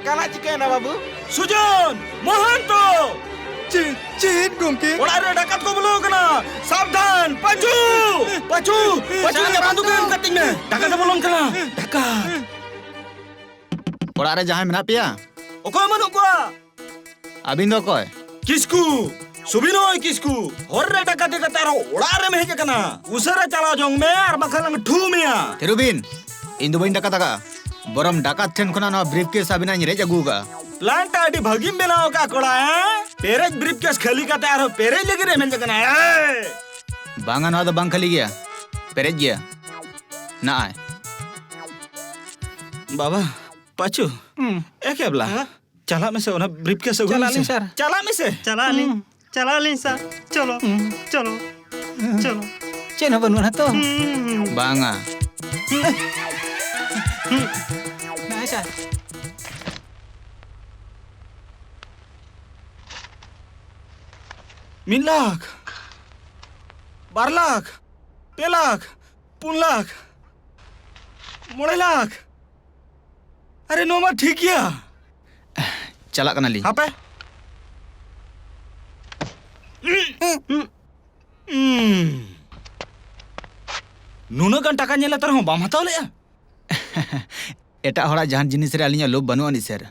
ᱠᱟᱞᱟ ᱪᱤᱠᱟᱹᱭᱮᱱᱟ ᱵᱟᱹᱵᱩ? ᱥᱩᱡᱚᱱ! ᱢᱚᱦᱟᱱᱛᱚ! ᱪᱮᱫ, ᱪᱮᱫ ᱜᱚᱢᱠᱮ? ᱚᱲᱟᱜ ᱨᱮ ᱰᱟᱠᱟᱛ ᱠᱚ ᱵᱚᱞᱚ ᱟᱠᱟᱱᱟ᱾ ᱥᱟᱵᱫᱷᱟᱱ! ᱯᱟᱸᱪᱩ! ᱯᱟᱸᱪᱩ! ᱯᱟᱸᱪᱩ! ᱰᱟᱠᱟᱛ ᱫᱚ ᱵᱚᱞᱚᱱ ᱠᱟᱱᱟ᱾ ᱰᱟᱠᱟᱛ! ᱚᱲᱟᱜ ᱨᱮ ᱡᱟᱦᱟᱸᱭ ᱢᱮᱱᱟᱜ ᱯᱮᱭᱟ? ᱚᱠᱚᱭ ᱵᱟᱹᱱᱩᱜ ᱠᱚᱣᱟ? ᱟᱹᱵᱤᱱ ᱫᱚ ᱚᱠᱚᱭ? ᱠᱤᱥᱠᱩ, ᱥᱩᱵᱤᱱᱚᱭ ᱠᱤᱥᱠᱩ᱾ ᱦᱚᱨ ᱨᱮ ᱰᱟᱠᱟᱛᱤ ᱠᱟᱛᱮ ᱟᱨᱦᱚᱸ ᱚᱲᱟᱜ ᱨᱮᱢ ᱦᱮᱡ ᱟᱠᱟᱱᱟ᱾ ᱩᱥᱟᱹᱨᱟ ᱪᱟᱞᱟᱣ ᱡᱚᱝ ᱢᱮ, ᱟᱨ ᱵᱟᱠᱷᱟᱱ ᱞᱟᱝ ᱴᱷᱩ ᱢᱮᱭᱟ᱾ ᱛᱷᱤᱨᱩᱵᱤᱱ, ᱤᱧ ᱫᱚ ᱵᱟᱹᱧ ᱰᱟᱠᱟᱛ ᱟᱠᱟᱫᱼᱟ᱾ ᱵᱚᱨᱚᱢ ᱰᱟᱠᱟᱛ ᱴᱷᱮᱱ ᱠᱷᱚᱱᱟᱜ ᱱᱚᱣᱟ ᱵᱨᱤᱯ ᱠᱮᱥ ᱟᱹᱵᱤᱱᱟᱜ ᱤᱧ ᱨᱮᱡ ᱟᱹᱜᱩ ᱟᱠᱟᱫᱼᱟ᱾ ᱯᱞᱟᱱ ᱴᱟ ᱟᱹᱰᱤ ᱵᱷᱟᱹᱜᱤᱢ ᱵᱮᱱᱟᱣ ᱟᱠᱟᱫ ᱠᱚᱲᱟ, ᱦᱮᱸ? ᱯᱮᱨᱮᱡ ᱵᱨᱤᱯ ᱠᱮᱥ ᱠᱷᱟᱹᱞᱤ ᱠᱟᱛᱮ ᱟᱨᱦᱚᱸ ᱯᱮᱨᱮᱡ ᱞᱟᱹᱜᱤᱫ ᱮᱢ ᱦᱮᱡ ᱟᱠᱟᱱᱟ, ᱦᱮᱸ? ᱵᱟᱝᱟ, ᱱᱚᱣᱟ ᱫᱚ ᱵᱟᱝ ᱠᱷᱟᱹᱞᱤ ᱜᱮᱭᱟ, ᱯᱮᱨᱮᱡ ᱜᱮᱭᱟ᱾ ᱱᱟᱜᱼᱟᱭ᱾ ᱵᱟᱵᱟ, ᱯᱟᱪᱩ, ᱦᱩᱸ᱾ ᱮ ᱠᱮᱵᱞᱟ, ᱦᱮᱸ? ᱪᱟᱞᱟᱜ ᱢᱮᱥᱮ, ᱚᱱᱟ ᱵᱨᱤᱯ ᱠᱮᱥ ᱟᱹᱜᱩᱭ ᱪᱟᱞᱟᱜ ᱢᱮᱥᱮ᱾ ᱟᱹᱞᱤᱧ, ᱥᱟᱨ᱾ ᱪᱟᱞᱟᱜ ᱢᱮᱥᱮ᱾ ᱪᱟᱞᱟᱜ ᱟᱹᱞᱤᱧ, ᱦᱩᱸ᱾ ᱪᱟᱞᱟᱜ ᱟᱹᱞᱤᱧ, ᱥᱟᱨ᱾ ᱪᱚᱞᱚ, ᱦᱩᱸ᱾ ᱪᱚᱞᱚ, ᱪᱚᱞᱚ᱾ ᱪᱮᱫ ᱦᱚᱸ ᱵᱟᱹᱱᱩᱜᱼᱟ ᱛᱚ? ᱦᱩᱸ᱾ ᱵᱟᱝᱟ᱾ ᱦᱩᱸ᱾ ᱱᱚᱜᱼᱚᱭ, ᱥᱟᱨ᱾ ᱢᱤᱫ ᱞᱟᱠᱷ, ᱵᱟᱨ ᱞᱟᱠᱷ, ᱯᱮ ᱞᱟᱠᱷ, ᱯᱩᱱ ᱞᱟᱠᱷ, ᱢᱚᱬᱮ ᱞᱟᱠᱷ᱾ ᱟᱨᱮ, ᱱᱚᱣᱟ ᱢᱟ ᱴᱷᱤᱠ ᱜᱮᱭᱟ᱾ ᱪᱟᱞᱟᱜ ᱠᱟᱱᱟᱞᱤᱧ᱾ ᱦᱟᱯᱮ᱾ ᱩᱸ᱾ ᱱᱩᱱᱟᱹᱜ ᱜᱟᱱ ᱴᱟᱠᱟ ᱧᱮᱞ ᱠᱟᱛᱮ ᱨᱮᱦᱚᱸ ᱵᱟᱢ ᱦᱟᱛᱟᱣ ᱞᱮᱜᱼᱟ? ᱮᱴᱟᱜ ᱦᱚᱲᱟᱜ ᱡᱟᱦᱟᱱ ᱡᱤᱱᱤᱥ ᱨᱮ ᱟᱹᱞᱤᱧᱟᱜ ᱞᱳᱵᱷ ᱵᱟᱹᱱᱩᱜ ᱟᱹᱱᱤᱡ, ᱥᱮᱨ᱾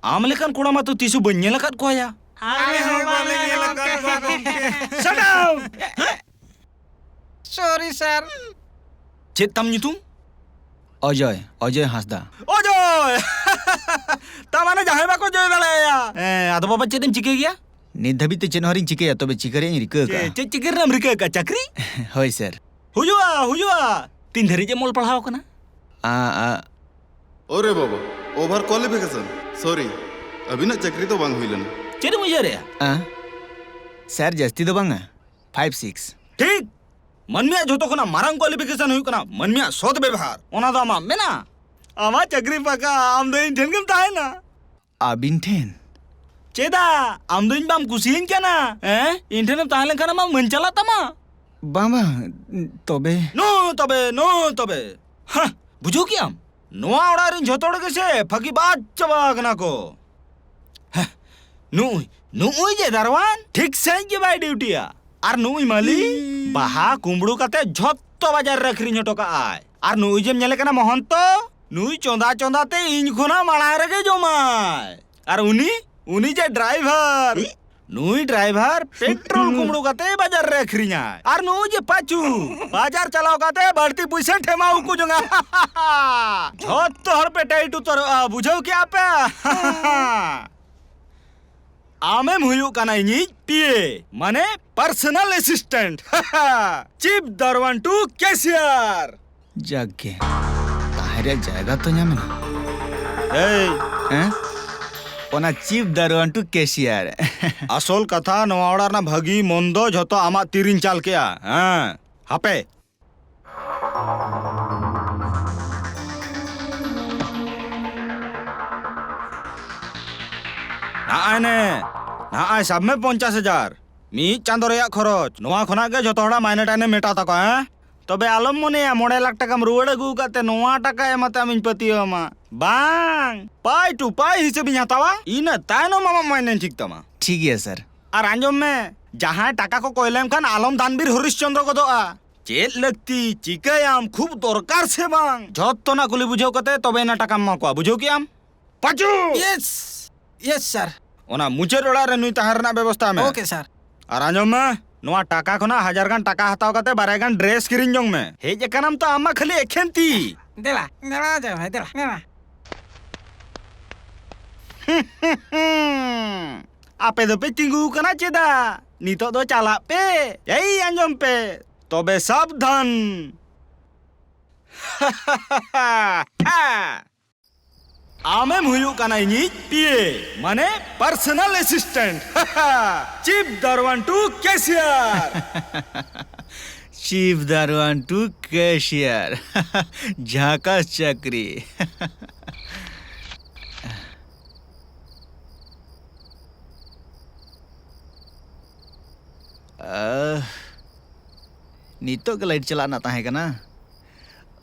ᱟᱢ ᱞᱮᱠᱟᱱ ᱠᱚᱲᱟ ᱢᱟᱛᱚ ᱛᱤᱥ ᱦᱚᱸ ᱵᱟᱹᱧ ᱧᱮᱞ ᱟᱠᱟᱫ ᱠᱚᱣᱟᱭᱟ᱾ ᱟᱞᱮ ᱦᱚᱸ ᱵᱟᱞᱮ ᱧᱮᱞ ᱟᱠᱟᱫ ᱠᱚᱣᱟ, ᱜᱚᱢᱠᱮ᱾ Shut up! Sorry, sir. ᱪᱮᱫ ᱛᱟᱢ ᱧᱩᱛᱩᱢ? ᱚᱡᱚᱭ, ᱚᱡᱚᱭ ᱦᱟᱸᱥᱫᱟ᱾ ᱚᱡᱚᱭ! ᱛᱟ ᱢᱟᱱᱮ ᱡᱟᱦᱟᱸᱭ ᱵᱟᱠᱚ ᱡᱚᱭ ᱫᱟᱲᱮᱭᱟᱭᱟ᱾ ᱦᱮᱸ, ᱟᱫᱚ ᱵᱟᱵᱟ ᱪᱮᱫ ᱮᱢ ᱪᱤᱠᱟᱹᱭ ᱜᱮᱭᱟ? ᱱᱤᱛ ᱫᱷᱟᱹᱵᱤᱡ ᱛᱮ ᱪᱮᱫ ᱦᱚᱸ ᱟᱹᱣᱨᱤᱧ ᱪᱤᱠᱟᱹᱭᱟ, ᱛᱚᱵᱮ ᱪᱤᱠᱟᱹ ᱨᱮᱭᱟᱜ ᱤᱧ ᱨᱤᱠᱟᱹ ᱟᱠᱟᱫᱼᱟ᱾ ᱪᱮᱫ, ᱪᱮᱫ ᱪᱤᱠᱟᱹ ᱨᱮᱱᱟᱜ ᱮᱢ ᱨᱤᱠᱟᱹ ᱟᱠᱟᱫᱼᱟ? ᱪᱟᱹᱠᱨᱤ? ᱦᱳᱭ, ᱥᱮᱨ᱾ ᱦᱩᱭᱩᱜᱼᱟ, ᱦᱩᱭᱩᱜᱼᱟ᱾ ᱛᱤᱱ ᱫᱷᱟᱹᱨᱤᱡ ᱮᱢ ᱚᱞ ᱯᱟᱲᱦᱟᱣ ᱟᱠᱟᱱᱟ? ᱟ, ᱟ᱾ ᱚᱨᱮ ᱵᱟᱵᱟ, over qualification. Sorry, ᱟᱹᱵᱤᱱᱟᱜ ᱪᱟᱹᱠᱨᱤ ᱫᱚ ᱵᱟᱝ ᱦᱩᱭ ᱞᱮᱱᱟ᱾ ᱪᱮᱫ ᱮᱢ ᱩᱭᱦᱟᱹᱨᱮᱜᱼᱟ? ᱟ? ᱥᱮᱨ, ᱡᱟᱹᱥᱛᱤ ᱫᱚ ᱵᱟᱝᱟ, five six. ᱴᱷᱤᱠ᱾ ᱢᱟᱹᱱᱢᱤᱭᱟᱜ ᱡᱷᱚᱛᱚ ᱠᱷᱚᱱᱟᱜ ᱢᱟᱨᱟᱝ qualification ᱦᱩᱭᱩᱜ ᱠᱟᱱᱟ ᱢᱟᱹᱱᱢᱤᱭᱟᱜ ᱥᱚᱛ ᱵᱮᱵᱚᱦᱟᱨ᱾ ᱚᱱᱟ ᱫᱚ ᱟᱢᱟᱜ ᱢᱮᱱᱟᱜᱼᱟ? ᱟᱢᱟᱜ ᱪᱟᱹᱠᱨᱤ ᱯᱟᱠᱟ, ᱟᱢ ᱫᱚ ᱤᱧ ᱴᱷᱮᱱ ᱜᱮᱢ ᱛᱟᱦᱮᱱᱟ᱾ ᱟᱹᱵᱤᱱ ᱴᱷᱮᱱ? ᱪᱮᱫᱟᱜ? ᱟᱢ ᱫᱚ ᱤᱧ ᱵᱟᱢ ᱠᱩᱥᱤᱭᱟᱹᱧ ᱠᱟᱱᱟ? ᱦᱮᱸ? ᱤᱧ ᱴᱷᱮᱱᱮᱢ ᱛᱟᱦᱮᱸ ᱞᱮᱱᱠᱷᱟᱱ ᱟᱢᱟᱜ ᱢᱟᱹᱧ ᱪᱟᱞᱟᱜ ᱛᱟᱢᱟ? ᱵᱟᱝ, ᱵᱟᱝ, ᱛᱚᱵᱮ᱾ No ᱛᱚᱵᱮ, no ᱛᱚᱵᱮ᱾ ᱦᱟᱸ, ᱵᱩᱡᱷᱟᱹᱣ ᱠᱮᱜᱼᱟᱢ? ᱱᱚᱣᱟ ᱚᱲᱟᱜ ᱨᱮᱱ ᱡᱷᱚᱛᱚ ᱦᱚᱲ ᱜᱮᱥᱮ ᱯᱷᱟᱹᱠᱤ ᱵᱟᱫ ᱪᱟᱵᱟ ᱟᱠᱟᱱᱟ ᱠᱚ᱾ ᱦᱮᱸ, ᱱᱩᱭ ᱱᱩᱜᱼᱩᱭ ᱡᱮ ᱫᱟᱨᱣᱟᱱ, ᱴᱷᱤᱠ ᱥᱟᱺᱦᱤᱡ ᱜᱮ ᱵᱟᱭ ᱰᱤᱭᱩᱴᱤᱭᱟ᱾ ᱟᱨ ᱱᱩᱜᱼᱩᱭ ᱢᱟᱹᱞᱤ, ᱦᱩᱸ᱾ ᱵᱟᱦᱟ ᱠᱩᱢᱵᱽᱲᱩ ᱠᱟᱛᱮ ᱡᱷᱚᱛᱚ ᱵᱟᱡᱟᱨ ᱨᱮ ᱟᱹᱠᱷᱨᱤᱧ ᱦᱚᱴᱚ ᱠᱟᱜᱼᱟᱭ᱾ ᱟᱨ ᱱᱩᱜᱼᱩᱭ ᱡᱮᱢ ᱧᱮᱞᱮ ᱠᱟᱱᱟ ᱢᱚᱦᱚᱱᱛᱚ, ᱱᱩᱭ ᱪᱚᱸᱫᱟ ᱪᱚᱸᱫᱟ ᱛᱮ ᱤᱧ ᱠᱷᱚᱱᱟᱜ ᱢᱟᱲᱟᱝ ᱨᱮᱜᱮ ᱡᱚᱢᱟᱭ᱾ ᱟᱨ ᱩᱱᱤ, ᱩᱱᱤ ᱡᱮ ᱰᱨᱟᱭᱵᱷᱟᱨ, ᱱᱩᱭ ᱰᱨᱟᱭᱵᱷᱟᱨ ᱯᱮᱴᱨᱳᱞ ᱠᱩᱢᱵᱽᱲᱩ ᱠᱟᱛᱮ ᱵᱟᱡᱟᱨ ᱨᱮ ᱟᱹᱠᱷᱨᱤᱧᱟᱭ᱾ ᱟᱨ ᱱᱩᱭ ᱡᱮ ᱯᱟᱪᱩ, ᱵᱟᱡᱟᱨ ᱪᱟᱞᱟᱣ ᱠᱟᱛᱮ ᱵᱟᱹᱲᱛᱤ ᱯᱩᱭᱥᱟᱹ ᱴᱷᱮᱢᱟ ᱩᱠᱩ ᱡᱚᱝᱟ᱾ ᱡᱷᱚᱛᱚ ᱦᱚᱲ ᱯᱮ ᱴᱟᱭᱤᱴ ᱩᱛᱟᱹᱨᱚᱜᱼᱟ, ᱵᱩᱡᱷᱟᱹᱣ ᱠᱮᱜᱼᱟ ᱯᱮ? ᱟᱢᱮᱢ ᱦᱩᱭᱩᱜ ᱠᱟᱱᱟ ᱤᱧᱤᱡ ᱯᱤ ᱮ, ᱢᱟᱱᱮ personal assistant. Chip ᱫᱟᱨᱣᱟᱱ two cashier. ᱡᱟᱠ ᱜᱮ, ᱛᱟᱦᱮᱸ ᱨᱮᱭᱟᱜ ᱡᱟᱭᱜᱟ ᱛᱚ ᱧᱟᱢ ᱮᱱᱟ᱾ ᱮᱭ, ᱦᱮᱸ? ᱚᱱᱟ ᱪᱤᱯ ᱫᱟᱨᱣᱟᱱ ᱴᱩ ᱠᱮᱥᱤᱭᱟᱨ᱾ ᱟᱥᱚᱞ ᱠᱟᱛᱷᱟ, ᱱᱚᱣᱟ ᱚᱲᱟᱜ ᱨᱮᱱᱟᱜ ᱵᱷᱟᱹᱜᱤ ᱢᱚᱱᱫᱚ ᱡᱷᱚᱛᱚ ᱟᱢᱟᱜ ᱛᱤᱨᱤᱧ ᱪᱟᱞ ᱠᱮᱜᱼᱟ᱾ ᱦᱮᱸ, ᱦᱟᱯᱮ᱾ ᱱᱟᱜᱼᱟᱭ ᱱᱮ, ᱱᱟᱜᱼᱟᱭ ᱥᱟᱵ ᱢᱮ ᱯᱚᱧᱪᱟᱥ ᱦᱟᱡᱟᱨ᱾ ᱢᱤᱫ ᱪᱟᱸᱫᱚ ᱨᱮᱭᱟᱜ ᱠᱷᱚᱨᱚᱪ᱾ ᱱᱚᱣᱟ ᱠᱷᱚᱱᱟᱜ ᱜᱮ ᱡᱷᱚᱛᱚ ᱦᱚᱲᱟᱜ ᱢᱟᱭᱱᱮ ᱴᱟᱭᱱᱮ ᱢᱮᱴᱟᱣ ᱛᱟᱠᱚᱣᱟ, ᱦᱮᱸ? ᱛᱚᱵᱮ ᱟᱞᱚᱢ ᱢᱚᱱᱮᱭᱟ ᱢᱚᱬᱮ ᱞᱟᱠᱷ ᱴᱟᱠᱟᱢ ᱨᱩᱣᱟᱹᱲ ᱟᱹᱜᱩ ᱟᱠᱟᱫ ᱛᱮ ᱱᱚᱣᱟ ᱴᱟᱠᱟ ᱮᱢ ᱟᱛᱮ ᱟᱢᱤᱧ ᱯᱟᱹᱛᱭᱟᱹᱣ ᱟᱢᱟ᱾ ᱵᱟᱝ, ᱯᱟᱭ ᱴᱩ ᱯᱟᱭ ᱦᱤᱥᱟᱹᱵᱤᱧ ᱦᱟᱛᱟᱣᱟ, ᱤᱱᱟᱹ ᱛᱟᱭᱱᱚᱢ ᱟᱢᱟᱜ ᱢᱟᱭᱱᱮᱧ ᱴᱷᱤᱠ ᱛᱟᱢᱟ᱾ ᱴᱷᱤᱠ ᱜᱮᱭᱟ, ᱥᱟᱨ᱾ ᱟᱨ ᱟᱸᱡᱚᱢ ᱢᱮ, ᱡᱟᱦᱟᱸᱭ ᱴᱟᱠᱟ ᱠᱚ ᱠᱚᱭ ᱞᱮᱢ ᱠᱷᱟᱱ ᱟᱞᱚᱢ ᱫᱟᱱᱵᱤᱨ ᱦᱚᱨᱤᱥ ᱪᱚᱱᱫᱨᱚ ᱜᱚᱫᱚᱜᱼᱟ᱾ ᱪᱮᱫ ᱞᱟᱹᱠᱛᱤ, ᱪᱤᱠᱟᱹᱭᱟᱢ, ᱠᱷᱩᱵ ᱫᱚᱨᱠᱟᱨ ᱥᱮ ᱵᱟᱝ, ᱡᱷᱚᱛᱚᱱᱟᱜ ᱠᱩᱞᱤ ᱵᱩᱡᱷᱟᱹᱣ ᱠᱟᱛᱮ ᱛᱚᱵᱮ ᱮᱱᱟ ᱴᱟᱠᱟᱢ ᱮᱢᱟ ᱠᱚᱣᱟ, ᱵᱩᱡᱷᱟᱹᱣ ᱠᱮᱜᱼᱟᱢ? ᱯᱟᱪᱩ! ᱭᱮᱥ, ᱭᱮᱥ, ᱥᱟᱨ᱾ ᱚᱱᱟ ᱢᱩᱪᱟᱹᱫ ᱚᱲᱟᱜ ᱨᱮ ᱱᱩᱭ ᱛᱟᱦᱮᱸ ᱨᱮᱱᱟᱜ ᱵᱮᱵᱚᱥᱛᱟ ᱢᱮ᱾ ᱳᱠᱮ, ᱥᱟᱨ᱾ ᱟᱨ ᱟᱸᱡᱚᱢ ᱢᱮ, ᱱᱚᱣᱟ ᱴᱟᱠᱟ ᱠᱷᱚᱱᱟᱜ ᱦᱟᱡᱟᱨ ᱜᱟᱱ ᱴᱟᱠᱟ ᱦᱟᱛᱟᱣ ᱠᱟᱛᱮ ᱵᱟᱨᱭᱟ ᱜᱟᱱ ᱰᱨᱮᱥ ᱠᱤᱨᱤᱧ ᱡᱚᱝ ᱢᱮ᱾ ᱦᱮᱡ ᱟᱠᱟᱱᱟᱢ ᱛᱚ ᱟᱢ ᱢᱟ ᱠᱷᱟᱹᱞᱤ ᱮᱠᱷᱮᱱ ᱛᱤ᱾ ᱫᱮᱞᱟ, ᱫᱮᱞᱟ, ᱡᱟᱶᱟᱭ, ᱫᱮᱞᱟ, ᱫᱮᱞᱟ᱾ ᱟᱯᱮ ᱫᱚᱯᱮ ᱛᱤᱸᱜᱩ ᱟᱠᱟᱱᱟ ᱪᱮᱫᱟᱜ? ᱱᱤᱛᱚᱜ ᱫᱚ ᱪᱟᱞᱟᱜ ᱯᱮ᱾ ᱮᱭ ᱟᱸᱡᱚᱢ ᱯᱮ, ᱛᱚᱵᱮ ᱥᱟᱵᱫᱷᱟᱱ᱾ ᱟᱢᱮᱢ ᱦᱩᱭᱩᱜ ᱠᱟᱱᱟ ᱤᱧᱤᱡ ᱯᱤ ᱮ, ᱢᱟᱱᱮ personal assistant. Chip ᱫᱟᱨᱣᱟᱱ two cashier. Chip ᱫᱟᱨᱣᱟᱱ two cashier. ᱡᱷᱟᱠᱟᱥ ᱪᱟᱹᱠᱨᱤ᱾ ᱟᱦ, ᱱᱤᱛᱚᱜ ᱜᱮ ᱞᱟᱭᱤᱴ ᱪᱟᱞᱟᱜ ᱨᱮᱱᱟᱜ ᱛᱟᱦᱮᱸ ᱠᱟᱱᱟ᱾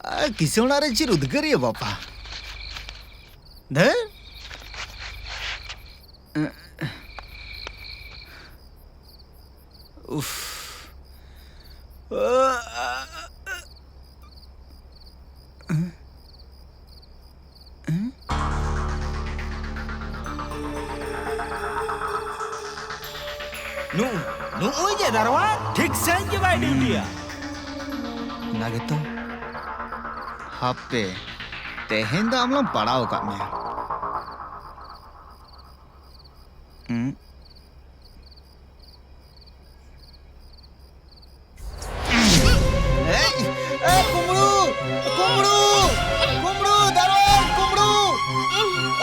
ᱟᱨ ᱠᱤᱥᱟᱹᱬ ᱚᱲᱟᱜ ᱨᱮ ᱪᱮᱫ ᱩᱫᱽᱜᱟᱹᱨ ᱭᱟ ᱵᱟᱯᱟ? ᱫᱷᱟᱹᱨ᱾ ᱱᱩ-, ᱱᱩᱜᱼᱩᱭ ᱡᱮ ᱫᱟᱨᱣᱟ ᱴᱷᱤᱠ ᱥᱟᱺᱦᱤᱡ ᱜᱮ ᱵᱟᱭ ᱰᱤᱭᱩᱴᱤᱭᱟ᱾ ᱚᱱᱟ ᱜᱮᱛᱚ᱾ ᱦᱟᱯᱮ, ᱛᱮᱦᱮᱧ ᱫᱚ ᱟᱢ ᱞᱟᱝ ᱯᱟᱲᱟᱣ ᱟᱠᱟᱫ ᱢᱮᱭᱟ᱾ ᱦᱩᱸ? ᱮᱭ, ᱮ, ᱠᱩᱢᱵᱽᱲᱩ! ᱠᱩᱢᱵᱽᱲᱩ! ᱠᱩᱢᱵᱽᱲᱩ! ᱫᱟᱨᱣᱟᱱ! ᱠᱩᱢᱵᱽᱲᱩ!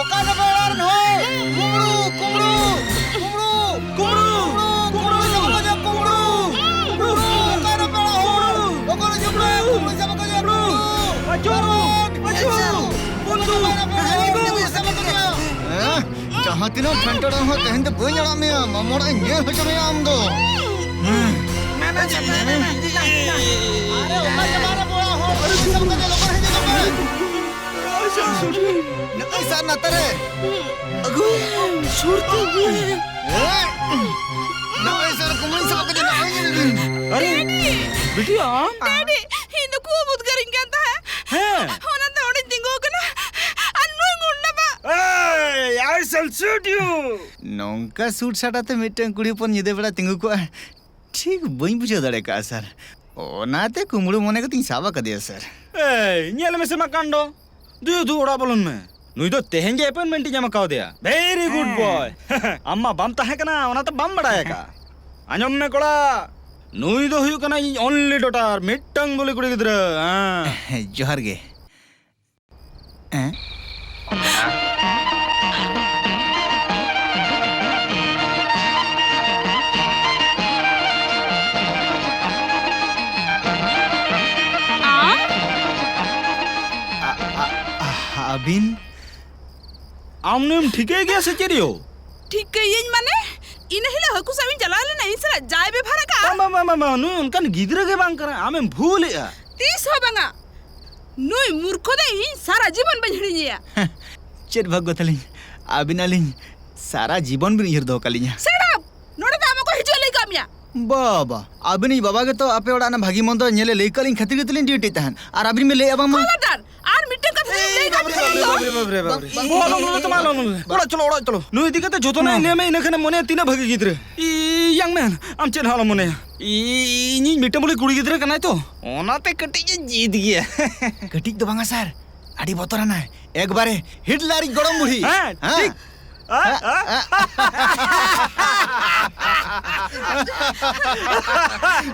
ᱚᱠᱟ ᱨᱮ ᱯᱮ ᱚᱲᱟᱜ ᱨᱮᱱ ᱦᱚᱲ? ᱠᱩᱢᱵᱽᱲᱩ! ᱠᱩᱢᱵᱽᱲᱩ! ᱠᱩᱢᱵᱽᱲᱩ! ᱠᱩᱢᱵᱽᱲᱩ! ᱠᱩᱢᱵᱽᱲᱩ! ᱠᱩᱢᱵᱽᱲᱩ! ᱚᱠᱟ ᱨᱮ ᱯᱮ ᱚᱲᱟᱜ ᱦᱚᱲ? ᱚᱠᱟ ᱨᱮ ᱡᱚᱢ ᱯᱮ? ᱠᱩᱢᱵᱽᱲᱩ! ᱠᱩᱢᱵᱽᱲᱩ! ᱫᱟᱨᱣᱟᱱ! ᱵᱚᱱᱫᱷᱩ! ᱦᱮᱸ? ᱡᱟᱦᱟᱸ ᱛᱤᱱᱟᱹᱜ ᱯᱷᱮᱱᱴᱚᱲ ᱨᱮᱦᱚᱸ ᱛᱮᱦᱮᱧ ᱫᱚ ᱵᱟᱹᱧ ᱟᱲᱟᱜ ᱢᱮᱭᱟ, ᱢᱟᱢᱚ ᱚᱲᱟᱜ ᱤᱧ ᱧᱮᱞ ᱦᱚᱪᱚ ᱢᱮᱭᱟ ᱟᱢ ᱫᱚ᱾ ᱟᱨᱮ, ᱚᱠᱟ ᱪᱟᱵᱟ ᱨᱮ ᱵᱚᱲᱟ ᱦᱚᱲ ᱠᱩᱲᱤ ᱥᱟᱵ ᱠᱟᱛᱮ ᱞᱚᱜᱚᱱ ᱦᱤᱡᱩᱜ ᱢᱮ᱾ ᱱᱚᱜᱼᱚᱭ ᱥᱟᱨ ᱱᱟᱛᱮ ᱨᱮ᱾ ᱟᱹᱜᱩᱭᱮᱢ, ᱥᱩᱨ ᱛᱮ ᱟᱹᱜᱩᱭᱮᱢ᱾ ᱱᱚᱜᱼᱚᱭ ᱥᱟᱨ ᱠᱩᱢᱵᱽᱲᱩᱧ ᱥᱟᱵ ᱠᱟᱫᱮ, ᱱᱚᱜᱼᱚᱭ ᱧᱮᱞ ᱵᱤᱱ᱾ ᱟᱨᱮ, ᱰᱮᱰᱤ! ᱵᱤᱴᱤ ᱟᱢ? ᱰᱮᱰᱤ, ᱤᱧ ᱫᱚ ᱠᱷᱩᱵ ᱩᱫᱽᱜᱟᱹᱨᱤᱧ ᱠᱟᱱ ᱛᱟᱦᱮᱸ᱾ ᱦᱮᱸ᱾ ᱚᱱᱟᱛᱮ ᱚᱸᱰᱮᱧ ᱛᱤᱸᱜᱩ ᱟᱠᱟᱱᱟ᱾ ᱟᱨ ᱱᱩᱭ ᱜᱩᱱᱰᱟ ᱵᱟ᱾ Hey, I shall shoot you! ᱱᱚᱝᱠᱟ ᱥᱩᱴ ᱥᱟᱴ ᱟᱛᱮ ᱢᱤᱫᱴᱟᱝ ᱠᱩᱲᱤ ᱦᱚᱯᱚᱱ ᱧᱤᱫᱟᱹ ᱵᱮᱲᱟ ᱛᱤᱸᱜᱩ ᱠᱚᱜᱼᱟ, ᱴᱷᱤᱠ ᱵᱟᱹᱧ ᱵᱩᱡᱷᱟᱹᱣ ᱫᱟᱲᱮ ᱠᱟᱜᱼᱟ, ᱥᱟᱨ᱾ ᱚᱱᱟᱛᱮ ᱠᱩᱢᱵᱽᱲᱩ ᱢᱚᱱᱮ ᱠᱟᱛᱮᱧ ᱥᱟᱵ ᱟᱠᱟᱫᱮᱭᱟ, ᱥᱟᱨ᱾ ᱮᱭ, ᱧᱮᱞ ᱢᱮᱥᱮ ᱢᱟ ᱠᱟᱱᱰᱚ᱾ ᱫᱩ, ᱫᱩ, ᱚᱲᱟᱜ ᱵᱚᱞᱚᱱ ᱢᱮ᱾ ᱱᱩᱭ ᱫᱚ ᱛᱮᱦᱮᱧ ᱜᱮ appointment ᱤᱧ ᱮᱢ ᱠᱟᱣᱫᱮᱭᱟ᱾ Very good boy᱾ ᱟᱢ ᱢᱟ ᱵᱟᱢ ᱛᱟᱦᱮᱸ ᱠᱟᱱᱟ, ᱚᱱᱟᱛᱮ ᱵᱟᱢ ᱵᱟᱲᱟᱭ ᱟᱠᱟᱫᱼᱟ᱾ ᱟᱸᱡᱚᱢ ᱢᱮ ᱠᱚᱲᱟ, ᱱᱩᱭ ᱫᱚ ᱦᱩᱭᱩᱜ ᱠᱟᱱᱟ ᱤᱧ only daughter, ᱢᱤᱫᱴᱟᱝ ᱵᱚᱞᱮ ᱠᱩᱲᱤ ᱜᱤᱫᱽᱨᱟᱹ᱾ ᱦᱮᱸ᱾ ᱡᱚᱦᱟᱨ ᱜᱮ᱾ ᱦᱮᱸ? ᱟᱢ? ᱟ-, ᱟ-, ᱟ-, ᱟᱹᱵᱤᱱ? ᱟᱢ ᱱᱩᱭᱮᱢ ᱴᱷᱤᱠᱟᱹᱭ ᱜᱮᱭᱟ ᱥᱮ ᱪᱮᱫ ᱭᱳ? ᱴᱷᱤᱠᱟᱹᱭᱟᱹᱧ ᱢᱟᱱᱮ? ᱤᱱᱟᱹ ᱦᱤᱞᱳᱜ ᱦᱟᱹᱠᱩ ᱥᱟᱵ ᱤᱧ ᱪᱟᱞᱟᱣ ᱞᱮᱱᱟ, ᱤᱧ ᱥᱟᱞᱟᱜ ᱡᱟᱭ ᱵᱮᱵᱷᱟᱨ ᱟᱠᱟᱫᱼᱟ᱾ ᱵᱟᱝ, ᱵᱟᱝ, ᱵᱟᱝ, ᱵᱟᱝ, ᱱᱩᱭ ᱚᱱᱠᱟᱱ ᱜᱤᱫᱽᱨᱟᱹ ᱜᱮ ᱵᱟᱝ ᱠᱟᱱᱟ, ᱟᱢᱮᱢ ᱵᱷᱩᱞᱮᱜᱼᱟ᱾ ᱛᱤᱥ ᱦᱚᱸ ᱵᱟᱝᱟ᱾ ᱱᱩᱭ ᱢᱩᱨᱠᱷᱚ ᱫᱚ ᱤᱧ ᱥᱟᱨᱟ ᱡᱤᱵᱚᱱ ᱵᱟᱹᱧ ᱦᱤᱲᱤᱧᱮᱭᱟ᱾ ᱪᱮᱫ ᱵᱷᱟᱜᱽᱜᱚ ᱛᱟᱹᱞᱤᱧ, ᱟᱹᱵᱤᱱ ᱟᱹᱞᱤᱧ ᱥᱟᱨᱟ ᱡᱤᱵᱚᱱ ᱵᱤᱱ ᱩᱭᱦᱟᱹᱨ ᱫᱚᱦᱚ ᱠᱟᱹᱞᱤᱧᱟ᱾ Shut up! ᱱᱚᱰᱮ ᱫᱚ ᱟᱢ ᱚᱠᱚᱭ ᱦᱤᱡᱩᱜ ᱞᱟᱹᱭ ᱠᱟᱜ ᱢᱮᱭᱟ? ᱵᱟᱵᱟ, ᱟᱹᱵᱤᱱᱤᱡ ᱵᱟᱵᱟ ᱜᱮᱛᱚ ᱟᱯᱮ ᱚᱲᱟᱜ ᱨᱮᱱᱟᱜ ᱵᱷᱟᱹᱜᱤ ᱢᱚᱱᱫᱚ ᱧᱮᱞᱮ ᱞᱟᱹᱭ ᱠᱟᱜ ᱞᱤᱧ ᱠᱷᱟᱹᱛᱤᱨ ᱜᱮᱛᱚ ᱞᱤᱧ ᱰᱤᱭᱩᱴᱤ ᱛᱟᱦᱮᱸᱱ᱾ ᱟᱨ ᱟᱹᱵᱤᱱ ᱵᱤᱱ ᱞᱟᱹᱭᱮᱫᱼᱟ ᱵᱟᱝᱢᱟ᱾ ᱠᱷᱚᱵᱚᱨᱫᱟᱨ! ᱟᱨ ᱢᱤᱫᱴᱟᱝ ᱠᱟᱛᱷᱟ ᱞᱤᱧ ᱞᱟᱹᱭ ᱠᱟᱜ ᱵᱤᱱᱟ ᱛᱚ᱾ ᱵᱚᱞᱚ, ᱵᱚᱞᱚ, ᱛᱚ ᱢᱟ, ᱟᱞᱚᱢ ᱞᱟᱹᱭ᱾ ᱚᱲᱟᱜ ᱪᱚᱞᱚ, ᱚᱲᱟᱜ ᱪᱚᱞᱚ᱾ ᱱᱩᱭ ᱤᱫᱤ ᱠᱟᱛᱮ ᱡᱷᱚᱛᱚᱱᱟᱜ ᱤᱧ ᱞᱟᱹᱭᱟᱢᱟ, ᱤᱱᱟᱹ ᱠᱷᱟᱱᱮᱢ ᱢᱚᱱᱮᱭᱟ ᱛᱤᱱᱟᱹᱜ ᱵᱷᱟᱹᱜᱤ ᱜᱤᱫᱽᱨᱟᱹ᱾ ᱤ, ᱤ, ᱤᱭᱟᱝ ᱢᱮᱱ, ᱟᱢ ᱪᱮᱫ ᱦᱚᱸ ᱟᱞᱚᱢ ᱢᱚᱱᱮᱭᱟ᱾ ᱤ, ᱤᱧᱤᱡ ᱢᱤᱫᱴᱟᱝ ᱵᱚᱞᱮ ᱠᱩᱲᱤ ᱜᱤᱫᱽᱨᱟᱹ ᱠᱟᱱᱟᱭ ᱛᱚ, ᱚᱱᱟᱛᱮ ᱠᱟᱹᱴᱤᱡ ᱮ ᱡᱤᱫ ᱜᱮᱭᱟ᱾ ᱠᱟᱹᱴᱤᱡ ᱫᱚ ᱵᱟᱝᱟ ᱥᱟᱨ, ᱟᱹᱰᱤ ᱵᱚᱛᱚᱨᱟᱱᱟᱭ᱾ ᱮᱠᱵᱟᱨᱮ ᱦᱤᱴᱞᱟᱨᱤᱡ ᱜᱚᱲᱚᱢ ᱵᱩᱲᱦᱤ᱾ ᱦᱮᱸ, ᱦᱮᱸ? ᱴᱷᱤᱠ᱾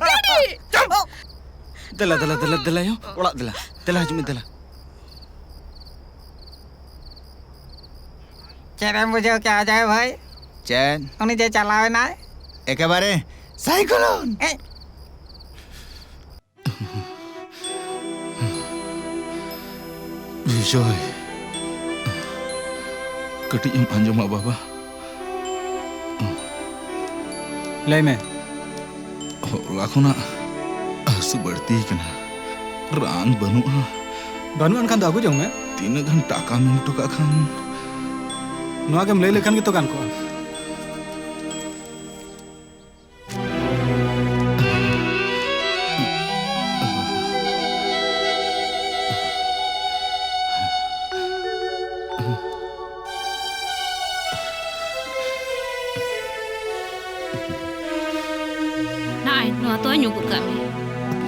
ᱰᱮᱰᱤ! ᱫᱮᱞᱟ, ᱫᱮᱞᱟ, ᱫᱮᱞᱟ, ᱫᱮᱞᱟ ᱭᱳ, ᱚᱲᱟᱜ ᱫᱮᱞᱟ᱾ ᱫᱮᱞᱟ, ᱦᱤᱡᱩᱜ ᱢᱮ, ᱫᱮᱞᱟ᱾ ᱪᱮᱫ ᱮᱢ ᱵᱩᱡᱷᱟᱹᱣ ᱠᱮᱜᱼᱟ, ᱚᱡᱚᱭ ᱵᱷᱟᱹᱭ? ᱪᱮᱫ? ᱩᱱᱤ ᱡᱮ ᱪᱟᱞᱟᱣ ᱮᱱᱟᱭ᱾ ᱮᱠᱮᱵᱟᱨᱮ ᱥᱟᱭᱠᱞᱳᱱ᱾ ᱮ, ᱵᱤᱡᱚᱭ, ᱠᱟᱹᱴᱤᱡ ᱮᱢ ᱟᱸᱡᱚᱢᱟ ᱵᱟᱵᱟ? ᱞᱟᱹᱭ ᱢᱮ᱾ ᱦᱚᱞᱟ ᱠᱷᱚᱱᱟᱜ ᱦᱟᱹᱥᱩ ᱵᱟᱹᱲᱛᱤ ᱠᱟᱱᱟ, ᱨᱟᱱ ᱵᱟᱹᱱᱩᱜᱼᱟ᱾ ᱵᱟᱹᱱᱩᱜ ᱟᱱ ᱠᱷᱟᱱ ᱫᱚ ᱟᱹᱜᱩ ᱡᱚᱝ ᱢᱮ᱾ ᱛᱤᱱᱟᱹᱜ ᱜᱟᱱ ᱴᱟᱠᱟᱢ ᱮᱢ ᱦᱚᱴᱚ ᱠᱟᱜ ᱠᱷᱟᱱ? ᱱᱚᱣᱟ ᱜᱮᱢ ᱞᱟᱹᱭ ᱞᱮᱠᱷᱟᱱ ᱜᱮᱛᱚ ᱜᱟᱱ ᱠᱚᱜᱼᱟ᱾ ᱱᱚᱜᱼᱚᱭ, ᱱᱚᱣᱟ ᱛᱚᱣᱟ ᱧᱩ ᱜᱚᱫ ᱠᱟᱜ ᱢᱮ᱾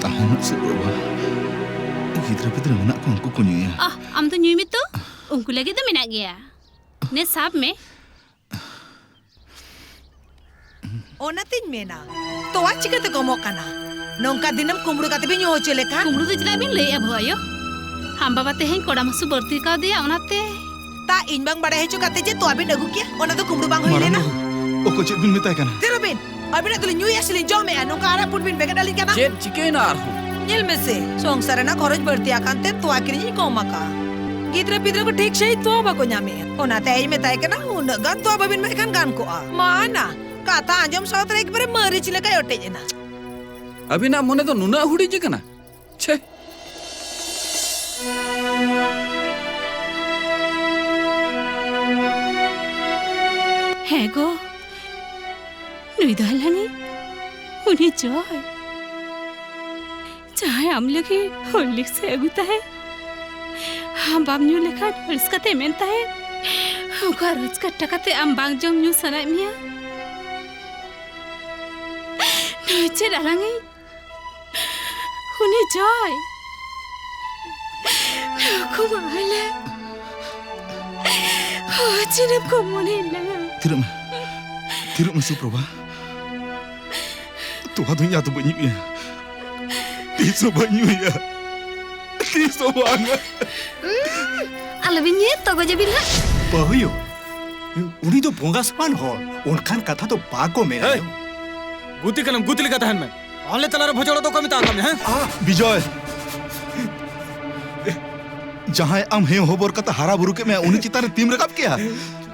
ᱛᱟᱦᱮᱱᱚᱜ ᱥᱮ ᱵᱟᱵᱟ, ᱜᱤᱫᱽᱨᱟᱹ ᱯᱤᱫᱽᱨᱟᱹ ᱢᱮᱱᱟᱜ ᱠᱚᱣᱟ, ᱩᱱᱠᱩ ᱠᱚ ᱧᱩᱭᱟ᱾ ᱟᱦ, ᱟᱢ ᱫᱚ ᱧᱩᱭ ᱢᱮ ᱛᱚ, ᱩᱱᱠᱩ ᱞᱟᱹᱜᱤᱫ ᱫᱚ ᱢᱮᱱᱟᱜ ᱜᱮᱭᱟ᱾ ᱱᱮ, ᱥᱟᱵ ᱢᱮ᱾ ᱚᱱᱟᱛᱤᱧ ᱢᱮᱱᱟ, ᱛᱚᱣᱟ ᱪᱤᱠᱟᱹᱛᱮ ᱠᱚᱢᱚᱜ ᱠᱟᱱᱟ? ᱱᱚᱝᱠᱟ ᱫᱤᱱᱟᱹᱢ ᱠᱩᱢᱵᱽᱲᱩ ᱠᱟᱛᱮ ᱵᱤᱱ ᱧᱩ ᱦᱚᱪᱚ ᱞᱮᱠᱷᱟᱱ? ᱠᱩᱢᱵᱽᱲᱩ ᱫᱚ ᱪᱮᱫᱟᱜ ᱵᱤᱱ ᱞᱟᱹᱭᱮᱜᱼᱟ, ᱵᱟᱹᱦᱩ ᱟᱭᱳ? ᱟᱢ ᱵᱟᱵᱟ ᱛᱮᱦᱮᱧ ᱠᱚᱲᱟᱢ ᱦᱟᱹᱥᱩ ᱵᱟᱹᱲᱛᱤ ᱠᱟᱣᱫᱮᱭᱟ, ᱚᱱᱟᱛᱮ᱾ ᱛᱟ ᱤᱧ ᱵᱟᱝ ᱵᱟᱲᱟᱭ ᱦᱚᱪᱚ ᱠᱟᱛᱮ ᱡᱮ ᱛᱚᱣᱟ ᱵᱤᱱ ᱟᱹᱜᱩ ᱠᱮᱭᱟ, ᱚᱱᱟ ᱫᱚ ᱠᱩᱢᱵᱽᱲᱩ ᱵᱟᱝ ᱦᱩᱭ ᱢᱟᱨᱟᱝ ᱞᱮᱱᱟ? ᱵᱟᱹᱵᱩ, ᱚᱠᱚᱭ ᱪᱮᱫ ᱵᱤᱱ ᱢᱮᱛᱟᱭ ᱠᱟᱱᱟ? ᱛᱷᱤᱨᱚᱜ ᱵᱤᱱ᱾ ᱟᱹᱵᱤᱱᱟᱜ ᱫᱚᱞᱤᱧ ᱧᱩᱭᱟ ᱥᱮᱞᱤᱧ ᱡᱚᱢᱮᱜᱼᱟ, ᱱᱚᱝᱠᱟ ᱟᱨᱟᱜ ᱯᱩᱸᱰ ᱵᱤᱱ ᱵᱮᱸᱜᱮᱫ ᱟᱹᱞᱤᱧ ᱠᱟᱱᱟ? ᱪᱮᱫ ᱪᱤᱠᱟᱹᱭᱮᱱᱟ ᱟᱨᱦᱚᱸ? ᱧᱮᱞ ᱢᱮᱥᱮ, ᱥᱚᱝᱥᱟᱨ ᱨᱮᱱᱟᱜ ᱠᱷᱚᱨᱚᱪ ᱵᱟᱹᱲᱛᱤ ᱟᱠᱟᱱ ᱛᱮ ᱛᱚᱣᱟ ᱠᱤᱨᱤᱧ ᱤᱧ ᱠᱚᱢ ᱟᱠᱟᱜᱼᱟ᱾ ᱜᱤᱫᱽᱨᱟᱹ ᱯᱤᱫᱽᱨᱟᱹ ᱠᱚ ᱴᱷᱤᱠ ᱥᱟᱺᱦᱤᱡ ᱛᱚᱣᱟ ᱵᱟᱠᱚ ᱧᱟᱢᱮᱜᱼᱟ, ᱚᱱᱟᱛᱮ ᱟᱭᱤᱧ ᱢᱮᱛᱟᱭ ᱠᱟᱱᱟ, ᱩᱱᱟᱹᱜ ᱜᱟᱱ ᱛᱚᱣᱟ ᱵᱟᱵᱤᱱ ᱮᱢᱟᱭ ᱠᱷᱟᱱ ᱜᱟᱱ ᱠᱚᱜᱼᱟ᱾ ᱢᱟ ᱱᱟ, ᱠᱟᱛᱷᱟ ᱟᱸᱡᱚᱢ ᱥᱟᱶ ᱛᱮ ᱮᱠᱵᱟᱨᱮ ᱢᱟᱹᱨᱤᱪ ᱞᱮᱠᱟᱭ ᱚᱴᱮᱡ ᱮᱱᱟ᱾ ᱟᱹᱵᱤᱱᱟᱜ ᱢᱚᱱᱮ ᱫᱚ ᱱᱩᱱᱟᱹᱜ ᱦᱩᱰᱤᱧ ᱟᱠᱟᱱᱟ? ᱪᱷᱮ! ᱦᱮᱸ ᱜᱚ, ᱱᱩᱭ ᱫᱚ ᱦᱟᱞᱟᱝᱤᱡ᱾ ᱩᱱᱤ ᱡᱚᱭ, ᱡᱟᱦᱟᱸᱭ ᱟᱢ ᱞᱟᱹᱜᱤᱫ ᱦᱚᱨᱞᱤᱠᱥ ᱮ ᱟᱹᱜᱩ ᱛᱟᱦᱮᱸᱫ, ᱟᱢ ᱵᱟᱢ ᱧᱩ ᱞᱮᱠᱷᱟᱱ ᱟᱹᱲᱤᱥ ᱠᱟᱛᱮ ᱢᱮᱱ ᱛᱟᱦᱮᱸᱫ, "ᱚᱠᱟ ᱨᱳᱡᱽᱜᱟᱨ ᱴᱟᱠᱟ ᱛᱮ ᱟᱢ ᱵᱟᱝ ᱡᱚᱢ ᱧᱩ ᱥᱟᱱᱟᱭᱮᱫ ᱢᱮᱭᱟ?" ᱱᱩᱭ ᱪᱮᱫ ᱟᱞᱟᱝᱤᱡ? ᱩᱱᱤ ᱡᱚᱭ, ᱱᱩᱠᱩ ᱢᱟ ᱟᱞᱮ ᱪᱮᱫ ᱮᱢ ᱠᱚ ᱢᱚᱱᱮ ᱞᱟᱝᱟ? ᱛᱷᱤᱨᱚᱜ ᱢᱮ, ᱛᱷᱤᱨᱚᱜ ᱢᱮ ᱥᱩᱯᱨᱚᱵᱷᱟ᱾ ᱛᱚᱣᱟ ᱫᱚ ᱤᱧ ᱟᱫᱚ ᱵᱟᱹᱧ ᱧᱩᱭᱟ᱾ ᱛᱤᱥ ᱦᱚᱸ ᱵᱟᱹᱧ ᱧᱩᱭᱟ᱾ ᱛᱤᱥ ᱦᱚᱸ ᱵᱟᱝ᱾ ᱟᱞᱚᱵᱤᱱ ᱧᱩᱭᱟ, ᱛᱚᱜᱚᱡᱟᱵᱤᱱ ᱦᱟᱸᱜ᱾ ᱵᱟᱹᱦᱩᱭᱳ, ᱩᱱᱤ ᱫᱚ ᱵᱚᱸᱜᱟ ᱥᱚᱢᱟᱱ ᱦᱚᱲ, ᱚᱱᱠᱟᱱ ᱠᱟᱛᱷᱟ ᱫᱚ ᱵᱟᱠᱚ ᱢᱮᱱᱟ᱾ ᱦᱮᱭ! ᱜᱩᱛᱤ ᱠᱟᱱᱟᱢ, ᱜᱩᱛᱤ ᱞᱮᱠᱟ ᱛᱟᱦᱮᱱ ᱢᱮ᱾ ᱟᱞᱮ ᱛᱟᱞᱟᱨᱮ ᱵᱷᱚᱡᱚᱲᱚᱜ ᱫᱚ ᱚᱠᱚᱭ ᱢᱮᱛᱟ ᱟᱠᱟᱫ ᱢᱮᱭᱟ, ᱦᱮᱸ? ᱵᱤᱡᱚᱭ! ᱡᱟᱦᱟᱸᱭ ᱟᱢ ᱦᱮᱸ ᱦᱚᱵᱚᱨ ᱠᱟᱛᱮ ᱦᱟᱨᱟ ᱵᱩᱨᱩ ᱠᱮᱫ ᱢᱮᱭᱟ, ᱩᱱᱤ ᱪᱮᱛᱟᱱ ᱨᱮ ᱛᱤᱢ ᱨᱟᱠᱟᱵ ᱠᱮᱭᱟ?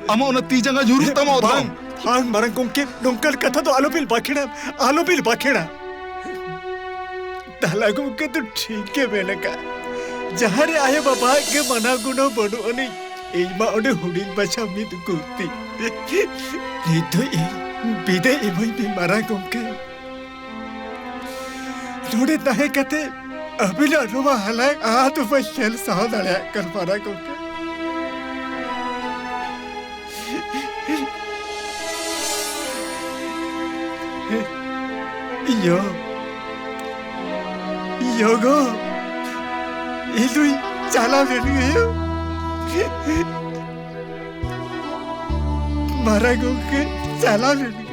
ᱟᱢᱟᱜ ᱚᱱᱟ ᱛᱤ ᱡᱟᱸᱜᱟ ᱧᱩᱨᱩᱜ ᱛᱟᱢᱟ ᱚᱛ ᱨᱮ᱾ ᱵᱟᱝ, ᱵᱟᱝ, ᱢᱟᱨᱟᱝ ᱜᱚᱢᱠᱮ, ᱱᱚᱝᱠᱟᱱ ᱠᱟᱛᱷᱟ ᱫᱚ ᱟᱞᱚᱵᱤᱱ ᱵᱟᱠᱷᱮᱲᱟ, ᱟᱞᱚᱵᱤᱱ ᱵᱟᱠᱷᱮᱲᱟ᱾ ᱛᱟᱞᱟ ᱜᱚᱢᱠᱮ ᱫᱚ ᱴᱷᱤᱠ ᱜᱮ ᱢᱮᱱ ᱟᱠᱟᱫ᱾ ᱡᱟᱦᱟᱸ ᱨᱮ ᱟᱭᱳ ᱵᱟᱵᱟᱣᱟᱜ ᱜᱮ ᱢᱟᱱᱟᱣ ᱜᱩᱱᱟᱹᱣ ᱵᱟᱹᱱᱩᱜ ᱟᱹᱱᱤᱡ, ᱤᱧ ᱢᱟ ᱚᱸᱰᱮ ᱦᱩᱰᱤᱧ ᱢᱟᱪᱷᱟ ᱢᱤᱫ ᱜᱩᱨᱛᱤ᱾ ᱱᱤᱛ ᱫᱚ ᱤᱧ ᱵᱤᱫᱟᱹᱭ ᱤᱢᱟᱹᱧ ᱢᱮ ᱢᱟᱨᱟᱝ ᱜᱚᱢᱠᱮ᱾ ᱱᱚᱰᱮ ᱛᱟᱦᱮᱸ ᱠᱟᱛᱮ ᱟᱹᱵᱤᱱᱟᱜ ᱱᱚᱣᱟ ᱦᱟᱞᱟᱭ ᱟᱦᱟ ᱫᱚ ᱵᱟᱹᱧ ᱧᱮᱞ ᱥᱟᱦᱟᱣ ᱫᱟᱲᱮᱭᱟᱜ ᱠᱟᱱ ᱢᱟᱨᱟᱝ ᱜᱚᱢᱠᱮ᱾ ᱤᱭᱳ, ᱤᱭᱳ ᱜᱳ, ᱤᱧ ᱫᱩᱧ ᱪᱟᱞᱟᱣ ᱞᱮᱱ ᱜᱮᱭᱟ᱾ ᱢᱟᱨᱟᱝ ᱜᱚᱢᱠᱮ ᱪᱟᱞᱟᱣ ᱞᱮᱱ ᱜᱮ᱾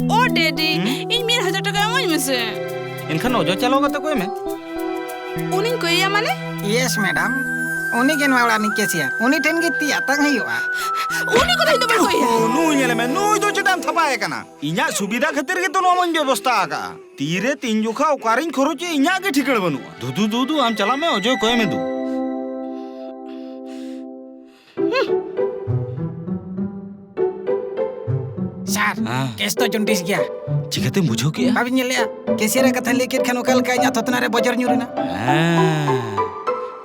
ᱳ ᱰᱮᱰᱤ, ᱦᱩᱸ? ᱤᱧ ᱢᱤᱫ ᱦᱟᱡᱟᱨ ᱴᱟᱠᱟ ᱮᱢᱟᱹᱧ ᱢᱮᱥᱮ᱾ ᱮᱱᱠᱷᱟᱱ ᱚᱡᱚᱭ ᱪᱟᱞᱟᱣ ᱠᱟᱛᱮ ᱠᱚᱭ ᱢᱮ᱾ ᱩᱱᱤᱧ ᱠᱚᱭᱮᱭᱟ ᱢᱟᱱᱮ? ᱭᱮᱥ ᱢᱮᱰᱟᱢ, ᱩᱱᱤ ᱜᱮ ᱱᱚᱣᱟ ᱚᱲᱟᱜ ᱨᱤᱱᱤᱡ ᱠᱮᱥᱤᱭᱟᱨ᱾ ᱩᱱᱤ ᱴᱷᱮᱱ ᱜᱮ ᱛᱤ ᱟᱛᱟᱝ ᱦᱩᱭᱩᱜᱼᱟ᱾ ᱩᱱᱤ ᱠᱚᱫᱚ ᱤᱧ ᱫᱚ ᱵᱟᱹᱧ ᱠᱚᱭᱮᱭᱟ᱾ ᱳ, ᱱᱩᱭ ᱧᱮᱞᱮ ᱢᱮ, ᱱᱩᱭ ᱫᱚ ᱪᱮᱫᱟᱜ ᱮᱢ ᱛᱷᱟᱯᱟᱭᱮ ᱠᱟᱱᱟ? ᱤᱧᱟᱜ ᱥᱩᱵᱤᱫᱷᱟ ᱠᱷᱟᱹᱛᱤᱨ ᱜᱮᱛᱚ ᱱᱚᱣᱟ ᱢᱟᱧ ᱵᱮᱵᱚᱥᱛᱷᱟ ᱟᱠᱟᱫᱼᱟ᱾ ᱛᱤᱨᱮ ᱛᱤᱱ ᱡᱚᱠᱷᱟ ᱚᱠᱟᱨᱤᱧ ᱠᱷᱚᱨᱚᱪᱮ ᱤᱧᱟᱜ ᱜᱮ ᱴᱷᱤᱠᱟᱹᱬ ᱵᱟᱹᱱᱩᱜᱼᱟ᱾ ᱫᱩᱫᱩ, ᱫᱩᱫᱩ, ᱟᱢ ᱪᱟᱞᱟᱜ ᱢᱮ, ᱚᱡᱚᱭ ᱠᱚᱭ ᱢᱮ ᱫᱩ᱾ ᱟᱨ ᱦᱮᱸ᱾ ᱠᱮᱥ ᱫᱚ ᱡᱚᱱᱰᱤᱥ ᱜᱮᱭᱟ᱾ ᱪᱤᱠᱟᱹᱛᱮᱢ ᱵᱩᱡᱷᱟᱹᱣ ᱠᱮᱜᱼᱟ? ᱵᱟᱵᱤᱱ ᱧᱮᱞ ᱞᱮᱜᱼᱟ? ᱠᱮᱥᱤᱭᱟᱨ ᱮ ᱠᱟᱛᱷᱟ ᱞᱟᱹᱭ ᱠᱮᱫ ᱠᱷᱟᱱ ᱚᱠᱟ ᱞᱮᱠᱟ ᱤᱧᱟᱹᱜ ᱛᱷᱚᱛᱱᱟ ᱨᱮ ᱵᱚᱡᱚᱨ ᱧᱩᱨ ᱮᱱᱟ? ᱦᱮᱸ᱾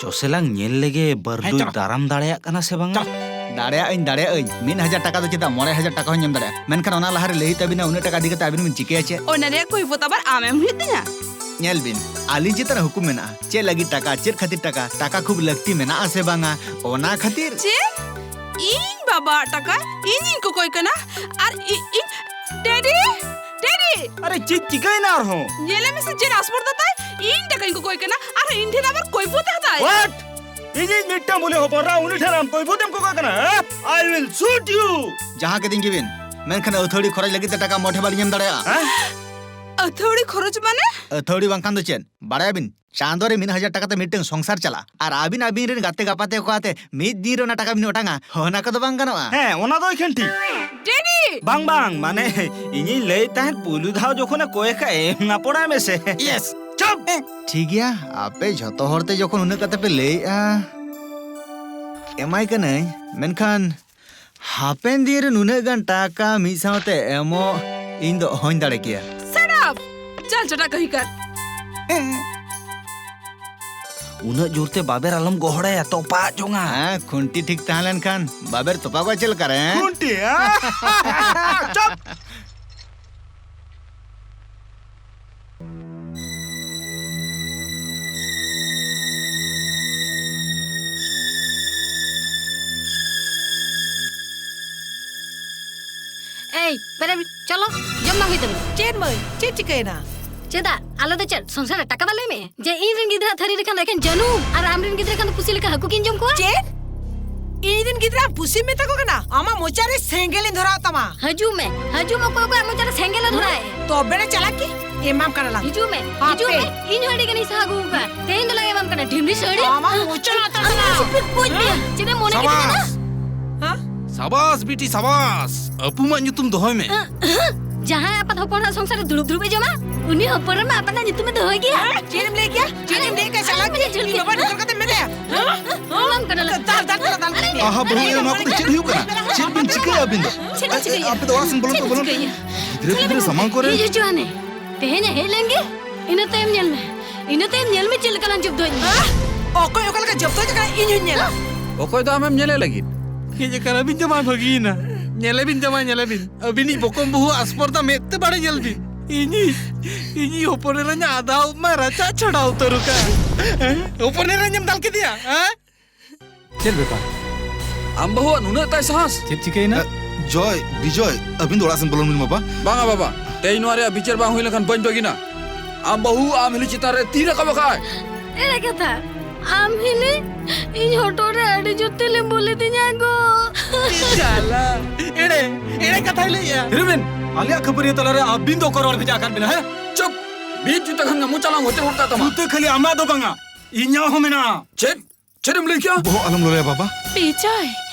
ᱪᱚᱥᱮ ᱞᱟᱝ ᱧᱮᱞ ᱞᱮᱜᱮ, ᱵᱟᱹᱨᱰᱩᱭ ᱦᱮᱸ, ᱪᱚᱞᱚ᱾ ᱫᱟᱨᱟᱢ ᱫᱟᱲᱮᱭᱟᱜ ᱠᱟᱱᱟ ᱥᱮ ᱵᱟᱝᱟ? ᱪᱚᱞᱚ᱾ ᱫᱟᱲᱮᱭᱟᱜ ᱟᱹᱧ, ᱫᱟᱲᱮᱭᱟᱜ ᱟᱹᱧ᱾ ᱢᱤᱫ ᱦᱟᱡᱟᱨ ᱴᱟᱠᱟ ᱫᱚ ᱪᱮᱫᱟᱜ, ᱢᱚᱬᱮ ᱦᱟᱡᱟᱨ ᱴᱟᱠᱟ ᱦᱚᱸᱧ ᱮᱢ ᱫᱟᱲᱮᱭᱟᱜᱼᱟ᱾ ᱢᱮᱱᱠᱷᱟᱱ ᱚᱱᱟ ᱞᱟᱦᱟᱨᱮ ᱞᱟᱹᱭ ᱦᱩᱭᱩᱜ ᱛᱟᱵᱤᱱᱟ, ᱩᱱᱟᱹᱜ ᱴᱟᱠᱟ ᱤᱫᱤ ᱠᱟᱛᱮ ᱟᱹᱵᱤᱱ ᱵᱤᱱ ᱪᱤᱠᱟᱹᱭᱟ ᱪᱮᱫ? ᱚᱱᱟ ᱨᱮᱭᱟᱜ ᱠᱚᱭ ᱯᱚᱛᱟᱵ ᱟᱨ ᱟᱢ ᱮᱢ ᱦᱩᱭᱩᱜ ᱛᱤᱧᱟ᱾ ᱧᱮᱞ ᱵᱤᱱ, ᱟᱹᱞᱤᱧ ᱪᱮᱛᱟᱱ ᱨᱮ ᱦᱩᱠᱩᱢ ᱢᱮᱱᱟᱜᱼᱟ᱾ ᱪᱮᱫ ᱞᱟᱹᱜᱤᱫ ᱴᱟᱠᱟ, ᱪᱮᱫ ᱠᱷᱟᱹᱛᱤᱨ ᱴᱟᱠᱟ, ᱴᱟᱠᱟ ᱠᱷᱩᱵ ᱞᱟᱹᱠᱛᱤ ᱢᱮᱱᱟᱜᱼᱟ ᱥᱮ ᱵᱟᱝᱟ, ᱚᱱᱟ ᱠᱷᱟᱹᱛᱤᱨ᱾ ᱪᱮᱫ? ᱤᱧ ᱵᱟᱵᱟᱣᱟᱜ ᱴᱟᱠᱟ ᱤᱧᱤᱧ ᱠᱚᱠᱚᱭ ᱠᱟᱱᱟ? ᱟᱨ ᱤ-, ᱤᱧ, ᱰᱮᱰᱤ! ᱰᱮᱰᱤ! ᱟᱨᱮ, ᱪᱮᱫ ᱪᱤᱠᱟᱹᱭᱮᱱᱟ ᱟᱨᱦᱚᱸ? ᱧᱮᱞᱮ ᱢᱮᱥᱮ, ᱪᱮᱫ ᱟᱥᱯᱚᱨᱫᱟ ᱛᱟᱭ! ᱤᱧ ᱴᱟᱠᱟᱧ ᱠᱚᱠᱚᱭ ᱠᱟᱱᱟ, ᱟᱨᱦᱚᱸ ᱤᱧ ᱴᱷᱮᱱ ᱟᱵᱟᱨ ᱠᱚᱭ ᱯᱚᱛᱟᱵ ᱦᱟᱛᱟᱣ᱾ What? ᱤᱧᱤᱡ ᱢᱤᱫᱴᱟᱝ ᱵᱚᱞᱮ ᱦᱚᱯᱚᱱ ᱮᱨᱟ, ᱩᱱᱤ ᱴᱷᱮᱱ ᱟᱢ ᱠᱚᱭ ᱯᱚᱛᱟᱵ ᱮᱢ ᱠᱚᱠᱚᱭ ᱠᱟᱱᱟ, ᱦᱮᱸ? I will shoot you! ᱡᱟᱦᱟᱸ ᱠᱮᱫᱤᱧ ᱜᱮᱵᱤᱱ, ᱢᱮᱱᱠᱷᱟᱱ ᱟᱹᱛᱷᱟᱹᱣᱲᱤ ᱠᱷᱚᱨᱚᱪ ᱞᱟᱹᱜᱤᱫ ᱛᱮ ᱴᱟᱠᱟ ᱢᱚᱴᱷᱮ ᱵᱟᱞᱤᱧ ᱮᱢ ᱫᱟᱲᱮᱭᱟᱜᱼᱟ᱾ ᱦᱮᱸ? ᱟᱹᱛᱷᱟᱹᱣᱲᱤ ᱠᱷᱚᱨᱚᱪ ᱢᱟᱱᱮ? ᱟᱹᱛᱷᱟᱹᱣᱲᱤ ᱵᱟᱝᱠᱷᱟᱱ ᱫᱚ ᱪᱮᱫ? ᱵᱟᱲᱟᱭᱟᱵᱤᱱ, ᱪᱟᱸᱫᱚ ᱨᱮ ᱢᱤᱫ ᱦᱟᱡᱟᱨ ᱴᱟᱠᱟ ᱛᱮ ᱢᱤᱫᱴᱟᱝ ᱥᱚᱝᱥᱟᱨ ᱪᱟᱞᱟᱜᱼᱟ, ᱟᱨ ᱟᱹᱵᱤᱱ ᱟᱹᱵᱤᱱ ᱨᱮᱱ ᱜᱟᱛᱮ ᱜᱟᱯᱟᱛᱮ ᱠᱚ ᱟᱛᱮ ᱢᱤᱫ ᱫᱤᱱ ᱨᱮ ᱚᱱᱟ ᱴᱟᱠᱟ ᱵᱤᱱ ᱚᱴᱟᱝᱟ, ᱚᱱᱟ ᱠᱚᱫᱚ ᱵᱟᱝ ᱜᱟᱱᱚᱜᱼᱟ᱾ ᱦᱮᱸ, ᱚᱱᱟ ᱫᱚ ᱮᱠᱷᱮᱱ ᱴᱷᱤᱠ᱾ ᱰᱮᱰᱤ! ᱵᱟᱝ, ᱵᱟᱝ, ᱢᱟᱱᱮ, ᱤᱧᱤᱧ ᱞᱟᱹᱭᱮᱫ ᱛᱟᱦᱮᱸᱫ, ᱯᱩᱭᱞᱩ ᱫᱷᱟᱣ ᱡᱚᱠᱷᱚᱱᱮ ᱠᱚᱭ ᱠᱷᱟᱡ, ᱮᱢ ᱱᱟᱯᱚᱲᱟᱭ ᱢᱮᱥᱮ᱾ Yes! ᱪᱩᱯ! ᱴᱷᱤᱠ ᱜᱮᱭᱟ, ᱟᱯᱮ ᱡᱷᱚᱛᱚ ᱦᱚᱲ ᱛᱮ ᱡᱚᱠᱷᱚᱱ ᱩᱱᱟᱹᱜ ᱠᱟᱛᱮ ᱯᱮ ᱞᱟᱹᱭᱮᱜᱼᱟ, ᱮᱢᱟᱭ ᱠᱟᱹᱱᱟᱹᱧ, ᱢᱮᱱᱠᱷᱟᱱ ᱦᱟᱯᱮᱱ ᱫᱤᱱ ᱨᱮ ᱱᱩᱱᱟᱹᱜ ᱜᱟᱱ ᱴᱟᱠᱟ ᱢᱤᱫ ᱥᱟᱶᱛᱮ ᱮᱢᱚᱜ ᱤᱧ ᱫᱚ ᱚᱦᱚᱧ ᱫᱟᱲᱮ ᱠᱮᱭᱟ᱾ Shut up! ᱪᱟᱞ ᱪᱟᱴᱟ ᱠᱟᱹᱦᱤ ᱠᱟᱨ᱾ ᱩᱱᱟᱹᱜ ᱡᱳᱨ ᱛᱮ ᱵᱟᱵᱮᱨ ᱟᱞᱚᱢ ᱜᱚᱦᱚᱲᱟᱭᱟ, ᱛᱚᱯᱟᱜ ᱡᱚᱝᱟ᱾ ᱦᱮᱸ, ᱠᱷᱩᱱᱴᱤ ᱴᱷᱤᱠ ᱛᱟᱦᱮᱸ ᱞᱮᱱᱠᱷᱟᱱ ᱵᱟᱵᱮᱨ ᱛᱚᱯᱟᱜᱚᱜᱼᱟ ᱪᱮᱫ ᱞᱮᱠᱟ ᱨᱮ, ᱦᱮᱸ? ᱠᱷᱩᱱᱴᱤ, ᱦᱮᱸ? ᱪᱩᱯ! ᱮᱭ, ᱵᱮᱨᱮᱫ ᱢᱮ, ᱪᱚᱞᱚ, ᱡᱚᱢ ᱵᱟᱝ ᱦᱩᱭ ᱛᱟᱵᱚᱱᱟ᱾ ᱪᱮᱫ ᱢᱟᱹᱭ, ᱪᱮᱫ ᱪᱤᱠᱟᱹᱭᱮᱱᱟ? ᱪᱮᱫᱟᱜ? ᱟᱞᱮ ᱫᱚ ᱪᱮᱫ ᱥᱚᱝᱥᱟᱨ ᱨᱮ ᱴᱟᱠᱟ ᱵᱟᱞᱮ ᱮᱢᱮᱜᱼᱟ? ᱡᱮ ᱤᱧ ᱨᱮᱱ ᱜᱤᱫᱽᱨᱟᱹ ᱛᱷᱟᱹᱨᱤ ᱨᱮ ᱠᱷᱟᱱ ᱫᱚ ᱮᱠᱮᱱ ᱡᱟᱹᱱᱩᱢ, ᱟᱨ ᱟᱢ ᱨᱮᱱ ᱜᱤᱫᱽᱨᱟᱹ ᱠᱷᱟᱱ ᱫᱚ ᱯᱩᱥᱤ ᱞᱮᱠᱟ ᱦᱟᱹᱠᱩ ᱠᱤᱱ ᱡᱚᱢ ᱠᱚᱣᱟ? ᱪᱮᱫ? ᱤᱧ ᱨᱮᱱ ᱜᱤᱫᱽᱨᱟᱹ ᱯᱩᱥᱤᱢ ᱢᱮᱛᱟ ᱠᱚ ᱠᱟᱱᱟ? ᱟᱢᱟᱜ ᱢᱚᱪᱟ ᱨᱮ ᱥᱮᱸᱜᱮᱞ ᱤᱧ ᱫᱷᱚᱨᱟᱣ ᱛᱟᱢᱟ᱾ ᱦᱤᱡᱩᱜ ᱢᱮ, ᱦᱤᱡᱩᱜ ᱢᱮ, ᱚᱠᱚᱭ ᱚᱠᱚᱭᱟᱜ ᱢᱚᱪᱟ ᱨᱮ ᱥᱮᱸᱜᱮᱞ ᱮ ᱫᱷᱚᱨᱟᱣ ᱮᱫ? ᱛᱚᱵᱮ ᱱᱟ ᱪᱟᱞᱟᱜ ᱠᱤ? ᱮᱢᱟᱢ ᱠᱟᱱᱟ ᱞᱟᱝ᱾ ᱦᱤᱡᱩᱜ ᱢᱮ, ᱦᱟᱯᱮ᱾ ᱦᱤᱡᱩᱜ ᱢᱮ᱾ ᱤᱧ ᱦᱚᱸ ᱟᱹᱰᱤ ᱜᱟᱱᱤᱧ ᱥᱟᱦᱟ ᱟᱹᱜᱩ ᱟᱠᱟᱫ᱾ ᱛᱮᱦᱮᱧ ᱫᱚ ᱞᱟᱝ ᱮᱢᱟᱢ ᱠᱟᱱᱟ ᱰᱷᱤᱢᱨᱤ ᱥᱟᱹᱲᱤ᱾ ᱟᱢᱟᱜ ᱢᱚᱪᱟ ᱨᱮ ᱟᱛᱟᱨ ᱠᱟᱱᱟ᱾ ᱟᱢ ᱪᱩᱯ ᱠᱚᱡ ᱢᱮ᱾ ᱪᱮᱫ ᱮᱢ ᱢᱚᱱᱮ ᱠᱮᱫᱟ ᱡᱟᱱᱟ? ᱥᱟᱵᱟᱥ! ᱦᱮᱸ? ᱥᱟᱵᱟᱥ ᱵᱤᱴᱤ, ᱥᱟᱵᱟᱥ! ᱟᱹᱯᱩᱢᱟᱜ ᱧᱩᱛᱩᱢ ᱫᱚᱦᱚᱭ ᱢᱮ᱾ ᱡᱟᱦᱟᱸᱭ ᱟᱯᱟᱛ ᱦᱚᱯᱚᱱᱟᱜ ᱥᱚᱝᱥᱟᱨ ᱨᱮ ᱫᱩᱲᱩᱵ ᱫᱩᱲᱩᱵ ᱮ ᱡᱚᱢᱟ, ᱩᱱᱤ ᱦᱚᱯᱚᱱ ᱨᱮᱢᱟ ᱟᱯᱟᱛᱟᱜ ᱧᱩᱛᱩᱢ ᱮ ᱫᱚᱦᱚᱭ ᱜᱮᱭᱟ᱾ ᱪᱮᱫ ᱮᱢ ᱞᱟᱹᱭ ᱠᱮᱭᱟ? ᱪᱮᱫ ᱮᱢ ᱞᱟᱹᱭ ᱠᱮᱭᱟ? ᱪᱟᱞᱟᱜ ᱟᱢ ᱜᱮ ᱡᱷᱟᱹᱞ ᱤᱧ ᱵᱟᱵᱟ ᱠᱮᱫᱟ᱾ ᱱᱚᱝᱠᱟ ᱠᱟᱛᱮᱢ ᱢᱮᱛᱟᱭᱟ? ᱫᱟᱞ, ᱫᱟᱞ, ᱫᱟᱞ, ᱫᱟᱞ, ᱫᱟᱞ᱾ ᱟᱦᱟ, ᱵᱟᱹᱦᱩ ᱮᱨᱟ, ᱱᱚᱣᱟ ᱠᱚᱫᱚ ᱪᱮᱫ ᱦᱩᱭᱩᱜ ᱠᱟᱱᱟ? ᱪᱮᱫ ᱵᱤᱱ ᱪᱤᱠᱟᱹᱭᱟ ᱟᱹᱵᱤᱱ ᱫᱚ? ᱪᱮᱫ ᱮ, ᱮ, ᱪᱤᱠᱟᱹᱭᱟ? ᱟᱯᱮ ᱫᱚ ᱚᱲᱟᱜ ᱥᱮᱱ ᱵᱚᱞᱚᱱ ᱪᱮᱫ ᱯᱮ, ᱵᱚᱞᱚᱱ ᱯᱮ᱾ ᱪᱤᱠᱟᱹᱭᱟ? ᱜᱤᱫᱽᱨᱟᱹ ᱯᱤᱫᱽᱨᱟᱹ ᱥᱟᱢᱟᱝ ᱠᱚᱨᱮ᱾ ᱦᱤᱡᱩᱜ ᱟᱱᱮ᱾ ᱛᱮᱦᱮᱧ ᱦᱮᱡ ᱞᱮᱱ ᱜᱮ, ᱤᱱᱟᱹ ᱛᱟᱭᱚᱢ ᱧᱮᱞ ᱢᱮ᱾ ᱤᱱᱟᱹ ᱛᱟᱭᱚᱢ ᱧᱮᱞ ᱢᱮ ᱪᱮᱫ ᱞᱮᱠᱟᱱᱟᱜ ᱡᱚᱵᱫᱚᱧ ᱮᱢᱟ᱾ ᱚᱠᱚᱭ ᱚᱠᱟ ᱞᱮᱠᱟ ᱡᱚᱵᱫᱚᱧ ᱠᱟᱱᱟ, ᱤᱧ ᱦᱚᱧ ᱧᱮᱞᱟ᱾ ᱚᱠᱚᱭ ᱫᱚ ᱟᱢᱮᱢ ᱧᱮᱞᱮ ᱞᱟᱹᱜᱤᱫ? ᱦᱮᱡ ᱟᱠᱟᱱᱟ ᱵᱤᱱ ᱡᱟᱢᱟᱭ ᱵᱷᱟᱹᱜᱤᱭᱮᱱᱟ᱾ ᱧᱮᱞᱮ ᱵᱤᱱ ᱡᱟᱢᱟᱭ, ᱧᱮᱞᱮ ᱵᱤᱱ᱾ ᱟᱹᱵᱤᱱᱤᱡ ᱵᱚᱠᱚᱢ ᱵᱟᱹᱦᱩ ᱟᱥᱯᱚᱨᱫᱟ ᱢᱮᱫ ᱛᱮ ᱵᱟᱲᱮ ᱧᱮᱞ ᱵᱤᱱ᱾ ᱤᱧᱤᱡ, ᱤᱧᱤᱡ ᱦᱚᱯᱚᱱ ᱮᱨᱟᱧ ᱟᱫᱟ ᱩᱵ ᱢᱟ ᱨᱟᱪᱟ ᱪᱷᱟᱰᱟᱣ ᱩᱛᱟᱹᱨ ᱟᱠᱟᱫ᱾ ᱦᱚᱯᱚᱱ ᱮᱨᱟᱧ ᱮᱢ ᱫᱟᱞ ᱠᱮᱫᱮᱭᱟ, ᱦᱮᱸ? ᱪᱮᱫ ᱵᱮᱯᱟᱨ? ᱟᱢ ᱵᱟᱹᱦᱩᱣᱟᱜ ᱱᱩᱱᱟᱹᱜ ᱛᱟᱭ ᱥᱟᱦᱟᱥ? ᱪᱮᱫ ᱪᱤᱠᱟᱹᱭᱮᱱᱟ? ᱮ, ᱡᱚᱭ, ᱵᱤᱡᱚᱭ, ᱟᱹᱵᱤᱱ ᱫᱚ ᱚᱲᱟᱜ ᱥᱮᱱ ᱵᱚᱞᱚᱱ ᱵᱤᱱ, ᱵᱟᱵᱟ᱾ ᱵᱟᱝᱟ, ᱵᱟᱵᱟ, ᱛᱮᱦᱮᱧ ᱱᱚᱣᱟ ᱨᱮᱭᱟᱜ ᱵᱤᱪᱟᱹᱨ ᱵᱟᱝ ᱦᱩᱭ ᱞᱮᱱᱠᱷᱟᱱ ᱵᱟᱹᱧ ᱵᱟᱹᱜᱤᱱᱟ᱾ ᱟᱢ ᱵᱟᱹᱦᱩ ᱟᱢ ᱦᱤᱞᱤ ᱪᱮᱛᱟᱱ ᱨᱮ ᱛᱤ ᱨᱟᱠᱟᱵ ᱟᱠᱟᱫ᱾ ᱮᱲᱮ ᱠᱟᱛᱷᱟ, ᱟᱢ ᱦᱤᱞᱤ, ᱤᱧ ᱦᱚᱴᱚᱜ ᱨᱮ ᱟᱹᱰᱤ ᱡᱳᱨ ᱛᱮᱞᱮᱢ ᱵᱚᱞ ᱞᱤᱫᱤᱧᱟ ᱜᱚ᱾ ᱪᱟᱞᱟ, ᱮᱲᱮ, ᱮᱲᱮ ᱠᱟᱛᱷᱟᱭ ᱞᱟᱹᱭᱮᱜᱼᱟ᱾ ᱦᱤᱨᱳ ᱵᱤᱱ, ᱟᱞᱮᱭᱟᱜ ᱠᱷᱟᱹᱯᱟᱹᱨᱤ ᱛᱟᱞᱟᱨᱮ ᱟᱹᱵᱤᱱ ᱫᱚ ᱚᱠᱚᱭ ᱨᱚᱲ ᱵᱷᱮᱡᱟ ᱟᱠᱟᱫ ᱵᱤᱱᱟ, ᱦᱮᱸ? ᱪᱩᱯ, ᱢᱤᱫ ᱡᱩᱛᱟᱹ ᱠᱷᱟᱱ ᱜᱮ ᱢᱚᱪᱟ ᱞᱟᱝ ᱦᱚᱪᱚ ᱜᱚᱫ ᱠᱟᱜ ᱛᱟᱢᱟ᱾ ᱡᱩᱛᱟᱹ ᱠᱷᱟᱹᱞᱤ ᱟᱢᱟᱜ ᱫᱚ ᱵᱟᱝᱟ, ᱤᱧᱟᱹᱜ ᱦᱚᱸ ᱢᱮᱱᱟᱜᱼᱟ᱾ ᱪᱮᱫ? ᱪᱮᱫ ᱮᱢ ᱞᱟᱹᱭ ᱠᱮᱜᱼᱟ? ᱵᱚᱦᱚᱜ ᱟᱞᱚᱢ ᱞᱚᱞᱚᱭᱟ, ᱵᱟᱵᱟ᱾ ᱵᱤᱡᱚᱭ,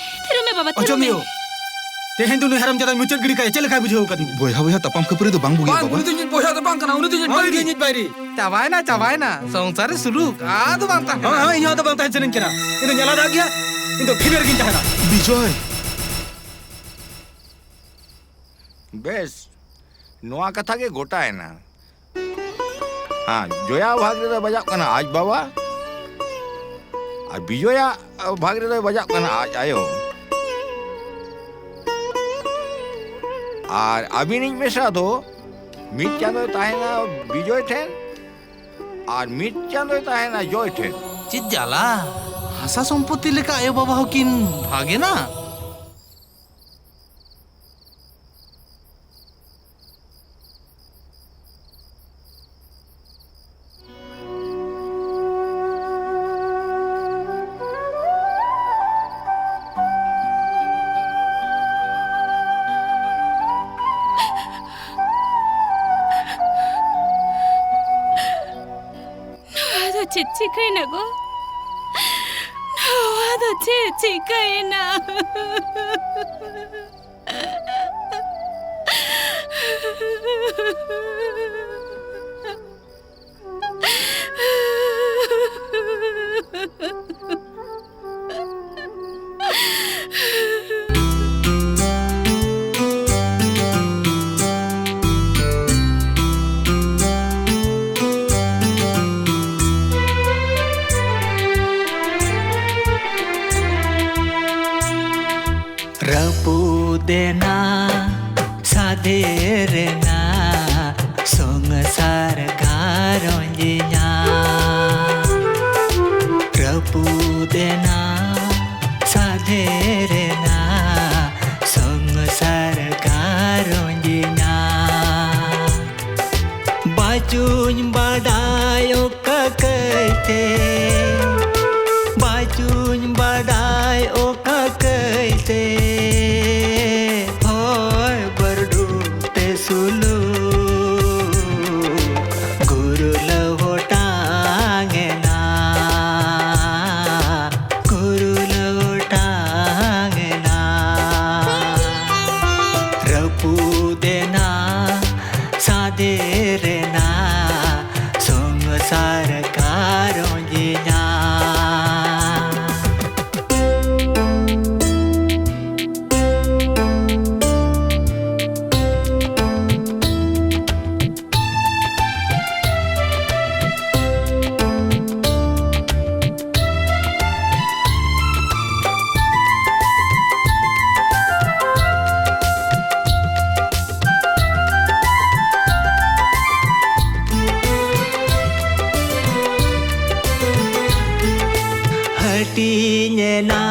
ᱛᱷᱤᱨᱚᱜ ᱢᱮ ᱵᱟᱵᱟ, ᱛᱷᱤᱨᱚᱜ ᱚᱪᱚ ᱢᱮ᱾ ᱢᱤᱭᱳ, ᱛᱮᱦᱮᱧ ᱫᱚ ᱱᱩᱭ ᱦᱟᱨᱟᱢ ᱡᱟᱫᱟ ᱢᱩᱪᱟᱹᱫ ᱜᱤᱰᱤ ᱠᱟᱭᱟ᱾ ᱪᱮᱫ ᱞᱮᱠᱟᱭ ᱵᱩᱡᱷᱟᱹᱣ ᱟᱠᱟᱫᱤᱧᱟ? ᱵᱚᱭᱦᱟ, ᱵᱚᱭᱦᱟ ᱛᱟᱯᱟᱢ ᱠᱷᱟᱹᱯᱟᱹᱨᱤ ᱫᱚ ᱵᱟᱝ ᱵᱩᱜᱤᱭᱟ, ᱵᱟᱝ, ᱵᱟᱵᱟ᱾ ᱩᱱᱤ ᱫᱚ ᱤᱧᱤᱡ ᱵᱚᱭᱦᱟ ᱫᱚ ᱵᱟᱝ ᱠᱟᱱᱟ, ᱩᱱᱤ ᱫᱚ ᱤᱧᱤᱡ ᱟᱢ ᱵᱟᱹᱭᱨᱤ᱾ ᱜᱮ ᱤᱧᱤᱡ ᱵᱟᱹᱭᱨᱤ᱾ ᱪᱟᱵᱟᱭᱮᱱᱟ, ᱪᱟᱵᱟᱭᱮᱱᱟ᱾ ᱥᱚᱝᱥᱟᱨ ᱨᱮ ᱥᱩᱞᱩᱠ ᱟᱫᱚ ᱵᱟᱝ ᱛᱟᱦᱮᱸ ᱠᱟᱱᱟ᱾ ᱦᱮᱸ, ᱦᱮᱸ, ᱤᱧ ᱦᱚᱸ ᱟᱫᱚ ᱵᱟᱝ ᱛᱟᱦᱮᱸ ᱥᱟᱱᱟᱧ ᱠᱟᱱᱟ᱾ ᱤᱧ ᱫᱚ ᱧᱮᱞ ᱟᱫᱟ ᱜᱮᱭᱟ᱾ ᱤᱧ ᱫᱚ ᱵᱷᱤᱱᱟᱹ ᱨᱮᱜᱤᱧ ᱛᱟᱦᱮᱱᱟ᱾ ᱵᱤᱡᱚᱭ᱾ ᱵᱮᱥ, ᱱᱚᱣᱟ ᱠᱟᱛᱷᱟ ᱜᱮ ᱜᱚᱴᱟᱭᱮᱱᱟ᱾ ᱦᱮᱸ, ᱡᱚᱭᱟ ᱵᱷᱟᱜᱽ ᱨᱮᱫᱚ ᱵᱟᱡᱟᱜ ᱠᱟᱱᱟ ᱟᱡ ᱵᱟᱵᱟ, ᱟᱨ ᱵᱤᱡᱚᱭᱟᱜ ᱵᱷᱟᱜᱽ ᱨᱮᱫᱚᱭ ᱵᱟᱡᱟᱜ ᱠᱟᱱᱟ ᱟᱡ ᱟᱭᱳ᱾ ᱟᱨ ᱟᱹᱵᱤᱱᱤᱡ ᱢᱮᱥᱟ ᱫᱚ ᱢᱤᱫ ᱪᱟᱸᱫᱚᱭ ᱛᱟᱦᱮᱱᱟ ᱵᱤᱡᱚᱭ ᱴᱷᱮᱱ, ᱟᱨ ᱢᱤᱫ ᱪᱟᱸᱫᱚᱭ ᱛᱟᱦᱮᱱᱟ ᱡᱚᱭ ᱴᱷᱮᱱ᱾ ᱪᱮᱫ ᱡᱟᱞᱟ! ᱦᱟᱥᱟ ᱥᱚᱢᱯᱚᱛᱤ ᱞᱮᱠᱟ ᱟᱭᱳ ᱵᱟᱵᱟ ᱦᱚᱸᱠᱤᱱ ᱵᱷᱟᱜᱮᱱᱟ? ᱱᱚᱣᱟ ᱫᱚ ᱪᱮᱫ ᱪᱤᱠᱟᱹᱭᱮᱱᱟ ᱜᱚ? ᱱᱚᱣᱟ ᱫᱚ ᱪᱮᱫ ᱪᱤᱠᱟᱹᱭᱮᱱᱟ? ᱥᱟᱨ ᱜᱷᱟᱨᱚᱸᱡᱽ ᱤᱧᱟᱹᱜ ᱨᱟᱹᱯᱩᱫ ᱮᱱᱟ, ᱥᱟᱫᱷᱮᱨ ᱮᱱᱟ ᱥᱚᱝᱥᱟᱨ ᱜᱷᱟᱨᱚᱸᱡᱽ ᱤᱧᱟᱹᱜ᱾ ᱵᱟᱪᱩᱧ ᱵᱟᱰᱟᱭ ᱚᱠᱟ ᱠᱟᱹᱭᱛᱮ, ᱵᱟᱪᱩᱧ ᱵᱟᱰᱟᱭ ᱚᱠᱟ ᱠᱟᱹᱭᱛᱮ, ᱦᱚᱭ ᱵᱟᱹᱨᱰᱩ ᱛᱮ ᱥᱩᱞᱩᱠ ᱜᱩᱨᱩᱞ ᱚᱴᱟᱝ ᱮᱱᱟ, ᱜᱩᱨᱩᱞ ᱚᱴᱟᱝ ᱮᱱᱟ᱾ ᱨᱟᱹᱯᱩᱫ ᱮᱱᱟ, ᱥᱟᱫᱷᱮᱨ ᱮᱱᱟ ᱥᱚᱝᱥᱟᱨ ᱜᱷᱟᱨᱚᱸᱡᱽ ᱤᱧᱟᱹᱜ᱾ ᱦᱟᱹᱴᱤᱧ ᱮᱱᱟ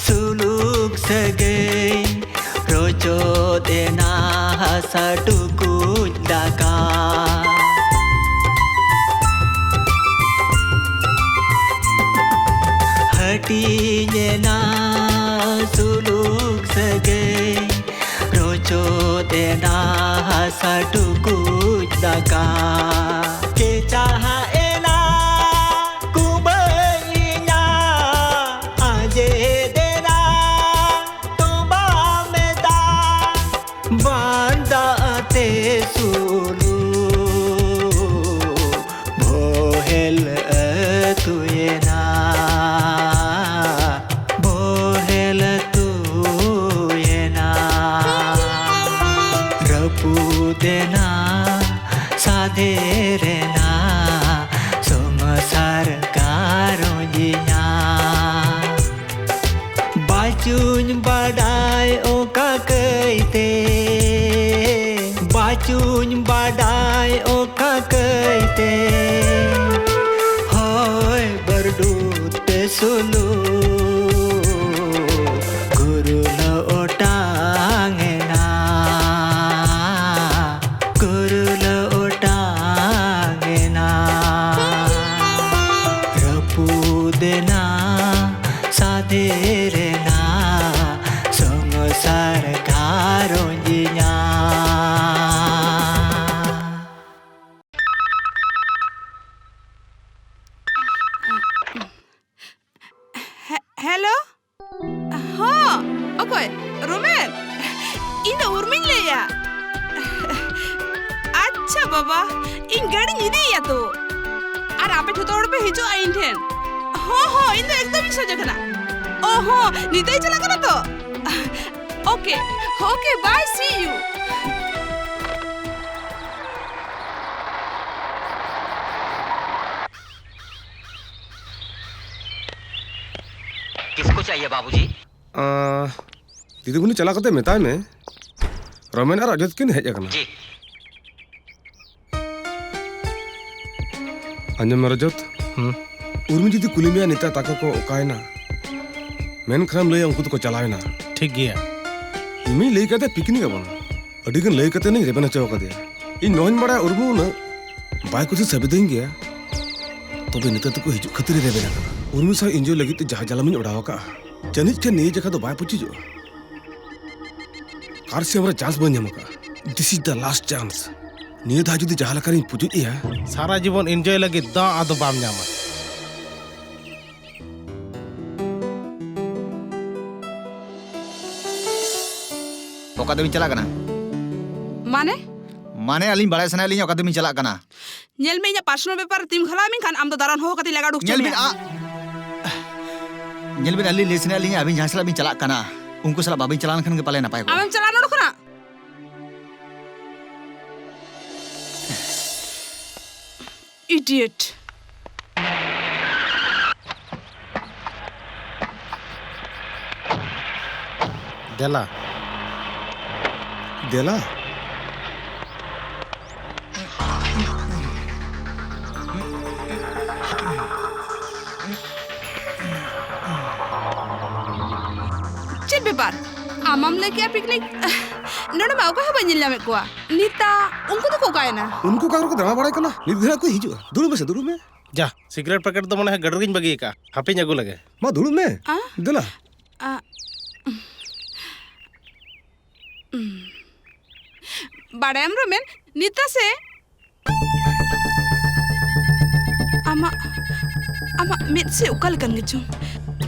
ᱥᱩᱞᱩᱠ ᱥᱟᱹᱜᱟᱹᱭ, ᱨᱚᱪᱚᱫ ᱮᱱᱟ ᱦᱟᱥᱟ ᱴᱩᱠᱩᱡ ᱫᱟᱠᱟ᱾ ᱦᱟᱹᱴᱤᱧ ᱮᱱᱟ ᱥᱩᱞᱩᱠ ᱥᱟᱹᱜᱟᱹᱭ, ᱨᱚᱪᱚᱫ ᱮᱱᱟ ᱦᱟᱥᱟ ᱴᱩᱠᱩᱡ ᱫᱟᱠᱟ᱾ ᱪᱮᱪᱟᱦᱟᱜ ᱮᱱᱟ ᱠᱩᱵᱟᱹᱭ ᱤᱧᱟᱜ, ᱟᱸᱡᱮᱫ ᱮᱱᱟ ᱛᱚᱸᱵᱟ ᱢᱮᱫᱟ᱾ ᱵᱟᱸᱫᱟ ᱟᱛᱮ ᱥᱩᱞᱩ ᱵᱚᱦᱮᱞ ᱟᱹᱛᱩᱭᱮᱱᱟ, ᱵᱚᱦᱮᱞ ᱟᱹᱛᱩᱭᱮᱱᱟ᱾ ᱨᱟᱹᱯᱩᱫ ᱮᱱᱟ, ᱥᱟᱫᱷᱮᱨ ᱮᱱᱟ ᱥᱚᱝᱥᱟᱨ ᱜᱷᱟᱨᱚᱸᱡᱽ ᱤᱧᱟᱹᱜ᱾ ᱵᱟᱪᱩᱧ ᱵᱟᱰᱟᱭ ᱚᱠᱟ ᱠᱟᱹᱭᱛᱮ, ᱵᱟᱪᱩᱧ ᱵᱟᱰᱟᱭ ᱚᱠᱟ ᱠᱟᱹᱭᱛᱮ ᱦᱚᱭ ᱵᱟᱹᱨᱰᱩ ᱛᱮ ᱥᱩᱞᱩ ᱜᱩᱨᱩᱞ ᱚᱴᱟᱝ ᱮᱱᱟ, ᱜᱩᱨᱩᱞ ᱚᱴᱟᱝ ᱮᱱᱟ᱾ ᱨᱟᱹᱯᱩᱫ ᱮᱱᱟ ᱥᱟᱫᱷᱮᱨ ᱮᱱᱟ ᱥᱚᱝᱥᱟᱨ ᱜᱷᱟᱨᱚᱸᱡᱽ ᱤᱧᱟᱹᱜ᱾ ᱦᱮ-, ᱦᱮᱞᱳ? ᱦᱚᱸ, ᱚᱠᱚᱭ? ᱨᱳᱢᱮᱞ? ᱤᱧ ᱫᱚ ᱩᱨᱢᱤᱧ ᱞᱟᱹᱭᱮᱜᱼᱟ᱾ ᱟᱪᱪᱷᱟ ᱵᱟᱵᱟ, ᱤᱧ ᱜᱟᱹᱰᱤᱧ ᱤᱫᱤᱭᱮᱭᱟ ᱛᱚ᱾ ᱟᱨ ᱟᱯᱮ ᱡᱷᱚᱛᱚ ᱦᱚᱲ ᱯᱮ ᱦᱤᱡᱩᱜᱼᱟ ᱤᱧ ᱴᱷᱮᱱ᱾ ᱦᱚᱸ, ᱦᱚᱸ, ᱤᱧ ᱫᱚ ᱮᱠᱫᱚᱢ ᱤᱧ ᱥᱚᱡᱷᱮ ᱠᱟᱱᱟ᱾ ᱚ ᱦᱚᱸ, ᱱᱤᱛᱟᱹᱭ ᱪᱟᱞᱟᱜ ᱠᱟᱱᱟ ᱛᱚ? Okay, okay, bye, see you. किसको चाहिए बाबूजी? ᱟᱸ, ᱫᱤᱫᱤᱢᱩᱱᱤ ᱪᱟᱞᱟᱣ ᱠᱟᱛᱮ ᱢᱮᱛᱟᱭ ᱢᱮ, ᱨᱚᱢᱮᱱ ᱟᱨ ᱨᱚᱡᱚᱛ ᱠᱤᱱ ᱦᱮᱡ ᱟᱠᱟᱱᱟ᱾ ᱡᱤ᱾ ᱟᱸᱡᱚᱢ ᱢᱮ ᱨᱚᱡᱚᱛ, ᱦᱩᱸ᱾ ᱩᱨᱢᱤ ᱡᱩᱫᱤ ᱠᱩᱞᱤ ᱢᱮᱭᱟ ᱱᱤᱛᱟ ᱛᱟᱠᱚ ᱠᱚ ᱚᱠᱟᱭᱮᱱᱟ, ᱢᱮᱱᱠᱷᱟᱱᱮᱢ ᱞᱟᱹᱭᱟ ᱩᱱᱠᱩ ᱫᱚᱠᱚ ᱪᱟᱞᱟᱣᱮᱱᱟ᱾ ᱴᱷᱤᱠ ᱜᱮᱭᱟ᱾ ᱤᱧᱤᱧ ᱞᱟᱹᱭ ᱠᱟᱫᱮ ᱯᱤᱠᱱᱤᱠ ᱟᱵᱚᱱ, ᱟᱹᱰᱤ ᱜᱟᱱ ᱞᱟᱹᱭ ᱠᱟᱛᱮ ᱤᱧ ᱨᱮᱵᱮᱱ ᱦᱚᱪᱚ ᱠᱟᱫᱮᱭᱟ᱾ ᱤᱧ ᱱᱚᱣᱟᱧ ᱵᱟᱲᱟᱭᱟ ᱩᱨᱢᱤ ᱩᱱᱟᱹᱜ ᱵᱟᱭ ᱠᱩᱥᱤ ᱥᱟᱹᱵᱤᱫᱟᱹᱧ ᱜᱮᱭᱟ, ᱛᱚᱵᱮ ᱱᱤᱛᱚᱜ ᱫᱚᱠᱚ ᱦᱤᱡᱩᱜ ᱠᱷᱟᱹᱛᱤᱨ ᱨᱮᱵᱮᱱ ᱟᱠᱟᱱᱟ᱾ ᱩᱨᱢᱤ ᱥᱟᱶ enjoy ᱞᱟᱹᱜᱤᱫ ᱛᱮ ᱡᱟᱦᱟᱸ ᱡᱟᱞᱟᱢᱤᱧ ᱚᱰᱟᱣ ᱟᱠᱟᱫᱼᱟ, ᱡᱟᱹᱱᱤᱡ ᱠᱷᱟᱱ ᱱᱤᱭᱟᱹ ᱡᱟᱭᱜᱟ ᱫᱚ ᱵᱟᱭ ᱯᱩᱪᱩᱡᱚᱜᱼᱟ᱾ ᱟᱨ ᱥᱮ ᱟᱢᱨᱟ chance ᱵᱟᱹᱧ ᱧᱟᱢ ᱟᱠᱟᱫᱼᱟ᱾ This is the last chance. ᱱᱤᱭᱟᱹ ᱫᱷᱟᱣ ᱡᱩᱫᱤ ᱡᱟᱦᱟᱸ ᱞᱮᱠᱟᱨᱤᱧ ᱯᱩᱪᱩᱡ ᱮᱭᱟ, ᱥᱟᱨᱟ ᱡᱤᱵᱚᱱ enjoy ᱞᱟᱹᱜᱤᱫ ᱫᱟᱣ ᱟᱫᱚ ᱵᱟᱢ ᱧᱟᱢᱟ᱾ ᱚᱠᱟ ᱛᱮᱵᱤᱱ ᱪᱟᱞᱟᱜ ᱠᱟᱱᱟ? ᱢᱟᱱᱮ? ᱢᱟᱱᱮ, ᱟᱹᱞᱤᱧ ᱵᱟᱲᱟᱭ ᱥᱟᱱᱟᱭᱮᱫ ᱞᱤᱧᱟ ᱚᱠᱟ ᱛᱮᱵᱤᱱ ᱪᱟᱞᱟᱜ ᱠᱟᱱᱟ᱾ ᱧᱮᱞ ᱢᱮ, ᱤᱧᱟᱹᱜ personal ᱵᱮᱯᱟᱨ ᱨᱮ ᱛᱤᱢ ᱜᱷᱟᱞᱟᱣ ᱢᱮᱱᱠᱷᱟᱱ ᱟᱢ ᱫᱚ ᱫᱟᱨᱟᱱ ᱦᱚᱦᱚ ᱠᱟᱛᱮ ᱞᱟᱜᱟ ᱩᱰᱩᱠ ᱦᱚᱪᱚ ᱧᱮᱞ ᱵᱤᱱ, ᱢᱮᱭᱟ᱾ ᱟ-, ᱧᱮᱞ ᱵᱤᱱ, ᱟᱹᱞᱤᱧ ᱞᱟᱹᱭ ᱥᱟᱱᱟᱭᱮᱫ ᱞᱤᱧᱟ ᱟᱹᱵᱤᱱ ᱡᱟᱦᱟᱸᱭ ᱥᱟᱞᱟᱜ ᱵᱤᱱ ᱪᱟᱞᱟᱜ ᱠᱟᱱᱟ, ᱩᱱᱠᱩ ᱥᱟᱞᱟᱜ ᱵᱟᱵᱤᱱ ᱪᱟᱞᱟᱣ ᱞᱮᱱᱠᱷᱟᱱ ᱜᱮ ᱯᱟᱞᱮ ᱱᱟᱯᱟᱭ ᱠᱚᱜᱼᱟ᱾ ᱟᱢᱮᱢ ᱪᱟᱞᱟᱜ ᱱᱚᱰᱮ ᱠᱷᱚᱱᱟᱜ? Idiot. ᱫᱮᱞᱟ᱾ ᱫᱮᱞᱟ᱾ ᱵᱮᱯᱟᱨ? ᱟᱢᱟᱢ ᱞᱟᱹᱭ ᱠᱮᱜᱼᱟ ᱯᱤᱠᱱᱤᱠ? ᱱᱚᱰᱮ ᱢᱟ ᱚᱠᱚᱭ ᱦᱚᱸ ᱵᱟᱹᱧ ᱧᱮᱞ ᱧᱟᱢᱮᱫ ᱠᱚᱣᱟ᱾ ᱱᱤᱛᱟ, ᱩᱱᱠᱩ ᱫᱚᱠᱚ ᱚᱠᱟᱭᱮᱱᱟ? ᱩᱱᱠᱩ ᱚᱠᱟ ᱠᱚᱨᱮ ᱠᱚ ᱫᱟᱬᱟ ᱵᱟᱲᱟᱭ ᱠᱟᱱᱟ? ᱱᱤᱛ ᱫᱷᱟᱹᱨᱤᱡ ᱠᱚ ᱦᱤᱡᱩᱜᱼᱟ᱾ ᱫᱩᱲᱩᱵ ᱢᱮᱥᱮ, ᱫᱩᱲᱩᱵ ᱢᱮ᱾ ᱡᱟ, ᱥᱤᱜᱟᱨᱮᱴ ᱯᱮᱠᱮᱴ ᱫᱚ ᱢᱚᱱᱮ ᱦᱚᱭ ᱜᱟᱹᱰᱤ ᱨᱮᱜᱤᱧ ᱵᱟᱹᱜᱤ ᱟᱠᱟᱫᱼᱟ᱾ ᱦᱟᱯᱮᱧ ᱟᱹᱜᱩ ᱞᱮᱜᱮ᱾ ᱢᱟ ᱫᱩᱲᱩᱵ ᱢᱮ᱾ ᱟ? ᱫᱮᱞᱟ᱾ ᱟ, ᱩᱸ᱾ ᱵᱟᱲᱟᱭᱟᱢ ᱨᱚᱢᱮᱱ, ᱱᱤᱛᱟ ᱥᱮ? ᱟᱢᱟᱜ, ᱟᱢᱟᱜ ᱢᱮᱫ ᱥᱮ ᱚᱠᱟ ᱞᱮᱠᱟᱱ ᱜᱮᱪᱚᱝ?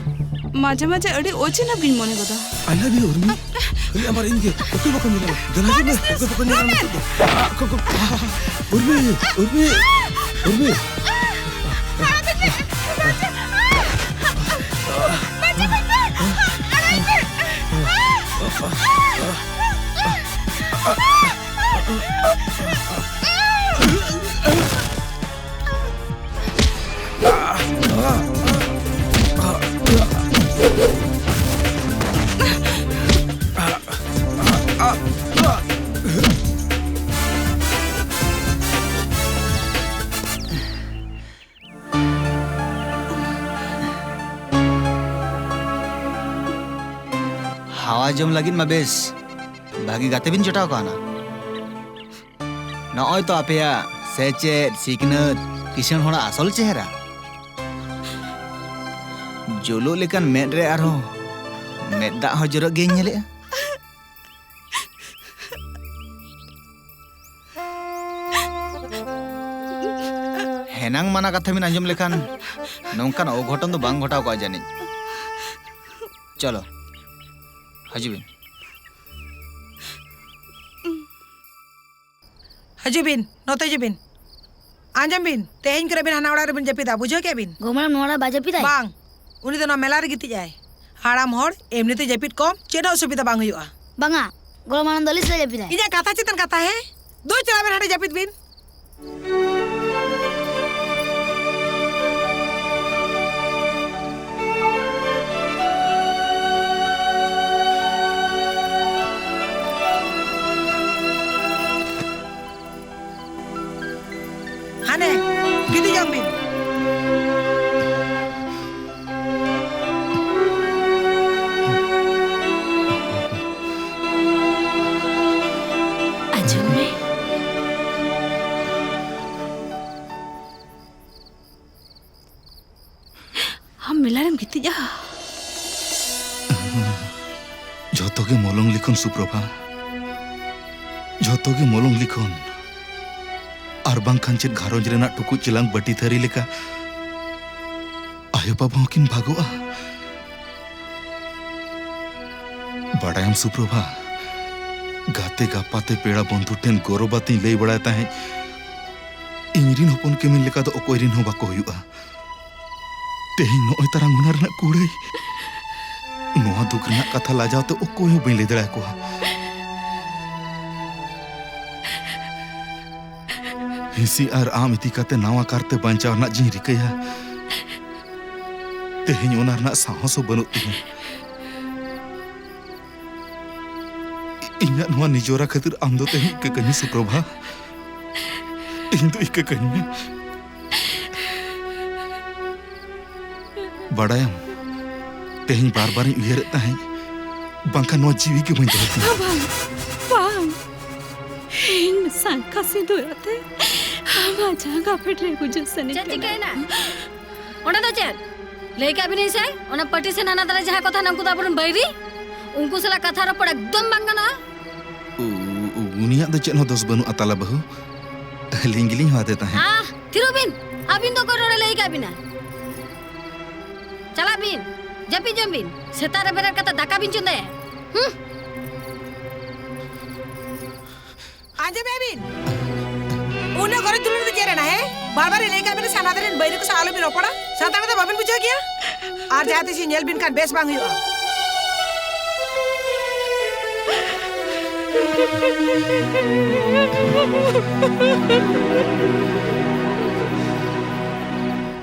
ᱢᱟᱡᱷᱮ ᱢᱟᱡᱷᱮ ᱟᱹᱰᱤ ᱚᱪᱮᱱᱟ ᱜᱤᱧ ᱢᱚᱱᱮ ᱜᱚᱫᱟ᱾ I love you, ᱩᱨᱢᱤ᱾ ᱟᱹᱞᱤᱧ ᱟᱵᱟᱨ ᱤᱧ ᱜᱮ ᱚᱠᱚᱭ ᱵᱟᱠᱚ ᱧᱮᱞᱟ? ᱫᱮᱞᱟ ᱦᱤᱡᱩᱜ ᱢᱮ, ᱚᱠᱚᱭ ᱵᱟᱠᱚ ᱧᱮᱞᱟ? ᱱᱤᱛᱚᱜ ᱫᱚ᱾ ᱟ, ᱠᱚ, ᱠᱚ, ᱟ, ᱩᱨᱢᱤ, ᱩᱨᱢᱤ, ᱩᱨᱢᱤ᱾ ᱦᱟᱣᱟ ᱡᱚᱢ ᱞᱟᱹᱜᱤᱫ ᱢᱟ ᱵᱮᱥ ᱵᱷᱟᱹᱜᱤ ᱜᱟᱛᱮ ᱵᱤᱱ ᱡᱚᱴᱟᱣ ᱠᱟᱣᱱᱟ᱾ ᱱᱚᱜᱼᱚᱭ ᱛᱚ ᱟᱯᱮᱭᱟᱜ ᱥᱮᱪᱮᱫ, ᱥᱤᱠᱷᱱᱟᱹᱛ, ᱠᱤᱥᱟᱹᱬ ᱦᱚᱲᱟᱜ ᱟᱥᱚᱞ ᱪᱮᱦᱨᱟ᱾ ᱡᱩᱞᱩᱜ ᱞᱮᱠᱟᱱ ᱢᱮᱫ ᱨᱮ ᱟᱨᱦᱚᱸ ᱢᱮᱫ ᱫᱟᱜ ᱦᱚᱸ ᱡᱚᱨᱚᱜ ᱜᱮᱧ ᱧᱮᱞᱮᱜᱼᱟ᱾ ᱦᱮᱱᱟᱝ ᱢᱟᱱᱟ ᱠᱟᱛᱷᱟ ᱵᱤᱱ ᱟᱸᱡᱚᱢ ᱞᱮᱠᱷᱟᱱ ᱱᱚᱝᱠᱟᱱ ᱚᱜᱷᱚᱴᱚᱱ ᱫᱚ ᱵᱟᱝ ᱜᱷᱚᱴᱟᱣ ᱠᱚᱜᱼᱟ ᱡᱟᱹᱱᱤᱡ᱾ ᱪᱚᱞᱚ, ᱦᱤᱡᱩᱜ ᱵᱤᱱ᱾ ᱦᱤᱡᱩᱜ ᱵᱤᱱ, ᱱᱚᱛᱮ ᱦᱤᱡᱩᱜ ᱵᱤᱱ᱾ ᱟᱸᱡᱚᱢ ᱵᱤᱱ, ᱛᱮᱦᱮᱧ ᱠᱷᱚᱱᱟᱜ ᱵᱤᱱ ᱦᱟᱱᱟ ᱚᱲᱟᱜ ᱨᱮᱵᱤᱱ ᱡᱟᱹᱯᱤᱫᱟ, ᱵᱩᱡᱷᱟᱹᱣ ᱠᱮᱜᱼᱟ ᱵᱤᱱ? ᱜᱚ ᱢᱟᱨᱟᱝ, ᱱᱚᱣᱟ ᱚᱲᱟᱜ ᱵᱟᱭ ᱡᱟᱹᱯᱤᱫᱟᱭ? ᱵᱟᱝ, ᱩᱱᱤ ᱫᱚ ᱱᱚᱣᱟ ᱢᱮᱞᱟ ᱨᱮ ᱜᱤᱛᱤᱡ ᱟᱭ᱾ ᱦᱟᱲᱟᱢ ᱦᱚᱲ ᱮᱢᱱᱤ ᱛᱮ ᱡᱟᱹᱯᱤᱫ ᱠᱚᱢ, ᱪᱮᱫ ᱦᱚᱸ ᱚᱥᱩᱵᱤᱫᱷᱟ ᱵᱟᱝ ᱦᱩᱭᱩᱜᱼᱟ᱾ ᱵᱟᱝᱟ, ᱜᱚ ᱢᱟᱨᱟᱝ ᱫᱚ ᱟᱹᱞᱤᱧ ᱥᱟᱞᱟᱜ ᱡᱟᱹᱯᱤᱫᱟᱭ᱾ ᱤᱧᱟᱹᱜ ᱠᱟᱛᱷᱟ ᱪᱮᱛᱟᱱ ᱠᱟᱛᱷᱟ, ᱦᱮᱸ? ᱫᱩ, ᱪᱟᱞᱟᱣ ᱵᱮᱱ ᱦᱟᱸᱰᱮ ᱡᱟᱹᱯᱤᱫ ᱵᱤᱱ᱾ ᱦᱟᱱᱮ, ᱜᱤᱛᱤᱡᱚᱜ ᱵᱤᱱ᱾ ᱢᱮᱞᱟ ᱨᱮᱢ ᱜᱤᱛᱤᱡᱼᱟ? ᱡᱷᱚᱛᱚ ᱜᱮ ᱢᱚᱞᱚᱝ ᱞᱤᱠᱷᱚᱱ, ᱥᱩᱯᱨᱚᱵᱷᱟ᱾ ᱡᱷᱚᱛᱚ ᱜᱮ ᱢᱚᱞᱚᱝ ᱞᱤᱠᱷᱚᱱ᱾ ᱟᱨ ᱵᱟᱝᱠᱷᱟᱱ ᱪᱮᱫ ᱜᱷᱟᱨᱚᱸᱡᱽ ᱨᱮᱱᱟᱜ ᱴᱩᱠᱩᱡ ᱪᱮᱞᱟᱝ ᱵᱟᱹᱴᱤ ᱛᱷᱟᱹᱨᱤ ᱞᱮᱠᱟ ᱟᱭᱳ ᱵᱟᱵᱟ ᱦᱚᱸᱠᱤᱱ ᱵᱷᱟᱜᱚᱜᱼᱟ? ᱵᱟᱰᱟᱭᱟᱢ ᱥᱩᱯᱨᱚᱵᱷᱟ, ᱜᱟᱛᱮ ᱜᱟᱯᱟᱛᱮ ᱯᱮᱲᱟ ᱵᱚᱱᱫᱷᱩ ᱴᱷᱮᱱ ᱜᱚᱨᱚᱵ ᱟᱛᱮᱧ ᱞᱟᱹᱭ ᱵᱟᱲᱟᱭ ᱛᱟᱦᱮᱸᱫ, ᱤᱧ ᱨᱤᱱ ᱦᱚᱯᱚᱱ ᱠᱮᱢᱮᱧ ᱞᱮᱠᱟ ᱫᱚ ᱚᱠᱚᱭ ᱨᱤᱱ ᱦᱚᱸ ᱵᱟᱠᱚ ᱦᱩᱭᱩᱜᱼᱟ᱾ ᱛᱮᱦᱮᱧ ᱱᱚᱜᱼᱚᱭ ᱛᱟᱨᱟᱝ ᱚᱱᱟ ᱨᱮᱱᱟᱜ ᱠᱩᱲᱟᱹᱭ᱾ ᱱᱚᱣᱟ ᱫᱩᱠ ᱨᱮᱱᱟᱜ ᱠᱟᱛᱷᱟ ᱞᱟᱡᱟᱣ ᱛᱮ ᱚᱠᱚᱭ ᱦᱚᱸ ᱵᱟᱹᱧ ᱞᱟᱹᱭ ᱫᱟᱲᱮ ᱟᱠᱚᱣᱟ᱾ ᱦᱤᱸᱥᱤ ᱟᱨ ᱟᱢ ᱤᱫᱤ ᱠᱟᱛᱮ ᱱᱟᱣᱟ ᱠᱟᱨᱛᱮ ᱵᱟᱧᱪᱟᱣ ᱨᱮᱱᱟᱜ ᱡᱤᱧ ᱨᱤᱠᱟᱹᱭᱟ, ᱛᱮᱦᱮᱧ ᱚᱱᱟ ᱨᱮᱱᱟᱜ ᱥᱟᱦᱚᱥ ᱦᱚᱸ ᱵᱟᱹᱱᱩᱜ ᱛᱤᱧᱟᱹ᱾ ᱤ-, ᱤᱧᱟᱹᱜ ᱱᱚᱣᱟ ᱱᱤᱡᱚᱨᱟ ᱠᱷᱟᱹᱛᱤᱨ ᱟᱢ ᱫᱚ ᱛᱮᱦᱮᱧ ᱤᱠᱟᱹ ᱠᱟᱹᱧ ᱢᱮ ᱥᱩᱯᱨᱚᱵᱷᱟ᱾ ᱤᱧ ᱫᱚ ᱤᱠᱟᱹ ᱠᱟᱹᱧ ᱢᱮ᱾ ᱵᱟᱰᱟᱭᱟᱢ, ᱛᱮᱦᱮᱧ ᱵᱟᱨ ᱵᱟᱨᱤᱧ ᱩᱭᱦᱟᱹᱨᱮᱫ ᱛᱟᱦᱮᱸᱫ, ᱵᱟᱝᱠᱷᱟᱱ ᱱᱚᱣᱟ ᱡᱤᱣᱤ ᱜᱮ ᱵᱟᱹᱧ ᱫᱚᱦᱚ ᱠᱮᱭᱟ᱾ ᱵᱟᱝ, ᱵᱟᱝ᱾ ᱤᱧ ᱥᱟᱝᱠᱷᱟ ᱥᱤᱸᱫᱩᱨ ᱟᱛᱮ ᱟᱢᱟᱜ ᱡᱟᱸᱜᱟ ᱯᱷᱮᱰ ᱨᱮ ᱜᱩᱡᱩᱜ ᱥᱟᱹᱱᱟᱹᱧ ᱪᱮᱫ ᱠᱟᱱᱟ᱾ ᱪᱤᱠᱟᱹᱭᱮᱱᱟ? ᱚᱸᱰᱮ ᱫᱚ ᱪᱮᱫ? ᱞᱟᱹᱭ ᱠᱟᱜ ᱵᱤᱱᱟᱹᱧ ᱥᱮ, ᱚᱱᱟ ᱯᱟᱹᱴᱤ ᱥᱮ ᱦᱟᱱᱟ ᱫᱷᱟᱨᱮ ᱡᱟᱦᱟᱸ ᱠᱚ ᱛᱟᱦᱮᱱᱟ, ᱩᱱᱠᱩ ᱫᱚ ᱟᱵᱚᱨᱮᱱ ᱵᱟᱹᱭᱨᱤ᱾ ᱩᱱᱠᱩ ᱥᱟᱞᱟᱜ ᱠᱟᱛᱷᱟ ᱨᱚᱯᱚᱲ ᱮᱠᱫᱚᱢ ᱵᱟᱝ ᱜᱟᱱᱚᱜᱼᱟ᱾ ᱩ-, ᱩ-, ᱩᱱᱤᱭᱟᱜ ᱫᱚ ᱪᱮᱫ ᱦᱚᱸ ᱫᱳᱥ ᱵᱟᱹᱱᱩᱜᱼᱟ ᱛᱟᱞᱟ ᱵᱟᱹᱦᱩ᱾ ᱟᱹᱞᱤᱧ ᱜᱮᱞᱤᱧ ᱦᱚᱦᱚ ᱟᱫᱮ ᱛᱟᱦᱮᱸᱫ᱾ ᱟᱦ, ᱛᱷᱤᱨᱚᱜ ᱵᱤᱱ᱾ ᱟᱹᱵᱤᱱ ᱫᱚ ᱚᱠᱚᱭ ᱱᱚᱰᱮ ᱞᱟᱹᱭ ᱠᱟᱜ ᱵᱤᱱᱟ? ᱪᱟᱞᱟᱜ ᱵᱤᱱ, ᱡᱟᱹᱯᱤᱫ ᱡᱚᱝ ᱵᱤᱱ᱾ ᱥᱮᱛᱟᱜ ᱨᱮ ᱵᱮᱨᱮᱫ ᱠᱟᱛᱮ ᱫᱟᱠᱟ ᱵᱤᱱ ᱪᱚᱸᱫᱟᱭᱟ᱾ ᱦᱩᱸ᱾ ᱟᱸᱡᱚᱢᱮᱜᱼᱟ ᱵᱤᱱ? ᱩᱱᱟᱹᱜ ᱜᱚᱨᱚᱡᱽ ᱫᱩᱞᱟᱹᱲ ᱫᱚ ᱪᱮᱫ ᱨᱮᱱᱟᱜ, ᱦᱮᱸ? ᱵᱟᱨ ᱵᱟᱨ ᱞᱟᱹᱭ ᱠᱟᱜ ᱵᱤᱱ, ᱥᱟᱱᱟ ᱫᱷᱟᱨᱮᱱ ᱵᱟᱹᱭᱨᱤ ᱠᱚ ᱥᱟᱶ ᱟᱞᱚᱵᱤᱱ ᱨᱚᱯᱚᱲᱟ᱾ ᱥᱟᱱᱛᱟᱲ ᱫᱚ ᱵᱟᱵᱤᱱ ᱵᱩᱡᱷᱟᱹᱣ ᱜᱮᱭᱟ? ᱟᱨ ᱡᱟᱦᱟᱸ ᱛᱤᱥ ᱧᱮᱞ ᱵᱤᱱ ᱠᱷᱟᱱ ᱵᱮᱥ ᱵᱟᱝ ᱦᱩᱭᱩᱜᱼᱟ᱾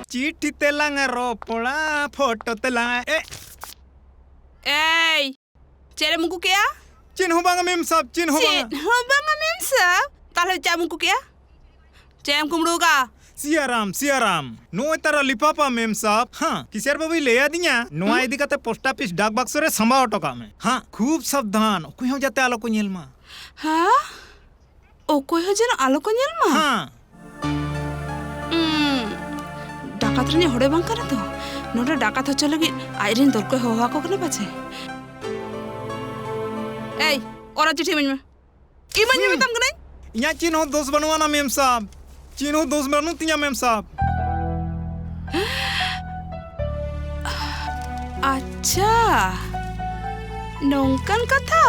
ᱪᱤᱴᱷᱤ ᱛᱮᱞᱟᱝ ᱨᱚᱯᱚᱲᱟ, ᱯᱷᱳᱴᱳ ᱛᱮᱞᱟᱝ, ᱮ᱾ ᱮᱭ, ᱪᱮᱫ ᱮᱢ ᱩᱠᱩ ᱠᱮᱜᱼᱟ? ᱪᱮᱫ ᱦᱚᱸ ᱵᱟᱝᱟ ᱢᱮᱢ ᱥᱟᱵ, ᱪᱮᱫ ᱦᱚᱸ ᱵᱟᱝᱟ᱾ ᱪᱮᱫ ᱦᱚᱸ ᱵᱟᱝᱟ ᱢᱮᱢ ᱥᱟᱵ? ᱛᱟᱦᱞᱮ ᱪᱮᱫ ᱮᱢ ᱩᱠᱩ ᱠᱮᱜᱼᱟ? ᱪᱮᱫ ᱮᱢ ᱠᱩᱢᱵᱽᱲᱩ ᱟᱠᱟᱜᱼᱟ? ᱥᱤᱭᱟᱨᱟᱢ, ᱥᱤᱭᱟᱨᱟᱢ, ᱱᱚᱜᱼᱚᱭ ᱛᱟᱨᱟ ᱞᱤᱯᱷᱟᱯᱟ ᱢᱮᱢ ᱥᱟᱵ᱾ ᱦᱟᱸ, ᱠᱤᱥᱮᱨ ᱵᱟᱹᱵᱩᱭ ᱞᱟᱹᱭ ᱟᱫᱤᱧᱟ, ᱱᱚᱣᱟ ᱦᱩᱸ? ᱤᱫᱤ ᱠᱟᱛᱮ ᱯᱳᱥᱴ ᱚᱯᱷᱤᱥ ᱰᱟᱠ ᱵᱟᱠᱥᱚ ᱨᱮ ᱥᱟᱢᱵᱟᱣ ᱦᱚᱴᱚ ᱠᱟᱜ ᱢᱮ᱾ ᱦᱟᱸ, ᱠᱷᱩᱵ ᱥᱟᱵᱫᱷᱟᱱ, ᱚᱠᱚᱭ ᱦᱚᱸ ᱡᱟᱛᱮ ᱟᱞᱚ ᱠᱚ ᱧᱮᱞ ᱢᱟ᱾ ᱦᱮᱸ? ᱚᱠᱚᱭ ᱦᱚᱸ ᱡᱮᱱᱚ ᱟᱞᱚ ᱠᱚ ᱧᱮᱞ ᱢᱟ᱾ ᱦᱮᱸ᱾ ᱩᱸ, ᱰᱟᱠᱟᱛ ᱨᱤᱱᱤᱡ ᱦᱚᱲᱮ ᱵᱟᱝ ᱠᱟᱱᱟ ᱛᱚ? ᱱᱚᱰᱮ ᱰᱟᱠᱟᱛ ᱦᱚᱪᱚ ᱞᱟᱹᱜᱤᱫ ᱟᱡᱨᱮᱱ ᱫᱚᱞ ᱠᱚᱭ ᱦᱚᱦᱚ ᱟᱠᱚ ᱠᱟᱱᱟ ᱯᱟᱪᱷᱮ᱾ ᱮᱭ, ᱚᱱᱟ ᱪᱤᱴᱷᱤ ᱤᱢᱟᱹᱧ ᱢᱮ᱾ ᱤᱢᱟᱹᱧ ᱢᱮ ᱢᱮᱛᱟᱢ ᱠᱟᱹᱱᱟᱹᱧ᱾ ᱤᱧᱟᱹᱜ ᱪᱮᱫ ᱦᱚᱸ ᱫᱳᱥ ᱵᱟᱹᱱᱩᱜ ᱟᱱᱟ ᱢᱮᱢ ᱥᱟᱵ᱾ ᱪᱮᱫ ᱦᱚᱸ ᱫᱳᱥ ᱵᱟᱹᱱᱩᱜ ᱛᱤᱧᱟᱹ ᱢᱮᱢ ᱥᱟᱵ᱾ ᱟᱪᱪᱷᱟ, ᱱᱚᱝᱠᱟᱱ ᱠᱟᱛᱷᱟ᱾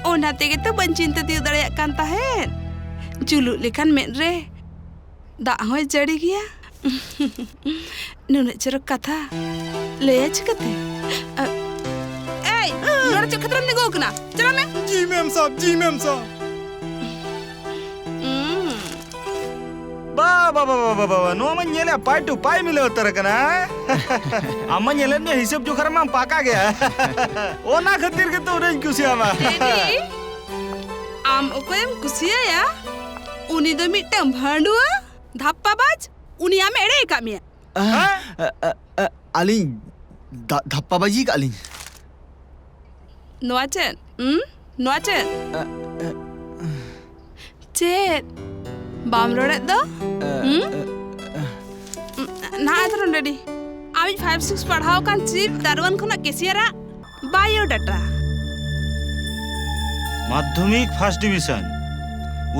ᱚᱱᱟ ᱛᱮᱜᱮ ᱛᱚ ᱵᱟᱹᱧ ᱪᱤᱱᱛᱟᱹ ᱛᱤᱭᱳᱜ ᱫᱟᱲᱮᱭᱟᱜ ᱠᱟᱱ ᱛᱟᱦᱮᱸᱫ᱾ ᱡᱩᱞᱩᱜ ᱞᱮᱠᱷᱟᱱ ᱢᱮᱫ ᱨᱮ ᱫᱟᱜ ᱦᱚᱸᱭ ᱡᱟᱹᱲᱤ ᱜᱮᱭᱟ᱾ ᱱᱩᱱᱟᱹᱜ ᱪᱚᱨᱚᱠ ᱠᱟᱛᱷᱟ ᱞᱟᱹᱭᱟ ᱪᱤᱠᱟᱹᱛᱮ? ᱟ, ᱮᱭ, ᱱᱚᱰᱮ ᱪᱮᱫ ᱠᱷᱟᱹᱛᱤᱨᱮᱢ ᱛᱤᱸᱜᱩ ᱟᱠᱟᱱᱟ? ᱪᱟᱞᱟᱜ ᱢᱮ᱾ ᱡᱤ ᱢᱮᱢ ᱥᱟᱵ, ᱡᱤ ᱢᱮᱢ ᱥᱟᱵ᱾ ᱩᱸ᱾ ᱵᱟ, ᱵᱟ, ᱵᱟ, ᱱᱚᱣᱟ ᱢᱟ ᱧᱮᱞᱮ ᱯᱟᱭ ᱴᱩ ᱯᱟᱭ ᱢᱤᱞᱟᱹᱣ ᱩᱛᱟᱹᱨ ᱟᱠᱟᱱᱟ᱾ ᱟᱢ ᱢᱟ ᱧᱮᱞᱮᱫ ᱢᱮ ᱦᱤᱥᱟᱹᱵ ᱡᱚᱠᱷᱟ ᱨᱮᱢᱟ ᱯᱟᱠᱟ ᱜᱮᱭᱟ᱾ ᱚᱱᱟ ᱠᱷᱟᱹᱛᱤᱨ ᱜᱮᱛᱚ ᱩᱱᱟᱹᱜ ᱤᱧ ᱠᱩᱥᱤᱭᱟᱢᱟ᱾ ᱰᱮᱰᱤ, ᱟᱢ ᱚᱠᱚᱭᱮᱢ ᱠᱩᱥᱤᱭᱟᱭᱟ? ᱩᱱᱤ ᱫᱚ ᱢᱤᱫᱴᱟᱝ ᱵᱷᱟᱺᱰᱩᱣᱟᱹ, ᱫᱷᱟᱯᱯᱟᱵᱟᱡᱽ, ᱩᱱᱤ ᱟᱢᱮ ᱮᱲᱮ ᱟᱠᱟᱫ ᱢᱮᱭᱟ᱾ ᱦᱮᱸ? ᱟ, ᱟ, ᱟ, ᱟᱹᱞᱤᱧ ᱫᱷᱟ-, ᱫᱷᱟᱯᱯᱟᱵᱟᱡᱤ ᱠᱟᱜ ᱞᱤᱧ᱾ ᱱᱚᱣᱟ ᱪᱮᱫ? ᱦᱩᱸ? ᱱᱚᱣᱟ ᱪᱮᱫ? ᱟ, ᱟ, ᱪᱮᱫ? ᱵᱟᱢ ᱨᱚᱲᱮᱫ ᱫᱚ? ᱟ, ᱦᱩᱸ? ᱟ, ᱟ᱾ ᱱᱟ ᱟᱫᱨᱚᱱ ᱰᱮᱰᱤ᱾ ᱟᱢᱤᱡ ᱯᱷᱟᱭᱤᱵᱷ ᱥᱤᱠᱥ ᱯᱟᱲᱦᱟᱣ ᱠᱟᱱ ᱪᱤᱯ ᱫᱟᱨᱣᱟᱱ ᱠᱷᱚᱱᱟᱜ ᱠᱮᱥᱤᱭᱟᱨᱟᱜ ᱵᱟᱭᱳᱰᱟᱴᱟ᱾ ᱢᱟᱫᱽᱫᱷᱚᱢᱤᱠ ᱯᱷᱟᱥᱴ ᱰᱤᱵᱤᱥᱚᱱ,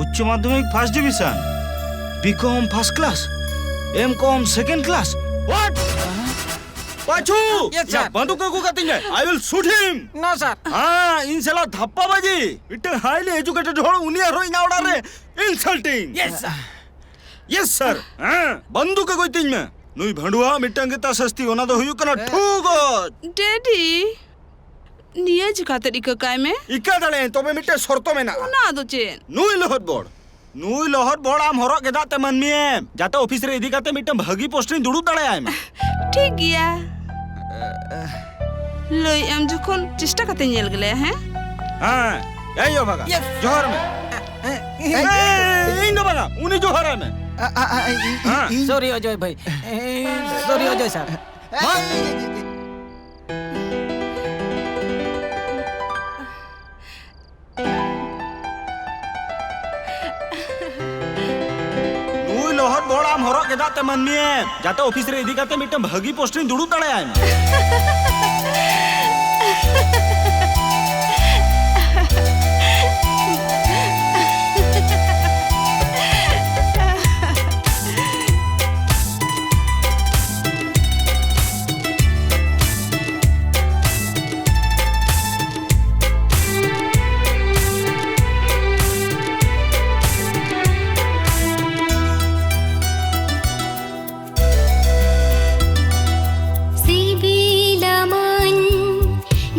ᱩᱪᱪᱚ ᱢᱟᱫᱽᱫᱷᱚᱢᱤᱠ first division, B com first class, M com second class. What? ᱯᱟᱪᱷᱩ! Yes, sir. ᱭᱟ, ᱵᱟᱱᱫᱩᱠ ᱟᱹᱜᱩ ᱠᱟᱹᱛᱤᱧ ᱢᱮ᱾ I will shoot him. No, sir. ᱦᱮᱸ, ᱤᱧ ᱥᱟᱞᱟ ᱫᱷᱟᱯᱯᱟ ᱵᱟᱡᱤ᱾ ᱢᱤᱫᱴᱟᱝ highly educated ᱦᱚᱲ ᱩᱱᱤ ᱟᱨᱦᱚᱸ ᱤᱧᱟᱹᱜ ᱚᱲᱟᱜ ᱨᱮ insulting. Yes, sir. Yes, sir. ᱦᱮᱸ, ᱵᱟᱱᱫᱩᱠ ᱟᱹᱜᱩᱭ ᱛᱤᱧ ᱢᱮ᱾ ᱱᱩᱭ ᱵᱷᱟᱺᱰᱩᱣᱟᱹ ᱢᱤᱫᱴᱟᱝ ᱜᱮ ᱛᱟ ᱥᱟᱹᱥᱛᱤ, ᱚᱱᱟ ᱫᱚ ᱦᱩᱭᱩᱜ ᱠᱟᱱᱟ ᱦᱮᱸ᱾ ᱴᱷᱩ ᱜᱚᱡ᱾ ᱰᱮᱰᱤ, ᱱᱤᱭᱟᱹ ᱪᱤᱠᱟᱹᱛᱮ ᱤᱠᱟᱹ ᱠᱟᱭ ᱢᱮ? ᱤᱠᱟᱹ ᱫᱟᱲᱮᱭᱟᱜᱼᱟᱹᱧ, ᱛᱚᱵᱮ ᱢᱤᱫᱴᱟᱝ ᱥᱚᱨᱛᱚ ᱢᱮᱱᱟᱜᱼᱟ᱾ ᱚᱱᱟ ᱫᱚ ᱪᱮᱫ? ᱱᱩᱭ ᱞᱚᱦᱚᱫ ᱵᱚᱲ, ᱱᱩᱭ ᱞᱚᱦᱚᱫ ᱵᱚᱲ ᱟᱢ ᱦᱚᱨᱚᱜ ᱜᱮᱸᱫᱟᱜ ᱛᱮ ᱢᱟᱹᱱᱢᱤᱭᱮᱢ, ᱡᱟᱛᱮ ᱚᱯᱷᱤᱥ ᱨᱮ ᱤᱫᱤ ᱠᱟᱛᱮ ᱢᱤᱫᱴᱟᱝ ᱵᱷᱟᱹᱜᱤ ᱯᱳᱥᱴ ᱨᱤᱧ ᱫᱩᱲᱩᱵ ᱫᱟᱲᱮᱭᱟᱭ ᱢᱟ᱾ ᱴᱷᱤᱠ ᱜᱮᱭᱟ᱾ ᱞᱟᱹᱭ ᱮᱢ ᱡᱚᱠᱷᱚᱱ ᱪᱮᱥᱴᱟ ᱠᱟᱛᱮ ᱧᱮᱞ ᱜᱮᱞᱮ, ᱦᱮᱸ? ᱦᱮᱸ, ᱮᱭ ᱭᱳ ᱵᱷᱟᱜᱟ, ᱡᱚᱦᱟᱨ ᱢᱮ᱾ ᱮ, ᱮ, ᱮ, ᱤᱧ ᱫᱚ ᱵᱟᱝᱟ, ᱩᱱᱤ ᱡᱚᱦᱟᱨᱟᱭ ᱢᱮ᱾ ᱟ, ᱟ, ᱟ, ᱤ, ᱤ, ᱦᱮᱸ᱾ ᱤ, ᱥᱚᱨᱤ ᱚᱡᱚᱭ ᱵᱷᱟᱹᱭ᱾ ᱮ, ᱥᱚᱨᱤ ᱚᱡᱚᱭ ᱥᱟᱨ᱾ ᱢᱟ᱾ ᱱᱩᱭ ᱞᱚᱦᱚᱫ ᱵᱚᱲ ᱟᱢ ᱦᱚᱨᱚᱜ ᱜᱮᱸᱫᱟᱜ ᱛᱮ ᱢᱟᱹᱱᱢᱤᱭᱮ, ᱡᱟᱛᱮ ᱚᱯᱷᱤᱥ ᱨᱮ ᱤᱫᱤ ᱠᱟᱛᱮ ᱢᱤᱫᱴᱟᱝ ᱵᱷᱟᱹᱜᱤ ᱯᱳᱥᱴ ᱨᱤᱧ ᱫᱩᱲᱩᱵ ᱫᱟᱲᱮᱭᱟᱜᱼᱟ᱾ ᱥᱤᱵᱤᱞᱟᱢᱟᱹᱧ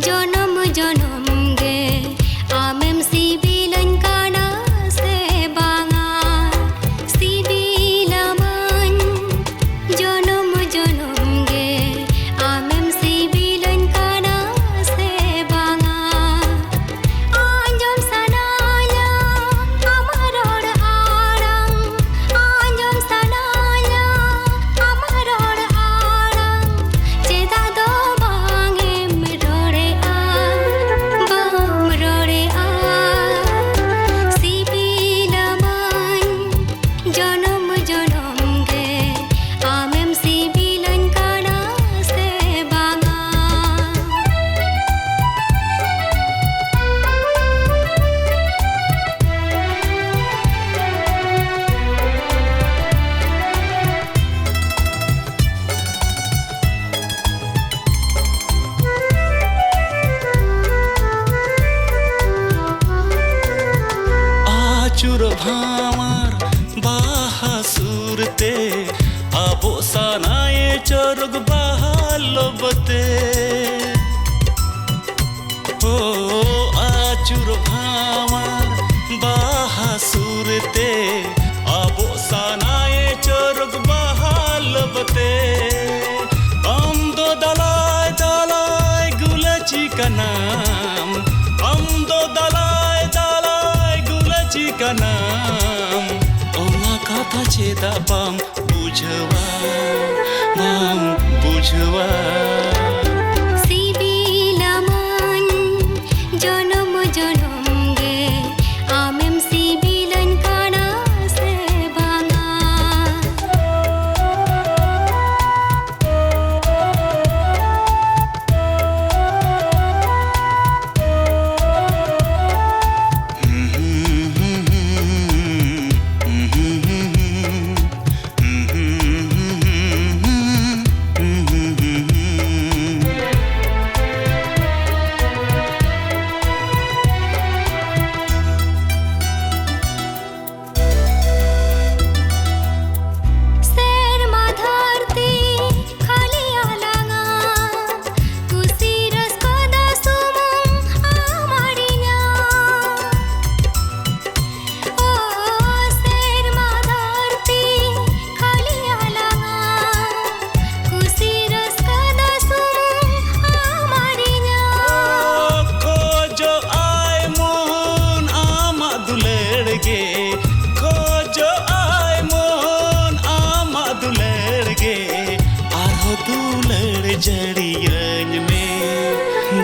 ᱡᱚᱱᱚᱢ ᱡᱚᱱᱚᱢ ᱜᱮ, ᱟᱢᱮᱢ ᱥᱤᱵᱤᱞᱟᱹᱧ ᱠᱟᱱᱟ ᱥᱮ ᱵᱟᱝᱟ? ᱥᱤᱵᱤᱞᱟᱢᱟᱹᱧ ᱡᱚᱱᱚᱢ ᱡᱚᱱᱚᱢ ᱜᱮ, ᱟᱢᱮᱢ ᱥᱤᱵᱤᱞᱟᱹᱧ ᱠᱟᱱᱟ ᱥᱮ ᱵᱟᱝᱟ? ᱟᱸᱡᱚᱢ ᱥᱟᱱᱟᱧᱟ ᱟᱢᱟᱜ ᱨᱚᱲ ᱟᱲᱟᱝ, ᱟᱸᱡᱚᱢ ᱥᱟᱱᱟᱧᱟ ᱟᱢᱟᱜ ᱨᱚᱲ ᱟᱲᱟᱝ᱾ ᱪᱮᱫᱟᱜ ᱫᱚ ᱵᱟᱝ ᱮᱢ ᱨᱚᱲᱮᱜᱼᱟ, ᱵᱟᱢ ᱨᱚᱲᱮᱜᱼᱟ? ᱥᱤᱵᱤᱞᱟᱢᱟᱹᱧ ᱡᱚᱱᱚᱢ ᱡᱚᱱᱚᱢ ᱜᱮ, ᱟᱢᱮᱢ ᱥᱤᱵᱤᱞᱟᱹᱧ ᱠᱟᱱᱟ ᱥᱮ ᱵᱟᱝᱟ? ᱟᱹᱪᱩᱨ ᱵᱷᱟᱶᱟᱨ ᱵᱟᱦᱟ ᱥᱩᱨ ᱛᱮ, ᱟᱵᱚ ᱥᱟᱱᱟᱭᱮ ᱪᱚᱨᱚᱠ ᱵᱟᱦᱟ ᱞᱚᱵᱚ ᱛᱮ᱾ ᱳ ᱟᱹᱪᱩᱨ ᱵᱷᱟᱶᱟᱨ ᱵᱟᱦᱟ ᱥᱩᱨ ᱛᱮ, ᱟᱵᱚ ᱥᱟᱱᱟᱭᱮ ᱪᱚᱨᱚᱠ ᱵᱟᱦᱟ ᱞᱚᱵᱚ ᱛᱮ᱾ ᱟᱢ ᱫᱚ ᱫᱟᱞᱟᱭ ᱫᱟᱞᱟᱭ ᱜᱩᱞᱟᱹᱪᱤ ᱠᱟᱱᱟᱢ, ᱟᱢ ᱫᱚ ᱫᱟᱞᱟᱭ ᱫᱟᱞᱟᱭ ᱜᱩᱞᱟᱹᱪᱤ ᱠᱟᱱᱟᱢ᱾ ᱚᱱᱟ ᱠᱟᱛᱷᱟ ᱪᱮᱫᱟᱜ ᱵᱟᱢ ᱵᱩᱡᱷᱟᱹᱣᱟ, ᱵᱟᱢ ᱵᱩᱡᱷᱟᱹᱣᱟ? ᱥᱤᱵᱤᱞᱟᱢᱟᱹᱧ ᱡᱚᱱᱚᱢ ᱡᱚᱱᱚᱢ ᱜᱮ, ᱟᱢᱮᱢ ᱥᱤᱵᱤᱞᱟᱹᱧ ᱠᱟᱱᱟ ᱥᱮ ᱵᱟᱝᱟ?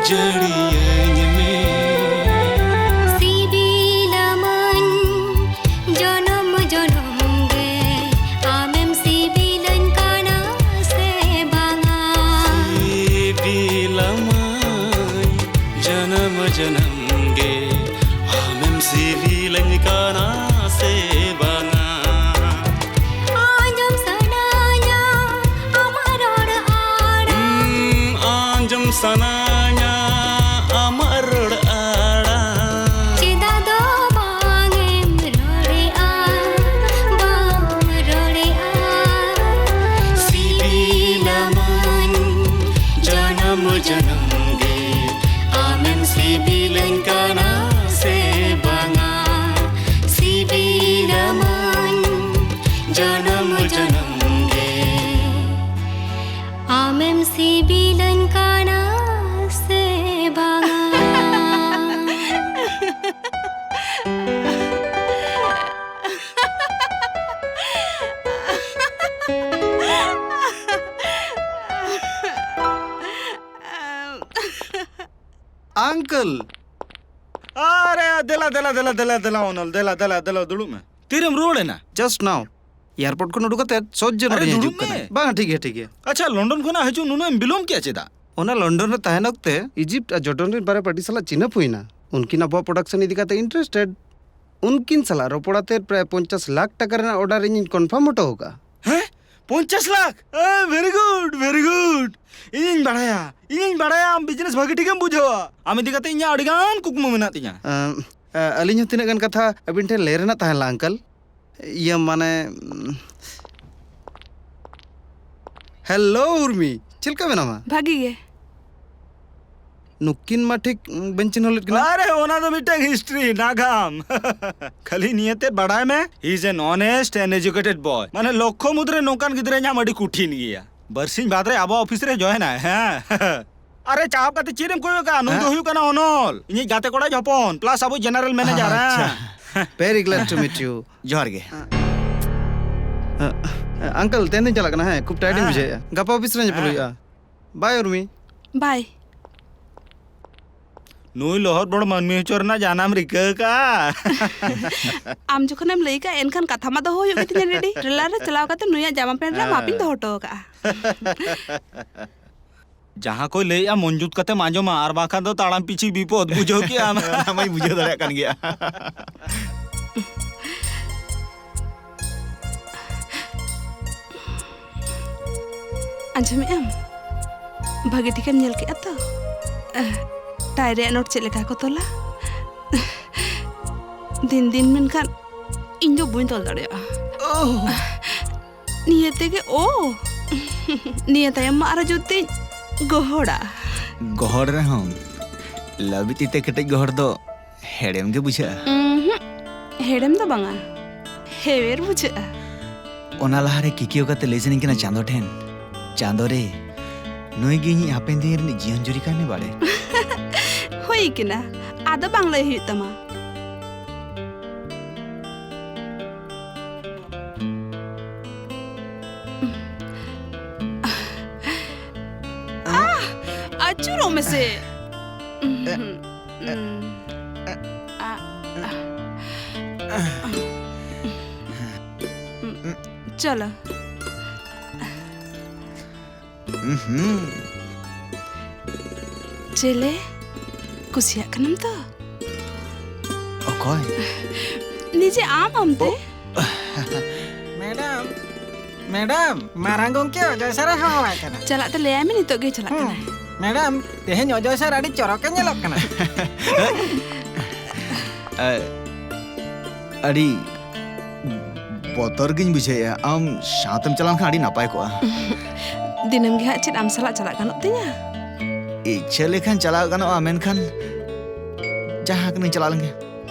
ᱡᱟᱹᱲᱤᱭᱟᱹᱧ ᱢᱮ᱾ ᱥᱤᱵᱤᱞᱟᱢᱟᱹᱧ ᱡᱚᱱᱚᱢ ᱡᱚᱱᱚᱢ ᱜᱮ, ᱟᱢᱮᱢ ᱥᱤᱵᱤᱞᱟᱹᱧ ᱠᱟᱱᱟ ᱥᱮ ᱵᱟᱝᱟ? ᱥᱤᱵᱤᱞᱟᱢᱟᱹᱧ ᱡᱚᱱᱚᱢ ᱡᱚᱱᱚᱢ ᱜᱮ, ᱟᱢᱮᱢ ᱥᱤᱵᱤᱞᱟᱹᱧ ᱠᱟᱱᱟ ᱥᱮ ᱵᱟᱝᱟ? ᱟᱸᱡᱚᱢ ᱥᱟᱱᱟᱧᱟ ᱟᱢᱟᱜ ᱨᱚᱲ ᱟᱲᱟᱝ᱾ ᱦᱩᱸ, ᱟᱸᱡᱚᱢ ᱥᱟᱱᱟᱧᱟ ᱟᱢᱟᱜ ᱨᱚᱲ ᱟᱲᱟᱝ᱾ ᱪᱮᱫᱟᱜ ᱫᱚ ᱵᱟᱝ ᱮᱢ ᱨᱚᱲᱮᱜᱼᱟ, ᱵᱟᱢ ᱨᱚᱲᱮᱜᱼᱟ? ᱥᱤᱵᱤᱞᱟᱢᱟᱹᱧ ᱡᱚᱱᱚᱢ ᱡᱚᱱᱚᱢ ᱜᱮ, ᱟᱢᱮᱢ ᱥᱤᱵᱤᱞᱟᱹᱧ ᱠᱟᱱᱟ ᱥᱮ ᱵᱟᱝᱟ? ᱥᱤᱵᱤᱞᱟᱢᱟᱹᱧ ᱡᱚᱱᱚᱢ ᱡᱚᱱᱚᱢ ᱜᱮ, ᱟᱢᱮᱢ ᱥᱤᱵᱤᱞᱟᱹᱧ ᱠᱟᱱᱟ ᱥᱮ ᱵᱟᱝᱟ? ᱟᱝᱠᱮᱞ! ᱟᱨᱮ, ᱫᱮᱞᱟ, ᱫᱮᱞᱟ, ᱫᱮᱞᱟ, ᱫᱮᱞᱟ, ᱫᱮᱞᱟ, ᱚᱱᱚᱞ, ᱫᱮᱞᱟ, ᱫᱮᱞᱟ, ᱫᱮᱞᱟ, ᱫᱩᱲᱩᱵ ᱢᱮ᱾ ᱛᱤᱨᱮᱢ ᱨᱩᱣᱟᱹᱲ ᱮᱱᱟ? Just now. ᱮᱭᱟᱨᱯᱳᱨᱴ ᱠᱷᱚᱱ ᱩᱰᱩᱠ ᱠᱟᱛᱮ ᱥᱚᱡᱽᱡᱮ ᱟᱨᱮ, ᱱᱚᱰᱮᱧ ᱫᱩᱲᱩᱵ ᱦᱤᱡᱩᱜ ᱠᱟᱱᱟ᱾ ᱢᱮ᱾ ᱵᱟᱝ, ᱴᱷᱤᱠ ᱜᱮᱭᱟ, ᱴᱷᱤᱠ ᱜᱮᱭᱟ᱾ ᱟᱪᱪᱷᱟ, ᱞᱚᱱᱰᱚᱱ ᱠᱷᱚᱱᱟᱜ ᱦᱤᱡᱩᱜ ᱱᱩᱱᱟᱹᱜ ᱮᱢ ᱵᱤᱞᱚᱢ ᱠᱮᱜᱼᱟ ᱪᱮᱫᱟᱜ? ᱚᱱᱟ ᱞᱚᱱᱰᱚᱱ ᱨᱮ ᱛᱟᱦᱮᱱ ᱚᱠᱛᱮ ᱤᱡᱤᱯᱴ ᱟᱨ ᱡᱚᱨᱰᱚᱱ ᱨᱮᱱ ᱵᱟᱨᱭᱟ ᱯᱟᱹᱴᱤ ᱥᱟᱞᱟᱜ ᱪᱤᱱᱦᱟᱹᱯ ᱦᱩᱭᱱᱟ᱾ ᱩᱱᱠᱤᱱ ᱟᱵᱚᱣᱟᱜ ᱯᱨᱚᱰᱟᱠᱥᱚᱱ ᱤᱫᱤ ᱠᱟᱛᱮ ᱤᱱᱴᱟᱨᱮᱥᱴᱮᱰ᱾ ᱩᱱᱠᱤᱱ ᱥᱟᱞᱟᱜ ᱨᱚᱯᱚᱲ ᱟᱛᱮ ᱯᱨᱟᱭ ᱯᱚᱧᱪᱟᱥ ᱞᱟᱠᱷ ᱴᱟᱠᱟ ᱨᱮᱱᱟᱜ ᱚᱨᱰᱟᱨ ᱤᱧᱤᱧ ᱠᱚᱱᱯᱷᱟᱨᱢ ᱦᱚᱴᱚ ᱟᱠᱟᱫᱼᱟ᱾ ᱦᱮᱸ? ᱯᱚᱧᱪᱟᱥ ᱞᱟᱠᱷ? ᱮ, very good, very good. ᱤᱧᱤᱧ ᱵᱟᱲᱟᱭᱟ, ᱤᱧᱤᱧ ᱵᱟᱲᱟᱭᱟ ᱟᱢ ᱵᱤᱡᱽᱱᱮᱥ ᱵᱷᱟᱹᱜᱤ ᱴᱷᱤᱠᱮᱢ ᱵᱩᱡᱷᱟᱹᱣᱟ᱾ ᱟᱢ ᱤᱫᱤ ᱠᱟᱛᱮ ᱤᱧᱟᱹᱜ ᱟᱹᱰᱤ ᱜᱟᱱ ᱠᱩᱠᱢᱩ ᱢᱮᱱᱟᱜ ᱛᱤᱧᱟᱹ᱾ ᱟᱢ, ᱟ, ᱟᱹᱞᱤᱧ ᱦᱚᱸ ᱛᱤᱱᱟᱹᱜ ᱜᱟᱱ ᱠᱟᱛᱷᱟ ᱟᱹᱵᱤᱱ ᱴᱷᱮᱱ ᱞᱟᱹᱭ ᱨᱮᱱᱟᱜ ᱛᱟᱦᱮᱸ ᱞᱮᱱᱟ, ᱟᱝᱠᱮᱞ᱾ ᱤᱭᱟᱹ, ᱢᱟᱱᱮ, ᱩᱢ, ᱦᱮᱞᱳ ᱩᱨᱢᱤ, ᱪᱮᱫ ᱞᱮᱠᱟ ᱢᱮᱱᱟᱢᱟ? ᱵᱷᱟᱹᱜᱤ ᱜᱮ᱾ ᱱᱩᱠᱤᱱ ᱢᱟ ᱴᱷᱤᱠ, ᱩᱢ, ᱵᱟᱹᱧ ᱪᱤᱱᱦᱟᱹᱣ ᱞᱮᱫ ᱠᱤᱱᱟ᱾ ᱟᱨᱮ, ᱚᱱᱟ ᱫᱚ ᱢᱤᱫᱴᱟᱝ ᱦᱤᱥᱴᱨᱤ, ᱱᱟᱜᱟᱢ᱾ ᱠᱷᱟᱹᱞᱤ ᱱᱤᱭᱟᱹ ᱛᱮᱫ ᱵᱟᱲᱟᱭ ᱢᱮ, he is an honest and educated boy. ᱢᱟᱱᱮ, ᱞᱚᱠᱠᱷᱚ ᱢᱩᱫᱽᱨᱮ ᱱᱚᱝᱠᱟᱱ ᱜᱤᱫᱽᱨᱟᱹ ᱧᱟᱢ ᱟᱹᱰᱤ ᱠᱩᱴᱷᱤᱱ ᱜᱮᱭᱟ᱾ ᱵᱟᱨᱥᱤᱧ ᱵᱟᱫᱽ ᱨᱮ ᱟᱵᱚ ᱚᱯᱷᱤᱥ ᱨᱮ ᱡᱚᱭᱮᱱᱟᱭ, ᱦᱮᱸ᱾ ᱟᱨᱮ, ᱪᱟᱯ ᱠᱟᱛᱮ ᱪᱮᱫ ᱮᱢ ᱠᱚᱭᱚᱜ ᱠᱟᱜᱼᱟ? ᱱᱩᱭ ᱫᱚ ᱦᱮᱸ? ᱦᱩᱭᱩᱜ ᱠᱟᱱᱟ ᱚᱱᱚᱞ, ᱤᱧᱤᱡ ᱜᱟᱛᱮ ᱠᱚᱲᱟᱭ ᱦᱚᱯᱚᱱ, ᱯᱞᱟᱥ ᱟᱵᱚ ᱡᱮᱱᱟᱨᱮᱞ ᱢᱮᱱᱮᱡᱟᱨ, ᱟᱪᱪᱷᱟ᱾ ᱦᱮᱸ᱾ Very glad to meet you. ᱡᱚᱦᱟᱨ ᱜᱮ᱾ ᱟᱸ, ᱟᱸ, ᱟᱝᱠᱮᱞ, ᱛᱮᱦᱮᱧ ᱫᱚᱧ ᱪᱟᱞᱟᱜ ᱠᱟᱱᱟ, ᱦᱮᱸ, ᱠᱷᱩᱵ ᱴᱟᱭᱟᱨᱰ ᱤᱧ ᱦᱮᱸ᱾ ᱵᱩᱡᱷᱟᱹᱣᱮᱫᱼᱟ᱾ ᱜᱟᱯᱟ ᱚᱯᱷᱤᱥ ᱨᱮ ᱧᱮᱯᱮᱞ ᱦᱮᱸ᱾ ᱦᱩᱭᱩᱜᱼᱟ᱾ ᱵᱟᱭ, ᱩᱨᱢᱤ᱾ ᱵᱟᱭ᱾ ᱱᱩᱭ ᱞᱚᱦᱚᱫ ᱵᱚᱲ ᱢᱟᱹᱱᱢᱤ ᱦᱚᱪᱚ ᱨᱮᱱᱟᱜ ᱡᱟᱱᱟᱢ ᱨᱤᱠᱟᱹ ᱠᱟᱜᱼᱟ᱾ ᱟᱢ ᱡᱚᱠᱷᱚᱱᱮᱢ ᱞᱟᱹᱭ ᱠᱟᱜᱼᱟ, ᱮᱱᱠᱷᱟᱱ ᱠᱟᱛᱷᱟ ᱢᱟ ᱫᱚᱦᱚ ᱦᱩᱭᱩᱜ ᱜᱮ ᱛᱤᱧᱟ, ᱰᱮᱰᱤ᱾ ᱴᱨᱮᱞᱟᱨ ᱨᱮ ᱪᱟᱞᱟᱣ ᱠᱟᱛᱮ ᱱᱩᱭᱟᱜ ᱡᱟᱢᱟ ᱯᱮᱱᱴ ᱨᱮᱭᱟᱜ ᱢᱟᱯ ᱤᱧ ᱫᱚᱦᱚ ᱦᱚᱴᱚ ᱠᱟᱜᱼᱟ᱾ ᱡᱟᱦᱟᱸ ᱠᱚᱭ ᱞᱟᱹᱭᱮᱜᱼᱟ, ᱢᱚᱱ ᱡᱩᱛ ᱠᱟᱛᱮᱢ ᱟᱸᱡᱚᱢᱟ, ᱟᱨ ᱵᱟᱝᱠᱷᱟᱱ ᱫᱚ ᱛᱟᱲᱟᱢ ᱯᱤᱪᱷᱤ ᱵᱤᱯᱚᱫ, ᱵᱩᱡᱷᱟᱹᱣ ᱠᱮᱜᱼᱟᱢ᱾ ᱚᱱᱟ ᱢᱟᱧ ᱵᱩᱡᱷᱟᱹᱣ ᱫᱟᱲᱮᱭᱟᱜ ᱠᱟᱱ ᱜᱮᱭᱟ᱾ ᱟᱸᱡᱚᱢᱮᱜ ᱟᱢ? ᱵᱷᱟᱜᱮ ᱴᱷᱤᱠᱮᱢ ᱧᱮᱞ ᱠᱮᱜᱼᱟ ᱛᱚ? ᱮᱦ, ᱴᱟᱭ ᱨᱮᱭᱟᱜ ᱱᱳᱴ ᱪᱮᱫ ᱞᱮᱠᱟ ᱠᱚ ᱛᱚᱞᱟ? ᱫᱤᱱ ᱫᱤᱱ ᱢᱮᱱᱠᱷᱟᱱ ᱤᱧ ᱫᱚ ᱵᱟᱹᱧ ᱛᱚᱞ ᱫᱟᱲᱮᱭᱟᱜᱼᱟ᱾ ᱳᱦ᱾ ᱱᱤᱭᱟᱹ ᱛᱮᱜᱮ ᱳ᱾ ᱱᱤᱭᱟᱹ ᱛᱟᱭᱚᱢ ᱢᱟ ᱟᱨᱚ ᱡᱩᱛᱤᱧ ᱜᱚᱦᱚᱲᱟ᱾ ᱜᱚᱦᱚᱲ ᱨᱮᱦᱚᱸ ᱞᱟᱹᱵᱤᱫ ᱛᱤ ᱛᱮ ᱠᱮᱴᱮᱡ ᱜᱚᱦᱚᱲ ᱫᱚ ᱦᱮᱲᱮᱢ ᱜᱮ ᱵᱩᱡᱷᱟᱹᱜᱼᱟ᱾ ᱩᱸᱦᱩᱸ, ᱦᱮᱲᱮᱢ ᱫᱚ ᱵᱟᱝᱟ, ᱦᱮᱣᱮᱨ ᱵᱩᱡᱷᱟᱹᱜᱼᱟ᱾ ᱚᱱᱟ ᱞᱟᱦᱟᱨᱮ ᱠᱤᱠᱤᱭᱟᱹ ᱠᱟᱛᱮ ᱞᱟᱹᱭ ᱥᱟᱱᱟᱧ ᱠᱟᱱᱟ ᱪᱟᱸᱫᱚ ᱴᱷᱮᱱ, ᱪᱟᱸᱫᱚ ᱨᱮ, ᱱᱩᱭ ᱜᱮ ᱤᱧᱤᱡ ᱦᱟᱯᱮᱱ ᱫᱤᱱ ᱨᱤᱱᱤᱡ ᱡᱤᱭᱚᱱ ᱡᱩᱨᱤ ᱠᱟᱭ ᱢᱮ ᱵᱟᱲᱮ᱾ ᱦᱩᱭ ᱠᱟᱱᱟ, ᱟᱫᱚ ᱵᱟᱝ ᱞᱟᱹᱭ ᱦᱩᱭᱩᱜ ᱛᱟᱢᱟ᱾ ᱟᱦ, ᱟᱹᱪᱩᱨᱚᱜ ᱢᱮᱥᱮ᱾ ᱪᱚᱞᱚ᱾ ᱪᱮᱞᱮ, ᱠᱩᱥᱤᱭᱟᱜ ᱠᱟᱱᱟᱢ ᱛᱚ? ᱚᱠᱚᱭ? ᱱᱤᱡᱮ ᱟᱢ ᱟᱢᱛᱮ᱾ ᱚ᱾ ᱢᱮᱰᱟᱢ, ᱢᱮᱰᱟᱢ, ᱢᱟᱨᱟᱝ ᱜᱚᱢᱠᱮ ᱚᱡᱚᱭ ᱥᱟᱨᱮ ᱦᱚᱦᱚᱣᱟᱭ ᱠᱟᱱᱟ᱾ ᱪᱟᱞᱟᱜ ᱛᱮ ᱞᱟᱹᱭᱟᱭ ᱢᱮ, ᱱᱤᱛᱚᱜ ᱜᱮ ᱪᱟᱞᱟᱜ ᱦᱩᱸ᱾ ᱠᱟᱱᱟᱭ᱾ ᱢᱮᱰᱟᱢ, ᱛᱮᱦᱮᱧ ᱚᱡᱚᱭ ᱥᱟᱨ ᱟᱹᱰᱤ ᱪᱚᱨᱚᱠᱮ ᱧᱮᱞᱚᱜ ᱠᱟᱱᱟ᱾ ᱮ, ᱟᱹᱰᱤ ᱵᱚᱛᱚᱨ ᱜᱤᱧ ᱵᱩᱡᱷᱟᱹᱣᱮᱫᱼᱟ᱾ ᱟᱢ ᱥᱟᱶᱛᱮᱢ ᱪᱟᱞᱟᱣ ᱞᱮᱱᱠᱷᱟᱱ ᱟᱹᱰᱤ ᱱᱟᱯᱟᱭ ᱠᱚᱜᱼᱟ᱾ ᱫᱤᱱᱟᱹᱢ ᱜᱮ ᱦᱟᱸᱜ ᱪᱮᱫ ᱟᱢ ᱥᱟᱞᱟᱜ ᱪᱟᱞᱟᱜ ᱜᱟᱱᱚᱜ ᱛᱤᱧᱟ? ᱤᱪᱪᱷᱟᱹ ᱞᱮᱠᱷᱟᱱ ᱪᱟᱞᱟᱣ ᱜᱟᱱᱚᱜᱼᱟ, ᱢᱮᱱᱠᱷᱟᱱ ᱡᱟᱦᱟᱸ ᱠᱟᱹᱱᱟᱹᱧ ᱪᱟᱞᱟᱣ ᱞᱮᱱ ᱜᱮ᱾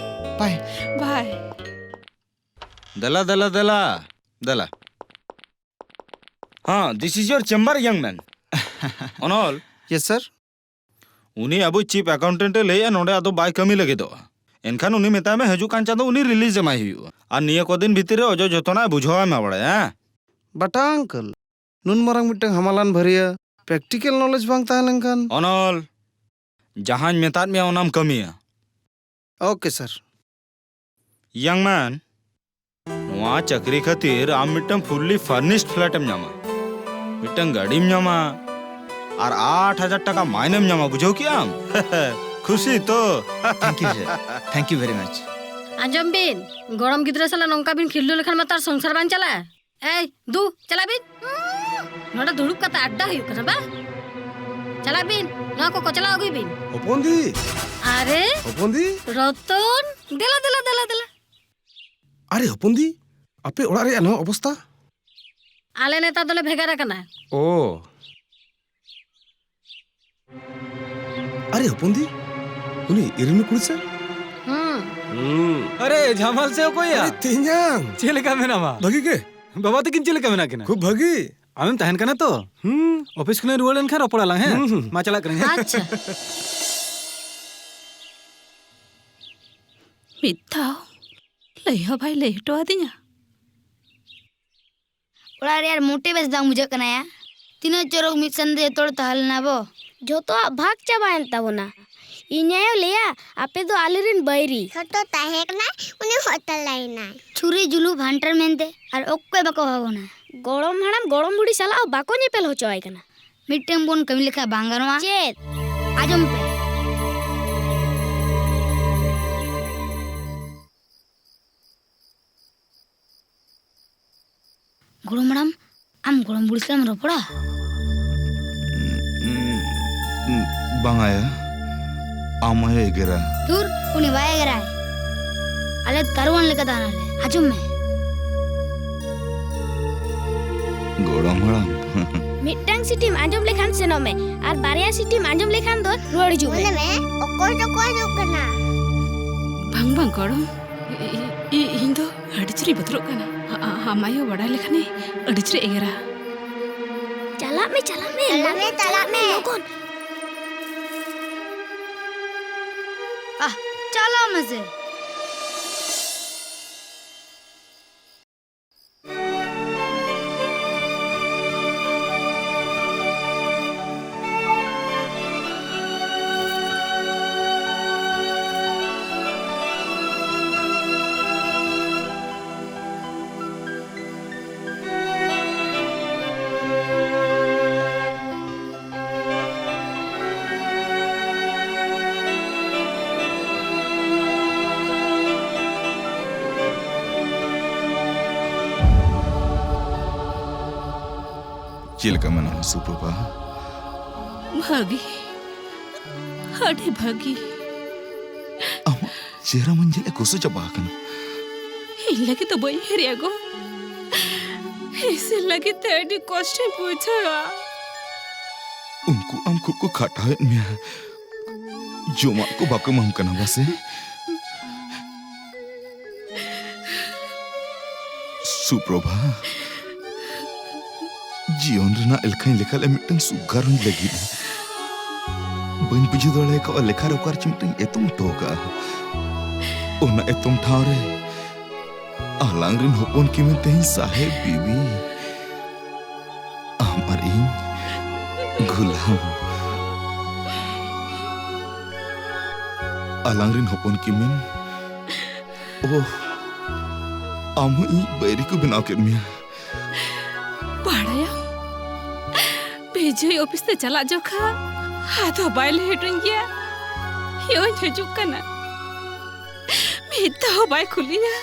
ᱵᱟᱭ᱾ ᱵᱟᱭ᱾ ᱫᱮᱞᱟ, ᱫᱮᱞᱟ, ᱫᱮᱞᱟ, ᱫᱮᱞᱟ᱾ ᱦᱮᱸ, this is your chamber, young man. ᱚᱱᱚᱞ᱾ Yes, sir. ᱩᱱᱤ ᱟᱵᱚ chief accountant ᱮ ᱞᱟᱹᱭᱮᱜᱼᱟ, ᱱᱚᱰᱮ ᱟᱫᱚ ᱵᱟᱭ ᱠᱟᱹᱢᱤ ᱞᱟᱹᱜᱤᱫᱚᱜᱼᱟ᱾ ᱮᱱᱠᱷᱟᱱ ᱩᱱᱤ ᱢᱮᱛᱟᱭ ᱢᱮ, ᱦᱤᱡᱩᱜ ᱠᱟᱱ ᱪᱟᱸᱫᱚ ᱩᱱᱤ release ᱮᱢᱟᱭ ᱦᱩᱭᱩᱜᱼᱟ᱾ ᱟᱨ ᱱᱤᱭᱟᱹ ᱠᱚ ᱫᱤᱱ ᱵᱷᱤᱛᱤᱨ ᱨᱮ ᱚᱡᱚᱭ ᱡᱚᱛᱚᱱᱟᱜ ᱮ ᱵᱩᱡᱷᱟᱹᱣᱟᱭ ᱢᱟ ᱵᱟᱲᱟᱭᱟ, ᱦᱮᱸ? But uncle, ᱱᱩᱱ ᱢᱟᱨᱟᱝ ᱢᱤᱫᱴᱟᱝ ᱦᱟᱢᱟᱞᱟᱱ ᱵᱷᱟᱹᱨᱭᱟᱹ practical knowledge ᱵᱟᱝ ᱛᱟᱦᱮᱸ ᱞᱮᱱᱠᱷᱟᱱ? ᱚᱱᱚᱞ, ᱡᱟᱦᱟᱸᱧ ᱢᱮᱛᱟᱫ ᱢᱮᱭᱟ ᱚᱱᱟᱢ ᱠᱟᱹᱢᱤᱭᱟ᱾ ᱳᱠᱮ ᱥᱟᱨ᱾ ᱤᱭᱟᱝ ᱢᱮᱱ, ᱱᱚᱣᱟ ᱪᱟᱹᱠᱨᱤ ᱠᱷᱟᱹᱛᱤᱨ ᱟᱢ ᱢᱤᱫᱴᱟᱝ ᱯᱷᱩᱞᱞᱤ ᱯᱷᱟᱨᱱᱤᱥᱰ ᱯᱷᱞᱮᱴ ᱮᱢ ᱧᱟᱢᱟ, ᱢᱤᱫᱴᱟᱝ ᱜᱟᱹᱰᱤᱢ ᱧᱟᱢᱟ, ᱟᱨ ᱟᱴ ᱦᱟᱡᱟᱨ ᱴᱟᱠᱟ ᱢᱟᱭᱱᱮᱢ ᱧᱟᱢᱟ, ᱵᱩᱡᱷᱟᱹᱣ ᱠᱮᱜ ᱟᱢ? ᱠᱷᱩᱥᱤ ᱛᱚ? Thank you sir, thank you very much. ᱟᱸᱡᱚᱢ ᱵᱤᱱ, ᱜᱚᱲᱚᱢ ᱜᱤᱫᱽᱨᱟᱹ ᱥᱟᱞᱟᱜ ᱱᱚᱝᱠᱟ ᱵᱤᱱ ᱠᱷᱤᱞᱰᱩ ᱞᱮᱠᱷᱟᱱ ᱢᱟ ᱛᱟᱨ ᱥᱚᱝᱥᱟᱨ ᱵᱟᱝ ᱪᱟᱞᱟᱜᱼᱟ᱾ ᱮᱭ ᱫᱩ, ᱪᱟᱞᱟᱜ ᱵᱤᱱ᱾ ᱱᱚᱰᱮ ᱫᱩᱲᱩᱵ ᱠᱟᱛᱮ ᱟᱰᱰᱟ ᱦᱩᱭᱩᱜ ᱠᱟᱱᱟ ᱵᱟᱝ? ᱪᱟᱞᱟᱜ ᱵᱤᱱ, ᱱᱚᱣᱟ ᱠᱚ ᱠᱚᱪᱞᱟᱣ ᱟᱹᱜᱩᱭ ᱵᱤᱱ᱾ ᱦᱚᱯᱚᱱ ᱫᱤ᱾ ᱟᱨᱮ ᱦᱚᱯᱚᱱ ᱫᱤ᱾ ᱨᱚᱛᱚᱱ, ᱫᱮᱞᱟ ᱫᱮᱞᱟ ᱫᱮᱞᱟ ᱫᱮᱞᱟ᱾ ᱟᱨᱮ ᱦᱚᱯᱚᱱ ᱫᱤ, ᱟᱯᱮ ᱚᱲᱟᱜ ᱨᱮᱭᱟᱜ ᱱᱚᱣᱟ ᱚᱵᱚᱥᱛᱟ? ᱟᱞᱮ ᱱᱮᱛᱟᱨ ᱫᱚᱞᱮ ᱵᱷᱮᱜᱟᱨ ᱟᱠᱟᱱᱟ᱾ ᱳ᱾ ᱟᱨᱮ ᱦᱚᱯᱚᱱ ᱫᱤ, ᱩᱱᱤ ᱤᱨᱤᱢᱤ ᱠᱩᱲᱤ ᱥᱮ? ᱦᱩᱸ᱾ ᱦᱩᱸ᱾ ᱟᱨᱮ ᱡᱷᱟᱢᱟᱞ ᱥᱮ ᱚᱠᱚᱭᱟ? ᱟᱨᱮ ᱛᱮᱧᱟᱝ᱾ ᱪᱮᱫ ᱞᱮᱠᱟ ᱢᱮᱱᱟᱢᱟ? ᱵᱷᱟᱹᱜᱤ ᱜᱮ᱾ ᱵᱟᱵᱟ ᱛᱟᱹᱠᱤᱱ ᱪᱮᱫ ᱞᱮᱠᱟ ᱢᱮᱱᱟᱜ ᱠᱤᱱᱟ? ᱠᱷᱩᱵ ᱵᱷᱟᱹᱜᱤ᱾ ᱟᱢᱮᱢ ᱛᱟᱦᱮᱱ ᱠᱟᱱᱟ ᱛᱚ? ᱦᱩᱸ᱾ ᱚᱯᱷᱤᱥ ᱠᱷᱚᱱᱤᱧ ᱨᱩᱣᱟᱹᱲ ᱞᱮᱱᱠᱷᱟᱱ ᱨᱚᱯᱚᱲ ᱟᱞᱟᱝ, ᱦᱮᱸ? ᱦᱩᱸ, ᱦᱩᱸ᱾ ᱢᱟ ᱪᱟᱞᱟᱜ ᱠᱟᱹᱱᱟᱹᱧ, ᱦᱮᱸ? ᱟᱪᱪᱷᱟ᱾ ᱢᱤᱫ ᱫᱷᱟᱣ ᱞᱟᱹᱭ ᱦᱚᱸ ᱵᱟᱭ ᱞᱟᱹᱭ ᱦᱚᱴᱚ ᱟᱹᱫᱤᱧᱟ᱾ ᱚᱲᱟᱜ ᱨᱮ ᱟᱨ ᱢᱚᱴᱮ ᱵᱮᱥ ᱵᱟᱝ ᱵᱩᱡᱷᱟᱹᱜ ᱠᱟᱱᱟ ᱭᱟ᱾ ᱛᱤᱱᱟᱹᱜ ᱪᱚᱨᱚᱠ ᱢᱤᱫ ᱥᱟᱶᱛᱮ ᱡᱚᱛᱚ ᱦᱚᱲ ᱛᱟᱦᱮᱸ ᱞᱮᱱᱟ ᱵᱚ᱾ ᱡᱷᱚᱛᱚᱣᱟᱜ ᱵᱷᱟᱜᱽ ᱪᱟᱵᱟᱭᱮᱱ ᱛᱟᱵᱚᱱᱟ᱾ ᱤᱧ ᱟᱭᱳ ᱞᱟᱹᱭᱟ, "ᱟᱯᱮ ᱫᱚ ᱟᱞᱮᱨᱮᱱ ᱵᱟᱹᱭᱨᱤ᱾" ᱦᱚᱴᱚ ᱛᱟᱦᱮᱸ ᱠᱟᱱᱟᱭ, ᱩᱱᱤ ᱦᱚᱴᱚ ᱞᱟᱭᱱᱟᱭ᱾ ᱪᱷᱩᱨᱤ ᱡᱩᱞᱩᱯ ᱦᱟᱱᱴᱟᱨ ᱢᱮᱱᱛᱮ ᱟᱨ ᱚᱠᱚᱭ ᱵᱟᱠᱚ ᱦᱚᱦᱚ ᱵᱚᱱᱟ᱾ ᱜᱚᱲᱚᱢ ᱦᱟᱲᱟᱢ ᱜᱚᱲᱚᱢ ᱵᱩᱲᱦᱤ ᱥᱟᱞᱟᱜ ᱦᱚᱸ ᱵᱟᱠᱚ ᱧᱮᱯᱮᱞ ᱦᱚᱪᱚ ᱟᱭ ᱠᱟᱱᱟ᱾ ᱢᱤᱫᱴᱟᱝ ᱵᱚᱱ ᱠᱟᱹᱢᱤ ᱞᱮᱠᱷᱟᱱ ᱵᱟᱝ ᱜᱟᱱᱚᱜᱼᱟ? ᱪᱮᱫ? ᱟᱸᱡᱚᱢ ᱯᱮ᱾ ᱜᱚᱲᱚᱢ ᱦᱟᱲᱟᱢ, ᱟᱢ ᱜᱚᱲᱚᱢ ᱵᱩᱲᱦᱤ ᱥᱟᱞᱟᱜ ᱮᱢ ᱨᱚᱯᱚᱲᱟ? ᱵᱟᱝ ᱟᱭᱟ, ᱟᱢ ᱟᱭᱳ ᱮᱜᱮᱨᱟ᱾ ᱫᱷᱩᱨ, ᱩᱱᱤ ᱵᱟᱭ ᱮᱜᱮᱨᱟᱭ᱾ ᱟᱞᱮ ᱛᱟᱹᱨᱩᱣᱟᱱ ᱞᱮᱠᱟ ᱛᱟᱦᱮᱱᱟᱞᱮ᱾ ᱟᱸᱡᱚᱢ ᱢᱮ᱾ ᱜᱚᱲᱚᱢ ᱦᱟᱲᱟᱢ᱾ ᱢᱤᱫᱴᱟᱝ ᱥᱤᱴᱤᱢ ᱟᱸᱡᱚᱢ ᱞᱮᱠᱷᱟᱱ ᱥᱮᱱᱚᱜ ᱢᱮ, ᱟᱨ ᱵᱟᱨᱭᱟ ᱥᱤᱴᱤᱢ ᱟᱸᱡᱚᱢ ᱞᱮᱠᱷᱟᱱ ᱫᱚ ᱨᱩᱣᱟᱹᱲ ᱦᱤᱡᱩᱜ ᱢᱮ᱾ ᱢᱚᱱᱮ ᱢᱮ, ᱚᱠᱚᱭ ᱪᱚᱠᱚ ᱦᱤᱡᱩᱜ ᱠᱟᱱᱟ᱾ ᱵᱟᱝ, ᱵᱟᱝ, ᱜᱚᱲᱚᱢ᱾ ᱤ-, ᱤ-, ᱤ-, ᱤᱧ ᱫᱚ ᱟᱹᱰᱤ ᱡᱳᱨᱤᱧ ᱵᱚᱛᱚᱨᱚᱜ ᱠᱟᱱᱟ᱾ ᱟ-, ᱟ-, ᱟᱢ ᱟᱭᱳ ᱵᱟᱲᱟᱭ ᱞᱮᱠᱷᱟᱱᱮ ᱟᱹᱰᱤ ᱡᱳᱨᱮ ᱮᱜᱮᱨᱟ᱾ ᱪᱟᱞᱟᱜ ᱢᱮ, ᱪᱟᱞᱟᱜ ᱢᱮ, ᱪᱟᱞᱟᱜ ᱢᱮ, ᱞᱚᱜᱚᱱ, ᱪᱟᱞᱟᱜ ᱪᱟᱞᱟᱜ ᱢᱮ, ᱢᱮ᱾ ᱞᱚᱜᱚᱱ᱾ ᱟᱦ, ᱪᱟᱞᱟᱜ ᱢᱮᱥᱮ᱾ ᱪᱮᱫ ᱞᱮᱠᱟ ᱢᱮᱱᱟᱢᱟ ᱥᱩᱯᱨᱚᱵᱷᱟ? ᱵᱷᱟᱹᱜᱤ, ᱟᱹᱰᱤ ᱵᱷᱟᱹᱜᱤ᱾ ᱟᱢᱟᱜ ᱪᱮᱦᱨᱟ ᱢᱟᱧ ᱧᱮᱞ ᱜᱚᱥᱚ ᱪᱟᱵᱟ ᱟᱠᱟᱱᱟ᱾ ᱤᱧ ᱞᱟᱹᱜᱤᱫ ᱫᱚ ᱵᱟᱹᱧ ᱩᱭᱦᱟᱹᱨᱮᱜᱼᱟ ᱜᱚ᱾ ᱤᱥᱤᱱ ᱞᱟᱹᱜᱤᱫ ᱛᱮ ᱟᱹᱰᱤ ᱠᱚᱥᱴᱚᱧ ᱵᱩᱡᱷᱟᱹᱣᱟ᱾ ᱩᱱᱠᱩ ᱟᱢ ᱠᱷᱩᱵ ᱠᱚ ᱠᱷᱟᱴᱟᱣᱮᱫ ᱢᱮᱭᱟ᱾ ᱡᱚᱢᱟᱜ ᱠᱚ ᱵᱟᱠᱚ ᱮᱢᱟᱢ ᱠᱟᱱᱟ ᱵᱟᱥᱮ? ᱥᱩᱯᱨᱚᱵᱷᱟ, ᱡᱤᱭᱚᱱ ᱨᱮᱱᱟᱜ ᱮᱞᱠᱷᱟᱧ ᱞᱮᱠᱷᱟ ᱞᱮᱫ ᱢᱤᱫᱴᱟᱝ ᱥᱩᱜ ᱜᱷᱟᱨᱚᱸᱡᱽ ᱞᱟᱹᱜᱤᱫ᱾ ᱵᱟᱹᱧ ᱵᱩᱡᱷᱟᱹᱣ ᱫᱟᱲᱮ ᱠᱟᱣᱟ ᱞᱮᱠᱷᱟ ᱨᱮ ᱚᱠᱟᱨᱮ ᱪᱚ ᱢᱤᱫᱴᱟᱝ ᱮᱛᱚᱢ ᱦᱚᱴᱚ ᱠᱟᱜᱼᱟ᱾ ᱚᱱᱟ ᱮᱛᱚᱢ ᱴᱷᱟᱶ ᱨᱮ ᱟᱞᱟᱝ ᱨᱮᱱ ᱦᱚᱯᱚᱱ ᱠᱤᱢᱤᱱ ᱛᱮᱦᱮᱧ ᱥᱟᱦᱮᱵ ᱵᱤᱵᱤ᱾ ᱟᱢ ᱟᱨ ᱤᱧ ᱜᱩᱞᱟᱢ᱾ ᱟᱞᱟᱝ ᱨᱮᱱ ᱦᱚᱯᱚᱱ ᱠᱤᱢᱤᱱ᱾ ᱳᱦ, ᱟᱢ ᱦᱚᱸ ᱤᱧ ᱵᱟᱹᱭᱨᱤ ᱠᱚ ᱵᱮᱱᱟᱣ ᱠᱮᱫ ᱢᱮᱭᱟ᱾ ᱵᱟᱲᱟᱭᱟᱢ, ᱵᱤᱡᱚᱭ ᱚᱯᱷᱤᱥ ᱛᱮ ᱪᱟᱞᱟᱜ ᱡᱚᱠᱷᱟ ᱟᱫᱚ ᱵᱟᱭ ᱞᱟᱹᱭ ᱦᱚᱴᱚᱧ ᱜᱮᱭᱟ, ᱭᱳᱧ ᱦᱤᱡᱩᱜ ᱠᱟᱱᱟ᱾ ᱢᱤᱫ ᱫᱷᱟᱣ ᱦᱚᱸ ᱵᱟᱭ ᱠᱩᱞᱤᱧᱟ,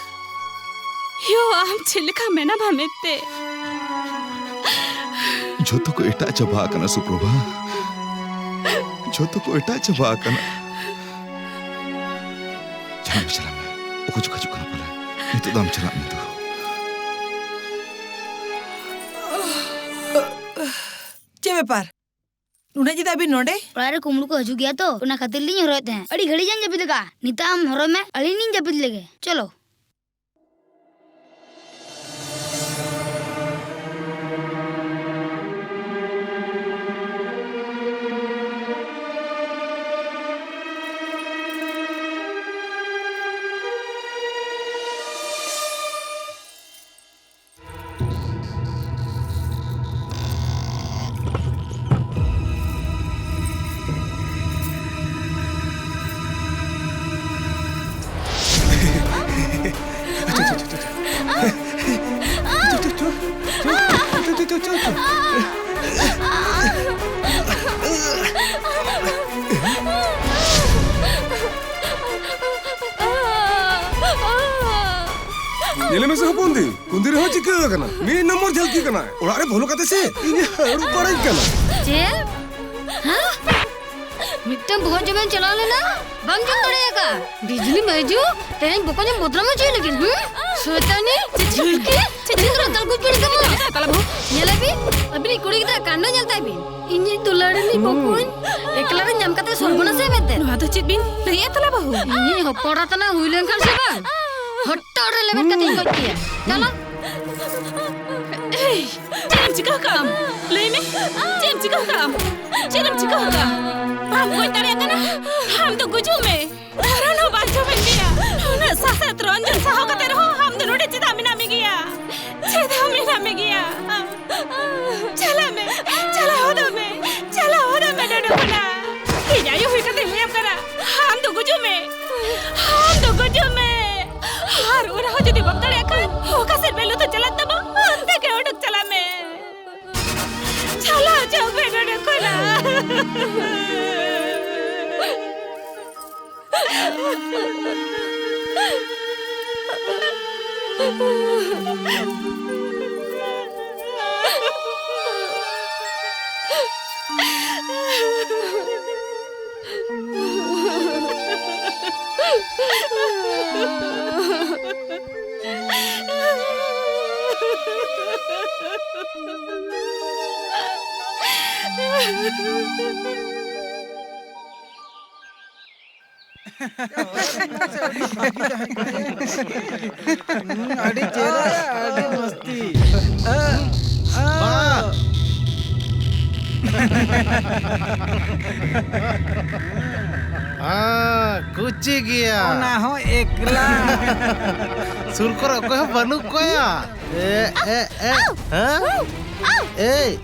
ᱭᱳ, ᱟᱢ ᱪᱮᱫ ᱞᱮᱠᱟ ᱢᱮᱱᱟᱢᱟ ᱢᱮᱱᱛᱮ᱾ ᱡᱷᱚᱛᱚ ᱠᱚ ᱮᱴᱟᱜ ᱪᱟᱵᱟ ᱟᱠᱟᱱᱟ ᱥᱩᱯᱨᱚᱵᱷᱟ, ᱡᱷᱚᱛᱚ ᱠᱚ ᱮᱴᱟᱜ ᱪᱟᱵᱟ ᱟᱠᱟᱱᱟ᱾ ᱪᱟᱞᱟᱜ ᱢᱮ, ᱪᱟᱞᱟᱜ ᱢᱮ᱾ ᱚᱠᱚᱭ ᱪᱚ ᱦᱤᱡᱩᱜ ᱠᱟᱱᱟ ᱯᱟᱞᱮ᱾ ᱱᱤᱛᱚᱜ ᱫᱚ ᱟᱢ ᱪᱟᱞᱟᱜ ᱢᱮ ᱫᱩ᱾ ᱪᱮᱫ ᱵᱮᱯᱟᱨ? ᱱᱩᱱᱟᱹᱜ ᱧᱤᱫᱟᱹ ᱟᱹᱵᱤᱱ ᱱᱚᱰᱮ? ᱚᱲᱟᱜ ᱨᱮ ᱠᱩᱢᱵᱽᱲᱩ ᱠᱚ ᱦᱤᱡᱩᱜ ᱜᱮᱭᱟ ᱛᱚ, ᱚᱱᱟ ᱠᱷᱟᱹᱛᱤᱨ ᱞᱤᱧ ᱦᱚᱨᱚᱭᱮᱫ ᱛᱟᱦᱮᱸᱫ᱾ ᱟᱹᱰᱤ ᱜᱷᱟᱹᱲᱤᱡ ᱟᱹᱧ ᱡᱟᱹᱯᱤᱫ ᱟᱠᱟᱫᱼᱟ᱾ ᱱᱤᱛᱚᱜ ᱟᱢ ᱦᱚᱨᱚᱭ ᱢᱮ, ᱟᱹᱞᱤᱧ ᱞᱤᱧ ᱡᱟᱹᱯᱤᱫ ᱞᱮᱜᱮ᱾ ᱪᱚᱞᱚ᱾ ᱧᱮᱞ ᱢᱮᱥᱮ ᱦᱚᱯᱚᱱ ᱫᱤ, ᱠᱩᱸᱫᱤ ᱨᱮᱦᱚᱸ ᱪᱤᱠᱟᱹ ᱟᱠᱟᱱᱟ? ᱢᱤᱫ ᱱᱚᱢᱵᱚᱨ ᱡᱷᱟᱹᱞᱠᱤ ᱠᱟᱱᱟᱭ᱾ ᱚᱲᱟᱜ ᱨᱮ ᱵᱚᱞᱚ ᱠᱟᱛᱮ ᱥᱮ ᱤᱧᱮ ᱦᱟᱹᱨᱩᱵ ᱵᱟᱲᱟᱧ ᱠᱟᱱᱟ᱾ ᱪᱮᱫ? ᱦᱮᱸ? ᱢᱤᱫᱴᱟᱝ ᱵᱚᱦᱚᱜ ᱡᱚᱢᱮᱢ ᱪᱟᱞᱟᱣ ᱞᱮᱱᱟ, ᱵᱟᱢ ᱡᱚᱢ ᱫᱟᱲᱮᱭᱟᱠᱟᱫᱟ᱾ ᱵᱤᱡᱽᱞᱤ ᱢᱟᱹᱭᱡᱩ, ᱛᱮᱦᱮᱧ ᱵᱚᱠᱚᱧ ᱮᱢ ᱵᱚᱫᱱᱟᱢ ᱦᱚᱪᱚᱭ ᱞᱟᱹᱜᱤᱫ, ᱦᱩᱸ? ᱥᱚᱭᱛᱟᱱᱤ, ᱡᱷᱩᱞᱠᱤ, ᱛᱮᱦᱮᱧ ᱫᱚ ᱨᱟᱛᱟᱞ ᱠᱚ ᱯᱤᱲ ᱠᱟᱢᱟ᱾ ᱛᱟᱞᱟ ᱵᱟᱹᱦᱩ᱾ ᱧᱮᱞ ᱟᱹᱵᱤᱱ, ᱟᱹᱵᱤᱱᱤᱡ ᱠᱩᱲᱤ ᱜᱤᱫᱽᱨᱟᱹ ᱠᱟᱱᱰᱚ ᱧᱮᱞ ᱛᱟᱭ ᱵᱤᱱ᱾ ᱤᱧᱤᱡ ᱫᱩᱞᱟᱹᱲᱤᱱᱤᱡ ᱵᱚᱠᱚᱧ ᱮᱠᱞᱟ ᱨᱮ ᱧᱟᱢ ᱠᱟᱛᱮ ᱥᱚᱨᱵᱚᱱᱟᱥ ᱮ ᱢᱮᱱᱛᱮ᱾ ᱱᱚᱣᱟ ᱫᱚ ᱪᱮᱫ ᱵᱤᱱ ᱞᱟᱹᱭᱮᱫᱼᱟ ᱛᱟᱞᱟ ᱵᱟᱹᱦᱩ? ᱤᱧᱤᱡ ᱦᱚᱯᱚᱱ ᱮᱨᱟ ᱛᱟᱱᱟ ᱦᱩᱭ ᱞᱮᱱᱠᱷᱟᱱ ᱥᱮ ᱵᱟᱝ, ᱦᱚᱴᱚᱜ ᱨᱮ ᱞᱮᱵᱮᱫ ᱠᱟᱛᱮᱧ ᱜᱚᱡ ᱠᱮᱭᱟ᱾ ᱪᱚᱞᱚ᱾ ᱮᱭ, ᱪᱮᱫ ᱮᱢ ᱪᱤᱠᱟᱹ ᱟᱠᱟᱫᱼᱟᱢ? ᱞᱟᱹᱭ ᱢᱮ, ᱪᱮᱫ ᱮᱢ ᱪᱤᱠᱟᱹ ᱟᱠᱟᱫᱼᱟᱢ? ᱪᱮᱫ ᱮᱢ ᱪᱤᱠᱟᱹ ᱟᱠᱟᱫᱼᱟ? ᱵᱟᱢ ᱜᱚᱡ ᱫᱟᱲᱮᱭᱟᱜ ᱠᱟᱱᱟ? ᱟᱢ ᱫᱚ ᱜᱩᱡᱩᱜ ᱢᱮ᱾ ᱢᱚᱨᱚᱱ ᱦᱚᱸ ᱵᱟᱧᱪᱟᱣ ᱢᱮᱱ ᱜᱮᱭᱟ᱾ ᱱᱩᱱᱟᱹᱜ ᱥᱟᱥᱮᱛ ᱨᱚᱧᱡᱚᱱ ᱥᱟᱦᱟᱣ ᱠᱟᱛᱮ ᱨᱮᱦᱚᱸ ᱟᱢ ᱫᱚ ᱱᱚᱰᱮ ᱪᱮᱫᱟᱜ ᱢᱮᱱᱟᱜ ᱢᱮ ᱜᱮᱭᱟ? ᱪᱮᱫᱟᱜ ᱢᱮᱱᱟᱜ ᱢᱮ ᱜᱮᱭᱟ? ᱪᱟᱞᱟᱜ ᱢᱮ, ᱪᱟᱞᱟᱣ ᱦᱚᱫᱚᱜ ᱢᱮ, ᱪᱟᱞᱟᱣ ᱦᱚᱫᱚᱜ ᱢᱮ ᱱᱚᱰᱮ ᱠᱷᱚᱱᱟᱜ᱾ ᱤᱧ ᱟᱭᱳ ᱦᱩᱭ ᱠᱟᱛᱮ ᱞᱟᱹᱭᱟᱢ ᱠᱟᱱᱟ, ᱟᱢ ᱫᱚ ᱜᱩᱡᱩᱜ ᱢᱮ, ᱟᱢ ᱫᱚ ᱜᱩᱡᱩᱜ ᱢᱮ᱾ ᱟᱨ ᱚᱱᱟ ᱦᱚᱸ ᱡᱩᱫᱤ ᱵᱟᱢ ᱫᱟᱲᱮᱭᱟᱜ ᱠᱷᱟᱱ, ᱚᱠᱟ ᱥᱮᱫ ᱢᱮ ᱞᱩᱛᱩᱨ ᱪᱟᱞᱟᱜ ᱛᱟᱢᱟ, ᱚᱱᱛᱮ ᱜᱮ ᱩᱰᱩᱠ ᱪᱟᱞᱟᱜ ᱢᱮ᱾ ᱪᱟᱞᱟᱣ ᱦᱚᱪᱚᱜ ᱢᱮ ᱱᱚᱰᱮ ᱠᱷᱚᱱᱟᱜ᱾ ᱦᱩᱸ, ᱟᱹᱰᱤ ᱪᱮᱦᱨᱟ, ᱟᱹᱰᱤ ᱢᱚᱥᱛᱤ᱾ ᱢᱟ᱾ ᱦᱮᱸ, ᱠᱩᱪᱤ ᱜᱮᱭᱟ᱾ ᱚᱱᱟ ᱦᱚᱸ ᱮᱠᱞᱟ᱾ ᱥᱩᱨ ᱠᱚᱨᱮ ᱚᱠᱚᱭ ᱦᱚᱸ ᱵᱟᱹᱱᱩᱜ ᱠᱚᱣᱟ᱾ ᱮ, ᱮ, ᱮ, ᱦᱮᱸ? ᱮᱭ,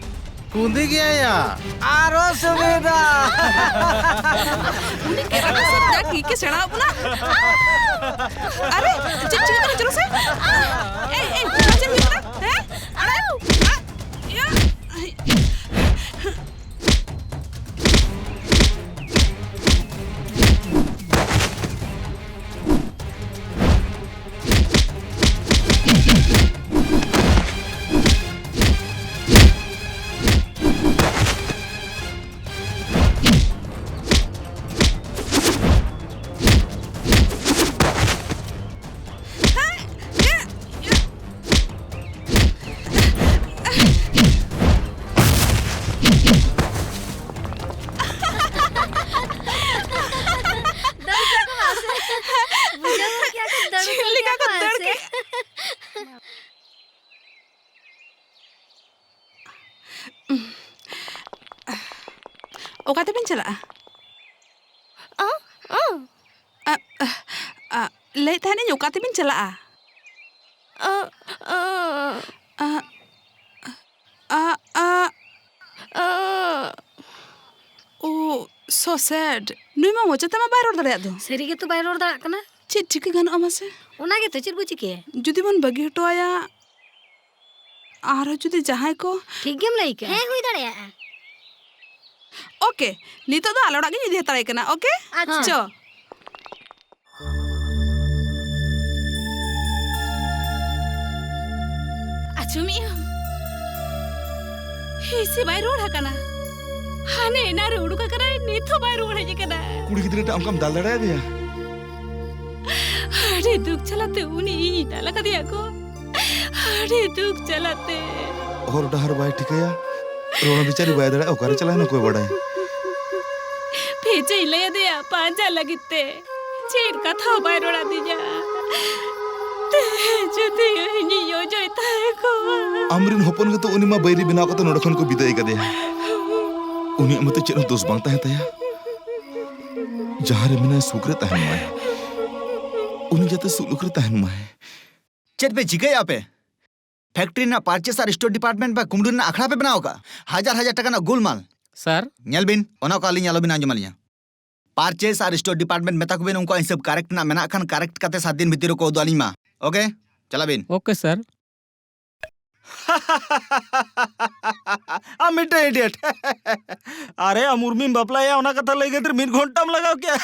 ᱠᱩᱸᱫᱤ ᱜᱮᱭᱟᱭᱟ᱾ ᱟᱨᱚ ᱥᱩᱵᱤᱫᱷᱟ᱾ ᱩᱱᱤ ᱠᱮᱨᱟᱴᱮ ᱥᱮ ᱡᱟ ᱴᱷᱤᱠ ᱮ ᱥᱮᱬᱟ ᱟᱵᱚᱱᱟ᱾ ᱟᱨᱮ, ᱪᱮᱫ ᱪᱤᱠᱟᱹ ᱠᱟᱱᱟ? ᱪᱚᱞᱚ ᱥᱮ᱾ ᱮᱭ, ᱮᱭ, ᱪᱮᱫ ᱪᱤᱠᱟᱹ ᱠᱟᱱᱟ? ᱦᱮᱸ? ᱟᱨᱮ, ᱤᱭᱟᱹ᱾ ᱚᱠᱟ ᱛᱮᱵᱤᱱ ᱪᱟᱞᱟᱜᱼᱟ? ᱚ, ᱚ᱾ ᱟ, ᱟ, ᱟ, ᱞᱟᱹᱭᱮᱫ ᱛᱟᱦᱮᱱᱤᱧ, ᱚᱠᱟ ᱛᱮᱵᱤᱱ ᱪᱟᱞᱟᱜᱼᱟ? ᱚ, ᱚ᱾ ᱟ, ᱟ, ᱟ, ᱟ᱾ ᱳ, so sad. ᱱᱩᱭ ᱢᱟ ᱢᱚᱪᱟ ᱛᱮᱢᱟ ᱵᱟᱭ ᱨᱚᱲ ᱫᱟᱲᱮᱭᱟᱜ ᱫᱚ᱾ ᱥᱟᱹᱨᱤ ᱜᱮᱛᱚ ᱵᱟᱭ ᱨᱚᱲ ᱫᱟᱲᱮᱭᱟᱜ ᱠᱟᱱᱟ᱾ ᱪᱮᱫ ᱪᱤᱠᱟᱹ ᱜᱟᱱᱚᱜᱼᱟ ᱢᱟᱥᱮ? ᱚᱱᱟ ᱜᱮᱛᱚ, ᱪᱮᱫ ᱵᱚ ᱪᱤᱠᱟᱹᱭᱟ? ᱡᱩᱫᱤ ᱵᱚᱱ ᱵᱟᱹᱜᱤ ᱦᱚᱴᱚ ᱟᱭᱟ, ᱟᱨᱦᱚᱸ ᱡᱩᱫᱤ ᱡᱟᱦᱟᱸᱭ ᱠᱚ ᱴᱷᱤᱠ ᱜᱮᱢ ᱞᱟᱹᱭ ᱠᱟᱜᱼᱟ᱾ ᱦᱮᱸ, ᱦᱩᱭ ᱫᱟᱲᱮᱭᱟᱜᱼᱟ᱾ ᱳᱠᱮ, ᱱᱤᱛᱚᱜ ᱫᱚ ᱟᱞᱮ ᱚᱲᱟᱜ ᱜᱤᱧ ᱤᱫᱤ ᱦᱟᱛᱟᱲᱟᱭ ᱠᱟᱱᱟ, ᱳᱠᱮ? ᱟᱪᱪᱷᱟ᱾ ᱪᱚ᱾ ᱟᱸᱡᱚᱢᱮᱜ ᱟᱢ? ᱦᱤᱸᱥᱤ ᱵᱟᱭ ᱨᱩᱣᱟᱹᱲ ᱟᱠᱟᱱᱟ᱾ ᱦᱟᱱᱮ ᱮᱱᱟᱝ ᱨᱮ ᱩᱰᱩᱠ ᱟᱠᱟᱱᱟᱭ, ᱱᱤᱛ ᱦᱚᱸ ᱵᱟᱭ ᱨᱩᱣᱟᱹᱲ ᱦᱮᱡ ᱟᱠᱟᱱᱟ᱾ ᱠᱩᱲᱤ ᱜᱤᱫᱽᱨᱟᱹ ᱴᱟᱜ ᱚᱱᱠᱟᱢ ᱫᱟᱞ ᱫᱟᱲᱮᱭᱟᱫᱮᱭᱟ? ᱟᱹᱰᱤ ᱫᱩᱠ ᱡᱟᱞᱟᱛᱮ ᱩᱱᱤ ᱤᱧᱤᱧ ᱫᱟᱞ ᱟᱠᱟᱫᱮᱭᱟ ᱜᱚ᱾ ᱟᱹᱰᱤ ᱫᱩᱠ ᱡᱟᱞᱟᱛᱮ᱾ ᱦᱚᱨ ᱰᱟᱦᱟᱨ ᱵᱟᱭ ᱴᱷᱤᱠᱟᱹᱭᱟ, ᱨᱚᱲ ᱵᱤᱪᱟᱹᱨᱤ ᱵᱟᱭ ᱫᱟᱲᱮᱭᱟᱜᱼᱟ, ᱚᱠᱟᱨᱮ ᱪᱟᱞᱟᱣᱮᱱᱟ ᱚᱠᱚᱭ ᱵᱟᱰᱟᱭ᱾ ᱵᱷᱮᱡᱟᱧ ᱞᱟᱹᱭ ᱟᱫᱮᱭᱟ ᱯᱟᱸᱡᱟ ᱞᱟᱹᱜᱤᱫ ᱛᱮ, ᱪᱮᱫ ᱠᱟᱛᱷᱟ ᱦᱚᱸ ᱵᱟᱭ ᱨᱚᱲ ᱟᱹᱫᱤᱧᱟ᱾ ᱛᱮᱦᱮᱧ ᱡᱩᱫᱤ ᱤᱧᱤᱧ ᱚᱡᱚᱭ ᱛᱟᱦᱮᱸ ᱠᱚᱜᱼᱟ᱾ ᱟᱢᱨᱮᱱ ᱦᱚᱯᱚᱱ ᱜᱮᱛᱚ ᱩᱱᱤ ᱢᱟ ᱵᱟᱹᱭᱨᱤ ᱵᱮᱱᱟᱣ ᱠᱟᱛᱮ ᱱᱚᱰᱮ ᱠᱷᱚᱱ ᱠᱚ ᱵᱤᱫᱟᱹᱭ ᱠᱟᱫᱮᱭᱟ᱾ ᱩᱱᱤᱭᱟᱜ ᱢᱟᱛᱚ ᱪᱮᱫ ᱦᱚᱸ ᱫᱳᱥ ᱵᱟᱝ ᱛᱟᱦᱮᱸ ᱛᱟᱭᱟ᱾ ᱡᱟᱦᱟᱸ ᱨᱮ ᱢᱮᱱᱟᱭ ᱥᱩᱠ ᱨᱮ ᱛᱟᱦᱮᱱ ᱢᱟᱭ, ᱩᱱᱤ ᱡᱟᱛᱮ ᱥᱩᱞᱩᱠ ᱨᱮ ᱛᱟᱦᱮᱱ ᱢᱟᱭ᱾ ᱪᱮᱫ ᱯᱮ ᱪᱤᱠᱟᱹᱭᱮᱫᱼᱟ ᱯᱮ? ᱯᱷᱮᱠᱴᱨᱤ ᱨᱮᱱᱟᱜ ᱯᱟᱨᱪᱮᱥ ᱟᱨ ᱥᱴᱳᱨ ᱰᱤᱯᱟᱨᱴᱢᱮᱱᱴ ᱯᱮ ᱠᱩᱢᱵᱽᱲᱩ ᱨᱮᱱᱟᱜ ᱟᱠᱷᱲᱟ ᱯᱮ ᱵᱮᱱᱟᱣ ᱟᱠᱟᱫᱼᱟ? ᱦᱟᱡᱟᱨ ᱦᱟᱡᱟᱨ ᱴᱟᱠᱟ ᱨᱮᱱᱟᱜ ᱜᱳᱞᱢᱟᱞ᱾ ᱥᱟᱨ᱾ ᱧᱮᱞ ᱵᱤᱱ, ᱚᱱᱟ ᱠᱚ ᱟᱹᱞᱤᱧ ᱟᱞᱚ ᱵᱤᱱ ᱟᱸᱡᱚᱢ ᱟᱹᱞᱤᱧᱟ᱾ ᱯᱟᱨᱪᱮᱥ ᱟᱨ ᱥᱴᱳᱨ ᱰᱤᱯᱟᱨᱴᱢᱮᱱᱴ ᱢᱮᱛᱟ ᱠᱚᱵᱤᱱ, ᱩᱱᱠᱩᱣᱟᱜ ᱦᱤᱥᱟᱹᱵ ᱠᱟᱨᱮᱠᱴ ᱨᱮᱱᱟᱜ ᱢᱮᱱᱟᱜ ᱠᱷᱟᱱ ᱠᱟᱨᱮᱠᱴ ᱠᱟᱛᱮ ᱥᱟᱛ ᱫᱤᱱ ᱵᱷᱤᱛᱤᱨ ᱨᱮᱠᱚ ᱩᱫᱩᱜ ᱟᱹᱞᱤᱧ ᱢᱟ᱾ ᱳᱠᱮ, ᱪᱟᱞᱟᱜ ᱵᱤᱱ᱾ ᱳᱠᱮ ᱥᱟᱨ᱾ ᱟᱢ ᱢᱤᱫᱴᱮᱱ ᱤᱰᱤᱭᱮᱴ᱾ ᱟᱨᱮ, ᱟᱢ ᱩᱨᱢᱤᱢ ᱵᱟᱯᱞᱟᱭᱟ, ᱚᱱᱟ ᱠᱟᱛᱷᱟ ᱞᱟᱹᱭ ᱠᱷᱟᱹᱛᱤᱨ ᱢᱤᱫ ᱜᱷᱚᱱᱴᱟᱢ ᱞᱟᱜᱟᱣ ᱠᱮᱫᱼᱟ᱾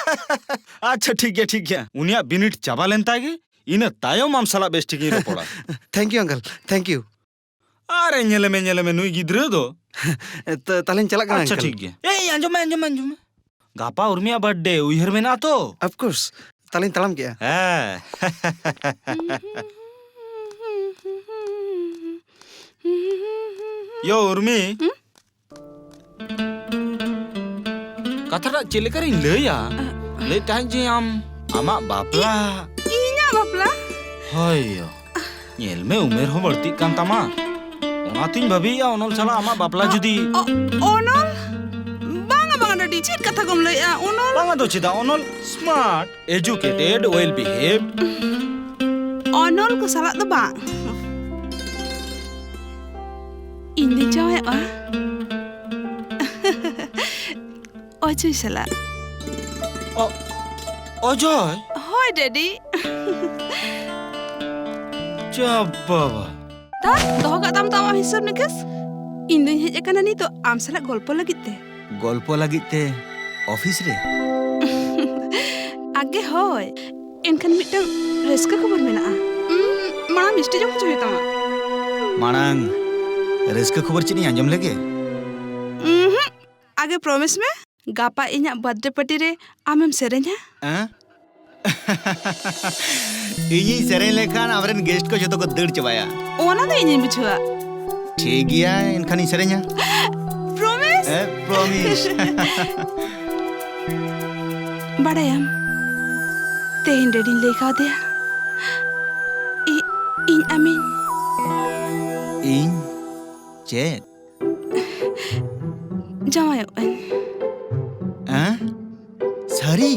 ᱟᱪᱪᱷᱟ, ᱴᱷᱤᱠ ᱜᱮᱭᱟ, ᱴᱷᱤᱠ ᱜᱮᱭᱟ, ᱩᱱᱤᱭᱟᱜ ᱵᱤᱱᱤᱰ ᱪᱟᱵᱟ ᱞᱮᱱ ᱛᱟᱭ ᱜᱮ, ᱤᱱᱟᱹ ᱛᱟᱭᱚᱢ ᱟᱢ ᱥᱟᱞᱟᱜ ᱵᱮᱥ ᱴᱷᱤᱠ ᱤᱧ ᱨᱚᱯᱚᱲᱟ᱾ Thank you uncle, thank you. ᱟᱨᱮ, ᱧᱮᱞᱮᱢᱮ, ᱧᱮᱞᱮᱢᱮ, ᱱᱩᱭ ᱜᱤᱫᱽᱨᱟᱹ ᱫᱚ᱾ ᱛᱚ, ᱛᱟᱦᱞᱮᱧ ᱪᱟᱞᱟᱜ ᱠᱟᱱᱟ, ᱟᱪᱪᱷᱟ, uncle. ᱴᱷᱤᱠ ᱜᱮᱭᱟ᱾ ᱮᱭ, ᱟᱸᱡᱚᱢ ᱢᱮ, ᱟᱸᱡᱚᱢ ᱢᱮ, ᱟᱸᱡᱚᱢ ᱢᱮ᱾ ᱜᱟᱯᱟ ᱩᱨᱢᱤᱭᱟᱜ ᱵᱟᱨᱛᱷᱰᱮ, ᱩᱭᱦᱟᱹᱨ ᱢᱮᱱᱟᱜᱼᱟ ᱛᱚ? Of course. ᱛᱟᱦᱞᱮᱧ ᱛᱟᱲᱟᱢ ᱠᱮᱜᱼᱟ᱾ ᱦᱮᱸ᱾ ᱭᱳ, ᱩᱨᱢᱤ᱾ ᱦᱩᱸ? ᱠᱟᱛᱷᱟᱴᱟᱜ ᱪᱮᱫ ᱞᱮᱠᱟᱨᱤᱧ ᱞᱟᱹᱭᱟ? ᱞᱟᱹᱭᱮᱫ ᱛᱟᱦᱮᱸᱫ ᱡᱮ ᱟᱢ, ᱟᱢᱟᱜ ᱵᱟᱯᱞᱟ᱾ ᱤᱧᱟᱜ ᱵᱟᱯᱞᱟ? ᱦᱳᱭ ᱭᱳ᱾ ᱧᱮᱞ ᱢᱮ, ᱩᱢᱮᱨ ᱦᱚᱸ ᱵᱟᱹᱲᱛᱤᱜ ᱠᱟᱱ ᱛᱟᱢᱟ᱾ ᱚᱱᱟ ᱚᱱᱟᱛᱤᱧ ᱵᱷᱟᱹᱵᱤᱭᱮᱫᱼᱟ, ᱚᱱᱚᱞ ᱥᱟᱞᱟᱜ ᱟᱢᱟᱜ ᱵᱟᱯᱞᱟ ᱡᱩᱫᱤ ᱚ-, ᱚᱱᱚᱞ? ᱵᱟᱝᱟ, ᱵᱟᱝᱟ, ᱰᱟᱰᱤ, ᱪᱮᱫ ᱠᱟᱛᱷᱟ ᱠᱚᱢ ᱞᱟᱹᱭᱮᱫᱼᱟ? ᱚᱱᱚᱞ? ᱵᱟᱝᱟ ᱫᱚ ᱪᱮᱫᱟᱜ, ᱚᱱᱚᱞ smart, educated, well behaved. ᱚᱱᱚᱞ ᱠᱚ ᱥᱟᱞᱟᱜ ᱫᱚ ᱵᱟᱝ᱾ ᱤᱧ ᱫᱚᱧ ᱡᱟᱶᱟᱭᱚᱜᱼᱟ᱾ ᱚᱡᱚᱭ ᱥᱟᱞᱟᱜ᱾ ᱚ-, ᱚᱡᱚᱭ? ᱦᱳᱭ, ᱰᱮᱰᱤ᱾ ᱪᱟ ᱵᱟᱵᱟ᱾ ᱛᱟ, ᱫᱚᱦᱚ ᱠᱟᱜ ᱛᱟᱢ ᱛᱚ ᱟᱢᱟᱜ ᱦᱤᱥᱟᱹᱵ ᱱᱤᱠᱟᱹᱥ᱾ ᱤᱧ ᱫᱚᱧ ᱦᱮᱡ ᱟᱠᱟᱱᱟ ᱱᱤᱛᱚᱜ ᱟᱢ ᱥᱟᱞᱟᱜ ᱜᱚᱞᱯᱚ ᱞᱟᱹᱜᱤᱫ ᱛᱮ᱾ ᱜᱚᱞᱯᱚ ᱞᱟᱹᱜᱤᱫ ᱛᱮ ᱚᱯᱷᱤᱥ ᱨᱮ? ᱟᱜᱮ ᱦᱳᱭ᱾ ᱮᱱᱠᱷᱟᱱ ᱢᱤᱫᱴᱟᱝ ᱨᱟᱹᱥᱠᱟᱹ ᱠᱷᱚᱵᱚᱨ ᱢᱮᱱᱟᱜᱼᱟ᱾ ᱩᱸ, ᱢᱟᱲᱟᱝ ᱢᱤᱥᱴᱤ ᱡᱚᱢ ᱦᱚᱪᱚ ᱦᱩᱭᱩᱜ ᱛᱟᱢᱟ᱾ ᱢᱟᱲᱟᱝ ᱨᱟᱹᱥᱠᱟᱹ ᱠᱷᱚᱵᱚᱨ ᱪᱮᱫ ᱤᱧ ᱟᱸᱡᱚᱢ ᱞᱮᱜᱮ? ᱩᱸᱦᱩᱸ᱾ ᱟᱜᱮ ᱯᱨᱚᱢᱤᱥ ᱢᱮ, ᱜᱟᱯᱟ ᱤᱧᱟᱜ ᱵᱟᱨᱛᱷᱰᱮ ᱯᱟᱨᱴᱤ ᱨᱮ ᱟᱢᱮᱢ ᱥᱮᱨᱮᱧᱟ? ᱦᱮᱸ? ᱤᱧᱤᱧ ᱥᱮᱨᱮᱧ ᱞᱮᱠᱷᱟᱱ ᱟᱢᱨᱮᱱ ᱜᱮᱥᱴ ᱠᱚ ᱡᱚᱛᱚ ᱠᱚ ᱫᱟᱹᱲ ᱪᱟᱵᱟᱭᱟ᱾ ᱚᱱᱟ ᱫᱚ ᱤᱧᱤᱧ ᱵᱩᱡᱷᱟᱹᱣᱟ᱾ ᱴᱷᱤᱠ ᱜᱮᱭᱟ, ᱮᱱᱠᱷᱟᱱᱤᱧ ᱥᱮᱨᱮᱧᱟ᱾ ᱯᱨᱚᱢᱤᱥ? ᱦᱮᱸ, ᱯᱨᱚᱢᱤᱥ᱾ ᱵᱟᱲᱟᱭᱟᱢ, ᱛᱮᱦᱮᱧ ᱰᱮᱰᱤᱧ ᱞᱟᱹᱭ ᱠᱟᱣᱫᱮᱭᱟ, ᱤ-, ᱤᱧ ᱟᱢᱤᱧ ᱤᱧ? ᱪᱮᱫ? ᱡᱟᱶᱟᱭᱚᱜ ᱟᱹᱧ᱾ ᱦᱮᱸ? ᱥᱟᱹᱨᱤ?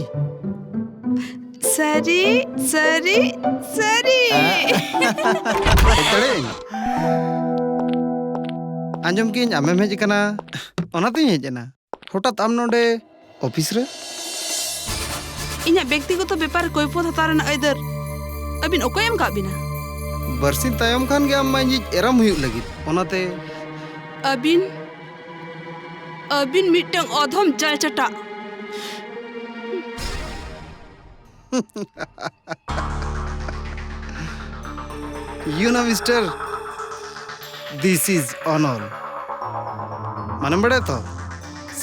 ᱥᱟᱹᱨᱤ, ᱥᱟᱹᱨᱤ, ᱥᱟᱹᱨᱤ᱾ ᱦᱮᱡ ᱫᱟᱲᱮᱭᱟᱜ ᱟᱹᱧ? ᱟᱸᱡᱚᱢ ᱠᱮᱜ ᱟᱹᱧ ᱟᱢᱮᱢ ᱦᱮᱡ ᱟᱠᱟᱱᱟ, ᱚᱱᱟᱛᱤᱧ ᱦᱮᱡ ᱮᱱᱟ᱾ ᱦᱚᱴᱟᱛ ᱟᱢ ᱱᱚᱰᱮ ᱚᱯᱷᱤᱥ ᱨᱮ? ᱤᱧᱟᱜ ᱵᱮᱠᱛᱤᱜᱚᱛᱚ ᱵᱮᱯᱟᱨ ᱨᱮ ᱠᱳᱭᱯᱷᱚᱛ ᱦᱟᱛᱟᱣ ᱨᱮᱱᱟᱜ ᱟᱹᱭᱫᱟᱹᱨ ᱟᱹᱵᱤᱱ ᱚᱠᱚᱭ ᱮᱢ ᱠᱟᱜ ᱵᱤᱱᱟ? ᱵᱟᱨᱥᱤᱧ ᱛᱟᱭᱚᱢ ᱠᱷᱟᱱ ᱜᱮ ᱟᱢ ᱢᱟ ᱤᱧᱤᱡ ᱮᱨᱟᱢ ᱦᱩᱭᱩᱜ ᱞᱟᱹᱜᱤᱫ, ᱚᱱᱟᱛᱮ᱾ ᱟᱹᱵᱤᱱ, ᱟᱹᱵᱤᱱ ᱢᱤᱫᱴᱟᱝ ᱚᱫᱷᱚᱢ ᱡᱟᱭ ᱪᱟᱴᱟ᱾ You know, mister, this is honor. ᱢᱟᱱᱮᱢ ᱵᱟᱲᱟᱭᱟ ᱛᱚ?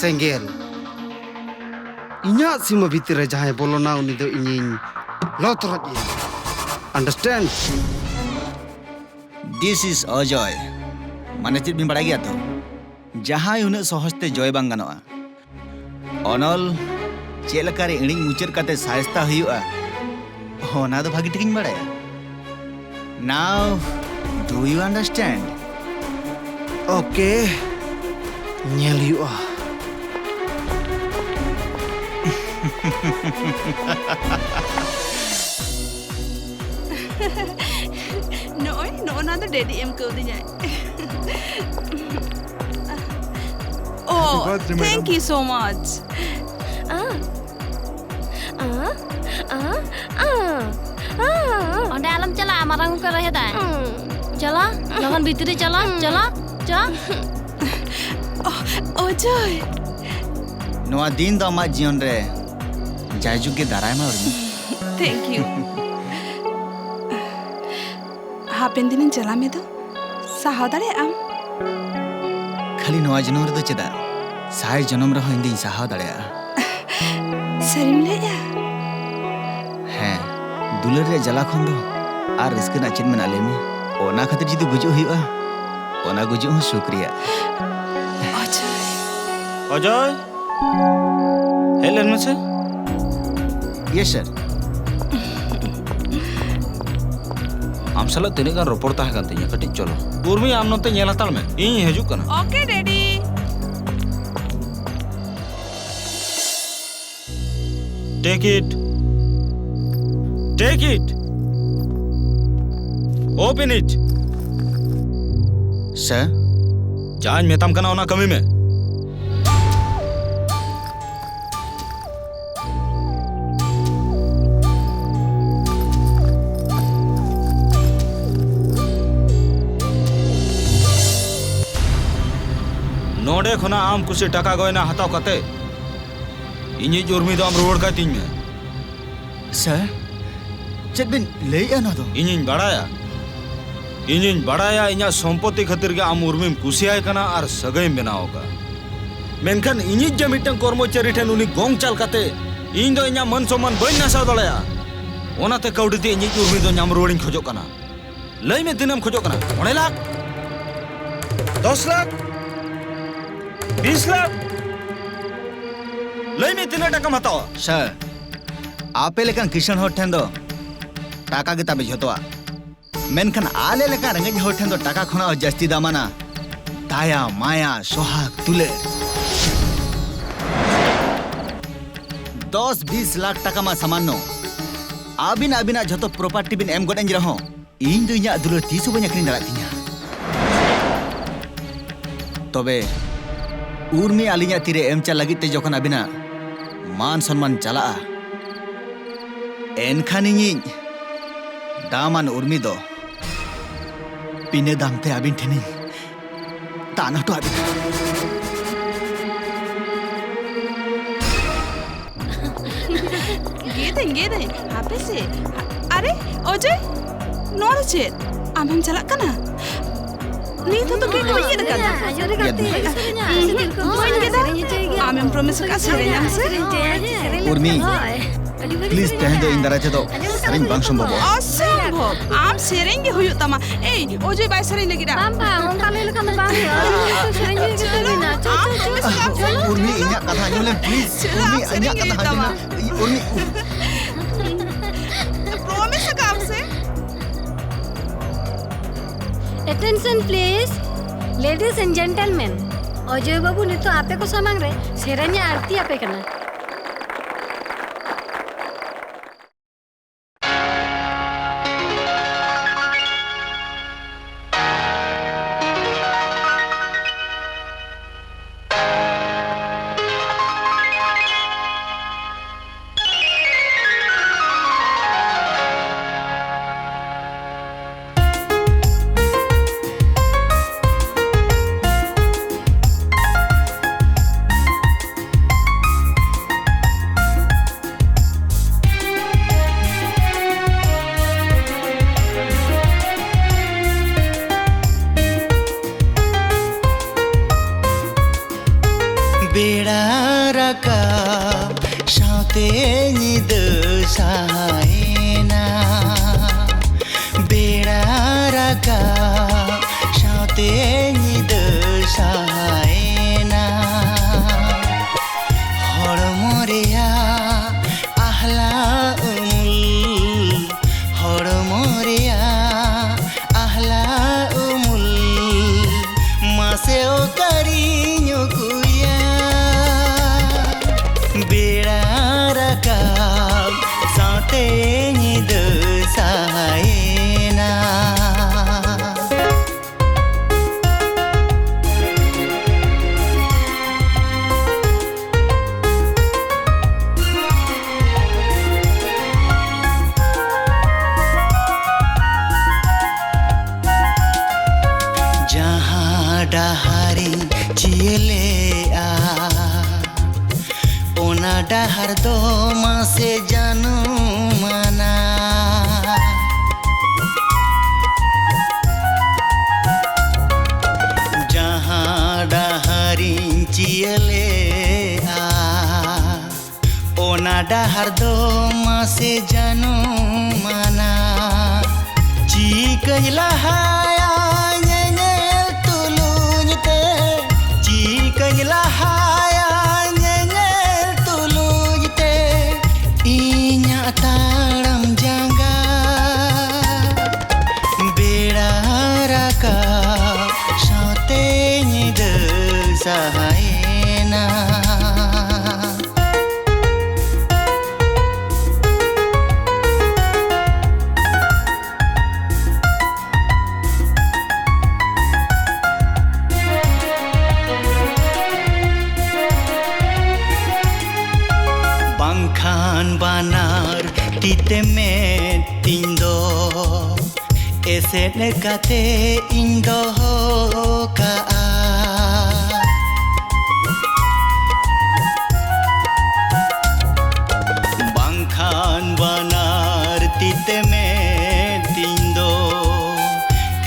ᱥᱮᱸᱜᱮᱞ᱾ ᱤᱧᱟᱹᱜ ᱥᱤᱢᱟᱹ ᱵᱷᱤᱛᱤᱨ ᱨᱮ ᱡᱟᱦᱟᱸᱭ ᱵᱚᱞᱚᱱᱟ, ᱩᱱᱤ ᱫᱚ ᱤᱧᱤᱧ ᱞᱚ ᱛᱚᱨᱚᱡ ᱮᱭᱟ᱾ Understand? This is ᱚᱡᱚᱭ᱾ ᱢᱟᱱᱮ ᱪᱮᱫ ᱵᱤᱱ ᱵᱟᱲᱟᱭ ᱜᱮᱭᱟ ᱛᱚ? ᱡᱟᱦᱟᱸᱭ ᱩᱱᱟᱹᱜ ᱥᱚᱦᱚᱡ ᱛᱮ ᱡᱚᱭ ᱵᱟᱝ ᱜᱟᱱᱚᱜᱼᱟ᱾ ᱚᱱᱚᱞ ᱪᱮᱫ ᱞᱮᱠᱟᱨᱮ ᱤᱬᱤᱡ ᱢᱩᱪᱟᱹᱫ ᱠᱟᱛᱮ ᱥᱟᱭᱥᱛᱟ ᱦᱩᱭᱩᱜᱼᱟ, ᱚᱱᱟ ᱫᱚ ᱵᱷᱟᱹᱜᱤ ᱴᱷᱤᱠᱤᱧ ᱵᱟᱲᱟᱭᱟ᱾ Now, do you understand? Okay, ᱧᱮᱞ ᱦᱩᱭᱩᱜᱼᱟ᱾ ᱱᱚᱜᱼᱚᱭ, ᱱᱚᱜᱼᱚ ᱱᱟ ᱫᱚ ᱰᱮᱰᱤ ᱮᱢ ᱠᱟᱹᱣᱫᱤᱧᱟᱭ᱾ ᱳ, Happy birthday, madam. Thank you so much. ᱚᱸᱰᱮ ᱟᱞᱚᱢ ᱪᱟᱞᱟᱜᱼᱟ, ᱢᱟᱨᱟᱝ ᱜᱚᱢᱠᱮ ᱨᱚᱦᱮᱫᱟᱭ᱾ ᱪᱟᱞᱟ, ᱞᱚᱜᱚᱱ ᱵᱷᱤᱛᱨᱤ ᱪᱟᱞᱟ, ᱪᱟᱞᱟ, ᱪᱟ᱾ ᱚ-, ᱚᱡᱚᱭ᱾ ᱱᱚᱣᱟ ᱫᱤᱱ ᱫᱚ ᱟᱢᱟᱜ ᱡᱤᱭᱚᱱ ᱨᱮ ᱡᱟᱭᱡᱩᱜᱽ ᱜᱮ ᱫᱟᱨᱟᱭ ᱢᱟ, ᱩᱨᱢᱤ᱾ Thank you. ᱦᱟᱯᱮᱱ ᱫᱤᱱᱤᱧ ᱪᱟᱞᱟᱣ ᱢᱮ ᱫᱚ, ᱥᱟᱦᱟᱣ ᱫᱟᱲᱮᱭᱟᱜ ᱟᱢ? ᱠᱷᱟᱹᱞᱤ ᱱᱚᱣᱟ ᱡᱚᱱᱚᱢ ᱨᱮᱫᱚ ᱪᱮᱫᱟᱜ, ᱥᱟᱭ ᱡᱚᱱᱚᱢ ᱨᱮᱦᱚᱸ ᱤᱧ ᱫᱩᱧ ᱥᱟᱦᱟᱣ ᱫᱟᱲᱮᱭᱟᱜᱼᱟ᱾ ᱥᱟᱹᱨᱤᱢ ᱞᱟᱹᱭᱮᱜᱼᱟ? ᱦᱮᱸ, ᱫᱩᱞᱟᱹᱲ ᱨᱮᱭᱟᱜ ᱡᱟᱞᱟ ᱠᱷᱚᱱ ᱫᱚ ᱟᱨ ᱨᱟᱹᱥᱠᱟᱹ ᱨᱮᱱᱟᱜ ᱪᱮᱫ ᱢᱮᱱᱟᱜᱼᱟ, ᱞᱟᱹᱭ ᱢᱮ? ᱚᱱᱟ ᱠᱷᱟᱹᱛᱤᱨ ᱡᱩᱫᱤ ᱜᱩᱡᱩᱜ ᱦᱩᱭᱩᱜᱼᱟ, ᱚᱱᱟ ᱜᱩᱡᱩᱜ ᱦᱚᱸ ᱥᱩᱠ ᱨᱮᱭᱟᱜ᱾ ᱚᱡᱚᱭ᱾ ᱚᱡᱚᱭ, ᱦᱮᱡ ᱞᱮᱱ ᱢᱮᱥᱮ᱾ Yes, sir. ᱟᱢ ᱥᱟᱞᱟᱜ ᱛᱤᱱᱟᱹᱜ ᱜᱟᱱ ᱨᱚᱯᱚᱲ ᱛᱟᱦᱮᱸ ᱠᱟᱱ ᱛᱤᱧᱟ, ᱠᱟᱹᱴᱤᱡ ᱪᱚᱞᱚ᱾ ᱩᱨᱢᱤ, ᱟᱢ ᱱᱚᱛᱮ ᱧᱮᱞ ᱦᱟᱛᱟᱲ ᱢᱮ, ᱤᱧ ᱦᱤᱡᱩᱜ ᱠᱟᱱᱟ᱾ Okay, Daddy. Take it. Take it. Open it. Sir? ᱡᱟᱧ ᱢᱮᱛᱟᱢ ᱠᱟᱱᱟ, ᱚᱱᱟ ᱠᱟᱹᱢᱤ ᱢᱮ᱾ ᱱᱚᱰᱮ ᱠᱷᱚᱱᱟᱜ ᱟᱢ ᱠᱩᱥᱤ ᱴᱟᱠᱟ ᱜᱚᱭᱱᱟ ᱦᱟᱛᱟᱣ ᱠᱟᱛᱮ ᱤᱧᱤᱡ ᱩᱨᱢᱤ ᱫᱚ ᱟᱢ ᱨᱩᱣᱟᱹᱲ ᱠᱟᱭ ᱛᱤᱧ ᱢᱮ᱾ ᱥᱟᱨ, ᱪᱮᱫ ᱵᱤᱱ ᱞᱟᱹᱭᱮᱜᱼᱟ ᱱᱚᱣᱟ ᱫᱚ? ᱤᱧᱤᱧ ᱵᱟᱲᱟᱭᱟ, ᱤᱧᱤᱧ ᱵᱟᱲᱟᱭᱟ ᱤᱧᱟᱜ ᱥᱚᱢᱯᱚᱛᱤ ᱠᱷᱟᱹᱛᱤᱨ ᱜᱮ ᱟᱢ ᱩᱨᱢᱤᱢ ᱠᱩᱥᱤᱭᱟᱭ ᱠᱟᱱᱟ ᱟᱨ ᱥᱟᱹᱜᱟᱹᱭᱮᱢ ᱵᱮᱱᱟᱣ ᱟᱠᱟᱫ᱾ ᱢᱮᱱᱠᱷᱟᱱ ᱤᱧᱤᱡ ᱡᱮ ᱢᱤᱫᱴᱟᱝ ᱠᱚᱨᱢᱚᱪᱟᱨᱤ ᱴᱷᱮᱱ ᱩᱱᱤ ᱜᱚᱝ ᱪᱟᱞ ᱠᱟᱛᱮ ᱤᱧ ᱫᱚ ᱤᱧᱟᱜ ᱢᱟᱹᱱ ᱥᱚᱢᱢᱟᱱ ᱵᱟᱹᱧ ᱱᱟᱥᱟᱣ ᱫᱟᱲᱮᱭᱟᱜᱼᱟ᱾ ᱚᱱᱟᱛᱮ ᱠᱟᱹᱣᱰᱤ ᱛᱮ ᱤᱧᱤᱡ ᱩᱨᱢᱤ ᱫᱚ ᱧᱟᱢ ᱨᱩᱣᱟᱹᱲᱤᱧ ᱠᱷᱚᱡᱚᱜ ᱠᱟᱱᱟ᱾ ᱞᱟᱹᱭ ᱢᱮ, ᱛᱤᱱᱟᱹᱜ ᱮᱢ ᱠᱷᱚᱡᱚᱜ ᱠᱟᱱᱟ? ᱢᱚᱬᱮ ᱞᱟᱠᱷ? ᱫᱚᱥ ᱞᱟᱠᱷ? ᱵᱤᱥ ᱞᱟᱠᱷ? ᱞᱟᱹᱭ ᱢᱮ, ᱛᱤᱱᱟᱹᱜ ᱴᱟᱠᱟᱢ ᱦᱟᱛᱟᱣᱟ? ᱥᱟᱨ, ᱟᱯᱮ ᱞᱮᱠᱟᱱ ᱠᱤᱥᱟᱹᱬ ᱦᱚᱲ ᱴᱷᱮᱱ ᱫᱚ ᱴᱟᱠᱟ ᱜᱮ ᱛᱟᱯᱮ ᱡᱷᱚᱛᱚᱣᱟᱜ᱾ ᱢᱮᱱᱠᱷᱟᱱ ᱟᱞᱮ ᱞᱮᱠᱟᱱ ᱨᱮᱸᱜᱮᱡ ᱦᱚᱲ ᱴᱷᱮᱱ ᱫᱚ ᱴᱟᱠᱟ ᱠᱷᱚᱱᱟᱜ ᱦᱚᱸ ᱡᱟᱹᱥᱛᱤ ᱫᱟᱢᱟᱱᱟ᱾ ᱫᱟᱭᱟ, ᱢᱟᱭᱟ, ᱥᱚᱦᱟᱜᱽ, ᱫᱩᱞᱟᱹᱲ᱾ ᱫᱚᱥ ᱵᱤᱥ ᱞᱟᱠᱷ ᱴᱟᱠᱟ ᱢᱟ ᱥᱟᱢᱟᱱᱱᱚ᱾ ᱟᱹᱵᱤᱱ ᱟᱹᱵᱤᱱᱟᱜ ᱡᱷᱚᱛᱚ ᱯᱨᱚᱯᱟᱨᱴᱤ ᱵᱤᱱ ᱮᱢ ᱜᱚᱫ ᱟᱹᱧ ᱨᱮᱦᱚᱸ, ᱤᱧ ᱫᱚ ᱤᱧᱟᱹᱜ ᱫᱩᱞᱟᱹᱲ ᱛᱤᱥ ᱦᱚᱸ ᱵᱟᱹᱧ ᱟᱹᱠᱷᱨᱤᱧ ᱫᱟᱲᱮᱭᱟᱜ ᱛᱤᱧᱟ᱾ ᱛᱚᱵᱮ ᱩᱨᱢᱤ ᱟᱹᱞᱤᱧᱟᱜ ᱛᱤᱨᱮ ᱮᱢ ᱪᱟᱞ ᱞᱟᱹᱜᱤᱫ ᱛᱮ ᱡᱚᱠᱷᱚᱱ ᱟᱹᱵᱤᱱᱟᱜ ᱢᱟᱱ ᱥᱚᱱᱢᱟᱱ ᱪᱟᱞᱟᱜᱼᱟ, ᱮᱱᱠᱷᱟᱱ ᱤᱧᱤᱡ ᱫᱟᱢᱟᱱ ᱩᱨᱢᱤ ᱫᱚ ᱵᱤᱱᱟᱹ ᱫᱟᱢ ᱛᱮ ᱟᱹᱵᱤᱱ ᱴᱷᱮᱱᱤᱧ ᱫᱟᱱ ᱦᱚᱴᱚ ᱟᱹᱵᱤᱱᱟ᱾ ᱜᱮᱫᱟᱹᱧ, ᱜᱮᱫᱟᱹᱧ, ᱦᱟᱯᱮ ᱥᱮ᱾ ᱟᱨᱮ, ᱚᱡᱚᱭ, ᱱᱚᱣᱟ ᱫᱚ ᱪᱮᱫ? ᱟᱢᱮᱢ ᱪᱟᱞᱟᱜ ᱠᱟᱱᱟ? ᱱᱤᱛ ᱦᱚᱸᱛᱚ ᱜᱮᱫ ᱵᱟᱹᱧ ᱜᱮᱫ ᱟᱠᱟᱫᱟ᱾ ᱟᱸᱡᱚᱢ ᱨᱮ ᱜᱟᱛᱮ, ᱜᱮᱫ ᱢᱮ᱾ ᱥᱮᱨᱮᱧ ᱦᱚᱪᱚᱭ ᱜᱮᱭᱟ᱾ ᱵᱟᱹᱧ ᱜᱮᱫᱟ᱾ ᱥᱮᱨᱮᱧ ᱦᱚᱪᱚᱭ ᱜᱮᱭᱟ᱾ ᱟᱢᱮᱢ ᱯᱨᱚᱢᱤᱥ ᱟᱠᱟᱫ ᱥᱮᱨᱮᱧᱟᱢ ᱥᱮ? ᱥᱮᱨᱮᱧ ᱦᱚᱪᱚᱭ ᱜᱮᱭᱟ᱾ ᱩᱨᱢᱤ, ᱟᱹᱰᱤ ᱵᱷᱟᱹᱜᱤ please, ᱥᱮᱨᱮᱧ ᱛᱮᱦᱮᱧ ᱫᱚ ᱠᱟᱱᱟ᱾ ᱤᱧ ᱫᱟᱨᱟᱭ ᱛᱮᱫᱚ ᱟᱸᱡᱚᱢ ᱥᱮᱨᱮᱧ ᱠᱟᱱᱟ᱾ ᱵᱟᱝ ᱥᱚᱢᱵᱷᱚᱵᱚᱜᱼᱟ᱾ ᱚᱥᱚᱢᱵᱷᱚᱵ᱾ ᱟᱢ ᱥᱮᱨᱮᱧ ᱜᱮ ᱦᱩᱭᱩᱜ ᱛᱟᱢᱟ᱾ ᱮᱭ, ᱚᱡᱚᱭ ᱵᱟᱭ ᱥᱮᱨᱮᱧ ᱞᱟᱹᱜᱤᱫᱟ᱾ ᱵᱟᱝ, ᱵᱟᱝ, ᱚᱱᱠᱟ ᱞᱟᱹᱭ ᱞᱮᱠᱷᱟᱱ ᱫᱚ ᱵᱟᱝ ᱦᱩᱭᱩᱜᱼᱟ᱾ ᱥᱮᱨᱮᱧ ᱦᱩᱭᱩᱜ ᱜᱮ ᱛᱟᱵᱤᱱᱟ᱾ ᱪᱚ, ᱪᱚ, ᱪᱚ, ᱪᱚ, ᱪᱚ᱾ ᱩᱨᱢᱤ, ᱤᱧᱟᱜ ᱠᱟᱛᱷᱟ ᱟᱸᱡᱚᱢ ᱞᱮᱢ, please᱾ ᱪᱮᱫᱟᱜ ᱩᱨᱢᱤ, ᱤᱧᱟᱜ ᱥᱮᱨᱮᱧ ᱠᱟᱛᱷᱟ ᱦᱩᱭᱩᱜ ᱟᱸᱡᱚᱢ ᱛᱟᱢᱟ? ᱞᱮᱢ᱾ ᱩᱨᱢᱤ᱾ ᱯᱨᱚᱢᱤᱥ ᱟᱠᱟᱫ ᱟᱢ ᱥᱮ? Attention please, ladies and gentlemen, ᱚᱡᱚᱭ ᱵᱟᱹᱵᱩ ᱱᱤᱛᱚᱜ ᱟᱯᱮ ᱠᱚ ᱥᱟᱢᱟᱝ ᱨᱮ ᱥᱮᱨᱮᱧ ᱮ ᱟᱬᱛᱤ ᱟᱯᱮ ᱠᱟᱱᱟ᱾ ᱵᱮᱲᱟ ᱨᱟᱠᱟᱵ ᱥᱟᱶᱛᱮ ᱧᱤᱫᱟᱹ ᱥᱟᱦᱟᱭᱮᱱᱟ᱾ ᱵᱮᱲᱟ ᱨᱟᱠᱟᱵ ᱥᱟᱶᱛᱮ ᱧᱤᱫᱟᱹ ᱥᱟᱦᱟᱭᱮᱱᱟ᱾ ᱦᱚᱲᱢᱚ ᱨᱮᱭᱟᱜ ᱟᱦᱞᱟ ᱩᱢᱩᱞ, ᱦᱚᱲᱢᱚ ᱨᱮᱭᱟᱜ ᱟᱦᱞᱟ ᱩᱢᱩᱞ, ᱢᱟᱥᱮ ᱰᱟᱦᱟᱨᱤᱧ ᱪᱤᱭᱟᱹᱞᱮᱜᱼᱟ, ᱚᱱᱟ ᱰᱟᱦᱟᱨ ᱫᱚ ᱢᱟᱥᱮ ᱡᱟᱹᱱᱩᱢᱟᱱᱟ᱾ ᱡᱟᱦᱟᱸ ᱰᱟᱦᱟᱨᱤᱧ ᱪᱤᱭᱟᱹᱞᱮᱜᱼᱟ, ᱚᱱᱟ ᱰᱟᱦᱟᱨ ᱫᱚ ᱢᱟᱥᱮ ᱡᱟᱹᱱᱩᱢᱟᱱᱟ᱾ ᱪᱤᱠᱟᱹᱧ ᱞᱟᱦᱟᱭᱟ ᱧᱮᱧᱮᱞ ᱛᱩᱞᱩᱧ ᱛᱮ, ᱪᱤᱠᱟᱹᱧ ᱞᱟᱦᱟᱭᱟ ᱧᱮᱧᱮᱞ ᱛᱩᱞᱩᱧ ᱛᱮ, ᱤᱧᱟᱜ ᱛᱟᱲᱟᱢ ᱡᱟᱸᱜᱟ ᱵᱮᱲᱟ ᱨᱟᱠᱟᱵ ᱥᱟᱶᱛᱮ ᱧᱤᱫᱟᱹ ᱥᱟᱦᱟᱭᱮᱱᱟ᱾ ᱵᱟᱝᱠᱷᱟᱱ ᱵᱟᱱᱟᱨ ᱛᱤ ᱛᱮ ᱢᱮᱫ ᱛᱤᱧ ᱫᱚ ᱮᱥᱮᱫ ᱠᱟᱛᱮ ᱤᱧ ᱫᱚᱦᱚ ᱠᱟᱜᱼᱟ᱾ ᱵᱟᱝᱠᱷᱟᱱ ᱵᱟᱱᱟᱨ ᱛᱤ ᱛᱮ ᱢᱮᱫ ᱛᱤᱧ ᱫᱚ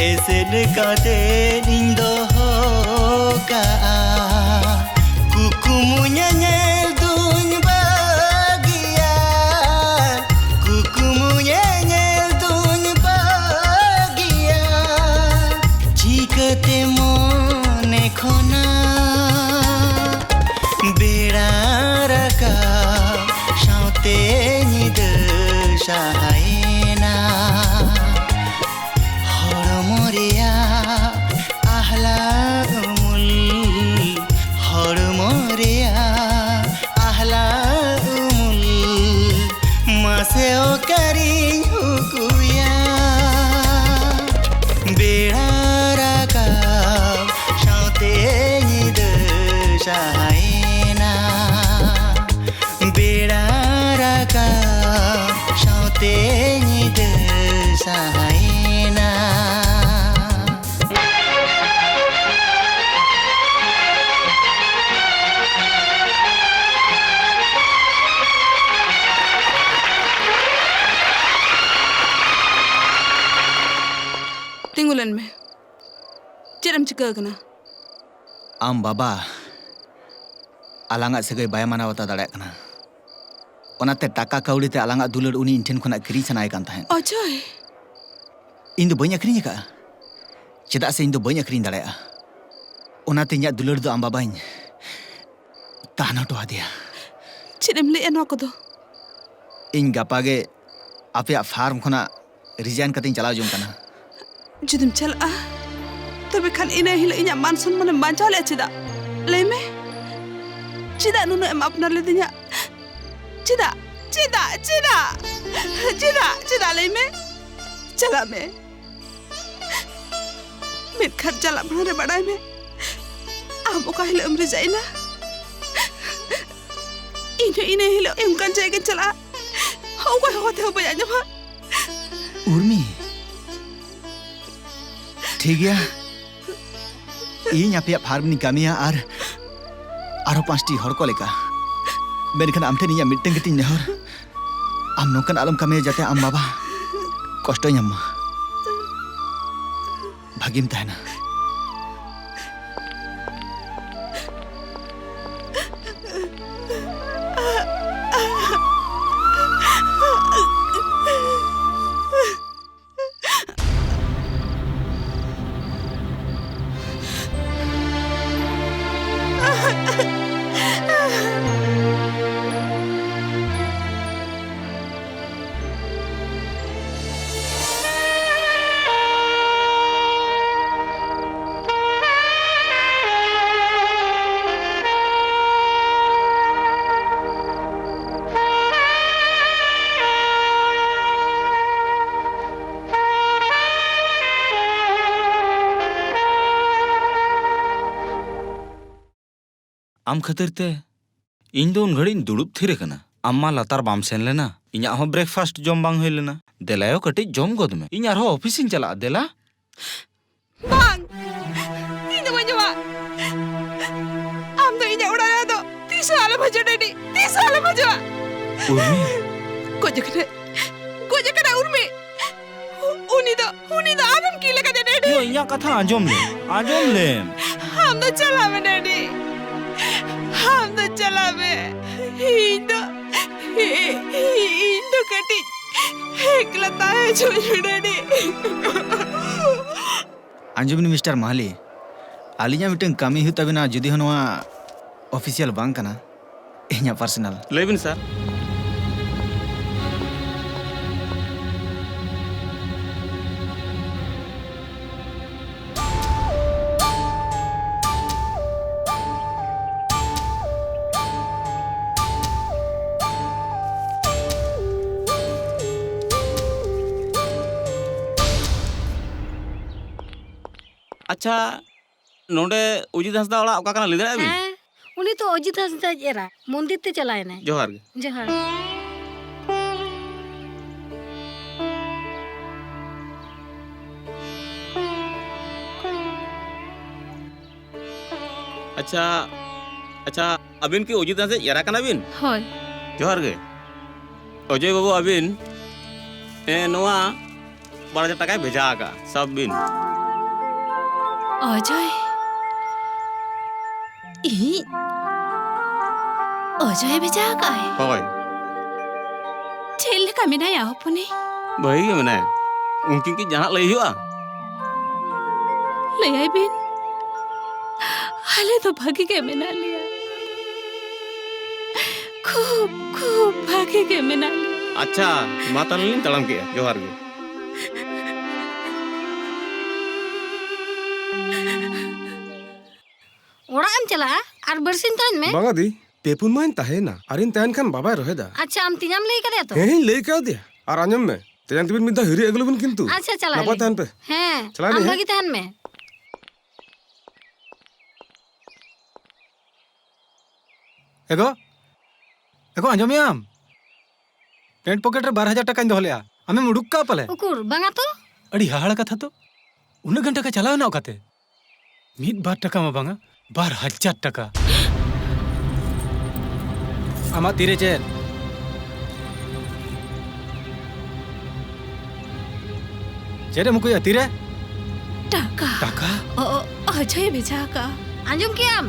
ᱮᱥᱮᱫ ᱠᱟᱛᱮ ᱤᱧ ᱫᱚᱦᱚ ᱠᱟᱜᱼᱟ᱾ ᱠᱩᱠᱢᱩ ᱧᱮᱧᱮᱞ ᱫᱩᱧ ᱵᱟᱹᱜᱤᱭᱟ, ᱠᱩᱠᱢᱩ ᱧᱮᱧᱮᱞ ᱫᱩᱧ ᱵᱟᱹᱜᱤᱭᱟ᱾ ᱪᱤᱠᱟᱹᱛᱮ ᱢᱚᱱᱮ ᱠᱷᱚᱱᱟᱜ ᱵᱮᱲᱟ ᱨᱟᱠᱟᱵ ᱥᱟᱶᱛᱮ ᱧᱤᱫᱟᱹ ᱥᱟᱦᱟᱭᱮᱱᱟ᱾ ᱦᱚᱲᱢᱚ ᱨᱮᱭᱟᱜ ᱟᱦᱞᱟ ᱩᱢᱩᱞ, ᱦᱚᱲᱢᱚ ᱨᱮᱭᱟᱜ ᱟᱦᱞᱟ ᱩᱢᱩᱞ, ᱢᱟᱥᱮ ᱚᱠᱟᱨᱤᱧ ᱩᱠᱩᱭᱟ? ᱵᱮᱲᱟ ᱨᱟᱠᱟᱵ ᱥᱟᱶᱛᱮ ᱧᱤᱫᱟᱹ ᱥᱟᱦᱟᱭᱮᱱᱟ᱾ ᱵᱮᱲᱟ ᱨᱟᱠᱟᱵ ᱥᱟᱶᱛᱮ ᱪᱮᱫ ᱮᱢ ᱪᱤᱠᱟᱹ ᱟᱠᱟᱱᱟ? ᱟᱢ ᱵᱟᱵᱟ ᱟᱞᱟᱝᱟᱜ ᱥᱟᱹᱜᱟᱹᱭ ᱵᱟᱭ ᱢᱟᱱᱟᱣ ᱵᱟᱛᱟᱣ ᱫᱟᱲᱮᱭᱟᱜ ᱠᱟᱱᱟ᱾ ᱚᱱᱟᱛᱮ ᱴᱟᱠᱟ ᱠᱟᱹᱣᱰᱤ ᱛᱮ ᱟᱞᱟᱝᱟᱜ ᱫᱩᱞᱟᱹᱲ ᱩᱱᱤ ᱤᱧ ᱴᱷᱮᱱ ᱠᱷᱚᱱᱟᱜ ᱠᱤᱨᱤᱧ ᱥᱟᱱᱟᱭᱮ ᱠᱟᱱ ᱛᱟᱦᱮᱸᱫ᱾ ᱚᱡᱚᱭ! ᱤᱧ ᱫᱚ ᱵᱟᱹᱧ ᱟᱹᱠᱷᱨᱤᱧ ᱟᱠᱟᱫᱼᱟ, ᱪᱮᱫᱟᱜ ᱥᱮ ᱤᱧ ᱫᱚ ᱵᱟᱹᱧ ᱟᱹᱠᱷᱨᱤᱧ ᱫᱟᱲᱮᱭᱟᱜᱼᱟ᱾ ᱚᱱᱟᱛᱮ ᱤᱧᱟᱹᱜ ᱫᱩᱞᱟᱹᱲ ᱫᱚ ᱟᱢ ᱵᱟᱵᱟᱧ ᱫᱟᱱ ᱦᱚᱴᱚ ᱟᱫᱮᱭᱟ᱾ ᱪᱮᱫ ᱮᱢ ᱞᱟᱹᱭᱮᱫᱼᱟ ᱱᱚᱣᱟ ᱠᱚᱫᱚ? ᱤᱧ ᱜᱟᱯᱟ ᱜᱮ ᱟᱯᱮᱭᱟᱜ ᱯᱷᱟᱨᱢ ᱠᱷᱚᱱᱟᱜ ᱨᱤᱡᱟᱭᱤᱱ ᱠᱟᱛᱮᱧ ᱪᱟᱞᱟᱣ ᱡᱚᱝ ᱠᱟᱱᱟ᱾ ᱡᱩᱫᱤᱢ ᱪᱟᱞᱟᱜᱼᱟ, ᱛᱚᱵᱮ ᱠᱷᱟᱱ ᱤᱱᱟᱹ ᱦᱤᱞᱳᱜ ᱤᱧᱟᱹᱜ ᱢᱟᱱ ᱥᱚᱱᱢᱟᱱᱮᱢ ᱵᱟᱧᱪᱟᱣ ᱞᱮᱫᱼᱟ ᱪᱮᱫᱟᱜ? ᱞᱟᱹᱭ ᱢᱮ, ᱪᱮᱫᱟᱜ ᱱᱩᱱᱟᱹᱜ ᱮᱢ ᱟᱯᱱᱟᱨ ᱞᱤᱫᱤᱧᱟ? ᱪᱮᱫᱟᱜ? ᱪᱮᱫᱟᱜ? ᱪᱮᱫᱟᱜ? ᱪᱮᱫᱟᱜ? ᱪᱮᱫᱟᱜ? ᱞᱟᱹᱭ ᱢᱮ᱾ ᱪᱟᱞᱟᱜ ᱢᱮ᱾ ᱢᱮᱱᱠᱷᱟᱱ ᱪᱟᱞᱟᱜ ᱢᱟᱲᱟᱝ ᱨᱮ ᱵᱟᱲᱟᱭ ᱢᱮ, ᱟᱢ ᱚᱠᱟ ᱦᱤᱞᱳᱜ ᱮᱢ ᱨᱤᱡᱟᱭᱤᱱᱟ, ᱤᱧ ᱦᱚᱸ ᱤᱱᱟᱹ ᱦᱤᱞᱳᱜ ᱚᱱᱠᱟᱱ ᱡᱟᱭᱜᱟᱧ ᱪᱟᱞᱟᱜᱼᱟ, ᱚᱠᱚᱭ ᱦᱚᱦᱚ ᱛᱮᱦᱚᱸ ᱵᱟᱹᱧ ᱟᱸᱡᱚᱢᱟ᱾ ᱩᱨᱢᱤ, ᱴᱷᱤᱠ ᱜᱮᱭᱟ, ᱤᱧ ᱟᱯᱮᱭᱟᱜ ᱯᱷᱟᱨᱢ ᱨᱤᱧ ᱠᱟᱹᱢᱤᱭᱟ ᱟᱨ ᱟᱨᱦᱚᱸ ᱯᱟᱸᱪᱴᱤ ᱦᱚᱲ ᱠᱚ ᱞᱮᱠᱟ᱾ ᱢᱮᱱᱠᱷᱟᱱ ᱟᱢ ᱴᱷᱮᱱ ᱤᱧᱟᱹᱜ ᱢᱤᱫᱴᱟᱝ ᱜᱮᱛᱤᱧ ᱱᱮᱦᱚᱨ, ᱟᱢ ᱱᱚᱝᱠᱟᱱ ᱟᱞᱚᱢ ᱠᱟᱹᱢᱤᱭᱟ ᱡᱟᱛᱮ ᱟᱢ ᱵᱟᱵᱟ ᱠᱚᱥᱴᱚᱭ ᱧᱟᱢ ᱢᱟ᱾ ᱵᱷᱟᱹᱜᱤᱢ ᱛᱟᱦᱮᱱᱟ᱾ ᱟᱢ ᱠᱷᱟᱹᱛᱤᱨ ᱛᱮ ᱤᱧ ᱫᱚ ᱩᱱ ᱜᱷᱟᱹᱲᱤᱡ ᱤᱧ ᱫᱩᱲᱩᱵ ᱛᱷᱤᱨ ᱟᱠᱟᱱᱟ᱾ ᱟᱢ ᱢᱟ ᱞᱟᱛᱟᱨ ᱵᱟᱢ ᱥᱮᱱ ᱞᱮᱱᱟ, ᱤᱧᱟᱜ ᱦᱚᱸ ᱵᱨᱮᱠᱯᱷᱟᱥᱴ ᱡᱚᱢ ᱵᱟᱝ ᱦᱩᱭ ᱞᱮᱱᱟ᱾ ᱫᱮᱞᱟᱭᱳ, ᱠᱟᱹᱴᱤᱡ ᱡᱚᱢ ᱜᱚᱫ ᱢᱮ, ᱤᱧ ᱟᱨᱦᱚᱸ ᱚᱯᱷᱤᱥ ᱤᱧ ᱪᱟᱞᱟᱜᱼᱟ᱾ ᱫᱮᱞᱟ᱾ ᱵᱟᱝ, ᱤᱧ ᱫᱚ ᱵᱟᱹᱧ ᱡᱚᱢᱟ᱾ ᱟᱢ ᱫᱚ ᱤᱧᱟᱜ ᱚᱲᱟᱜ ᱨᱮ ᱟᱫᱚ ᱛᱤᱥ ᱦᱚᱸ ᱟᱞᱚᱢ ᱦᱤᱡᱩᱜᱼᱟ, ᱰᱮᱰᱤ, ᱛᱤᱥ ᱦᱚᱸ ᱟᱞᱚᱢ ᱦᱤᱡᱩᱜᱼᱟ᱾ ᱩᱨᱢᱤ᱾ ᱜᱚᱡ ᱟᱠᱟᱱᱟᱭ, ᱜᱚᱡ ᱟᱠᱟᱱᱟᱭ ᱩᱨᱢᱤ᱾ ᱩᱱᱤ ᱫᱚ, ᱩᱱᱤ ᱫᱚ ᱟᱢᱮᱢ ᱠᱤᱞ ᱟᱠᱟᱫᱮᱭᱟ, ᱰᱮᱰᱤ᱾ ᱤᱧ ᱠᱟᱛᱷᱟ ᱟᱸᱡᱚᱢ ᱞᱮᱢ, ᱟᱸᱡᱚᱢ ᱞᱮᱢ᱾ ᱟᱢ ᱫᱚ ᱪᱟᱞᱟᱜ ᱢᱮ, ᱰᱮᱰᱤ᱾ ᱟᱢ ᱫᱚ ᱪᱟᱞᱟᱜ ᱢᱮ᱾ ᱤᱧ ᱫᱚ, ᱤᱧ ᱫᱚ ᱠᱟᱹᱴᱤᱡ ᱮᱠᱞᱟ ᱛᱟᱦᱮᱸ ᱦᱚᱪᱚᱧ ᱢᱮ, ᱰᱮᱰᱤ᱾ ᱟᱸᱡᱚᱢ ᱵᱤᱱ, ᱢᱤᱥᱴᱟᱨ ᱢᱟᱦᱟᱞᱤ, ᱟᱹᱞᱤᱧᱟᱜ ᱢᱤᱫᱴᱟᱝ ᱠᱟᱹᱢᱤ ᱦᱩᱭᱩᱜ ᱛᱟᱵᱤᱱᱟ, ᱡᱩᱫᱤ ᱦᱚᱸ ᱱᱚᱣᱟ ᱚᱯᱷᱤᱥᱤᱭᱟᱞ ᱵᱟᱝ ᱠᱟᱱᱟ, ᱤᱧᱟᱹᱜ ᱯᱟᱨᱥᱚᱱᱟᱞ᱾ ᱞᱟᱹᱭ ᱵᱤᱱ, ᱥᱟᱨ᱾ ᱟᱪᱪᱷᱟ, ᱱᱚᱰᱮ ᱚᱡᱤᱛ ᱦᱟᱸᱥᱫᱟ ᱚᱲᱟᱜ ᱚᱠᱟ ᱠᱟᱱᱟ, ᱞᱟᱹᱭ ᱫᱟᱲᱮᱭᱟᱜᱼᱟ ᱵᱤᱱ? ᱦᱮᱸ, ᱩᱱᱤ ᱛᱚ ᱚᱡᱤᱛ ᱦᱟᱸᱥᱫᱟᱭ ᱮᱨᱟ, ᱢᱚᱱᱫᱤᱨ ᱛᱮ ᱪᱟᱞᱟᱣ ᱮᱱᱟᱭ᱾ ᱡᱚᱦᱟᱨ ᱜᱮ᱾ ᱡᱚᱦᱟᱨ᱾ ᱟᱪᱪᱷᱟ, ᱟᱪᱪᱷᱟ, ᱟᱹᱵᱤᱱ ᱠᱤ ᱚᱡᱤᱛ ᱦᱟᱸᱥᱫᱟ ᱮᱨᱟ ᱠᱟᱱᱟ ᱵᱤᱱ? ᱦᱳᱭ᱾ ᱡᱚᱦᱟᱨ ᱜᱮ᱾ ᱚᱡᱚᱭ ᱵᱟᱹᱵᱩ, ᱟᱹᱵᱤᱱ, ᱮ, ᱱᱚᱣᱟ ᱵᱟᱨ ᱦᱟᱡᱟᱨ ᱴᱟᱠᱟᱭ ᱵᱷᱮᱡᱟ ᱟᱠᱟᱫᱼᱟ, ᱥᱟᱵ ᱵᱤᱱ᱾ ᱚᱡᱚᱭ? ᱤᱧ? ᱚᱡᱚᱭ ᱵᱷᱮᱡᱟ ᱟᱠᱟᱫᱼᱟᱭ? ᱦᱳᱭ᱾ ᱪᱮᱫ ᱞᱮᱠᱟ ᱢᱮᱱᱟᱭᱟ ᱦᱚᱯᱚᱱᱤ? ᱵᱷᱟᱹᱜᱤ ᱜᱮ ᱢᱮᱱᱟᱭᱟ᱾ ᱩᱱᱠᱤᱱ ᱠᱤ ᱡᱟᱦᱟᱱᱟᱜ ᱞᱟᱹᱭ ᱦᱩᱭᱩᱜᱼᱟ? ᱞᱟᱹᱭᱟᱭ ᱵᱤᱱ, ᱟᱞᱮ ᱫᱚ ᱵᱷᱟᱹᱜᱤ ᱜᱮ ᱢᱮᱱᱟᱜ ᱞᱮᱭᱟ᱾ ᱠᱷᱩᱵ, ᱠᱷᱩᱵ ᱵᱷᱟᱹᱜᱤ ᱜᱮ ᱢᱮᱱᱟᱜ ᱞᱮᱭᱟ᱾ ᱟᱪᱪᱷᱟ, ᱢᱟ ᱛᱟᱦᱞᱮ ᱞᱤᱧ ᱛᱟᱲᱟᱢ ᱠᱮᱜᱼᱟ᱾ ᱡᱚᱦᱟᱨ ᱜᱮ᱾ ᱚᱲᱟᱜ ᱮᱢ ᱪᱟᱞᱟᱜᱼᱟ ᱟᱨ ᱵᱟᱨᱥᱤᱧ ᱛᱟᱦᱮᱱ ᱢᱮ᱾ ᱵᱟᱝᱟ ᱫᱤ, ᱯᱮ ᱯᱩᱱ ᱢᱟᱦᱟᱧ ᱛᱟᱦᱮᱱᱟ᱾ ᱟᱨᱤᱧ ᱛᱟᱦᱮᱱ ᱠᱷᱟᱱ ᱵᱟᱵᱟᱭ ᱨᱚᱦᱮᱫᱟ᱾ ᱟᱪᱪᱷᱟ, ᱟᱢ ᱛᱮᱧᱟᱢ ᱞᱟᱹᱭ ᱠᱟᱫᱮᱭᱟ ᱛᱚ? ᱦᱮᱸ, ᱤᱧ ᱞᱟᱹᱭ ᱠᱟᱣᱫᱮᱭᱟ᱾ ᱟᱨ ᱟᱸᱡᱚᱢ ᱢᱮ, ᱛᱮᱭᱟᱝ ᱛᱟᱹᱵᱤᱱ ᱢᱤᱫ ᱫᱷᱟᱣ ᱦᱤᱨᱤ ᱟᱹᱜᱩ ᱞᱮᱵᱤᱱ ᱠᱤᱱᱛᱩ᱾ ᱟᱪᱪᱷᱟ, ᱪᱟᱞᱟᱜ ᱱᱟᱯᱟᱭ ᱟᱹᱞᱤᱧ᱾ ᱛᱟᱦᱮᱱ ᱯᱮ᱾ ᱦᱮᱸ, ᱪᱟᱞᱟᱜ ᱟᱢ ᱟᱹᱞᱤᱧ, ᱦᱮᱸ? ᱵᱷᱟᱹᱜᱤ ᱛᱟᱦᱮᱱ ᱢᱮ᱾ ᱮᱜᱳ, ᱮᱜᱳ, ᱟᱸᱡᱚᱢᱮᱜ ᱟᱢ? ᱯᱮᱱᱴ ᱯᱚᱠᱮᱴ ᱨᱮ ᱵᱟᱨ ᱦᱟᱡᱟᱨ ᱴᱟᱠᱟᱧ ᱫᱚᱦᱚ ᱞᱮᱜᱼᱟ᱾ ᱟᱢᱮᱢ ᱩᱰᱩᱠ ᱠᱟᱜᱼᱟ ᱯᱟᱞᱮ? ᱩᱠᱩᱨ, ᱵᱟᱝᱟ ᱛᱚ᱾ ᱟᱹᱰᱤ ᱦᱟᱦᱟᱲᱟ ᱠᱟᱛᱷᱟ ᱛᱚ᱾ ᱩᱱᱟᱹᱜ ᱜᱟᱱ ᱴᱟᱠᱟ ᱪᱟᱞᱟᱣ ᱮᱱᱟ ᱚᱠᱟᱛᱮ? ᱢᱤᱫ ᱵᱟᱨ ᱴᱟᱠᱟ ᱢᱟ ᱵᱟᱝᱟ, ᱵᱟᱨ ᱦᱟᱡᱟᱨ ᱴᱟᱠᱟ᱾ ᱟᱢᱟᱜ ᱛᱤᱨᱮ ᱪᱮᱫ? ᱪᱮᱫ ᱮᱢ ᱩᱠᱩᱭᱟ ᱛᱤᱨᱮ? ᱴᱟᱠᱟ᱾ ᱴᱟᱠᱟ? ᱚ, ᱚ, ᱚᱡᱚᱭᱮ ᱵᱷᱮᱡᱟ ᱟᱠᱟᱫᱼᱟ᱾ ᱟᱸᱡᱚᱢ ᱠᱮᱜᱼᱟᱢ?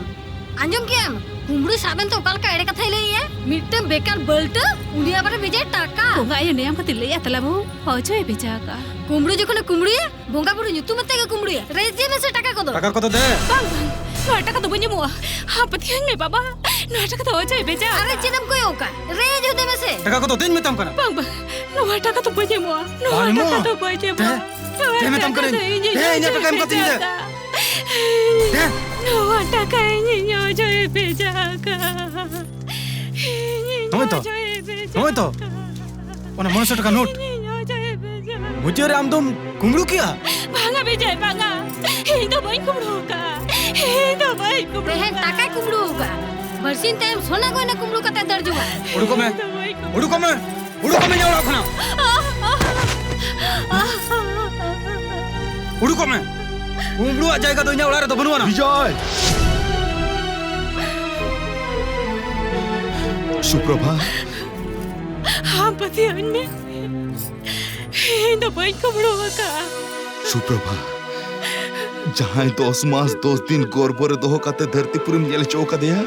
ᱟᱸᱡᱚᱢ ᱠᱮᱜᱼᱟᱢ? ᱠᱩᱢᱵᱽᱲᱩ ᱥᱟᱵ ᱮᱱᱛᱮ ᱚᱠᱟ ᱞᱮᱠᱟ ᱮᱲᱮ ᱠᱟᱛᱷᱟᱭ ᱞᱟᱹᱭᱮᱜᱼᱟ? ᱢᱤᱫᱴᱟᱝ ᱵᱮᱠᱟᱨ ᱵᱟᱹᱞᱴᱟᱹ, ᱩᱱᱤ ᱟᱵᱟᱨᱮ ᱵᱷᱮᱡᱟᱭᱟ ᱴᱟᱠᱟ᱾ ᱵᱚᱸᱜᱟ ᱟᱭᱳ ᱱᱮᱭᱟᱢ ᱠᱟᱛᱮ ᱞᱟᱹᱭᱮᱜᱼᱟ ᱛᱟᱞᱟ ᱵᱟᱹᱦᱩ, ᱚᱡᱚᱭᱮ ᱵᱷᱮᱡᱟ ᱟᱠᱟᱫᱼᱟ᱾ ᱠᱩᱢᱵᱽᱲᱩ ᱡᱚᱠᱷᱚᱱᱮ ᱠᱩᱢᱵᱽᱲᱩᱭᱟ, ᱵᱚᱸᱜᱟ ᱵᱩᱨᱩ ᱧᱩᱛᱩᱢ ᱟᱛᱮ ᱜᱮ ᱠᱩᱢᱵᱽᱲᱩᱭᱟ᱾ ᱨᱮᱡ ᱢᱮᱥᱮ ᱴᱟᱠᱟ ᱠᱚᱫᱚ᱾ ᱴᱟᱠᱟ ᱠᱚᱫᱚ ᱫᱮ᱾ ᱵᱟᱝ, ᱵᱟᱝ, ᱱᱚᱣᱟ ᱴᱟᱠᱟ ᱫᱚ ᱵᱟᱹᱧ ᱮᱢᱚᱜᱼᱟ᱾ ᱦᱟ, ᱯᱟᱹᱛᱭᱟᱹᱣᱟᱹᱧ ᱢᱮ ᱵᱟᱵᱟ, ᱱᱚᱣᱟ ᱴᱟᱠᱟ ᱫᱚ ᱚᱡᱚᱭ ᱵᱷᱮᱡᱟ ᱟᱨᱮ ᱟᱠᱟᱫᱼᱟ᱾ ᱪᱮᱫ ᱮᱢ ᱠᱚᱭᱚᱜ ᱠᱟᱜ? ᱨᱮᱡ ᱦᱚᱫᱮ ᱢᱮᱥᱮ᱾ ᱴᱟᱠᱟ ᱠᱚᱫᱚ ᱫᱮᱧ ᱢᱮᱛᱟᱢ ᱠᱟᱱᱟ᱾ ᱵᱟᱝ, ᱵᱟᱝ, ᱱᱚᱣᱟ ᱴᱟᱠᱟ ᱫᱚ ᱵᱟᱹᱧ ᱮᱢᱚᱜᱼᱟ᱾ ᱱᱚᱣᱟ ᱵᱟᱝ ᱴᱟᱠᱟ ᱮᱢᱚᱜᱼᱟ? ᱫᱚ ᱵᱟᱹᱧ ᱮᱢᱚᱜᱼᱟ᱾ ᱫᱮ, ᱱᱚᱣᱟ ᱫᱮ ᱢᱮᱛᱟᱢ ᱴᱟᱠᱟ ᱠᱟᱹᱱᱟᱹᱧ᱾ ᱫᱚ ᱤᱧ ᱫᱮ, ᱤᱧ ᱤᱧᱟᱹᱜ ᱴᱟᱠᱟ ᱮᱢ ᱠᱟᱹᱛᱤᱧ ᱫᱮ᱾ ᱵᱷᱮᱡᱟ ᱟᱠᱟᱫᱼᱟ᱾ ᱫᱮ᱾ ᱱᱚᱣᱟ ᱴᱟᱠᱟ ᱤᱧᱤᱧ ᱚᱡᱚᱭ ᱵᱷᱮᱡᱟ ᱟᱠᱟᱫᱼᱟ᱾ ᱤᱧᱤᱧ ᱱᱚᱜᱼᱚᱭ ᱛᱚ, ᱚᱡᱚᱭ ᱵᱷᱮᱡᱟ ᱱᱚᱜᱼᱚᱭ ᱛᱚ᱾ ᱟᱠᱟᱫᱼᱟ᱾ ᱚᱱᱟ ᱢᱚᱬᱮ ᱥᱚ ᱴᱟᱠᱟ ᱱᱳᱴ᱾ ᱤᱧᱤᱧ ᱚᱡᱚᱭ ᱵᱷᱮᱡᱟ ᱟᱠᱟᱫᱼᱟ᱾ ᱢᱩᱪᱟᱹᱫ ᱨᱮ ᱟᱢ ᱫᱚᱢ ᱠᱩᱢᱵᱽᱲᱩ ᱠᱮᱜᱼᱟ? ᱵᱟᱝᱟ ᱵᱤᱡᱚᱭ, ᱵᱟᱝᱟ᱾ ᱤᱧ ᱫᱚ ᱵᱟᱹᱧ ᱠᱩᱢᱵᱽᱲᱩ ᱟᱠᱟᱫᱼᱟ᱾ ᱤᱧ ᱫᱚ ᱵᱟᱹᱧ ᱠᱩᱢᱵᱽᱲᱩ ᱛᱮᱦᱮᱧ ᱟᱠᱟᱫᱼᱟ᱾ ᱴᱟᱠᱟᱭ ᱠᱩᱢᱵᱽᱲᱩ ᱟᱠᱟᱫᱼᱟ᱾ ᱵᱟᱨᱥᱤᱧ ᱛᱟᱭᱚᱢ ᱥᱚᱱᱟ ᱜᱚᱭᱱᱟ ᱠᱩᱢᱵᱽᱲᱩ ᱠᱟᱛᱮ ᱫᱟᱹᱲ ᱡᱚᱝᱟ᱾ ᱩᱰᱩᱠᱚᱜ ᱢᱮ᱾ ᱤᱧ ᱫᱚ ᱵᱟᱹᱧ ᱠᱩᱢᱵᱽᱲᱩ ᱩᱰᱩᱠᱚᱜ ᱢᱮ᱾ ᱩᱰᱩᱠᱚᱜ ᱢᱮ ᱤᱧᱟᱹᱜ ᱚᱲᱟᱜ ᱠᱷᱚᱱᱟᱜ᱾ ᱩᱰᱩᱠᱚᱜ ᱢᱮ᱾ ᱠᱩᱢᱵᱽᱲᱩᱣᱟᱜ ᱡᱟᱭᱜᱟ ᱫᱚ ᱤᱧᱟᱹᱜ ᱚᱲᱟᱜ ᱨᱮᱫᱚ ᱵᱟᱹᱱᱩᱜ ᱟᱱᱟ᱾ ᱵᱤᱡᱚᱭ! ᱥᱩᱯᱨᱚᱵᱷᱟ᱾ ᱟᱢ ᱯᱟᱹᱛᱭᱟᱹᱣᱟᱹᱧ ᱢᱮ, ᱤᱧ ᱫᱚ ᱵᱟᱹᱧ ᱠᱩᱢᱵᱽᱲᱩ ᱟᱠᱟᱫᱼᱟ᱾ ᱥᱩᱯᱨᱚᱵᱷᱟ, ᱡᱟᱦᱟᱸᱭ ᱫᱚᱥ ᱢᱟᱥ ᱫᱚᱥ ᱫᱤᱱ ᱜᱚᱨᱵᱷᱚ ᱨᱮ ᱫᱚᱦᱚ ᱠᱟᱛᱮ ᱫᱷᱟᱹᱨᱛᱤᱯᱩᱨᱤᱢ ᱧᱮᱞ ᱦᱚᱪᱚ ᱟᱠᱟᱫᱮᱭᱟ,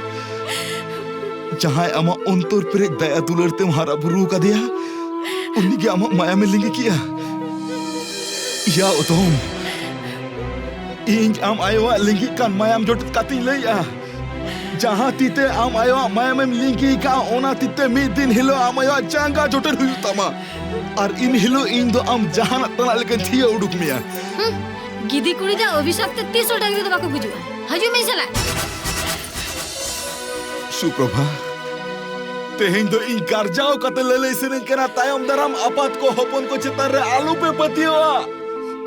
ᱡᱟᱦᱟᱸᱭ ᱟᱢᱟᱜ ᱚᱱᱛᱚᱨ ᱯᱮᱨᱮᱡ ᱫᱟᱭᱟ ᱫᱩᱞᱟᱹᱲ ᱛᱮᱢ ᱦᱟᱨᱟ ᱵᱩᱨᱩ ᱟᱠᱟᱫᱮᱭᱟ, ᱩᱱᱤᱜᱮ ᱟᱢᱟᱜ ᱢᱟᱭᱟᱢᱮ ᱞᱤᱸᱜᱤ ᱠᱮᱜᱼᱟ᱾ ᱭᱟ ᱚᱫᱚᱢ, ᱤᱧ ᱟᱢ ᱟᱭᱳᱣᱟᱜ ᱞᱤᱸᱜᱤᱜ ᱠᱟᱱ ᱢᱟᱭᱟᱢ ᱡᱚᱴᱮᱫ ᱠᱟᱛᱮᱧ ᱞᱟᱹᱭᱮᱜᱼᱟ, ᱡᱟᱦᱟᱸ ᱛᱤ ᱛᱮ ᱟᱢ ᱟᱭᱳᱣᱟᱜ ᱢᱟᱭᱟᱢᱮᱢ ᱞᱤᱸᱜᱤ ᱟᱠᱟᱫᱼᱟ, ᱚᱱᱟ ᱛᱤ ᱛᱮ ᱢᱤᱫ ᱫᱤᱱ ᱦᱤᱞᱳᱜ ᱟᱢ ᱟᱭᱳᱣᱟᱜ ᱡᱟᱸᱜᱟ ᱡᱚᱴᱮᱫ ᱦᱩᱭᱩᱜ ᱛᱟᱢᱟ᱾ ᱟᱨ ᱤᱱ ᱦᱤᱞᱳᱜ ᱤᱧ ᱫᱚ ᱟᱢ ᱡᱟᱦᱟᱱᱟᱜ ᱛᱟᱱᱟᱜ ᱞᱮᱠᱟᱧ ᱛᱷᱤᱭᱟᱹ ᱩᱰᱩᱠ ᱢᱮᱭᱟ᱾ ᱦᱩᱸ, ᱜᱤᱫᱤ ᱠᱩᱲᱤ ᱫᱚ ᱚᱵᱷᱤᱥᱟᱯ ᱛᱮ ᱛᱤᱥ ᱦᱚᱸ ᱰᱟᱹᱝᱨᱤ ᱫᱚ ᱵᱟᱠᱚ ᱜᱩᱡᱩᱜᱼᱟ᱾ ᱦᱤᱡᱩᱜ ᱢᱮ ᱤᱧ ᱥᱟᱞᱟᱜ᱾ ᱥᱩᱯᱨᱚᱵᱷᱟ, ᱛᱮᱦᱮᱧ ᱫᱚ ᱤᱧ ᱜᱟᱨᱡᱟᱣ ᱠᱟᱛᱮ ᱞᱟᱹᱞᱟᱹᱭ ᱥᱟᱹᱱᱟᱹᱧ ᱠᱟᱱᱟ, ᱛᱟᱭᱚᱢ ᱫᱟᱨᱟᱢ ᱟᱯᱟᱛ ᱠᱚ ᱦᱚᱯᱚᱱ ᱠᱚ ᱪᱮᱛᱟᱱ ᱨᱮ ᱟᱞᱚᱯᱮ ᱯᱟᱹᱛᱭᱟᱹᱣᱟ,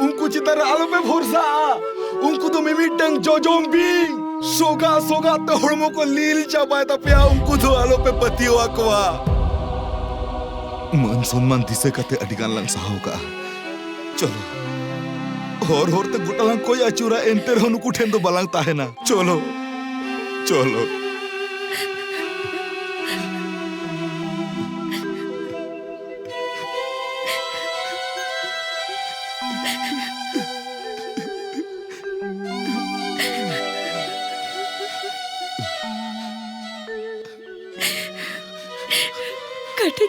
ᱩᱱᱠᱩ ᱪᱮᱛᱟᱱ ᱨᱮ ᱟᱞᱚᱯᱮ ᱵᱷᱚᱨᱥᱟᱜᱼᱟ᱾ ᱩᱱᱠᱩ ᱫᱚ ᱢᱤᱢᱤᱫᱴᱟᱝ ᱡᱚᱡᱚᱢ ᱵᱤᱧ, ᱥᱚᱜᱟ ᱥᱚᱜᱟ ᱛᱮ ᱦᱚᱲᱢᱚ ᱠᱚ ᱞᱤᱞ ᱪᱟᱵᱟᱭ ᱛᱟᱯᱮᱭᱟ, ᱩᱱᱠᱩ ᱫᱚ ᱟᱞᱚᱯᱮ ᱯᱟᱹᱛᱭᱟᱹᱣ ᱟᱠᱚᱣᱟ᱾ ᱢᱟᱹᱱ ᱥᱚᱱᱢᱟᱱ ᱫᱤᱥᱟᱹ ᱠᱟᱛᱮ ᱟᱹᱰᱤ ᱜᱟᱱ ᱞᱟᱝ ᱥᱟᱦᱟᱣ ᱠᱟᱜᱼᱟ᱾ ᱪᱚᱞᱚ, ᱦᱚᱨ ᱦᱚᱨ ᱛᱮ ᱜᱚᱴᱟ ᱞᱟᱝ ᱠᱚᱭ ᱟᱹᱪᱩᱨᱟ, ᱮᱱᱛᱮ ᱨᱮᱦᱚᱸ ᱱᱩᱠᱩ ᱴᱷᱮᱱ ᱫᱚ ᱵᱟᱞᱟᱝ ᱛᱟᱦᱮᱱᱟ᱾ ᱪᱚᱞᱚ, ᱪᱚᱞᱚ᱾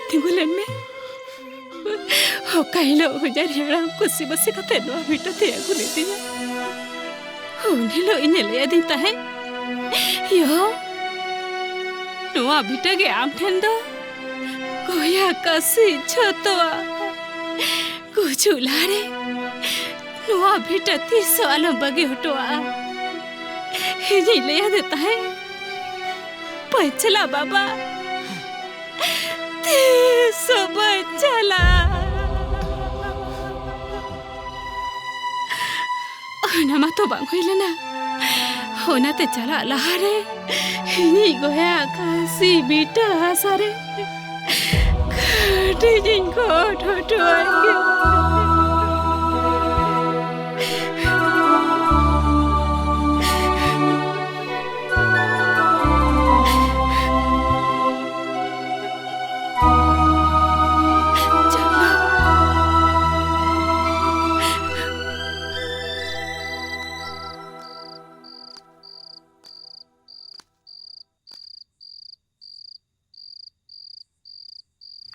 ᱛᱤᱸᱜᱩ ᱞᱮᱱ ᱢᱮ᱾ ᱚᱠᱟ ᱦᱤᱞᱳᱜ ᱦᱚᱧᱦᱟᱨᱤᱧ ᱦᱟᱲᱟᱢ ᱠᱩᱥᱤᱵᱟᱹᱥᱤ ᱠᱟᱛᱮ ᱱᱚᱣᱟ ᱵᱷᱤᱴᱟᱹ ᱛᱮᱭ ᱟᱹᱜᱩ ᱞᱮᱫᱤᱧᱟ, ᱩᱱ ᱦᱤᱞᱳᱜ ᱤᱧᱮ ᱞᱟᱹᱭ ᱟᱹᱫᱤᱧ ᱛᱟᱦᱮᱸᱫ, "ᱭᱳ, ᱱᱚᱣᱟ ᱵᱷᱤᱴᱟᱹ ᱜᱮ ᱟᱢ ᱴᱷᱮᱱ ᱫᱚ ᱜᱚᱭᱟ ᱠᱟᱥᱤ ᱡᱷᱚᱛᱚᱣᱟᱜ᱾ ᱜᱩᱡᱩᱜ ᱞᱟᱦᱟᱨᱮ ᱱᱚᱣᱟ ᱵᱷᱤᱴᱟᱹ ᱛᱤᱥ ᱦᱚᱸ ᱟᱞᱚᱢ ᱵᱟᱹᱜᱤ ᱦᱚᱴᱚᱣᱟᱜᱼᱟ᱾" ᱤᱧᱤᱧ ᱞᱟᱹᱭ ᱟᱫᱮ ᱛᱟᱦᱮᱸᱫ, "ᱵᱟᱹᱧ ᱪᱟᱞᱟᱜ ᱵᱟᱵᱟ, ᱛᱤᱥ ᱦᱚᱸ ᱵᱟᱹᱧ ᱪᱟᱞᱟᱜ᱾" ᱚᱱᱟ ᱢᱟᱛᱚ ᱵᱟᱝ ᱦᱩᱭ ᱞᱮᱱᱟ᱾ ᱚᱱᱟᱛᱮ ᱪᱟᱞᱟᱜ ᱞᱟᱦᱟᱨᱮ ᱤᱧᱤᱡ ᱜᱚᱭᱟ ᱠᱟᱥᱤ ᱵᱷᱤᱴᱟᱹ ᱦᱟᱥᱟ ᱨᱮ ᱠᱟᱹᱴᱤᱡ ᱤᱧ ᱜᱚᱰ ᱦᱚᱴᱚᱣᱟᱭ ᱜᱮ᱾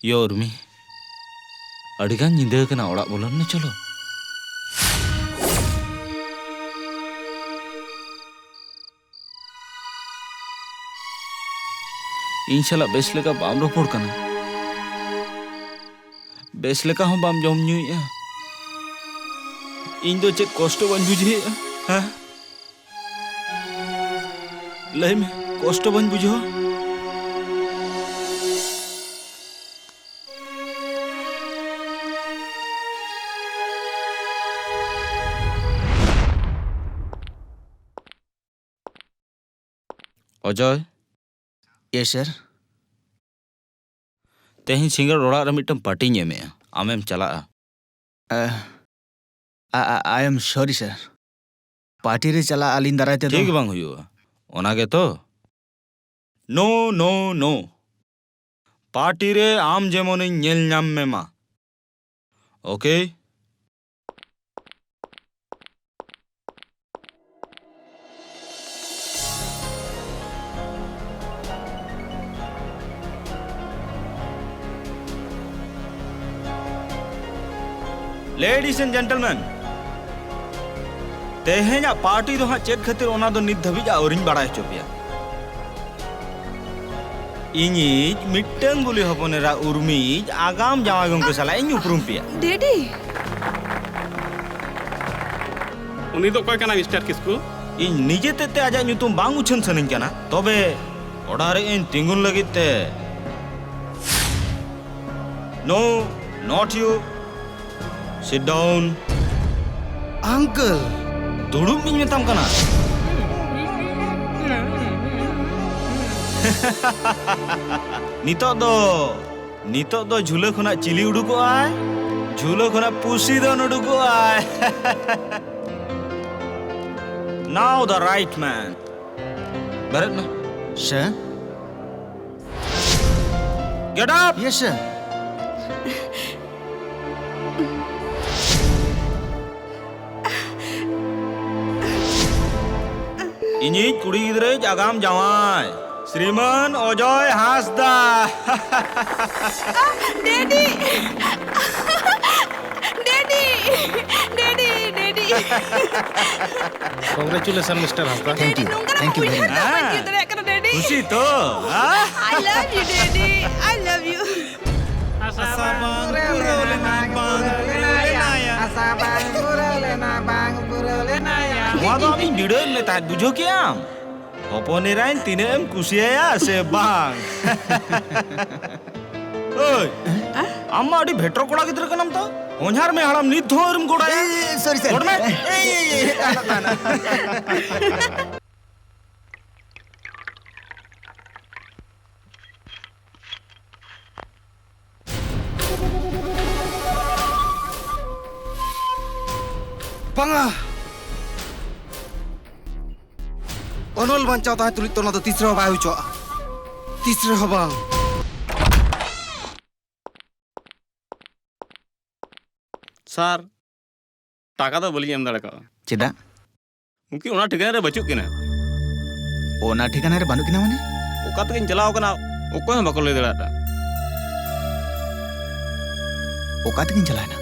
ᱭᱳ ᱩᱨᱢᱤ, ᱟᱹᱰᱤᱜᱟᱱ ᱧᱤᱫᱟᱹ ᱟᱠᱟᱱᱟ, ᱚᱲᱟᱜ ᱵᱚᱞᱚᱱ ᱢᱮ, ᱪᱚᱞᱚ᱾ ᱤᱧ ᱥᱟᱞᱟᱜ ᱵᱮᱥ ᱞᱮᱠᱟ ᱵᱟᱢ ᱨᱚᱯᱚᱲ ᱠᱟᱱᱟ, ᱵᱮᱥ ᱞᱮᱠᱟ ᱦᱚᱸ ᱵᱟᱢ ᱡᱚᱢ ᱧᱩᱭᱮᱫᱼᱟ᱾ ᱤᱧ ᱫᱚ ᱪᱮᱫ ᱠᱚᱥᱴᱚ ᱵᱟᱹᱧ ᱵᱩᱡᱷᱟᱹᱣᱮᱫᱼᱟ, ᱦᱮᱸ? ᱞᱟᱹᱭ ᱢᱮ, ᱠᱚᱥᱴᱚ ᱵᱟᱹᱧ ᱵᱩᱡᱷᱟᱹᱣᱟ? ᱚᱡᱚᱭ᱾ ᱭᱮᱥ, ᱥᱟᱨ᱾ ᱛᱮᱦᱮᱧ ᱥᱤᱸᱜᱟᱹᱲ ᱚᱲᱟᱜ ᱨᱮ ᱢᱤᱫᱴᱟᱝ ᱯᱟᱨᱴᱤᱧ ᱮᱢᱮᱜᱼᱟ, ᱟᱢᱮᱢ ᱪᱟᱞᱟᱜᱼᱟ? ᱟ, ᱟ, I am sorry, sir. Party ᱨᱮ ᱪᱟᱞᱟᱜ ᱟᱹᱞᱤᱧ ᱫᱟᱨᱟᱭ ᱛᱮᱫᱚ ᱴᱷᱤᱠ ᱵᱟᱝ ᱦᱩᱭᱩᱜᱼᱟ, ᱚᱱᱟ ᱜᱮᱛᱚ? No, no, no. ᱯᱟᱨᱴᱤ ᱨᱮ ᱟᱢ ᱡᱮᱢᱚᱱᱤᱧ ᱧᱮᱞ ᱧᱟᱢ ᱢᱮ ᱢᱟ᱾ ᱳᱠᱮ? Ladies and gentlemen, ᱛᱮᱦᱮᱧᱟᱜ ᱯᱟᱨᱴᱤ ᱫᱚ ᱦᱟᱸᱜ ᱪᱮᱫ ᱠᱷᱟᱹᱛᱤᱨ, ᱚᱱᱟ ᱫᱚ ᱱᱤᱛ ᱫᱷᱟᱹᱵᱤᱡ ᱟᱹᱣᱨᱤᱧ ᱵᱟᱲᱟᱭ ᱦᱚᱪᱚ ᱯᱮᱭᱟ᱾ ᱤᱧᱤᱡ ᱢᱤᱫᱴᱟᱝ ᱜᱩᱞᱤ ᱦᱚᱯᱚᱱ ᱮᱨᱟ ᱩᱨᱢᱤᱭᱤᱡ ᱟᱜᱟᱢ ᱡᱟᱶᱟᱭ ᱜᱚᱢᱠᱮ ᱥᱟᱞᱟᱜ ᱤᱧ ᱩᱯᱨᱩᱢ ᱯᱮᱭᱟ᱾ ᱰᱮᱰᱤ! ᱩᱱᱤ ᱫᱚ ᱚᱠᱚᱭ ᱠᱟᱱᱟᱭ, ᱢᱤᱥᱴᱟᱨ ᱠᱤᱥᱠᱩ? ᱤᱧ ᱱᱤᱡᱮ ᱛᱮᱫ ᱛᱮ ᱟᱡᱟᱜ ᱧᱩᱛᱩᱢ ᱵᱟᱝ ᱩᱪᱷᱟᱹᱱ ᱥᱟᱹᱱᱟᱹᱧ ᱠᱟᱱᱟ, ᱛᱚᱵᱮ ᱚᱰᱟᱨ ᱮᱫ ᱟᱹᱧ ᱛᱤᱸᱜᱩᱱ ᱞᱟᱹᱜᱤᱫ ᱛᱮ᱾ No, not you. Sit down. ᱟᱝᱠᱮᱞ! ᱫᱩᱲᱩᱵ ᱤᱧ ᱢᱮᱛᱟᱢ ᱠᱟᱱᱟ᱾ ᱱᱤᱛᱚᱜ ᱫᱚ, ᱱᱤᱛᱚᱜ ᱫᱚ ᱡᱷᱩᱞᱟᱹ ᱠᱷᱚᱱᱟᱜ ᱪᱤᱞᱤ ᱩᱰᱩᱠᱚᱜᱼᱟᱭ? ᱡᱷᱩᱞᱟᱹ ᱠᱷᱚᱱᱟᱜ ᱯᱩᱥᱤ ᱫᱚᱱ ᱩᱰᱩᱠᱚᱜᱼᱟᱭ᱾ Now the right man. ᱵᱮᱨᱮᱫ ᱢᱮ᱾ Sir. Get up! Yes, sir. ᱤᱧᱤᱡ ᱠᱩᱲᱤ ᱜᱤᱫᱽᱨᱟᱹᱭᱤᱡ ᱟᱜᱟᱢ ᱡᱟᱶᱟᱭ, ᱥᱨᱤᱢᱟᱱ ᱚᱡᱚᱭ ᱦᱟᱸᱥᱫᱟ᱾ ᱰᱮᱰᱤ! ᱰᱮᱰᱤ! ᱰᱮᱰᱤ! ᱰᱮᱰᱤ! Congratulations, mister Hansda. Thank you. ᱱᱚᱝᱠᱟᱱᱟᱜ Thank you ᱩᱭᱦᱟᱹᱨ very much. ᱫᱚ ᱵᱟᱹᱧ ᱪᱮᱫ ᱫᱟᱲᱮᱭᱟᱜ ᱠᱟᱱᱟ, ᱰᱮᱰᱤ᱾ ᱠᱩᱥᱤ ᱛᱚ, ᱦᱮᱸ? I love you, ᱰᱮᱰᱤ. I love you. ᱟᱥᱟ ᱵᱟᱝ ᱯᱩᱨᱟᱹᱣ ᱞᱮᱱᱟ, ᱵᱟᱝ ᱯᱩᱨᱟᱹᱣ ᱞᱮᱱᱟ᱾ ᱟᱥᱟ ᱵᱟᱝ ᱯᱩᱨᱟᱹᱣ ᱞᱮᱱᱟ, ᱵᱟᱝ ᱯᱩᱨᱟᱹᱣ ᱞᱮᱱᱟ᱾ ᱱᱚᱣᱟ ᱫᱚ ᱟᱢᱤᱧ ᱵᱤᱰᱟᱹᱣᱮᱫ ᱢᱮ ᱛᱟᱦᱮᱸᱫ, ᱵᱩᱡᱷᱟᱹᱣ ᱠᱮᱜ ᱟᱢ? ᱦᱚᱯᱚᱱ ᱮᱨᱟᱧ ᱛᱤᱱᱟᱹᱜ ᱮᱢ ᱠᱩᱥᱤᱭᱟᱭᱟ ᱥᱮ ᱵᱟᱝ? ᱳᱭ, ᱟᱢ ᱢᱟ ᱟᱹᱰᱤ ᱵᱷᱮᱴᱨᱚ ᱠᱚᱲᱟ ᱜᱤᱫᱽᱨᱟᱹ ᱠᱟᱱᱟᱢ ᱛᱚ᱾ ᱦᱚᱧᱦᱟᱨ ᱢᱮ ᱦᱟᱲᱟᱢ ᱱᱤᱛ ᱦᱚᱸ ᱟᱹᱣᱨᱤᱢ ᱜᱚᱲᱟᱭᱟ᱾ ᱮᱭ, sorry, sir. ᱜᱚᱲ ᱢᱮ᱾ ᱮᱭ, ᱮᱭ, ᱮᱭ, ᱟᱞᱚ, ᱟᱞᱚ᱾ ᱵᱟᱝᱟ! ᱚᱱᱚᱞ ᱵᱟᱧᱪᱟᱣ ᱛᱟᱦᱮᱸ ᱛᱩᱞᱩᱡ ᱛᱚ ᱚᱱᱟ ᱫᱚ ᱛᱤᱥ ᱨᱮᱦᱚᱸ ᱵᱟᱭ ᱦᱩᱭ ᱦᱚᱪᱚᱣᱟᱜᱼᱟ᱾ ᱛᱤᱥ ᱨᱮᱦᱚᱸ ᱵᱟᱝ᱾ ᱥᱟᱨ, ᱴᱟᱠᱟ ᱫᱚ ᱵᱟᱹᱞᱤᱧ ᱮᱢ ᱫᱟᱲᱮ ᱠᱟᱣᱟ᱾ ᱪᱮᱫᱟᱜ? ᱩᱱᱠᱤᱱ ᱚᱱᱟ ᱴᱷᱤᱠᱟᱹᱱᱟ ᱨᱮ ᱵᱟᱹᱪᱩᱜ ᱠᱤᱱᱟ᱾ ᱚᱱᱟ ᱴᱷᱤᱠᱟᱹᱱᱟ ᱨᱮ ᱵᱟᱹᱱᱩᱜ ᱠᱤᱱᱟ ᱢᱟᱱᱮ? ᱚᱠᱟ ᱛᱮᱠᱤᱱ ᱪᱟᱞᱟᱣ ᱠᱟᱱᱟ, ᱚᱠᱚᱭ ᱦᱚᱸ ᱵᱟᱠᱚ ᱞᱟᱹᱭ ᱫᱟᱲᱮᱭᱟᱜᱼᱟ᱾ ᱚᱠᱟ ᱛᱮᱠᱤᱱ ᱪᱟᱞᱟᱣᱮᱱᱟ?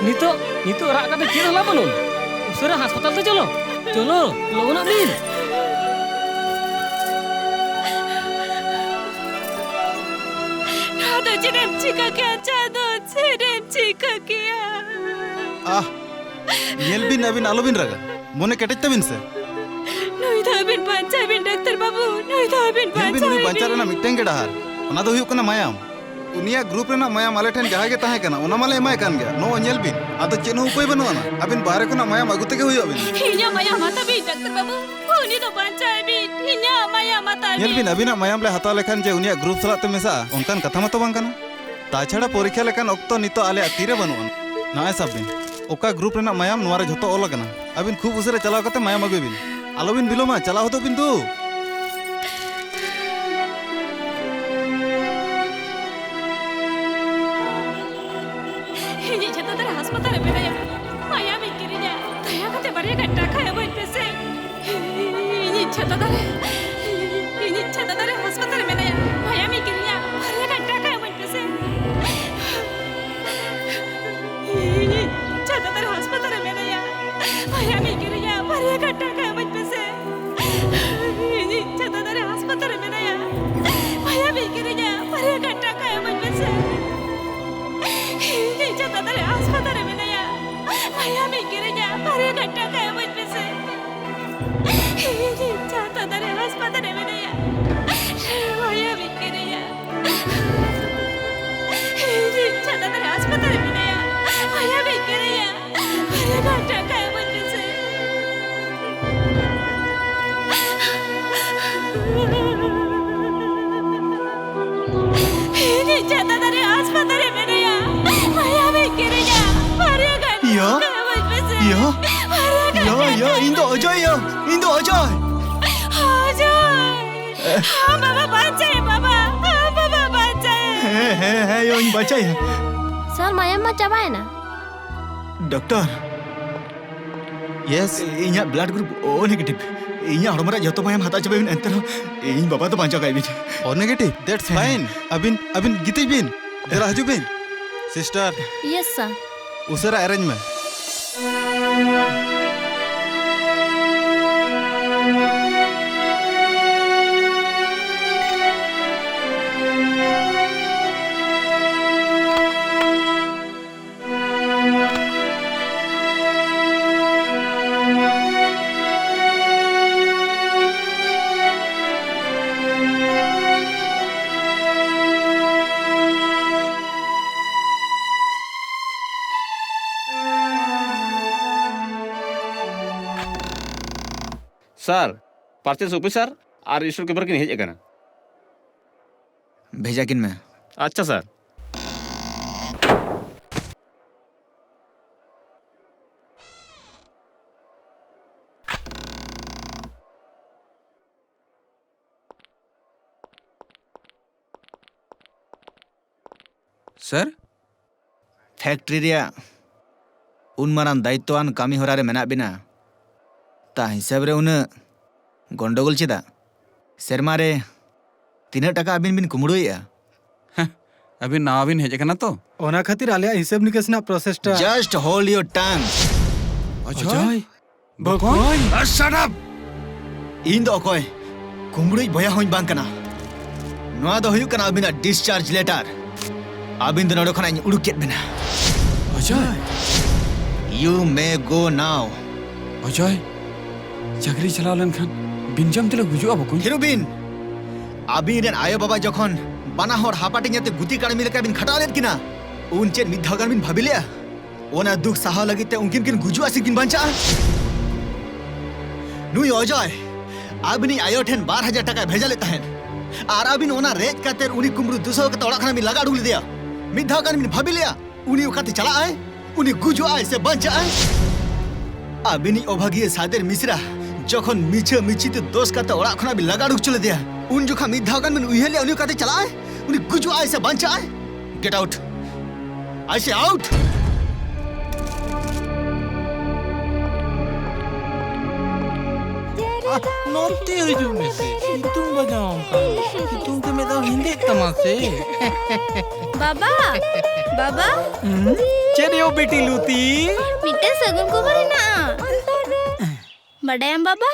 ᱱᱤᱛᱚᱜ, ᱱᱤᱛᱚᱜ ᱨᱟᱜ ᱠᱟᱛᱮ ᱪᱮᱫ ᱦᱚᱸ ᱞᱟᱵᱷ ᱵᱟᱹᱱᱩᱜ᱾ ᱩᱥᱟᱹᱨᱟ ᱦᱟᱥᱯᱟᱛᱟᱞ ᱛᱮ ᱪᱚᱞᱚ, ᱪᱚᱞᱚ, ᱞᱚᱜᱚᱱᱚᱜ ᱵᱤᱱ᱾ ᱱᱚᱣᱟ ᱫᱚ ᱪᱮᱫ ᱮᱢ ᱪᱤᱠᱟᱹ ᱠᱮᱜᱼᱟ ᱪᱟᱸᱫᱚ? ᱪᱮᱫ ᱮᱢ ᱪᱤᱠᱟᱹ ᱠᱮᱜᱼᱟ? ᱟᱦ, ᱧᱮᱞ ᱵᱤᱱ, ᱟᱹᱵᱤᱱ ᱟᱞᱚᱵᱤᱱ ᱨᱟᱜᱟ᱾ ᱢᱚᱱᱮ ᱠᱮᱴᱮᱡ ᱛᱟᱵᱤᱱ ᱥᱮ᱾ ᱱᱩᱭ ᱫᱚ ᱟᱹᱵᱤᱱ ᱵᱟᱧᱪᱟᱣ ᱵᱤᱱ, ᱰᱟᱠᱛᱟᱨ ᱵᱟᱹᱵᱩ, ᱱᱩᱭ ᱫᱚ ᱟᱹᱵᱤᱱ ᱧᱮᱞ ᱵᱤᱱ, ᱵᱟᱧᱪᱟᱣ ᱩᱱᱤ ᱵᱟᱧᱪᱟᱣ ᱵᱤᱱ᱾ ᱨᱮᱱᱟᱜ ᱢᱤᱫᱴᱮᱱ ᱜᱮ ᱰᱟᱦᱟᱨ, ᱚᱱᱟ ᱫᱚ ᱦᱩᱭᱩᱜ ᱠᱟᱱᱟ ᱢᱟᱭᱟᱢ᱾ ᱩᱱᱤᱭᱟᱜ ᱜᱨᱩᱯ ᱨᱮᱱᱟᱜ ᱢᱟᱭᱟᱢ ᱟᱞᱮ ᱴᱷᱮᱱ ᱡᱟᱦᱟᱸ ᱜᱮ ᱛᱟᱦᱮᱸ ᱠᱟᱱᱟ, ᱚᱱᱟ ᱢᱟᱞᱮ ᱮᱢᱟᱭ ᱠᱟᱱ ᱜᱮᱭᱟ᱾ ᱱᱚᱜᱼᱚᱭ ᱧᱮᱞ ᱵᱤᱱ, ᱟᱫᱚ ᱪᱮᱫ ᱦᱚᱸ ᱩᱯᱟᱹᱭ ᱵᱟᱹᱱᱩᱜ ᱟᱱᱟ, ᱟᱹᱵᱤᱱ ᱵᱟᱦᱨᱮ ᱠᱷᱚᱱᱟᱜ ᱢᱟᱭᱟᱢ ᱟᱹᱜᱩ ᱛᱮᱜᱮ ᱦᱩᱭᱩᱜ ᱟᱹᱵᱤᱱ᱾ ᱤᱧᱟᱹᱜ ᱢᱟᱭᱟᱢ ᱦᱟᱛᱟᱣ ᱵᱤᱱ, ᱰᱟᱠᱛᱟᱨ ᱵᱟᱹᱵᱩ, ᱩᱱᱤ ᱫᱚ ᱵᱟᱧᱪᱟᱣ ᱵᱤᱱ, ᱤᱧᱟᱹᱜ ᱢᱟᱭᱟᱢ ᱦᱟᱛᱟᱣ ᱧᱮᱞ ᱵᱤᱱ, ᱵᱤᱱ᱾ ᱟᱹᱵᱤᱱᱟᱜ ᱢᱟᱭᱟᱢ ᱞᱮ ᱦᱟᱛᱟᱣ ᱞᱮᱠᱷᱟᱱ ᱡᱮ ᱩᱱᱤᱭᱟᱜ ᱜᱨᱩᱯ ᱥᱟᱞᱟᱜ ᱛᱮ ᱢᱮᱥᱟᱜᱼᱟ, ᱚᱱᱠᱟᱱ ᱠᱟᱛᱷᱟ ᱢᱟᱛᱚ ᱵᱟᱝ ᱠᱟᱱᱟ᱾ ᱛᱟᱪᱷᱟᱲᱟ ᱯᱚᱨᱤᱠᱠᱷᱟ ᱞᱮᱠᱟᱱ ᱚᱠᱛᱚ ᱱᱤᱛᱚᱜ ᱟᱞᱮᱭᱟᱜ ᱛᱤᱨᱮ ᱵᱟᱹᱱᱩᱜᱼᱟ᱾ ᱱᱚᱜᱼᱚᱭ ᱥᱟᱵ ᱵᱤᱱ, ᱚᱠᱟ ᱜᱨᱩᱯ ᱨᱮᱱᱟᱜ ᱢᱟᱭᱟᱢ ᱱᱚᱣᱟ ᱨᱮ ᱡᱷᱚᱛᱚ ᱚᱞ ᱟᱠᱟᱱᱟ᱾ ᱟᱹᱵᱤᱱ ᱠᱷᱩᱵ ᱩᱥᱟᱹᱨᱟ ᱪᱟᱞᱟᱣ ᱠᱟᱛᱮ ᱢᱟᱭᱟᱢ ᱟᱹᱜᱩᱭ ᱵᱤᱱ᱾ ᱟᱞᱚᱵᱤᱱ ᱵᱤᱞᱚᱢᱟ, ᱪᱟᱞᱟᱣ ᱦᱚᱫᱚᱜ ᱵᱤᱱ ᱫᱩ᱾ ᱤᱧᱤᱡ ᱪᱷᱟᱛᱟ ᱫᱟᱨᱮ ᱦᱟᱥᱯᱟᱛᱟᱞ ᱨᱮ ᱢᱮᱱᱟᱭᱟ, ᱢᱟᱭᱟᱢᱤᱧ ᱠᱤᱨᱤᱧᱟ, ᱫᱟᱭᱟ ᱠᱟᱛᱮ ᱵᱟᱨᱭᱟ ᱜᱟᱱ ᱴᱟᱠᱟ ᱮᱢᱟᱹᱧ ᱯᱮᱥᱮ᱾ ᱤᱧᱤᱡ ᱪᱷᱟᱛᱟ ᱫᱟᱨᱮ, ᱤᱧᱤᱡ ᱪᱷᱟᱛᱟ ᱫᱟᱨᱮ ᱦᱟᱥᱯᱟᱛᱟᱞ ᱨᱮ ᱢᱮᱱᱟᱭᱟ, ᱢᱟᱭᱟᱢᱤᱧ ᱠᱤᱨᱤᱧᱟ, ᱵᱟᱨᱭᱟ ᱜᱟᱱ ᱴᱟᱠᱟ ᱮᱢᱟᱹᱧ ᱯᱮᱥᱮ᱾ ᱤᱧᱤᱡ ᱪᱷᱟᱛᱟ ᱫᱟᱨᱮ ᱦᱟᱥᱯᱟᱛᱟᱞ ᱨᱮ ᱢᱮᱱᱟᱭᱟ, ᱢᱟᱭᱟᱢᱤᱧ ᱠᱤᱨᱤᱧᱟ, ᱵᱟᱨᱭᱟ ᱜᱟᱱ ᱴᱟᱠᱟ ᱮᱢᱟᱹᱧ ᱯᱮᱥᱮ᱾ ᱤᱧᱤᱡ ᱪᱷᱟᱛᱟ ᱫᱟᱨᱮ ᱦᱟᱥᱯᱟᱛᱟᱞ ᱨᱮ ᱢᱮᱱᱟᱭᱟ, ᱢᱟᱭᱟᱢᱤᱧ ᱠᱤᱨᱤᱧᱟ, ᱵᱟᱨᱭᱟ ᱜᱟᱱ ᱴᱟᱠᱟ ᱮᱢᱟᱹᱧ ᱯᱮᱥᱮ᱾ ᱤᱧᱤᱡ ᱪᱷᱟᱛᱟ ᱫᱟᱨᱮ ᱦᱟᱥᱯᱟᱛᱟᱞ ᱨᱮ ᱢᱮᱱᱟᱭᱟ, ᱢᱟᱭᱟᱢᱤᱧ ᱠᱤᱨᱤᱧᱟ, ᱵᱟᱨᱭᱟ ᱜᱟᱱ ᱴᱟᱠᱟ ᱮᱢᱟᱹᱧ ᱯᱮᱥᱮ᱾ ᱤᱧᱤᱡ ᱪᱷᱟᱛᱟ ᱫᱟᱨᱮ ᱦᱟᱥᱯᱟᱛᱟᱞ ᱤᱧᱤᱡ ᱪᱟᱸᱫᱟ ᱫᱟᱨᱮ ᱦᱟᱥᱯᱟᱛᱟᱞ ᱨᱮ ᱢᱮᱱᱟᱭᱟ᱾ ᱢᱟᱭᱟᱢᱮ ᱠᱤᱨᱤᱧᱟ᱾ ᱵᱟᱨᱭᱟ ᱜᱟᱱ ᱤᱭᱟᱹ? ᱮᱢᱟᱹᱧ ᱢᱮᱥᱮ᱾ ᱤᱭᱟᱹ? ᱵᱟᱨᱭᱟ ᱜᱟᱱ ᱤᱭᱟᱹ, ᱤᱭᱟᱹ, ᱤᱧ ᱫᱚ ᱚᱡᱚᱭ ᱭᱟ᱾ ᱤᱧ ᱫᱚ ᱚᱡᱚᱭ᱾ ᱚᱡᱚᱭ! ᱟᱢ ᱵᱟᱵᱟ ᱵᱟᱧᱪᱟᱭᱮ ᱵᱟᱵᱟ᱾ ᱟᱢ ᱵᱟᱵᱟ ᱵᱟᱧᱪᱟᱭᱮ᱾ ᱦᱮᱸ, ᱦᱮᱸ, ᱦᱮᱸ, ᱭᱳ, ᱤᱧ ᱵᱟᱧᱪᱟᱭᱟ᱾ ᱥᱟᱨ, ᱢᱟᱭᱟᱢ ᱢᱟ ᱪᱟᱵᱟᱭᱮᱱᱟ᱾ ᱰᱚᱠᱴᱚᱨ᱾ ᱤᱧᱟᱹᱜ blood group O negative᱾ ᱤᱧᱟᱹᱜ ᱦᱚᱲᱢᱚ ᱨᱮᱭᱟᱜ ᱡᱚᱛᱚ ᱢᱟᱭᱟᱢ ᱦᱟᱛᱟᱣ ᱪᱟᱵᱟᱭ ᱵᱤᱱ, ᱮᱱᱛᱮ ᱨᱮᱦᱚᱸ ᱤᱧ ᱵᱟᱵᱟ ᱫᱚ ᱵᱟᱧᱪᱟᱣ ᱠᱟᱭ ᱵᱤᱱ᱾ O negative? That's fine. ᱟᱹᱵᱤᱱ, ᱟᱹᱵᱤᱱ ᱜᱤᱛᱤᱡ ᱵᱤᱱ᱾ ᱫᱮᱞᱟ ᱦᱤᱡᱩᱜ ᱵᱤᱱ᱾ Sister, ᱩᱥᱟᱹᱨᱟ arrange ᱢᱮ᱾ Sir, purchase officer ᱟᱨ store keeper ᱠᱤᱱ ᱦᱮᱡ ᱟᱠᱟᱱᱟ᱾ ᱵᱷᱮᱡᱟ ᱠᱤᱱ ᱢᱮ᱾ ᱟᱪᱪᱷᱟ, sir᱾ Sir? Factory ᱨᱮᱭᱟᱜ ᱩᱱ ᱢᱟᱨᱟᱝ ᱫᱟᱭᱤᱛᱛᱚᱣᱟᱱ ᱠᱟᱹᱢᱤ ᱦᱚᱨᱟ ᱨᱮ ᱢᱮᱱᱟᱜ ᱵᱤᱱᱟ, ᱛᱟ ᱦᱤᱥᱟᱹᱵ ᱨᱮ ᱩᱱᱟᱹᱜ ᱜᱚᱱᱰᱚᱜᱳᱞ ᱪᱮᱫᱟᱜ? ᱥᱮᱨᱢᱟ ᱨᱮ ᱛᱤᱱᱟᱹᱜ ᱴᱟᱠᱟ ᱟᱹᱵᱤᱱ ᱵᱤᱱ ᱠᱩᱢᱵᱽᱲᱩᱭᱮᱫᱼᱟ? ᱦᱮᱸ, ᱟᱹᱵᱤᱱ ᱱᱟᱣᱟ ᱵᱤᱱ ᱦᱮᱡ ᱟᱠᱟᱱᱟ ᱛᱚ? ᱚᱱᱟ ᱠᱷᱟᱹᱛᱤᱨ ᱟᱞᱮᱭᱟᱜ ᱦᱤᱥᱟᱹᱵ ᱱᱤᱠᱟᱹᱥ ᱨᱮᱱᱟᱜ process ᱴᱟ Just hold your tongue. ᱚᱡᱚᱭ? ᱵᱚᱠᱚᱧ? Shut up! ᱤᱧ ᱫᱚ ᱚᱠᱚᱭ? ᱠᱩᱢᱵᱽᱲᱩᱭᱤᱡ ᱵᱚᱭᱦᱟ ᱦᱚᱸᱧ ᱵᱟᱝ ᱠᱟᱱᱟ᱾ ᱱᱚᱣᱟ ᱫᱚ ᱦᱩᱭᱩᱜ ᱠᱟᱱᱟ ᱟᱹᱵᱤᱱᱟᱜ discharge letter᱾ ᱟᱹᱵᱤᱱ ᱫᱚ ᱱᱚᱰᱮ ᱠᱷᱚᱱᱟᱜ ᱤᱧ ᱩᱰᱩᱠ ᱠᱮᱫ ᱵᱤᱱᱟ᱾ ᱚᱡᱚᱭ! You may go now. ᱚᱡᱚᱭ, ᱪᱟᱹᱠᱨᱤ ᱪᱟᱞᱟᱣ ᱞᱮᱱᱠᱷᱟᱱ ᱵᱤᱱ ᱡᱚᱢ ᱛᱮᱞᱮ ᱜᱩᱡᱩᱜᱼᱟ ᱵᱚᱠᱚᱧ᱾ ᱛᱷᱤᱨᱩ ᱵᱤᱱ! ᱟᱹᱵᱤᱱ ᱨᱮᱱ ᱟᱭᱳ ᱵᱟᱵᱟ ᱡᱚᱠᱷᱚᱱ ᱵᱟᱱᱟ ᱦᱚᱲ ᱦᱟᱯᱟᱴᱤᱧ ᱟᱛᱮ ᱜᱩᱛᱤ ᱠᱟᱹᱲᱢᱤ ᱞᱮᱠᱟ ᱵᱤᱱ ᱠᱷᱟᱴᱟᱣ ᱞᱮᱫ ᱠᱤᱱᱟ, ᱩᱱ ᱪᱮᱫ ᱢᱤᱫ ᱫᱷᱟᱣ ᱜᱟᱱ ᱵᱤᱱ ᱵᱷᱟᱹᱵᱤ ᱞᱮᱜᱼᱟ? ᱚᱱᱟ ᱫᱩᱠ ᱥᱟᱦᱟᱣ ᱞᱟᱹᱜᱤᱫ ᱛᱮ ᱩᱱᱠᱤᱱ ᱠᱤᱱ ᱜᱩᱡᱩᱜᱼᱟ ᱥᱮ ᱠᱤᱱ ᱵᱟᱧᱪᱟᱜᱼᱟ? ᱱᱩᱭ ᱚᱡᱚᱭ ᱟᱹᱵᱤᱱᱤᱡ ᱟᱭᱳ ᱴᱷᱮᱱ ᱵᱟᱨ ᱦᱟᱡᱟᱨ ᱴᱟᱠᱟᱭ ᱵᱷᱮᱡᱟ ᱞᱮᱫ ᱛᱟᱦᱮᱸᱫ, ᱟᱨ ᱟᱹᱵᱤᱱ ᱚᱱᱟ ᱨᱮᱡ ᱠᱟᱛᱮ ᱩᱱᱤ ᱠᱩᱢᱵᱽᱲᱩ ᱫᱩᱥᱟᱹᱣ ᱠᱟᱛᱮ ᱚᱲᱟᱜ ᱠᱷᱚᱱᱟᱜ ᱵᱤᱱ ᱞᱟᱜᱟ ᱩᱰᱩᱠ ᱞᱮᱫᱮᱭᱟ᱾ ᱢᱤᱫ ᱫᱷᱟᱣ ᱜᱟᱱ ᱵᱤᱱ ᱵᱷᱟᱹᱵᱤ ᱞᱮᱭᱟ, ᱩᱱᱤ ᱚᱠᱟᱛᱮ ᱪᱟᱞᱟᱜ ᱟᱭ? ᱩᱱᱤ ᱜᱩᱡᱩᱜ ᱟᱭ ᱥᱮ ᱵᱟᱧᱪᱟᱜ ᱟᱭ? ᱟᱹᱵᱤᱱᱤᱡ ᱚᱵᱷᱟᱜᱤᱭᱟᱹ ᱥᱟᱫᱮᱨ ᱢᱤᱥᱨᱟ ᱡᱚᱠᱷᱚᱱ ᱢᱤᱪᱷᱟᱹ ᱢᱤᱪᱷᱤ ᱛᱮ ᱫᱳᱥ ᱠᱟᱛᱮ ᱚᱲᱟᱜ ᱠᱷᱚᱱᱟᱜ ᱵᱤᱱ ᱞᱟᱜᱟ ᱩᱰᱩᱠ ᱦᱚᱪᱚ ᱞᱮᱫᱮᱭᱟ, ᱩᱱ ᱡᱚᱠᱷᱚᱱ ᱢᱤᱫ ᱫᱷᱟᱣ ᱜᱟᱱ ᱵᱤᱱ ᱩᱭᱦᱟᱹᱨ ᱞᱮᱭᱟ ᱩᱱᱤ ᱚᱠᱟᱛᱮ ᱪᱟᱞᱟᱜ ᱟᱭ? ᱩᱱᱤ ᱜᱩᱡᱩᱜ ᱟᱭ ᱥᱮ ᱵᱟᱧᱪᱟᱜ ᱟᱭ? Get out! I say out! ᱟᱦ, ᱱᱚᱛᱮ ᱦᱤᱡᱩᱜ ᱢᱮᱥᱮ᱾ ᱥᱤᱛᱩᱝ ᱵᱟᱡᱟᱣ ᱟᱢ ᱠᱟᱱᱟ᱾ ᱥᱤᱛᱩᱝ ᱛᱮ ᱢᱮᱫ ᱫᱚ ᱦᱮᱸᱫᱮᱜ ᱛᱟᱢᱟ ᱥᱮ᱾ ᱵᱟᱵᱟ, ᱵᱟᱵᱟ᱾ ᱦᱩᱸ? ᱪᱮᱫ ᱭᱳ ᱵᱤᱴᱤ ᱞᱩᱛᱤ? ᱢᱤᱫᱴᱟᱝ ᱥᱟᱹᱜᱩᱱ ᱠᱷᱚᱵᱚᱨ ᱦᱮᱱᱟᱜᱼᱟ᱾ ᱵᱟᱰᱟᱭᱟᱢ ᱵᱟᱵᱟ,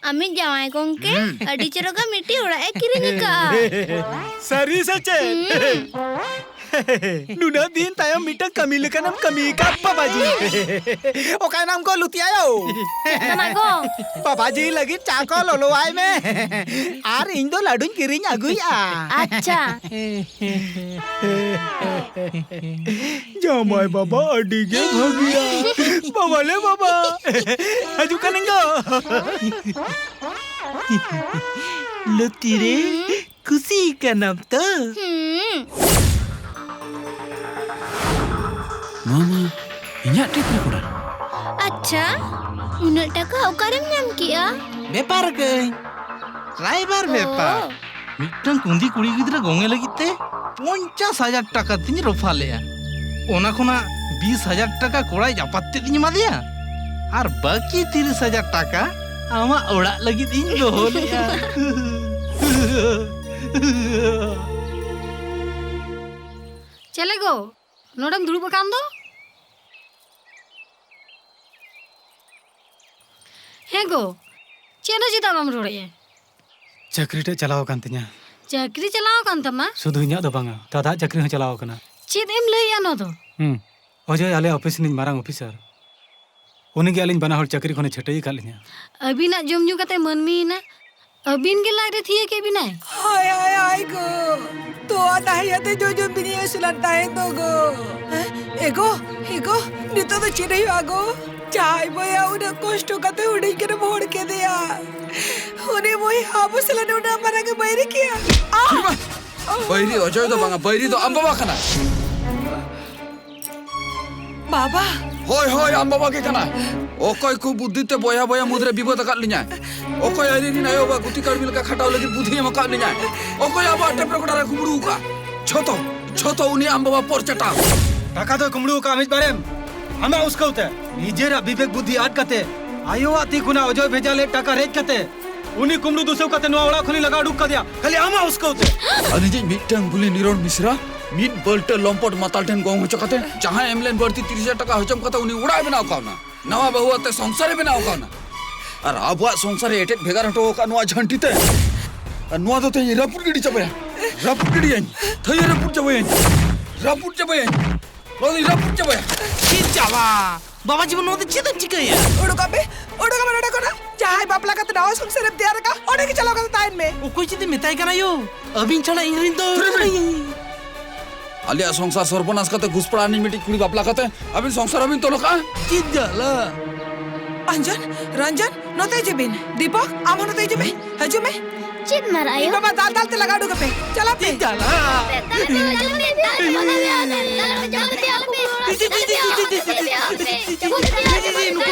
ᱟᱢᱤᱡ ᱡᱟᱶᱟᱭ ᱜᱚᱝᱠᱮ ᱦᱩᱸ᱾ ᱟᱹᱰᱤ ᱪᱚᱨᱚᱠᱟ ᱢᱤᱫᱴᱤᱡ ᱚᱲᱟᱜ ᱮ ᱠᱤᱨᱤᱧ ᱟᱠᱟᱫᱼᱟ᱾ ᱥᱟᱹᱨᱤ ᱥᱮ ᱪᱮᱫ? ᱦᱩᱸ᱾ ᱱᱩᱱᱟᱹᱜ ᱫᱤᱱ ᱛᱟᱭᱚᱢ ᱢᱤᱫᱴᱟᱝ ᱠᱟᱹᱢᱤ ᱞᱮᱠᱟᱱᱮᱢ ᱠᱟᱹᱢᱤ ᱟᱠᱟᱫ ᱵᱟᱵᱟᱡᱤ᱾ ᱚᱠᱟᱭᱮᱱᱟᱢ ᱜᱚ ᱞᱩᱛᱤ ᱟᱭᱳ? ᱪᱮᱫ ᱛᱟᱢᱟ ᱜᱚ? ᱵᱟᱵᱟᱡᱤ ᱞᱟᱹᱜᱤᱫ ᱪᱟ ᱠᱚ ᱞᱚᱞᱚᱣᱟᱭ ᱢᱮ᱾ ᱟᱨ ᱤᱧ ᱫᱚ ᱞᱟᱹᱰᱩᱧ ᱠᱤᱨᱤᱧ ᱟᱹᱜᱩᱭᱟ᱾ ᱟᱪᱪᱷᱟ᱾ ᱡᱟᱢᱟᱭ ᱵᱟᱵᱟ ᱟᱹᱰᱤ ᱜᱮ ᱵᱷᱟᱹᱜᱤᱭᱟ᱾ ᱵᱟᱵᱟ ᱞᱮ ᱵᱟᱵᱟ᱾ ᱦᱤᱡᱩᱜ ᱠᱟᱹᱱᱟᱹᱧ ᱜᱚ᱾ ᱞᱩᱛᱤ ᱨᱮ, ᱦᱩᱸ᱾ ᱠᱩᱥᱤ ᱠᱟᱱᱟᱢ ᱛᱚ? ᱦᱩᱸ᱾ ᱱᱚᱣᱟ ᱢᱟ ᱤᱧᱟᱹᱜ tape recorder᱾ ᱟᱪᱪᱷᱟ, ᱩᱱᱟᱹᱜ ᱴᱟᱠᱟ ᱚᱠᱟᱨᱮᱢ ᱧᱟᱢ ᱠᱮᱜᱼᱟ? ᱵᱮᱯᱟᱨ ᱠᱟᱹᱧ᱾ ᱨᱟᱭᱵᱟᱨ ᱚ᱾ ᱵᱮᱯᱟᱨ᱾ ᱢᱤᱫᱴᱟᱝ ᱠᱩᱸᱫᱤ ᱠᱩᱲᱤ ᱜᱤᱫᱽᱨᱟᱹ ᱜᱚᱝᱮ ᱞᱟᱹᱜᱤᱫ ᱛᱮ ᱯᱚᱧᱪᱟᱥ ᱦᱟᱡᱟᱨ ᱴᱟᱠᱟ ᱛᱤᱧ ᱨᱚᱯᱷᱟ ᱞᱮᱜᱼᱟ᱾ ᱚᱱᱟ ᱠᱷᱚᱱᱟᱜ ᱵᱤᱥ ᱦᱟᱡᱟᱨ ᱴᱟᱠᱟ ᱠᱚᱲᱟᱭ ᱡᱟᱯᱟᱛ ᱛᱮᱫ ᱤᱧ ᱮᱢᱟᱫᱮᱭᱟ᱾ ᱟᱨ ᱵᱟᱹᱠᱤ ᱛᱤᱨᱤᱥ ᱦᱟᱡᱟᱨ ᱴᱟᱠᱟ ᱟᱢᱟᱜ ᱚᱲᱟᱜ ᱞᱟᱹᱜᱤᱫ ᱤᱧ ᱫᱚᱦᱚ ᱞᱮᱜᱼᱟ᱾ ᱪᱮᱞᱮ ᱜᱚ, ᱱᱚᱰᱮᱢ ᱫᱩᱲᱩᱵ ᱟᱠᱟᱱ ᱫᱚ? ᱦᱮᱸ ᱜᱚ, ᱪᱮᱫ ᱦᱚᱸ ᱪᱮᱫᱟᱜ ᱵᱟᱢ ᱨᱚᱲᱮᱫᱼᱟ? ᱪᱟᱹᱠᱨᱤ ᱴᱟᱜ ᱪᱟᱞᱟᱣ ᱟᱠᱟᱱ ᱛᱤᱧᱟ᱾ ᱪᱟᱹᱠᱨᱤ ᱪᱟᱞᱟᱣ ᱟᱠᱟᱱ ᱛᱟᱢᱟ? ᱥᱩᱫᱷᱩ ᱤᱧᱟᱹᱜ ᱫᱚ ᱵᱟᱝᱟ, ᱫᱟᱫᱟᱣᱟᱜ ᱪᱟᱹᱠᱨᱤ ᱦᱚᱸ ᱪᱟᱞᱟᱣ ᱟᱠᱟᱱᱟ᱾ ᱪᱮᱫ ᱮᱢ ᱞᱟᱹᱭᱮᱜᱼᱟ ᱱᱚᱣᱟ ᱫᱚ? ᱦᱩᱸ, ᱚᱡᱚᱭ ᱟᱞᱮ ᱚᱯᱷᱤᱥ ᱨᱤᱱᱤᱡ ᱢᱟᱨᱟᱝ ᱚᱯᱷᱤᱥᱟᱨ᱾ ᱩᱱᱤᱜᱮ ᱟᱹᱞᱤᱧ ᱵᱟᱱᱟ ᱦᱚᱲ ᱪᱟᱹᱠᱨᱤ ᱠᱷᱚᱱᱮ ᱪᱷᱟᱹᱴᱟᱹᱭ ᱟᱠᱟᱫ ᱞᱤᱧᱟ᱾ ᱟᱹᱵᱤᱱᱟᱜ ᱡᱚᱢ ᱧᱩ ᱠᱟᱛᱮ ᱢᱟᱹᱱᱢᱤᱭᱮᱱᱟ, ᱟᱹᱵᱤᱱ ᱜᱮ ᱞᱟᱡ ᱨᱮ ᱛᱷᱤᱭᱟᱹ ᱠᱮᱫ ᱵᱤᱱᱟᱭ᱾ ᱦᱟᱭ, ᱦᱟᱭ, ᱦᱟᱭ ᱜᱚ, ᱛᱚᱣᱟ ᱫᱟᱦᱮᱸ ᱟᱛᱮ ᱡᱚᱡᱚ ᱵᱤᱱᱤ ᱟᱹᱥᱩᱞᱟᱱ ᱛᱟᱦᱮᱸ ᱫᱚ ᱜᱚ᱾ ᱮ ᱜᱚ, ᱮ ᱜᱚ, ᱱᱤᱛᱚᱜ ᱫᱚ ᱪᱮᱫ ᱦᱩᱭᱩᱜᱼᱟ ᱜᱚ? ᱡᱟᱦᱟᱸᱭ ᱵᱚᱭᱦᱟ ᱩᱱᱟᱹᱜ ᱠᱚᱥᱴᱚ ᱠᱟᱛᱮ ᱦᱩᱰᱤᱧ ᱠᱷᱚᱱᱮᱢ ᱦᱚᱲ ᱠᱮᱫᱮᱭᱟ, ᱩᱱᱤ ᱵᱚᱭᱦᱟ ᱟᱵᱚ ᱥᱟᱞᱟᱜ ᱩᱱᱟᱹᱜ ᱢᱟᱨᱟᱝ ᱮ ᱵᱟᱹᱭᱨᱤ ᱠᱮᱭᱟ᱾ ᱟᱦ! ᱵᱟᱹᱭᱨᱤ ᱚᱡᱚᱭ ᱫᱚ ᱵᱟᱝᱟ, ᱵᱟᱹᱭᱨᱤ ᱫᱚ ᱟᱢ ᱵᱟᱵᱟ ᱠᱟᱱᱟ᱾ ᱵᱟᱵᱟ! ᱦᱳᱭ, ᱦᱳᱭ, ᱟᱢ ᱵᱟᱵᱟ ᱜᱮ ᱠᱟᱱᱟ᱾ ᱚᱠᱚᱭ ᱠᱚ ᱵᱩᱫᱽᱫᱷᱤ ᱛᱮ ᱵᱚᱭᱦᱟ ᱵᱚᱭᱦᱟ ᱢᱩᱫᱽᱨᱮ ᱵᱤᱵᱟᱹᱫ ᱟᱠᱟᱫ ᱞᱤᱧᱟᱭ? ᱚᱠᱚᱭ ᱟᱭᱨᱤᱱ ᱟᱭᱳ ᱵᱟᱵᱟ ᱜᱩᱛᱤ ᱠᱟᱹᱲᱢᱤ ᱞᱮᱠᱟ ᱠᱷᱟᱴᱟᱣ ᱞᱟᱹᱜᱤᱫ ᱵᱩᱫᱽᱫᱷᱤ ᱮᱢ ᱟᱠᱟᱫ ᱞᱤᱧᱟᱭ? ᱚᱠᱚᱭ ᱟᱵᱚᱣᱟᱜ ᱴᱮᱯ ᱨᱮᱠᱚᱨᱰᱟᱨ ᱮ ᱠᱩᱢᱵᱽᱲᱩ ᱟᱠᱟᱫ? ᱡᱷᱚᱛᱚ, ᱡᱷᱚᱛᱚ ᱩᱱᱤ ᱟᱢ ᱵᱟᱵᱟ ᱯᱚᱨ ᱪᱟᱴᱟᱣ᱾ ᱴᱟᱠᱟ ᱫᱚᱭ ᱠᱩᱢᱵᱽᱲᱩ ᱟᱠᱟᱫ ᱢᱤᱫ ᱵᱟᱨᱮᱢ, ᱟᱢᱟᱜ ᱩᱥᱠᱟᱹᱣ ᱛᱮ᱾ ᱱᱤᱡᱮᱨᱟᱜ ᱵᱤᱵᱮᱠ ᱵᱩᱫᱽᱫᱷᱤ ᱟᱫ ᱠᱟᱛᱮ, ᱟᱭᱳᱣᱟᱜ ᱛᱤ ᱠᱷᱚᱱᱟᱜ ᱚᱡᱚᱭ ᱵᱷᱮᱡᱟ ᱞᱮᱫ ᱴᱟᱠᱟ ᱨᱮᱡ ᱠᱟᱛᱮ, ᱩᱱᱤ ᱠᱩᱢᱵᱽᱲᱩ ᱫᱩᱥᱟᱹᱣ ᱠᱟᱛᱮ ᱱᱚᱣᱟ ᱚᱲᱟᱜ ᱠᱷᱚᱱᱤᱧ ᱞᱟᱜᱟ ᱩᱰᱩᱠ ᱠᱟᱫᱮᱭᱟ, ᱠᱷᱟᱹᱞᱤ ᱟᱢᱟᱜ ᱩᱥᱠᱟᱹᱣ ᱛᱮ᱾ ᱟᱨ ᱤᱧᱤᱡ ᱢᱤᱫᱴᱟᱝ ᱜᱩᱞᱤ ᱱᱤᱨᱚᱲ ᱢᱤᱥᱨᱟ ᱢᱤᱫ ᱵᱟᱹᱞᱴᱟᱹ ᱞᱚᱢᱯᱚᱴ ᱢᱟᱛᱟᱞ ᱴᱷᱮᱱ ᱜᱚᱝ ᱦᱚᱪᱚ ᱠᱟᱛᱮ ᱡᱟᱦᱟᱸᱭ ᱮᱢ ᱞᱮᱱ ᱵᱟᱹᱲᱛᱤ ᱛᱤᱨᱤᱥ ᱦᱟᱡᱟᱨ ᱴᱟᱠᱟ ᱦᱚᱪᱚᱢ ᱠᱟᱛᱮ ᱩᱱᱤ ᱚᱲᱟᱜ ᱮ ᱵᱮᱱᱟᱣ ᱠᱟᱣᱱᱟ, ᱱᱟᱣᱟ ᱵᱟᱹᱦᱩ ᱟᱛᱮ ᱥᱚᱝᱥᱟᱨ ᱮ ᱵᱮᱱᱟᱣ ᱠᱟᱣᱱᱟ᱾ ᱟᱨ ᱟᱵᱚᱣᱟᱜ ᱥᱚᱝᱥᱟᱨ ᱮ ᱮᱴᱮᱫ ᱵᱷᱮᱜᱟᱨ ᱦᱚᱴᱚ ᱟᱠᱟᱫ ᱱᱚᱣᱟ ᱡᱷᱟᱹᱱᱴᱤ ᱛᱮ᱾ ᱟᱨ ᱱᱚᱣᱟ ᱫᱚ ᱛᱮᱦᱮᱧ ᱨᱟᱹᱯᱩᱫ ᱜᱤᱰᱤ ᱪᱟᱵᱟᱭᱟ, ᱨᱟᱹᱯᱩᱫ ᱜᱤᱰᱤᱭᱟᱹᱧ, ᱛᱷᱟᱹᱭᱟᱹ ᱨᱟᱹᱯᱩᱫ ᱪᱟᱵᱟᱭᱟᱹᱧ, ᱨᱟᱹᱯᱩᱫ ᱪᱟᱵᱟᱭᱟᱹᱧ, ᱱᱚᱣᱟ ᱫᱚᱧ ᱨᱟᱹᱯᱩᱫ ᱪᱟᱵᱟᱭᱟ᱾ ᱪᱮᱫ ᱪᱟᱵᱟ? ᱵᱟᱵᱟ ᱡᱤᱵᱚᱱ ᱱᱚᱣᱟ ᱫᱚ ᱪᱮᱫ ᱮᱢ ᱪᱤᱠᱟᱹᱭᱟ? ᱩᱰᱩᱠᱚᱜ ᱯᱮ, ᱩᱰᱩᱠᱚᱜ ᱢᱮ ᱱᱚᱰᱮ ᱠᱷᱚᱱᱟᱜ᱾ ᱡᱟᱦᱟᱸᱭ ᱵᱟᱯᱞᱟ ᱠᱟᱛᱮ ᱱᱟᱣᱟ ᱥᱚᱝᱥᱟᱨᱮᱢ ᱛᱮᱭᱟᱨ ᱟᱠᱟᱫ, ᱚᱸᱰᱮ ᱜᱮ ᱪᱟᱞᱟᱣ ᱠᱟᱛᱮ ᱛᱟᱦᱮᱱ ᱢᱮ᱾ ᱚᱠᱚᱭ ᱪᱮᱫ ᱮ ᱢᱮᱛᱟᱭ ᱠᱟᱱᱟ ᱭᱳ? ᱟᱹᱵᱤᱱ ᱪᱷᱟᱲᱟ ᱤᱧ ᱨᱮᱱ ᱫᱚ ᱛᱷᱤᱨ ᱵᱤᱱ᱾ ᱟᱞᱮᱭᱟᱜ ᱥᱚᱝᱥᱟᱨ ᱥᱚᱨᱵᱚᱱᱟᱥ ᱠᱟᱛᱮ ᱜᱷᱩᱥᱯᱟᱲᱟ ᱨᱤᱱᱤᱡ ᱢᱤᱫᱴᱤᱡ ᱠᱩᱲᱤ ᱵᱟᱯᱞᱟ ᱠᱟᱛᱮ ᱟᱹᱵᱤᱱ ᱥᱚᱝᱥᱟᱨ ᱦᱚᱸᱵᱤᱱ ᱛᱚᱞ ᱟᱠᱟᱫᱼᱟ? ᱪᱮᱫ ᱡᱟᱞᱟ! ᱟᱧᱡᱚᱱ, ᱨᱚᱧᱡᱚᱱ, ᱱᱚᱛᱮ ᱦᱤᱡᱩᱜ ᱵᱤᱱ᱾ ᱫᱤᱯᱚᱠ, ᱟᱢ ᱦᱚᱸ ᱱᱚᱛᱮ ᱦᱤᱡᱩᱜ ᱢᱮ, ᱦᱤᱡᱩᱜ ᱢᱮ᱾ ᱪᱮᱫ ᱢᱟᱨᱟᱜ ᱤᱧ ᱟᱭᱳ? ᱵᱟᱵᱟ ᱫᱟᱞ ᱫᱟᱞ ᱛᱮ ᱞᱟᱜᱟ ᱩᱰᱩᱠ ᱟᱯᱮ, ᱪᱟᱞᱟᱜ ᱯᱮ᱾ ᱪᱮᱫ ᱡᱟᱞᱟ! ᱫᱟᱞ ᱢᱮ, ᱫᱟᱞ ᱢᱮ, ᱫᱟᱞ ᱢᱮ, ᱫᱟᱞ ᱢᱮ, ᱫᱟᱞ ᱢᱮ, ᱫᱟᱞ ᱢᱮ, ᱫᱟᱞ ᱢᱮ,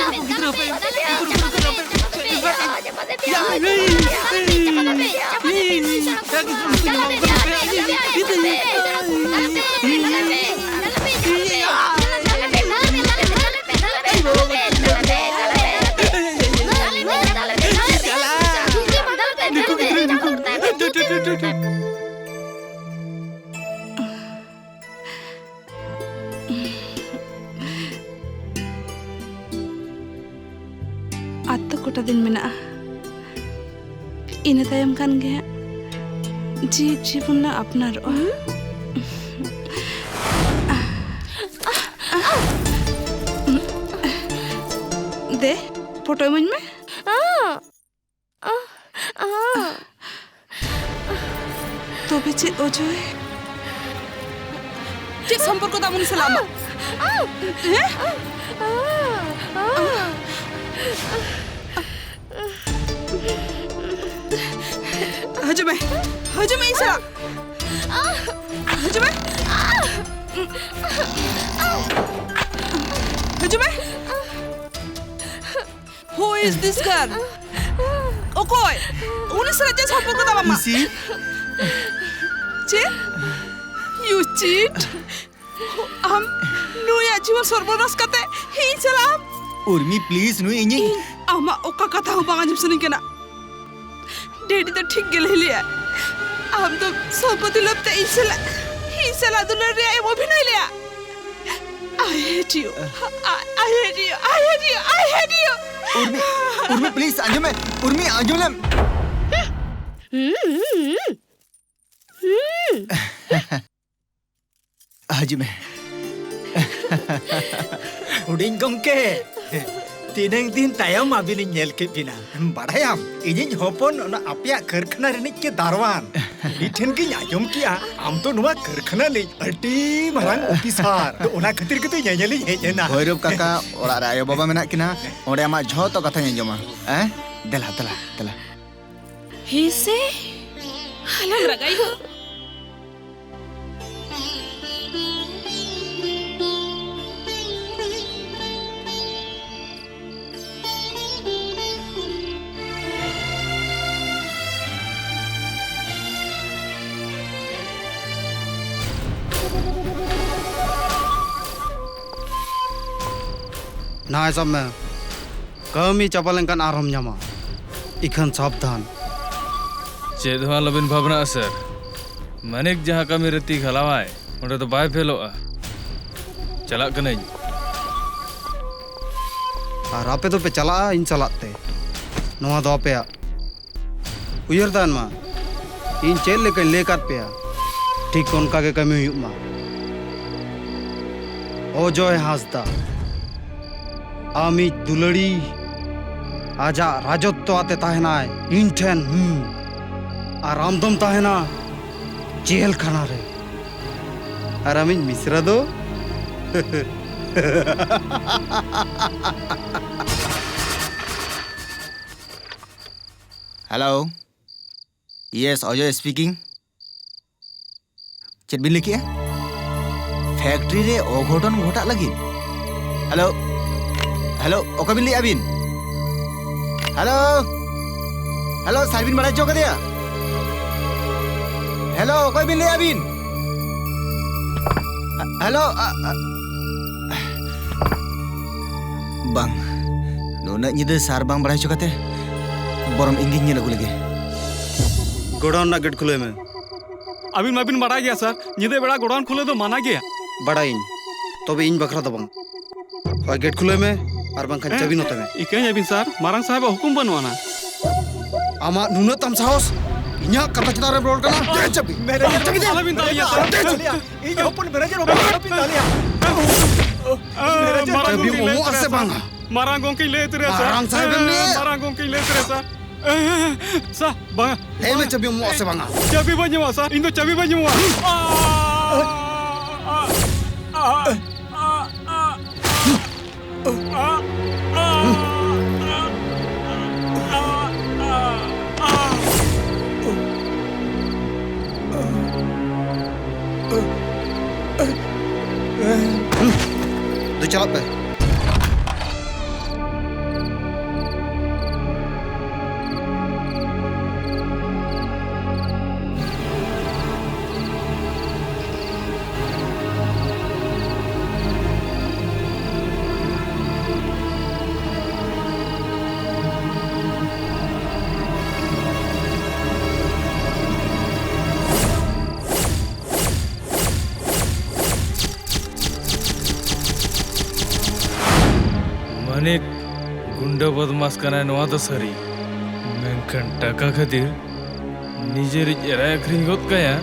ᱫᱟᱞ ᱢᱮ᱾ ᱱᱩᱠᱩ ᱱᱩᱠᱩ ᱜᱤᱫᱽᱨᱟᱹ ᱦᱟᱯᱮ, ᱱᱩᱠᱩ ᱱᱩᱠᱩ ᱜᱤᱫᱽᱨᱟᱹ ᱦᱟᱯᱮ᱾ ᱟᱨ ᱛᱚ ᱠᱚᱴᱟ ᱫᱤᱱ ᱢᱮᱱᱟᱜᱼᱟ, ᱤᱱᱟᱹ ᱛᱟᱭᱚᱢ ᱠᱷᱟᱱ ᱜᱮ ᱦᱟᱸᱜ ᱡᱤᱣᱤᱫ ᱡᱤᱵᱚᱱ ᱞᱮ ᱟᱯᱱᱟᱨᱚᱜᱼᱟ᱾ ᱫᱮ, ᱯᱷᱳᱴᱳ ᱤᱢᱟᱹᱧ ᱢᱮ᱾ ᱛᱚᱵᱮ ᱪᱮᱫ ᱚᱡᱚᱭ? ᱪᱮᱫ ᱥᱚᱢᱯᱚᱨᱠᱚ ᱛᱟᱢ ᱩᱱᱤ ᱥᱟᱞᱟᱜ ᱟᱢᱟᱜ? ᱦᱮᱸ? ᱟᱢ, ᱦᱤᱡᱩᱜ ᱢᱮ, ᱦᱤᱡᱩᱜ ᱢᱮ ᱤᱧ ᱥᱟᱞᱟᱜ᱾ ᱦᱤᱡᱩᱜ ᱢᱮ, ᱦᱤᱡᱩᱜ ᱢᱮ᱾ Who is this girl? ᱚᱠᱚᱭ? ᱩᱱᱤ ᱥᱟᱞᱟᱜ ᱪᱮᱫ ᱥᱚᱢᱯᱚᱨᱠᱚ ᱛᱟᱢ ᱟᱢᱟᱜ? ᱪᱮᱫ? You cheat? ᱟᱢ ᱱᱩᱭᱟᱜ ᱡᱤᱵᱚᱱ ᱥᱚᱨᱵᱚᱱᱟᱥ ᱠᱟᱛᱮ ᱤᱧ ᱥᱟᱞᱟᱜ ᱟᱢ? ᱩᱨᱢᱤ, please, ᱱᱩᱭ ᱤᱧᱤᱧ ᱤᱧ ᱟᱢᱟᱜ ᱚᱠᱟ ᱠᱟᱛᱷᱟ ᱦᱚᱸ ᱵᱟᱝ ᱟᱸᱡᱚᱢ ᱥᱟᱱᱟᱧ ᱠᱟᱱᱟ᱾ ᱰᱮᱰᱤ ᱫᱚ ᱴᱷᱤᱠ ᱜᱮ ᱞᱟᱹᱭ ᱞᱮᱭᱟ᱾ ᱟᱢ ᱫᱚ ᱥᱚᱢᱯᱚᱛᱤ ᱞᱳᱵᱷ ᱛᱮ ᱤᱧ ᱥᱟᱞᱟᱜ, ᱤᱧ ᱥᱟᱞᱟᱜ ᱫᱩᱞᱟᱹᱲ ᱨᱮᱭᱟᱜ ᱮᱢ ᱚᱵᱷᱤᱱᱚᱭ ᱞᱮᱭᱟ᱾ I hate you. I, I hate you. I hate you. I hate you. ᱩᱨᱢᱤ, ᱩᱨᱢᱤ, please, ᱟᱸᱡᱚᱢ ᱢᱮ᱾ ᱩᱨᱢᱤ, ᱟᱸᱡᱚᱢ ᱞᱮᱢ᱾ ᱦᱤᱡᱩᱜ ᱢᱮ᱾ ᱦᱩᱰᱤᱧ ᱜᱚᱝᱠᱮ, ᱛᱤᱱᱟᱹᱝ ᱫᱤᱱ ᱛᱟᱭᱚᱢ ᱟᱹᱵᱤᱱᱤᱧ ᱧᱮᱞ ᱠᱮᱫ ᱵᱤᱱᱟ᱾ ᱵᱟᱲᱟᱭᱟᱢ, ᱤᱧᱤᱡ ᱦᱚᱯᱚᱱ ᱚᱱᱟ ᱟᱯᱮᱭᱟᱜ ᱠᱟᱹᱨᱠᱷᱟᱱᱟ ᱨᱤᱱᱤᱡ ᱜᱮ ᱫᱟᱨᱣᱟᱱ᱾ ᱩᱱᱤ ᱴᱷᱮᱱ ᱜᱤᱧ ᱟᱸᱡᱚᱢ ᱠᱮᱜᱼᱟ, ᱟᱢ ᱫᱚ ᱱᱚᱣᱟ ᱠᱟᱹᱨᱠᱷᱟᱱᱟ ᱨᱤᱱᱤᱡ ᱟᱹᱰᱤ ᱢᱟᱨᱟᱝ ᱚᱯᱷᱤᱥᱟᱨ᱾ ᱛᱚ, ᱚᱱᱟ ᱠᱷᱟᱹᱛᱤᱨ ᱜᱮᱛᱚ ᱧᱮᱧᱮᱞᱤᱧ ᱦᱮᱡ ᱮᱱᱟ᱾ ᱵᱷᱳᱭᱨᱳᱵ ᱠᱟᱠᱟ, ᱚᱲᱟᱜ ᱨᱮ ᱟᱭᱳ ᱵᱟᱵᱟ ᱢᱮᱱᱟᱜ ᱠᱤᱱᱟ, ᱚᱸᱰᱮ ᱟᱢᱟᱜ ᱡᱷᱚᱛᱚ ᱠᱟᱛᱷᱟᱧ ᱟᱸᱡᱚᱢᱟ᱾ ᱦᱮᱸ, ᱫᱮᱞᱟ, ᱫᱮᱞᱟ, ᱫᱮᱞᱟ᱾ ᱦᱮᱸᱥᱮ? ᱟᱞᱚᱢ ᱨᱟᱜᱟ ᱭᱳ᱾ ᱱᱟᱭ ᱥᱟᱵ ᱢᱮ᱾ ᱠᱟᱹᱢᱤ ᱪᱟᱵᱟ ᱞᱮᱱᱠᱷᱟᱱ ᱟᱨᱦᱚᱸᱢ ᱧᱟᱢᱟ᱾ ᱤᱠᱷᱟᱹᱱ ᱥᱟᱵᱫᱷᱟᱱ᱾ ᱪᱮᱫ ᱦᱚᱸ ᱟᱞᱚᱵᱤᱱ ᱵᱷᱟᱵᱽᱱᱟᱜᱼᱟ, ᱥᱟᱨ᱾ ᱢᱟᱹᱱᱤᱠ ᱡᱟᱦᱟᱸ ᱠᱟᱹᱢᱤ ᱨᱮ ᱛᱤ ᱜᱷᱟᱞᱟᱣᱟᱭ, ᱚᱸᱰᱮ ᱫᱚ ᱵᱟᱭ ᱯᱷᱮᱞᱚᱜᱼᱟ᱾ ᱪᱟᱞᱟᱜ ᱠᱟᱹᱱᱟᱹᱧ᱾ ᱟᱨ ᱟᱯᱮ ᱫᱚᱯᱮ ᱪᱟᱞᱟᱜᱼᱟ ᱤᱧ ᱥᱟᱞᱟᱜ ᱛᱮ᱾ ᱱᱚᱣᱟ ᱫᱚ ᱟᱯᱮᱭᱟᱜ᱾ ᱩᱭᱦᱟᱹᱨ ᱛᱟᱦᱮᱱ ᱢᱟ, ᱤᱧ ᱪᱮᱫ ᱞᱮᱠᱟᱧ ᱞᱟᱹᱭ ᱟᱠᱟᱫ ᱯᱮᱭᱟ, ᱴᱷᱤᱠ ᱚᱱᱠᱟ ᱜᱮ ᱠᱟᱹᱢᱤ ᱦᱩᱭᱩᱜ ᱢᱟ᱾ ᱚᱡᱚᱭ ᱦᱟᱸᱥᱫᱟ, ᱟᱢᱤᱡ ᱫᱩᱞᱟᱹᱲᱤ ᱟᱡᱟᱜ ᱨᱟᱡᱚᱛᱛᱚ ᱟᱛᱮ ᱛᱟᱦᱮᱱᱟᱭ ᱤᱧ ᱴᱷᱮᱱ, ᱦᱩᱸ᱾ ᱟᱨ ᱟᱢ ᱫᱚᱢ ᱛᱟᱦᱮᱱᱟ ᱡᱮᱞ ᱠᱷᱟᱱᱟ ᱨᱮ᱾ ᱟᱨ ᱟᱢᱤᱡ ᱢᱤᱥᱨᱟ ᱫᱚ? ᱦᱮᱞᱳ᱾ Yes, ᱚᱡᱚᱭ speaking. ᱪᱮᱫ ᱵᱤᱱ ᱞᱟᱹᱭ ᱠᱮᱜᱼᱟ? ᱯᱷᱮᱠᱴᱨᱤ ᱨᱮ ᱚᱜᱷᱚᱴᱚᱱ ᱜᱷᱚᱴᱟᱜ ᱞᱟᱹᱜᱤᱫ? ᱦᱮᱞᱳ, ᱦᱮᱞᱳ, ᱚᱠᱚᱭ ᱵᱤᱱ ᱞᱟᱹᱭᱮᱜᱼᱟ ᱵᱤᱱ? ᱦᱮᱞᱳ, ᱦᱮᱞᱳ, ᱥᱟᱨ ᱵᱤᱱ ᱵᱟᱲᱟᱭ ᱦᱚᱪᱚ ᱠᱟᱫᱮᱭᱟ? ᱦᱮᱞᱳ, ᱚᱠᱚᱭ ᱵᱤᱱ ᱞᱟᱹᱭᱮᱜᱼᱟ ᱵᱤᱱ? ᱦᱮᱞᱳ, ᱟ, ᱟ, ᱵᱟᱝ, ᱱᱩᱱᱟᱹᱜ ᱧᱤᱫᱟᱹ ᱥᱟᱨ ᱵᱟᱝ ᱵᱟᱲᱟᱭ ᱦᱚᱪᱚ ᱠᱟᱛᱮ ᱵᱚᱨᱚᱝ ᱤᱧ ᱜᱤᱧ ᱧᱮᱞ ᱟᱹᱜᱩ ᱞᱮᱜᱮ᱾ ᱜᱳᱰᱟᱣᱩᱱ ᱨᱮᱱᱟᱜ ᱜᱮᱴ ᱠᱷᱩᱞᱟᱹᱣ ᱢᱮ᱾ ᱟᱹᱵᱤᱱ ᱢᱟᱵᱤᱱ ᱵᱟᱲᱟᱭ ᱜᱮᱭᱟ ᱥᱟᱨ, ᱧᱤᱫᱟᱹ ᱵᱮᱲᱟ ᱜᱳᱰᱟᱣᱩᱱ ᱠᱷᱩᱞᱟᱹᱣ ᱫᱚ ᱢᱟᱱᱟ ᱜᱮᱭᱟ᱾ ᱵᱟᱲᱟᱭᱟᱹᱧ, ᱛᱚᱵᱮ ᱤᱧ ᱵᱟᱠᱷᱨᱟ ᱫᱚ ᱵᱟᱝ᱾ ᱦᱳᱭ ᱜᱮᱴ ᱠᱷᱩᱞᱟᱹᱣ ᱢᱮ, ᱟᱨ ᱵᱟᱝᱠᱷᱟᱱ ᱦᱮᱸ? ᱪᱟᱹᱵᱤ ᱱᱚᱛᱮ ᱢᱮ᱾ ᱤᱠᱟᱹᱧ ᱟᱹᱵᱤᱱ ᱥᱟᱨ, ᱢᱟᱨᱟᱝ ᱥᱟᱦᱮᱵᱟᱜ ᱦᱩᱠᱩᱢ ᱵᱟᱹᱱᱩᱜ ᱟᱱᱟ᱾ ᱟᱢᱟᱜ ᱱᱩᱱᱟᱹᱜ ᱛᱟᱢ ᱥᱟᱦᱚᱥ, ᱤᱧᱟᱹᱜ ᱠᱟᱛᱷᱟ ᱪᱮᱛᱟᱱ ᱨᱮᱢ ᱨᱚᱲ ᱠᱟᱱᱟ? ᱫᱮ ᱪᱟᱹᱵᱤ! ᱢᱮᱱᱮᱡᱟᱨ ᱪᱟᱹᱵᱤ ᱫᱮ! ᱟᱞᱚᱵᱤᱱ ᱫᱟᱞᱤᱧᱟ ᱥᱟᱨ᱾ ᱫᱮ ᱪᱟᱹᱵᱤ! ᱤᱧ ᱦᱚᱯᱚᱱ ᱢᱮᱱᱮᱡᱟᱨ ᱵᱟᱵᱟ ᱟᱞᱚᱵᱤᱱ ᱫᱟᱞᱮᱭᱟ᱾ ᱢᱮᱱᱮᱡᱟᱨ ᱢᱟᱨᱟᱝ ᱪᱟᱹᱵᱤᱢ ᱜᱚᱢᱠᱮᱧ ᱞᱟᱹᱭ ᱮᱢᱚᱜᱼᱟ ᱩᱛᱟᱹᱨᱟ ᱥᱮ ᱥᱟᱨ᱾ ᱵᱟᱝᱟ? ᱢᱟᱨᱟᱝ ᱜᱚᱢᱠᱮᱧ ᱞᱟᱹᱭ ᱩᱛᱟᱹᱨᱟ ᱥᱟᱨ᱾ ᱢᱟᱨᱟᱝ ᱥᱟᱦᱮᱵ ᱮᱢ ᱞᱟᱹᱭᱟ? ᱢᱟᱨᱟᱝ ᱜᱚᱢᱠᱮᱧ ᱞᱟᱹᱭ ᱩᱛᱟᱹᱨᱟ ᱥᱟᱨ᱾ ᱥᱟ, ᱵᱟᱝᱟ᱾ ᱞᱟᱹᱭ ᱢᱮ, ᱪᱟᱹᱵᱤᱢ ᱮᱢᱚᱜᱼᱟ ᱥᱮ ᱵᱟᱝᱟ? ᱪᱟᱹᱵᱤ ᱵᱟᱹᱧ ᱮᱢᱚᱜᱼᱟ ᱥᱟᱨ, ᱤᱧ ᱫᱚ ᱪᱟᱹᱵᱤ ᱵᱟᱹᱧ ᱮᱢᱚᱜᱼᱟ᱾ ᱫᱩ ᱪᱟᱞᱟᱜ ᱯᱮ᱾ ᱢᱟᱹᱱᱤᱠ ᱜᱩᱱᱰᱟᱹ ᱵᱚᱫᱢᱟᱥ ᱠᱟᱱᱟᱭ, ᱱᱚᱣᱟ ᱫᱚ ᱥᱟᱹᱨᱤ, ᱢᱮᱱᱠᱷᱟᱱ ᱴᱟᱠᱟ ᱠᱷᱟᱹᱛᱤᱨ ᱱᱤᱡᱮᱨᱤᱡ ᱮᱨᱟᱭ ᱟᱹᱠᱷᱨᱤᱧ ᱜᱚᱫ ᱠᱟᱭᱟ,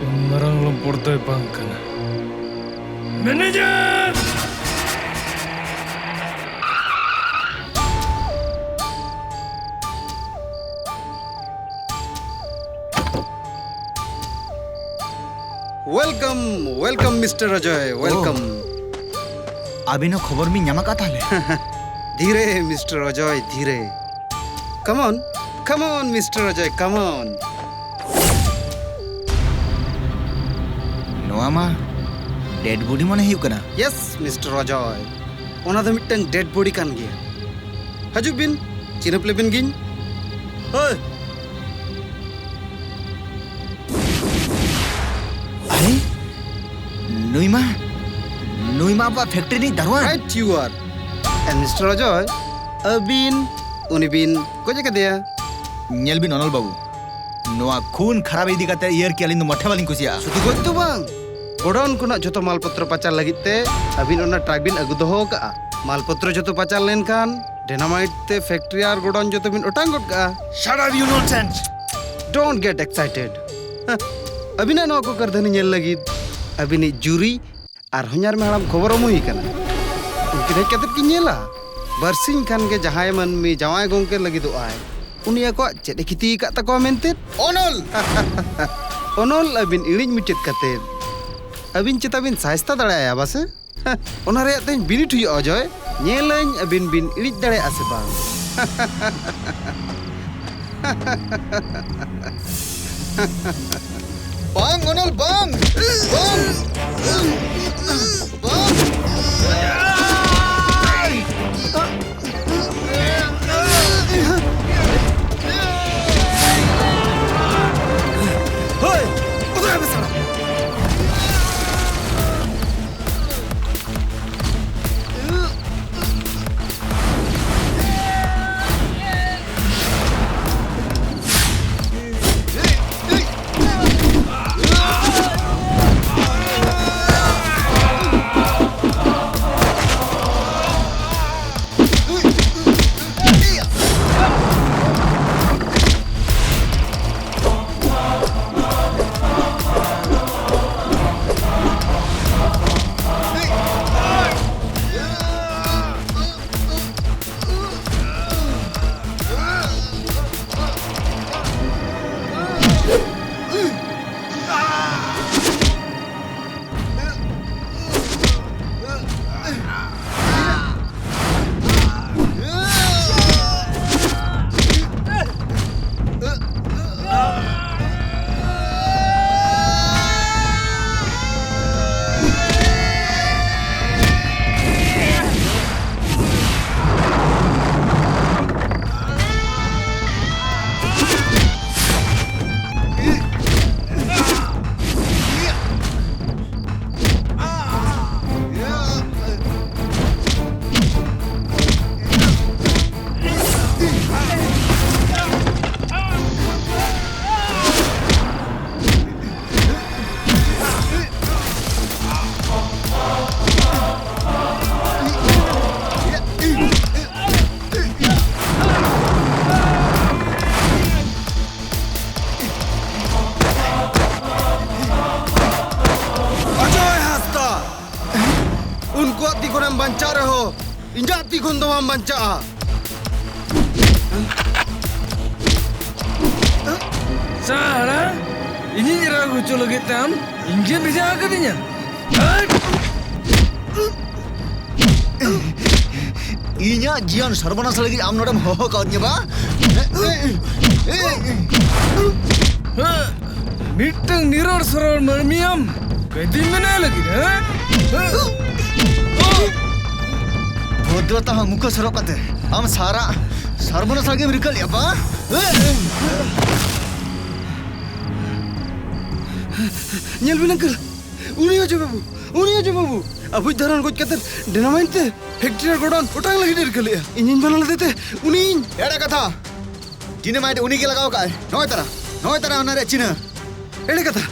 ᱩᱱ ᱢᱟᱨᱟᱝ ᱞᱚᱢᱯᱚᱴ ᱫᱚᱭ ᱵᱟᱝ ᱠᱟᱱᱟ᱾ Manager! Welcome, welcome, Mister Ajoy, welcome. ᱳ᱾ ᱟᱹᱵᱤᱱ ᱦᱚᱸ ᱠᱷᱚᱵᱚᱨ ᱵᱤᱱ ᱧᱟᱢ ᱟᱠᱟᱫ ᱛᱟᱦᱞᱮ? ᱫᱷᱤᱨᱮ, Mister ᱚᱡᱚᱭ, ᱫᱷᱤᱨᱮ᱾ Come on, Come on, Mister Ajay, come on. ᱱᱚᱣᱟ ᱢᱟ ᱰᱮᱰ ᱵᱚᱰᱤ ᱢᱚᱱᱮ ᱦᱩᱭᱩᱜ ᱠᱟᱱᱟ᱾ Yes, Mister Ajay, ᱚᱱᱟ ᱫᱚ ᱢᱤᱫᱴᱟᱝ ᱰᱮᱰ ᱵᱚᱰᱤ ᱠᱟᱱ ᱜᱮᱭᱟ᱾ ᱦᱤᱡᱩᱜ ᱵᱤᱱ, ᱪᱤᱱᱦᱟᱹᱯ ᱞᱮᱵᱤᱱ ᱜᱤᱧ᱾ ᱦᱳᱭ᱾ ᱟᱨᱮ, ᱱᱩᱭ ᱢᱟ, ᱱᱩᱭ ᱢᱟ ᱟᱵᱚᱣᱟᱜ ᱯᱷᱮᱠᱴᱨᱤ ᱨᱤᱱᱤᱡ ᱫᱟᱨᱣᱟᱱ᱾ Right you are. And Mister Ajay, ᱟᱹᱵᱤᱱ ᱩᱱᱤ ᱵᱤᱱ ᱜᱚᱡ ᱟᱠᱟᱫᱮᱭᱟ᱾ ᱧᱮᱞ ᱵᱤᱱ ᱚᱱᱚᱞ ᱵᱟᱹᱵᱩ, ᱱᱚᱣᱟ ᱠᱷᱩᱱ ᱠᱷᱟᱨᱟᱯ ᱤᱫᱤ ᱠᱟᱛᱮ ᱤᱭᱟᱹᱨᱠᱤ ᱟᱹᱞᱤᱧ ᱫᱚ ᱢᱚᱴᱷᱮ ᱵᱟᱹᱞᱤᱧ ᱠᱩᱥᱤᱭᱟᱜᱼᱟ᱾ ᱥᱩᱫᱷᱩ ᱜᱚᱡ ᱫᱚ ᱵᱟᱝ, ᱜᱳᱰᱟᱣᱩᱱ ᱠᱷᱚᱱᱟᱜ ᱡᱷᱚᱛᱚ ᱢᱟᱞᱯᱚᱛᱨᱚ ᱯᱟᱪᱟᱨ ᱞᱟᱹᱜᱤᱫ ᱛᱮ ᱟᱹᱵᱤᱱ ᱚᱱᱟ ᱴᱨᱟᱠ ᱵᱤᱱ ᱟᱹᱜᱩ ᱫᱚᱦᱚ ᱟᱠᱟᱫᱼᱟ᱾ ᱢᱟᱞᱯᱚᱛᱨᱚ ᱡᱷᱚᱛᱚ ᱯᱟᱪᱟᱨ ᱞᱮᱱᱠᱷᱟᱱ ᱰᱮᱱᱟᱢᱟᱭᱤᱴ ᱛᱮ ᱯᱷᱮᱠᱴᱨᱤ ᱟᱨ ᱜᱳᱰᱟᱣᱩᱱ ᱡᱷᱚᱛᱚ ᱵᱤᱱ ᱚᱴᱟᱝ ᱜᱚᱫ ᱠᱟᱜᱼᱟ᱾ Shut up, you nonsense! Don't get excited. ᱦᱮᱸ, ᱟᱹᱵᱤᱱᱟᱜ ᱱᱚᱣᱟ ᱠᱚ ᱠᱟᱹᱨᱫᱷᱟᱹᱱᱤ ᱧᱮᱞ ᱞᱟᱹᱜᱤᱫ ᱟᱹᱵᱤᱱᱤᱡ ᱡᱩᱨᱤ ᱟᱨ ᱦᱚᱧᱦᱟᱨ ᱢᱮ ᱦᱟᱲᱟᱢ ᱠᱷᱚᱵᱚᱨ ᱮᱢ ᱦᱩᱭ ᱠᱟᱱᱟ᱾ ᱩᱱᱠᱤᱱ ᱦᱮᱡ ᱠᱟᱛᱮ ᱠᱤᱱ ᱧᱮᱞᱟ᱾ ᱵᱟᱨᱥᱤᱧ ᱠᱷᱟᱱ ᱜᱮ ᱡᱟᱦᱟᱸᱭ ᱢᱟᱹᱱᱢᱤ ᱡᱟᱶᱟᱭ ᱜᱚᱝᱠᱮ ᱞᱟᱹᱜᱤᱫᱚᱜ ᱟᱭ, ᱩᱱᱤ ᱟᱠᱚᱣᱟᱜ ᱪᱮᱫ ᱮ ᱠᱷᱤᱛᱤ ᱟᱠᱟᱫ ᱛᱟᱠᱚᱣᱟ ᱢᱮᱱᱛᱮ? ᱚᱱᱚᱞ! ᱚᱱᱚᱞ ᱟᱹᱵᱤᱱ ᱤᱬᱤᱡ ᱢᱩᱪᱟᱹᱫ ᱠᱟᱛᱮ ᱟᱹᱵᱤᱱ ᱪᱮᱛᱟ ᱵᱤᱱ ᱥᱟᱭᱥᱛᱟ ᱫᱟᱲᱮ ᱟᱭᱟ ᱵᱟᱥᱮ? ᱚᱱᱟ ᱨᱮᱭᱟᱜ ᱛᱮᱦᱮᱧ ᱵᱤᱱᱤᱰ ᱦᱩᱭᱩᱜᱼᱟ, ᱚᱡᱚᱭ᱾ ᱧᱮᱞᱟᱹᱧ ᱟᱹᱵᱤᱱ ᱵᱤᱱ ᱤᱬᱤᱡ ᱫᱟᱲᱮᱭᱟᱜᱼᱟ ᱥᱮ ᱵᱟᱝ᱾ ᱵᱟᱝ, ᱚᱱᱚᱞ, ᱵᱟᱝ! ᱵᱟᱝ! ᱵᱟᱝ! ᱦᱳᱭ! ᱩᱫᱩᱜ ᱟᱭ ᱢᱮ ᱥᱟᱞᱟ! ᱵᱟᱧᱪᱟᱜ ᱨᱮᱦᱚᱸ ᱤᱧᱟᱹᱜ ᱛᱤ ᱠᱷᱚᱱ ᱫᱚ ᱵᱟᱢ ᱵᱟᱧᱪᱟᱜᱼᱟ᱾ ᱥᱟᱲᱟ, ᱤᱧᱤᱧ ᱨᱟᱜ ᱦᱚᱪᱚ ᱞᱟᱹᱜᱤᱫ ᱛᱮ ᱟᱢ ᱤᱧ ᱜᱮᱢ ᱵᱷᱮᱡᱟ ᱟᱠᱟᱫᱤᱧᱟ? ᱤᱧᱟᱹᱜ ᱡᱤᱭᱚᱱ ᱥᱚᱨᱵᱚᱱᱟᱥ ᱞᱟᱹᱜᱤᱫ ᱟᱢ ᱱᱚᱰᱮᱢ ᱦᱚᱦᱚ ᱠᱟᱣᱫᱤᱧᱟ ᱵᱟ? ᱢᱤᱫᱴᱟᱝ ᱱᱤᱨᱚᱲ ᱥᱚᱨᱚᱲ ᱢᱟᱹᱱᱢᱤᱭᱟᱢ ᱠᱟᱹᱭᱫᱤᱢ ᱢᱮᱱᱟᱭ ᱞᱟᱹᱜᱤᱫ, ᱦᱮᱸ? ᱵᱷᱚᱫᱨᱚᱛᱟ ᱦᱚᱸ ᱢᱩᱠᱷᱟᱹ ᱥᱚᱨᱚᱜ ᱠᱟᱛᱮ ᱟᱢ ᱥᱟᱨᱟ ᱥᱚᱨᱵᱚᱱᱟᱥ ᱞᱟᱹᱜᱤᱫ ᱮᱢ ᱨᱤᱠᱟᱹ ᱞᱮᱜᱼᱟ ᱵᱟ? ᱧᱮᱞ ᱵᱤᱱ uncle, ᱩᱱᱤ ᱚᱡᱚᱭ ᱵᱟᱹᱵᱩ, ᱩᱱᱤ ᱚᱡᱚᱭ ᱵᱟᱹᱵᱩ ᱟᱵᱚᱭᱤᱡ ᱫᱟᱨᱟᱱ ᱜᱚᱡ ᱠᱟᱛᱮ dynamite ᱛᱮ factory ᱟᱨ godown ᱚᱴᱟᱝ ᱞᱟᱹᱜᱤᱫ ᱮ ᱨᱤᱠᱟᱹ ᱞᱮᱜᱼᱟ᱾ ᱤᱧᱤᱧ ᱵᱟᱱᱟ ᱞᱮᱫᱮ ᱛᱮ ᱩᱱᱤ ᱤᱧ ᱮᱲᱮ ᱠᱟᱛᱷᱟ᱾ Dynamite ᱩᱱᱤ ᱜᱮ ᱞᱟᱜᱟᱣ ᱠᱟᱜᱼᱟᱭ᱾ ᱱᱚᱜᱼᱚᱭ ᱛᱟᱨᱟ, ᱱᱚᱜᱼᱚᱭ ᱛᱟᱨᱟ ᱚᱱᱟ ᱨᱮᱭᱟᱜ ᱪᱤᱱᱦᱟᱹ᱾ ᱮᱲᱮ ᱠᱟᱛᱷᱟ,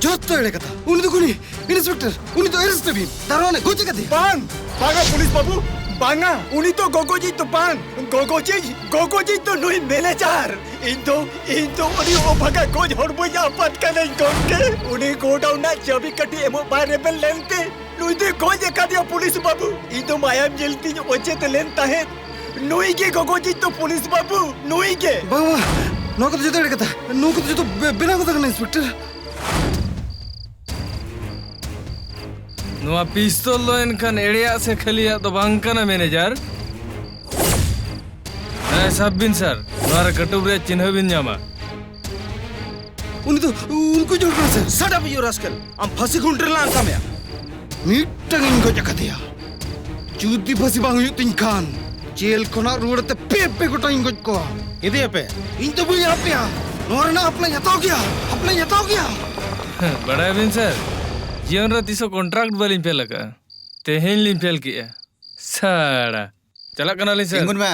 ᱡᱚᱛᱚ ᱮᱲᱮ ᱠᱟᱛᱷᱟ᱾ ᱩᱱᱤ ᱫᱚ ᱠᱩᱱᱤ, inspector, ᱩᱱᱤ ᱫᱚ arrest ᱮ ᱵᱤᱱ᱾ ᱫᱟᱨᱣᱟᱱᱮ ᱜᱚᱡ ᱟᱠᱟᱫᱮᱭᱟ᱾ ᱵᱟᱝ, ᱵᱟᱝᱟ ᱯᱩᱞᱤᱥ ᱵᱟᱹᱵᱩ, ᱵᱟᱝᱟ᱾ ᱩᱱᱤ ᱫᱚ ᱜᱚᱜᱚᱡᱤᱡ ᱫᱚ ᱵᱟᱝ, ᱜᱚᱜᱚᱡᱤᱡ, ᱜᱚᱜᱚᱡᱤᱡ ᱫᱚ ᱱᱩᱭ manager᱾ ᱤᱧ ᱫᱚ, ᱤᱧ ᱫᱚ ᱩᱱᱤ ᱚᱵᱷᱟᱜᱟ ᱜᱚᱡ ᱦᱚᱲ ᱵᱟᱹᱧ ᱟᱯᱟᱛ ᱠᱟᱱᱟᱧ ᱜᱚᱢᱠᱮ᱾ ᱩᱱᱤ godown ᱨᱮᱱᱟᱜ ᱪᱟᱹᱵᱤ ᱠᱟᱹᱴᱷᱤ ᱮᱢᱚᱜ ᱵᱟᱭ ᱨᱮᱵᱮᱱ ᱞᱮᱱᱛᱮ ᱱᱩᱭ ᱫᱚᱭ ᱜᱚᱡ ᱟᱠᱟᱫᱮᱭᱟ ᱯᱩᱞᱤᱥ ᱵᱟᱹᱵᱩ᱾ ᱤᱧ ᱫᱚ ᱢᱟᱭᱟᱢ ᱧᱮᱞ ᱛᱤᱧ ᱚᱪᱮᱛ ᱞᱮᱱ ᱛᱟᱦᱮᱸᱫ᱾ ᱱᱩᱭ ᱜᱮ ᱜᱚᱜᱚᱡᱤᱡ ᱫᱚ ᱯᱩᱞᱤᱥ ᱵᱟᱹᱵᱩ, ᱱᱩᱭ ᱜᱮ᱾ ᱵᱟᱝ, ᱵᱟᱝ, ᱱᱚᱣᱟ ᱠᱚᱫᱚ ᱡᱚᱛᱚ ᱮᱲᱮ ᱠᱟᱛᱷᱟ᱾ ᱱᱚᱣᱟ ᱠᱚᱫᱚ ᱡᱚᱛᱚ ᱵᱮ-, ᱵᱮᱱᱟᱣ ᱠᱟᱛᱷᱟ ᱠᱟᱱᱟ, inspector᱾ ᱱᱚᱣᱟ pistol ᱫᱚ ᱮᱱᱠᱷᱟᱱ ᱮᱲᱮᱭᱟᱜ ᱥᱮ ᱠᱷᱟᱹᱞᱤᱭᱟᱜ ᱫᱚ ᱵᱟᱝ ᱠᱟᱱᱟ, manager᱾ ᱦᱮᱸ, ᱥᱟᱵ ᱵᱤᱱ sir, ᱱᱚᱣᱟ ᱨᱮ ᱠᱟᱹᱴᱩᱵ ᱨᱮᱭᱟᱜ ᱪᱤᱱᱦᱟᱹ ᱵᱤᱱ ᱧᱟᱢᱟ᱾ ᱩᱱᱤ ᱫᱚ ᱩᱱᱠᱩ ᱡᱚᱲ ᱠᱟᱱᱟ sir᱾ Shut up, you rascal! ᱟᱢ ᱯᱷᱟᱹᱥᱤ ᱠᱷᱩᱱᱴᱤ ᱨᱮᱞᱟᱝ ᱟᱠᱟᱢᱮᱭᱟ᱾ ᱢᱤᱫᱴᱟᱝ ᱤᱧ ᱜᱚᱡ ᱟᱠᱟᱫᱮᱭᱟ᱾ ᱡᱩᱫᱤ ᱯᱷᱟᱹᱥᱤ ᱵᱟᱝ ᱦᱩᱭᱩᱜ ᱛᱤᱧ ᱠᱷᱟᱱ, ᱡᱮᱞ ᱠᱷᱚᱱᱟᱜ ᱨᱩᱣᱟᱹᱲ ᱛᱮ ᱯᱮ ᱯᱮ ᱜᱚᱴᱟᱧ ᱜᱚᱡ ᱠᱚᱣᱟ᱾ ᱤᱫᱤᱭᱮᱯᱮ᱾ ᱤᱧ ᱫᱚ ᱵᱟᱹᱧ ᱦᱟᱯᱮᱭᱟ᱾ ᱱᱚᱣᱟ ᱨᱮᱱᱟᱜ ᱦᱟᱯᱞᱟᱧ ᱦᱟᱛᱟᱣ ᱜᱮᱭᱟ, ᱦᱟᱯᱞᱟᱧ ᱦᱟᱛᱟᱣ ᱜᱮᱭᱟ᱾ ᱵᱟᱲᱟᱭᱟᱵᱤᱱ sir, ᱡᱤᱭᱚᱱ ᱨᱮ ᱛᱤᱥ ᱦᱚᱸ contract ᱵᱟᱹᱞᱤᱧ ᱯᱷᱮᱞ ᱟᱠᱟᱫᱼᱟ᱾ ᱛᱮᱦᱮᱧ ᱞᱤᱧ ᱯᱷᱮᱞ ᱠᱮᱜᱼᱟ᱾ ᱥᱟᱲᱟ᱾ ᱪᱟᱞᱟᱜ ᱠᱟᱱᱟᱞᱤᱧ sir᱾ ᱛᱤᱸᱜᱩᱱ ᱢᱮ᱾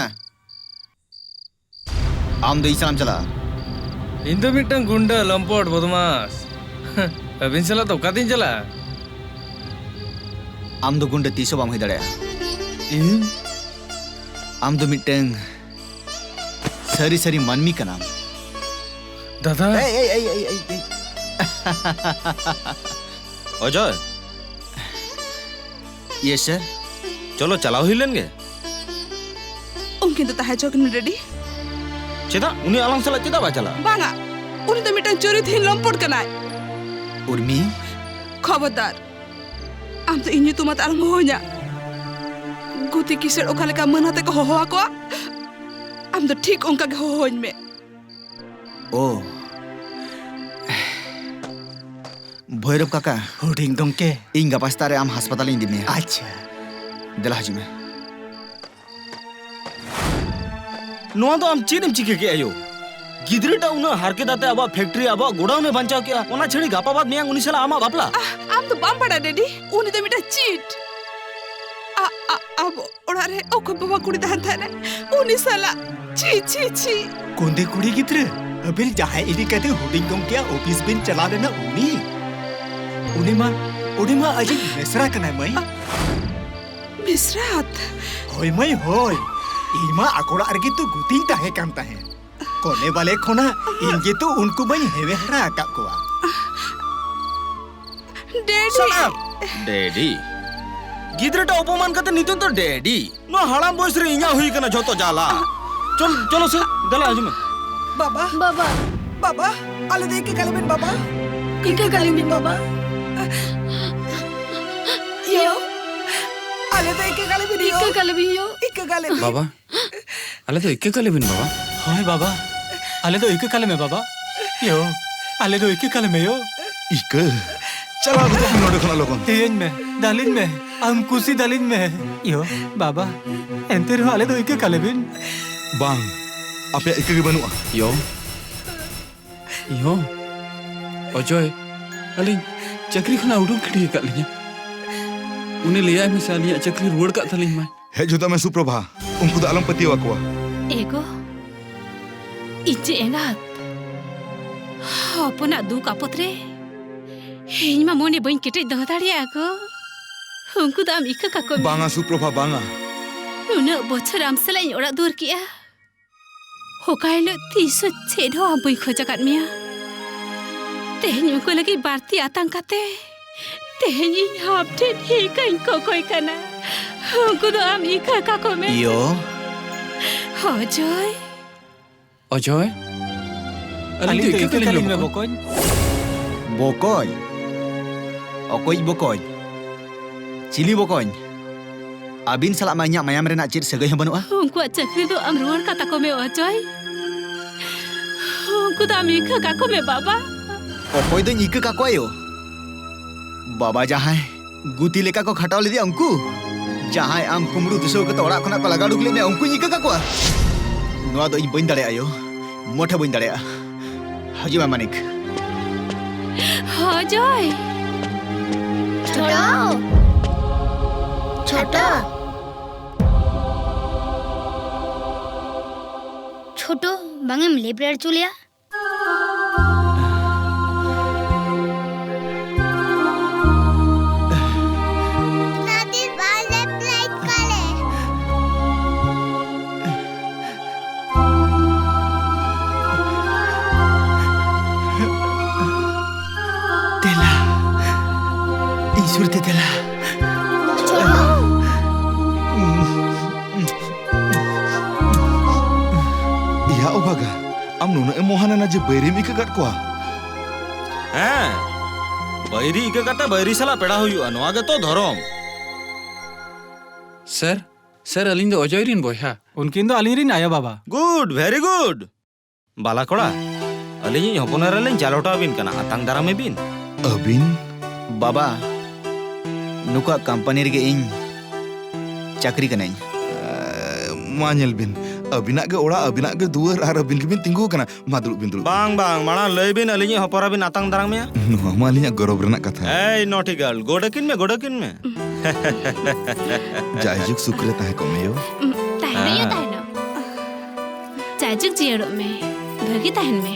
ᱟᱢ ᱫᱚ ᱤᱧ ᱥᱟᱞᱟᱜ ᱮᱢ ᱪᱟᱞᱟᱜᱼᱟ? ᱤᱧ ᱫᱚ ᱢᱤᱫᱴᱟᱝ ᱜᱩᱱᱰᱟᱹ, ᱞᱚᱢᱯᱚᱴ, ᱵᱚᱫᱢᱟᱥ᱾ ᱟᱹᱵᱤᱱ ᱥᱟᱞᱟᱜ ᱫᱚ ᱚᱠᱟᱛᱤᱧ ᱪᱟᱞᱟᱜᱼᱟ? ᱟᱢ ᱫᱚ ᱜᱩᱱᱰᱟᱹ ᱛᱤᱥ ᱦᱚᱸ ᱵᱟᱢ ᱦᱩᱭ ᱫᱟᱲᱮᱭᱟᱜᱼᱟ᱾ ᱤᱧ? ᱟᱢ ᱫᱚ ᱢᱤᱫᱴᱟᱝ ᱥᱟᱹᱨᱤ ᱥᱟᱹᱨᱤ ᱢᱟᱹᱱᱢᱤ ᱠᱟᱱᱟᱢ᱾ ᱫᱟᱫᱟ᱾ ᱮᱭ, ᱮᱭ, ᱮᱭ, ᱮᱭ, ᱮᱭ, ᱮᱭ᱾ ᱚᱡᱚᱭ᱾ Yes, sir᱾ ᱪᱚᱞᱚ, ᱪᱟᱞᱟᱣ ᱦᱩᱭ ᱞᱮᱱ ᱜᱮ᱾ ᱩᱱᱠᱤᱱ ᱫᱚ ᱛᱟᱦᱮᱸ ᱦᱚᱪᱚ ᱠᱤᱱ ᱢᱮ, ᱰᱮᱰᱤ᱾ ᱪᱮᱫᱟᱜ? ᱩᱱᱤ ᱟᱞᱟᱝ ᱥᱟᱞᱟᱜ ᱪᱮᱫᱟᱜ ᱵᱟᱭ ᱪᱟᱞᱟᱜᱼᱟ? ᱵᱟᱝᱟ, ᱩᱱᱤ ᱫᱚ ᱢᱤᱫᱴᱟᱝ ᱪᱩᱨᱤᱛᱦᱤᱱ ᱞᱚᱢᱯᱚᱴ ᱠᱟᱱᱟᱭ᱾ ᱩᱨᱢᱤ? ᱠᱷᱚᱵᱚᱨᱫᱟᱨ, ᱟᱢ ᱫᱚ ᱤᱧ ᱧᱩᱛᱩᱢ ᱟᱛᱮ ᱟᱞᱚᱢ ᱦᱚᱦᱚᱧᱟ᱾ ᱜᱩᱛᱤ ᱠᱤᱥᱟᱹᱲ ᱚᱠᱟ ᱞᱮᱠᱟ ᱢᱟᱹᱱ ᱟᱛᱮ ᱠᱚ ᱦᱚᱦᱚ ᱟᱠᱚᱣᱟ, ᱟᱢ ᱫᱚ ᱴᱷᱤᱠ ᱚᱱᱠᱟ ᱜᱮ ᱦᱚᱦᱚᱧ ᱢᱮ᱾ ᱳ᱾ ᱵᱷᱳᱭᱨᱚᱵ ᱠᱟᱠᱟ᱾ ᱦᱩᱰᱤᱧ ᱜᱚᱢᱠᱮ᱾ ᱤᱧ ᱜᱟᱯᱟ ᱥᱮᱛᱟᱜ ᱨᱮ ᱟᱢ ᱦᱟᱥᱯᱟᱛᱟᱞ ᱤᱧ ᱤᱫᱤ ᱢᱮᱭᱟ᱾ ᱟᱪᱪᱷᱟ᱾ ᱫᱮᱞᱟ ᱦᱤᱡᱩᱜ ᱢᱮ᱾ ᱱᱚᱣᱟ ᱫᱚ ᱟᱢ ᱪᱮᱫ ᱮᱢ ᱪᱤᱠᱟᱹ ᱠᱮᱜᱼᱟ ᱭᱳ? ᱜᱤᱫᱽᱨᱟᱹᱴᱟᱜ ᱩᱱᱟᱹᱜ ᱦᱟᱨᱠᱮᱛ ᱟᱛᱮ ᱟᱵᱚᱣᱟᱜ ᱯᱷᱮᱠᱴᱨᱤ, ᱟᱵᱚᱣᱟᱜ ᱜᱳᱰᱟᱣᱩᱱ ᱮ ᱵᱟᱧᱪᱟᱣ ᱠᱮᱜᱼᱟ, ᱚᱱᱟ ᱪᱷᱟᱹᱲᱤ ᱜᱟᱯᱟ ᱵᱟᱫ ᱢᱮᱭᱟᱝ ᱩᱱᱤ ᱥᱟᱞᱟᱜ ᱟᱢᱟᱜ ᱵᱟᱯᱞᱟ? ᱟᱦ, ᱟᱢ ᱫᱚ ᱵᱟᱢ ᱵᱟᱲᱟᱭᱟ, ᱰᱮᱰᱤ? ᱩᱱᱤ ᱫᱚ ᱢᱤᱫᱴᱟᱝ ᱪᱤᱴ᱾ ᱟ, ᱟ, ᱟᱵᱚ ᱚᱲᱟᱜ ᱨᱮ ᱚᱠᱚᱭ ᱵᱟᱵᱟ ᱠᱩᱲᱤ ᱛᱟᱦᱮᱱ ᱛᱟᱦᱮᱱᱟ, ᱩᱱᱤ ᱥᱟᱞᱟᱜ᱾ ᱪᱷᱤ, ᱪᱷᱤ, ᱪᱷᱤ᱾ ᱠᱚᱸᱫᱮ ᱠᱩᱲᱤ ᱜᱤᱫᱽᱨᱟᱹ, ᱟᱹᱵᱤᱱ ᱡᱟᱦᱟᱸᱭ ᱤᱫᱤ ᱠᱟᱛᱮ ᱦᱩᱰᱤᱧ ᱜᱚᱢᱠᱮᱭᱟᱜ ᱚᱯᱷᱤᱥ ᱵᱤᱱ ᱪᱟᱞᱟᱣ ᱞᱮᱱᱟ, ᱩᱱᱤ? ᱩᱱᱤ ᱢᱟ, ᱩᱱᱤ ᱢᱟ ᱟᱡᱤᱡ ᱢᱤᱥᱨᱟ ᱠᱟᱱᱟᱭ, ᱢᱟᱹᱭ᱾ ᱢᱤᱥᱨᱟᱛ? ᱦᱳᱭ, ᱢᱟᱹᱭ, ᱦᱳᱭ᱾ ᱤᱧ ᱢᱟ ᱟᱠᱚ ᱚᱲᱟᱜ ᱨᱮᱜᱮ ᱛᱚ ᱜᱩᱛᱤᱧ ᱛᱟᱦᱮᱸ ᱠᱟᱱ ᱛᱟᱦᱮᱸᱫ᱾ ᱠᱚᱞᱮ ᱵᱟᱞᱮ ᱠᱷᱚᱱᱟᱜ ᱤᱧ ᱜᱮᱛᱚ ᱩᱱᱠᱩ ᱢᱟᱧ ᱦᱮᱣᱮ ᱦᱟᱨᱟ ᱟᱠᱟᱫ ᱠᱚᱣᱟ᱾ ᱰᱮᱰᱤ! Shut up! ᱰᱮᱰᱤ? ᱜᱤᱫᱽᱨᱟᱹᱴᱟᱜ ᱚᱯᱚᱢᱟᱱ ᱠᱟᱛᱮ ᱱᱤᱛᱚᱜ ᱫᱚ ᱰᱮᱰᱤ? ᱱᱚᱣᱟ ᱦᱟᱲᱟᱢ ᱵᱚᱭᱮᱥ ᱨᱮ ᱤᱧᱟᱜ ᱦᱩᱭ ᱠᱟᱱᱟ ᱡᱷᱚᱛᱚ ᱡᱟᱞᱟ᱾ ᱪᱚᱞ, ᱪᱚᱞᱚ ᱥᱮ, ᱫᱮᱞᱟ ᱦᱤᱡᱩᱜ ᱢᱮ᱾ ᱵᱟᱵᱟ, ᱵᱟᱵᱟ᱾ ᱵᱟᱵᱟ, ᱟᱞᱮ ᱫᱚ ᱤᱠᱟᱹ ᱠᱟᱞᱮ ᱵᱤᱱ ᱵᱟᱵᱟ᱾ ᱤᱠᱟᱹ ᱠᱟᱞᱮ ᱵᱤᱱ ᱵᱟᱵᱟ᱾ ᱭᱳ, ᱟᱞᱮ ᱫᱚ ᱤᱠᱟᱹ ᱠᱟᱞᱮ ᱵᱤᱱ ᱭᱳ᱾ ᱤᱠᱟᱹ ᱠᱟᱞᱮ ᱵᱤᱱ᱾ ᱤᱠᱟᱹ ᱠᱟᱞᱮ ᱵᱤᱱ᱾ ᱵᱟᱵᱟ, ᱟᱞᱮ ᱫᱚ ᱤᱠᱟᱹ ᱠᱟᱞᱮ ᱵᱤᱱ ᱵᱟᱵᱟ᱾ ᱦᱳᱭ ᱵᱟᱵᱟ, ᱟᱞᱮ ᱫᱚ ᱤᱠᱟᱹ ᱠᱟᱞᱮ ᱢᱮ ᱵᱟᱵᱟ᱾ ᱭᱳ, ᱟᱞᱮ ᱫᱚ ᱤᱠᱟᱹ ᱠᱟᱞᱮ ᱢᱮ ᱭᱳ᱾ ᱤᱠᱟᱹ? ᱪᱟᱞᱟᱣ ᱜᱚᱫᱚᱜ ᱢᱮ ᱱᱚᱰᱮ ᱠᱷᱚᱱᱟᱜ ᱞᱚᱜᱚᱱ᱾ ᱤᱭᱟᱹᱧ ᱢᱮ, ᱫᱟᱞᱤᱧ ᱢᱮ, ᱟᱢ ᱠᱩᱥᱤ ᱫᱟᱞᱤᱧ ᱢᱮ᱾ ᱭᱳ, ᱵᱟᱵᱟ, ᱮᱱᱛᱮ ᱨᱮᱦᱚᱸ ᱟᱞᱮ ᱫᱚ ᱤᱠᱟᱹ ᱠᱟᱞᱮ ᱵᱤᱱ᱾ ᱵᱟᱝ, ᱟᱯᱮᱭᱟᱜ ᱤᱠᱟᱹ ᱜᱮ ᱵᱟᱹᱱᱩᱜᱼᱟ᱾ ᱭᱳ, ᱭᱳ, ᱚᱡᱚᱭ, ᱟᱹᱞᱤᱧ ᱪᱟᱹᱠᱨᱤ ᱠᱷᱚᱱᱟᱜ ᱩᱰᱩᱠ ᱜᱤᱰᱤ ᱟᱠᱟᱫ ᱞᱤᱧᱟ᱾ ᱩᱱᱤ ᱞᱟᱹᱭᱟᱭ ᱢᱮᱥᱮ ᱟᱹᱞᱤᱧᱟᱜ ᱪᱟᱹᱠᱨᱤ ᱨᱩᱣᱟᱹᱲ ᱠᱟᱜ ᱛᱟᱹᱞᱤᱧ ᱢᱟᱭ᱾ ᱦᱮᱡ ᱦᱚᱫᱚᱜ ᱢᱮ ᱥᱩᱯᱨᱚᱵᱷᱟ, ᱩᱱᱠᱩ ᱫᱚ ᱟᱞᱚᱢ ᱯᱟᱹᱛᱭᱟᱹᱣ ᱟᱠᱚᱣᱟ᱾ ᱮᱜᱳ, ᱤᱧ ᱡᱮ ᱮᱸᱜᱟᱛ, ᱦᱚᱯᱚᱱᱟᱜ ᱫᱩᱠ ᱟᱯᱚᱫ ᱨᱮ ᱤᱧ ᱢᱟ ᱢᱚᱱᱮ ᱵᱟᱹᱧ ᱠᱮᱴᱮᱡ ᱫᱚᱦᱚ ᱫᱟᱲᱮᱭᱟᱜᱼᱟ ᱜᱳ᱾ ᱩᱱᱠᱩ ᱫᱚ ᱟᱢ ᱤᱠᱟᱹ ᱠᱟᱠᱚ ᱢᱮ᱾ ᱵᱟᱝᱟ ᱥᱩᱯᱨᱚᱵᱷᱟ, ᱵᱟᱝᱟ᱾ ᱱᱩᱱᱟᱹᱜ ᱵᱚᱪᱷᱚᱨ ᱟᱢ ᱥᱟᱞᱟᱜ ᱤᱧ ᱚᱲᱟᱜ ᱫᱩᱣᱟᱹᱨ ᱠᱮᱜᱼᱟ, ᱚᱠᱟ ᱦᱤᱞᱳᱜ ᱛᱤᱥ ᱦᱚᱸ ᱪᱮᱫ ᱦᱚᱸ ᱟᱢ ᱵᱟᱹᱧ ᱠᱷᱚᱡ ᱟᱠᱟᱫ ᱢᱮᱭᱟ᱾ ᱛᱮᱦᱮᱧ ᱩᱱᱠᱩ ᱞᱟᱹᱜᱤᱫ ᱵᱟᱹᱲᱛᱤ ᱟᱛᱟᱝ ᱠᱟᱛᱮ ᱛᱮᱦᱮᱧ ᱤᱧ ᱟᱢ ᱴᱷᱮᱱ ᱦᱤᱠᱟᱹᱧ ᱠᱚᱠᱚᱭ ᱠᱟᱱᱟ᱾ ᱩᱱᱠᱩ ᱫᱚ ᱟᱢ ᱤᱠᱟᱹ ᱠᱟᱠᱚ ᱢᱮ᱾ ᱤᱭᱳ᱾ ᱚᱡᱚᱭ᱾ ᱚᱡᱚᱭ? ᱟᱹᱞᱤᱧ ᱫᱚ ᱤᱠᱟᱹ ᱠᱟᱹᱞᱤᱧ ᱢᱮ, ᱵᱚᱠᱚᱧ᱾ ᱵᱚᱠᱚᱧ? ᱚᱠᱚᱭᱤᱡ ᱵᱚᱠᱚᱧ? ᱪᱤᱞᱤ ᱵᱚᱠᱚᱧ? ᱟᱹᱵᱤᱱ ᱥᱟᱞᱟᱜ ᱢᱟ ᱤᱧᱟᱜ ᱢᱟᱭᱟᱢ ᱨᱮᱱᱟᱜ ᱪᱮᱫ ᱥᱟᱹᱜᱟᱹᱭ ᱦᱚᱸ ᱵᱟᱹᱱᱩᱜᱼᱟ᱾ ᱩᱱᱠᱩᱣᱟᱜ ᱪᱟᱹᱠᱨᱤ ᱫᱚ ᱟᱢ ᱨᱩᱣᱟᱹᱲ ᱠᱟᱛᱟ ᱠᱚᱢᱮ, ᱚᱡᱚᱭ᱾ ᱩᱱᱠᱩ ᱫᱚ ᱟᱢ ᱤᱠᱟᱹ ᱠᱟᱠᱚ ᱢᱮ, ᱵᱟᱵᱟ᱾ ᱚᱠᱚᱭ ᱫᱚᱧ ᱤᱠᱟᱹ ᱠᱟᱠᱚᱣᱟ ᱭᱳ? ᱵᱟᱵᱟ ᱡᱟᱦᱟᱸᱭ ᱜᱩᱛᱤ ᱞᱮᱠᱟ ᱠᱚ ᱠᱷᱟᱴᱟᱣ ᱞᱮᱫᱮᱭᱟ ᱩᱱᱠᱩ? ᱡᱟᱦᱟᱸᱭ ᱟᱢ ᱠᱩᱢᱵᱽᱲᱩ ᱫᱤᱥᱟᱹᱣ ᱠᱟᱛᱮ ᱚᱲᱟᱜ ᱠᱷᱚᱱᱟᱜ ᱠᱚ ᱞᱟᱜᱟ ᱩᱰᱩᱠ ᱞᱮᱫ ᱢᱮᱭᱟ ᱩᱱᱠᱩᱧ ᱤᱠᱟᱹ ᱠᱟᱠᱚᱣᱟ? ᱱᱚᱣᱟ ᱫᱚ ᱤᱧ ᱵᱟᱹᱧ ᱫᱟᱲᱮᱭᱟᱜᱼᱟ ᱭᱳ, ᱢᱚᱴᱷᱮ ᱵᱟᱹᱧ ᱫᱟᱲᱮᱭᱟᱜᱼᱟ᱾ ᱦᱤᱡᱩᱜ ᱢᱮ ᱢᱟᱱᱤᱠ᱾ ᱚᱡᱚᱭ! ᱪᱷᱳᱴᱳ! ᱪᱷᱳᱴᱳ! ᱪᱷᱳᱴᱳ, ᱵᱟᱝ ᱮᱢ ᱞᱮᱯ ᱨᱟᱭᱤᱴ ᱦᱚᱪᱚ ᱞᱮᱭᱟ? ᱫᱟᱫᱤ, ᱵᱟᱭ ᱞᱮᱯ ᱨᱟᱭᱤᱴ ᱠᱟᱞᱮ᱾ ᱫᱮᱞᱟ, ᱤᱧ ᱥᱩᱨ ᱛᱮ ᱫᱮᱞᱟ᱾ ᱪᱷᱳᱴᱳ᱾ ᱤᱭᱟ ᱚᱵᱷᱟᱜᱟ, ᱟᱢ ᱱᱩᱱᱟᱹᱜ ᱮᱢ ᱢᱚᱦᱟᱱ ᱮᱱᱟ ᱡᱮ ᱵᱟᱹᱭᱨᱤᱢ ᱤᱠᱟᱹ ᱠᱟᱫ ᱠᱚᱣᱟ? ᱦᱮᱸ, ᱵᱟᱹᱭᱨᱤ ᱤᱠᱟᱹ ᱠᱟᱛᱮ ᱵᱟᱹᱭᱨᱤ ᱥᱟᱞᱟᱜ ᱯᱮᱲᱟ ᱦᱩᱭᱩᱜᱼᱟ, ᱱᱚᱣᱟ ᱜᱮᱛᱚ ᱫᱷᱚᱨᱚᱢ᱾ ᱥᱟᱨ, ᱥᱟᱨ, ᱟᱹᱞᱤᱧ ᱫᱚ ᱚᱡᱚᱭ ᱨᱤᱱ ᱵᱚᱭᱦᱟ᱾ ᱩᱱᱠᱤᱱ ᱫᱚ ᱟᱹᱞᱤᱧ ᱨᱤᱱ ᱟᱭᱳ ᱵᱟᱵᱟ᱾ Good, very good. ᱵᱟᱞᱟ ᱠᱚᱲᱟ, ᱟᱹᱞᱤᱧᱤᱡ ᱦᱚᱯᱚᱱ ᱮᱨᱟ ᱞᱤᱧ ᱪᱟᱞ ᱦᱚᱴᱚ ᱟᱹᱵᱤᱱ ᱠᱟᱱᱟ, ᱟᱛᱟᱝ ᱫᱟᱨᱟᱢ ᱮ ᱵᱤᱱ᱾ ᱟᱹᱵᱤᱱ? ᱵᱟᱵᱟ, ᱱᱩᱠᱩᱣᱟᱜ ᱠᱳᱢᱯᱟᱱᱤ ᱨᱮᱜᱮ ᱤᱧ ᱪᱟᱹᱠᱨᱤ ᱠᱟᱹᱱᱟᱹᱧ᱾ ᱮ, ᱢᱟ ᱧᱮᱞ ᱵᱤᱱ, ᱟᱹᱵᱤᱱᱟᱜ ᱜᱮ ᱚᱲᱟᱜ, ᱟᱹᱵᱤᱱᱟᱜ ᱜᱮ ᱫᱩᱣᱟᱹᱨ, ᱟᱨ ᱟᱹᱵᱤᱱ ᱜᱮᱵᱤᱱ ᱛᱤᱸᱜᱩ ᱟᱠᱟᱱᱟ᱾ ᱢᱟ ᱫᱩᱲᱩᱵ ᱵᱤᱱ, ᱫᱩᱲᱩᱵ ᱵᱤᱱ᱾ ᱵᱟᱝ, ᱵᱟᱝ, ᱢᱟᱲᱟᱝ ᱞᱟᱹᱭ ᱵᱤᱱ, ᱟᱹᱞᱤᱧᱤᱡ ᱦᱚᱯᱚᱱ ᱮᱨᱟ ᱵᱤᱱ ᱟᱛᱟᱝ ᱫᱟᱨᱟᱢ ᱢᱮᱭᱟ? ᱱᱚᱣᱟ ᱢᱟ ᱟᱹᱞᱤᱧᱟᱜ ᱜᱚᱨᱚᱵᱽ ᱨᱮᱱᱟᱜ ᱠᱟᱛᱷᱟ᱾ ᱮᱭ, ᱱᱚᱴᱤ ᱜᱟᱨᱞ, ᱜᱚᱰ ᱟᱹᱠᱤᱱ ᱢᱮ, ᱜᱚᱰ ᱟᱹᱠᱤᱱ ᱢᱮ᱾ ᱡᱟᱭᱡᱩᱜᱽ, ᱥᱩᱠ ᱨᱮ ᱛᱟᱦᱮᱸ ᱠᱚᱜ ᱢᱮ ᱭᱳ᱾ ᱛᱟᱦᱮᱱᱟ ᱭᱳ, ᱦᱮᱸ᱾ ᱛᱟᱦᱮᱱᱟ᱾ ᱡᱟᱭᱡᱩᱜᱽ, ᱡᱤᱭᱟᱹᱲᱚᱜ ᱢᱮ, ᱵᱷᱟᱹᱜᱤ ᱛᱟᱦᱮᱱ ᱢᱮ,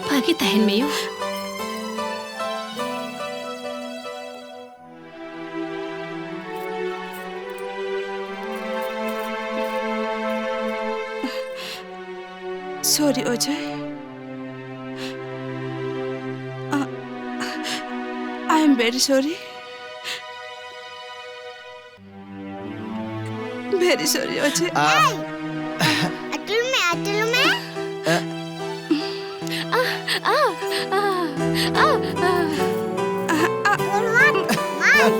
ᱵᱷᱟᱹᱜᱤ ᱛᱟᱦᱮᱱ ᱢᱮ ᱭᱳ᱾ Sorry, Ajay. Uh, I am very sorry. very sorry, ᱚᱡᱮ᱾ ᱟ- ᱟᱹᱪᱩᱨ ᱢᱮ, ᱟᱹᱪᱩᱨ ᱢᱮ᱾ ᱟ- ᱟ- ᱟ- ᱟ- ᱟ- Forward march.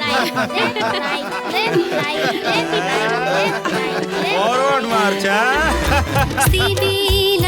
Right, left, right, left, right, left, right, left, right, left. Forward march, ᱦᱮᱸ? ᱥᱤᱵᱤᱞ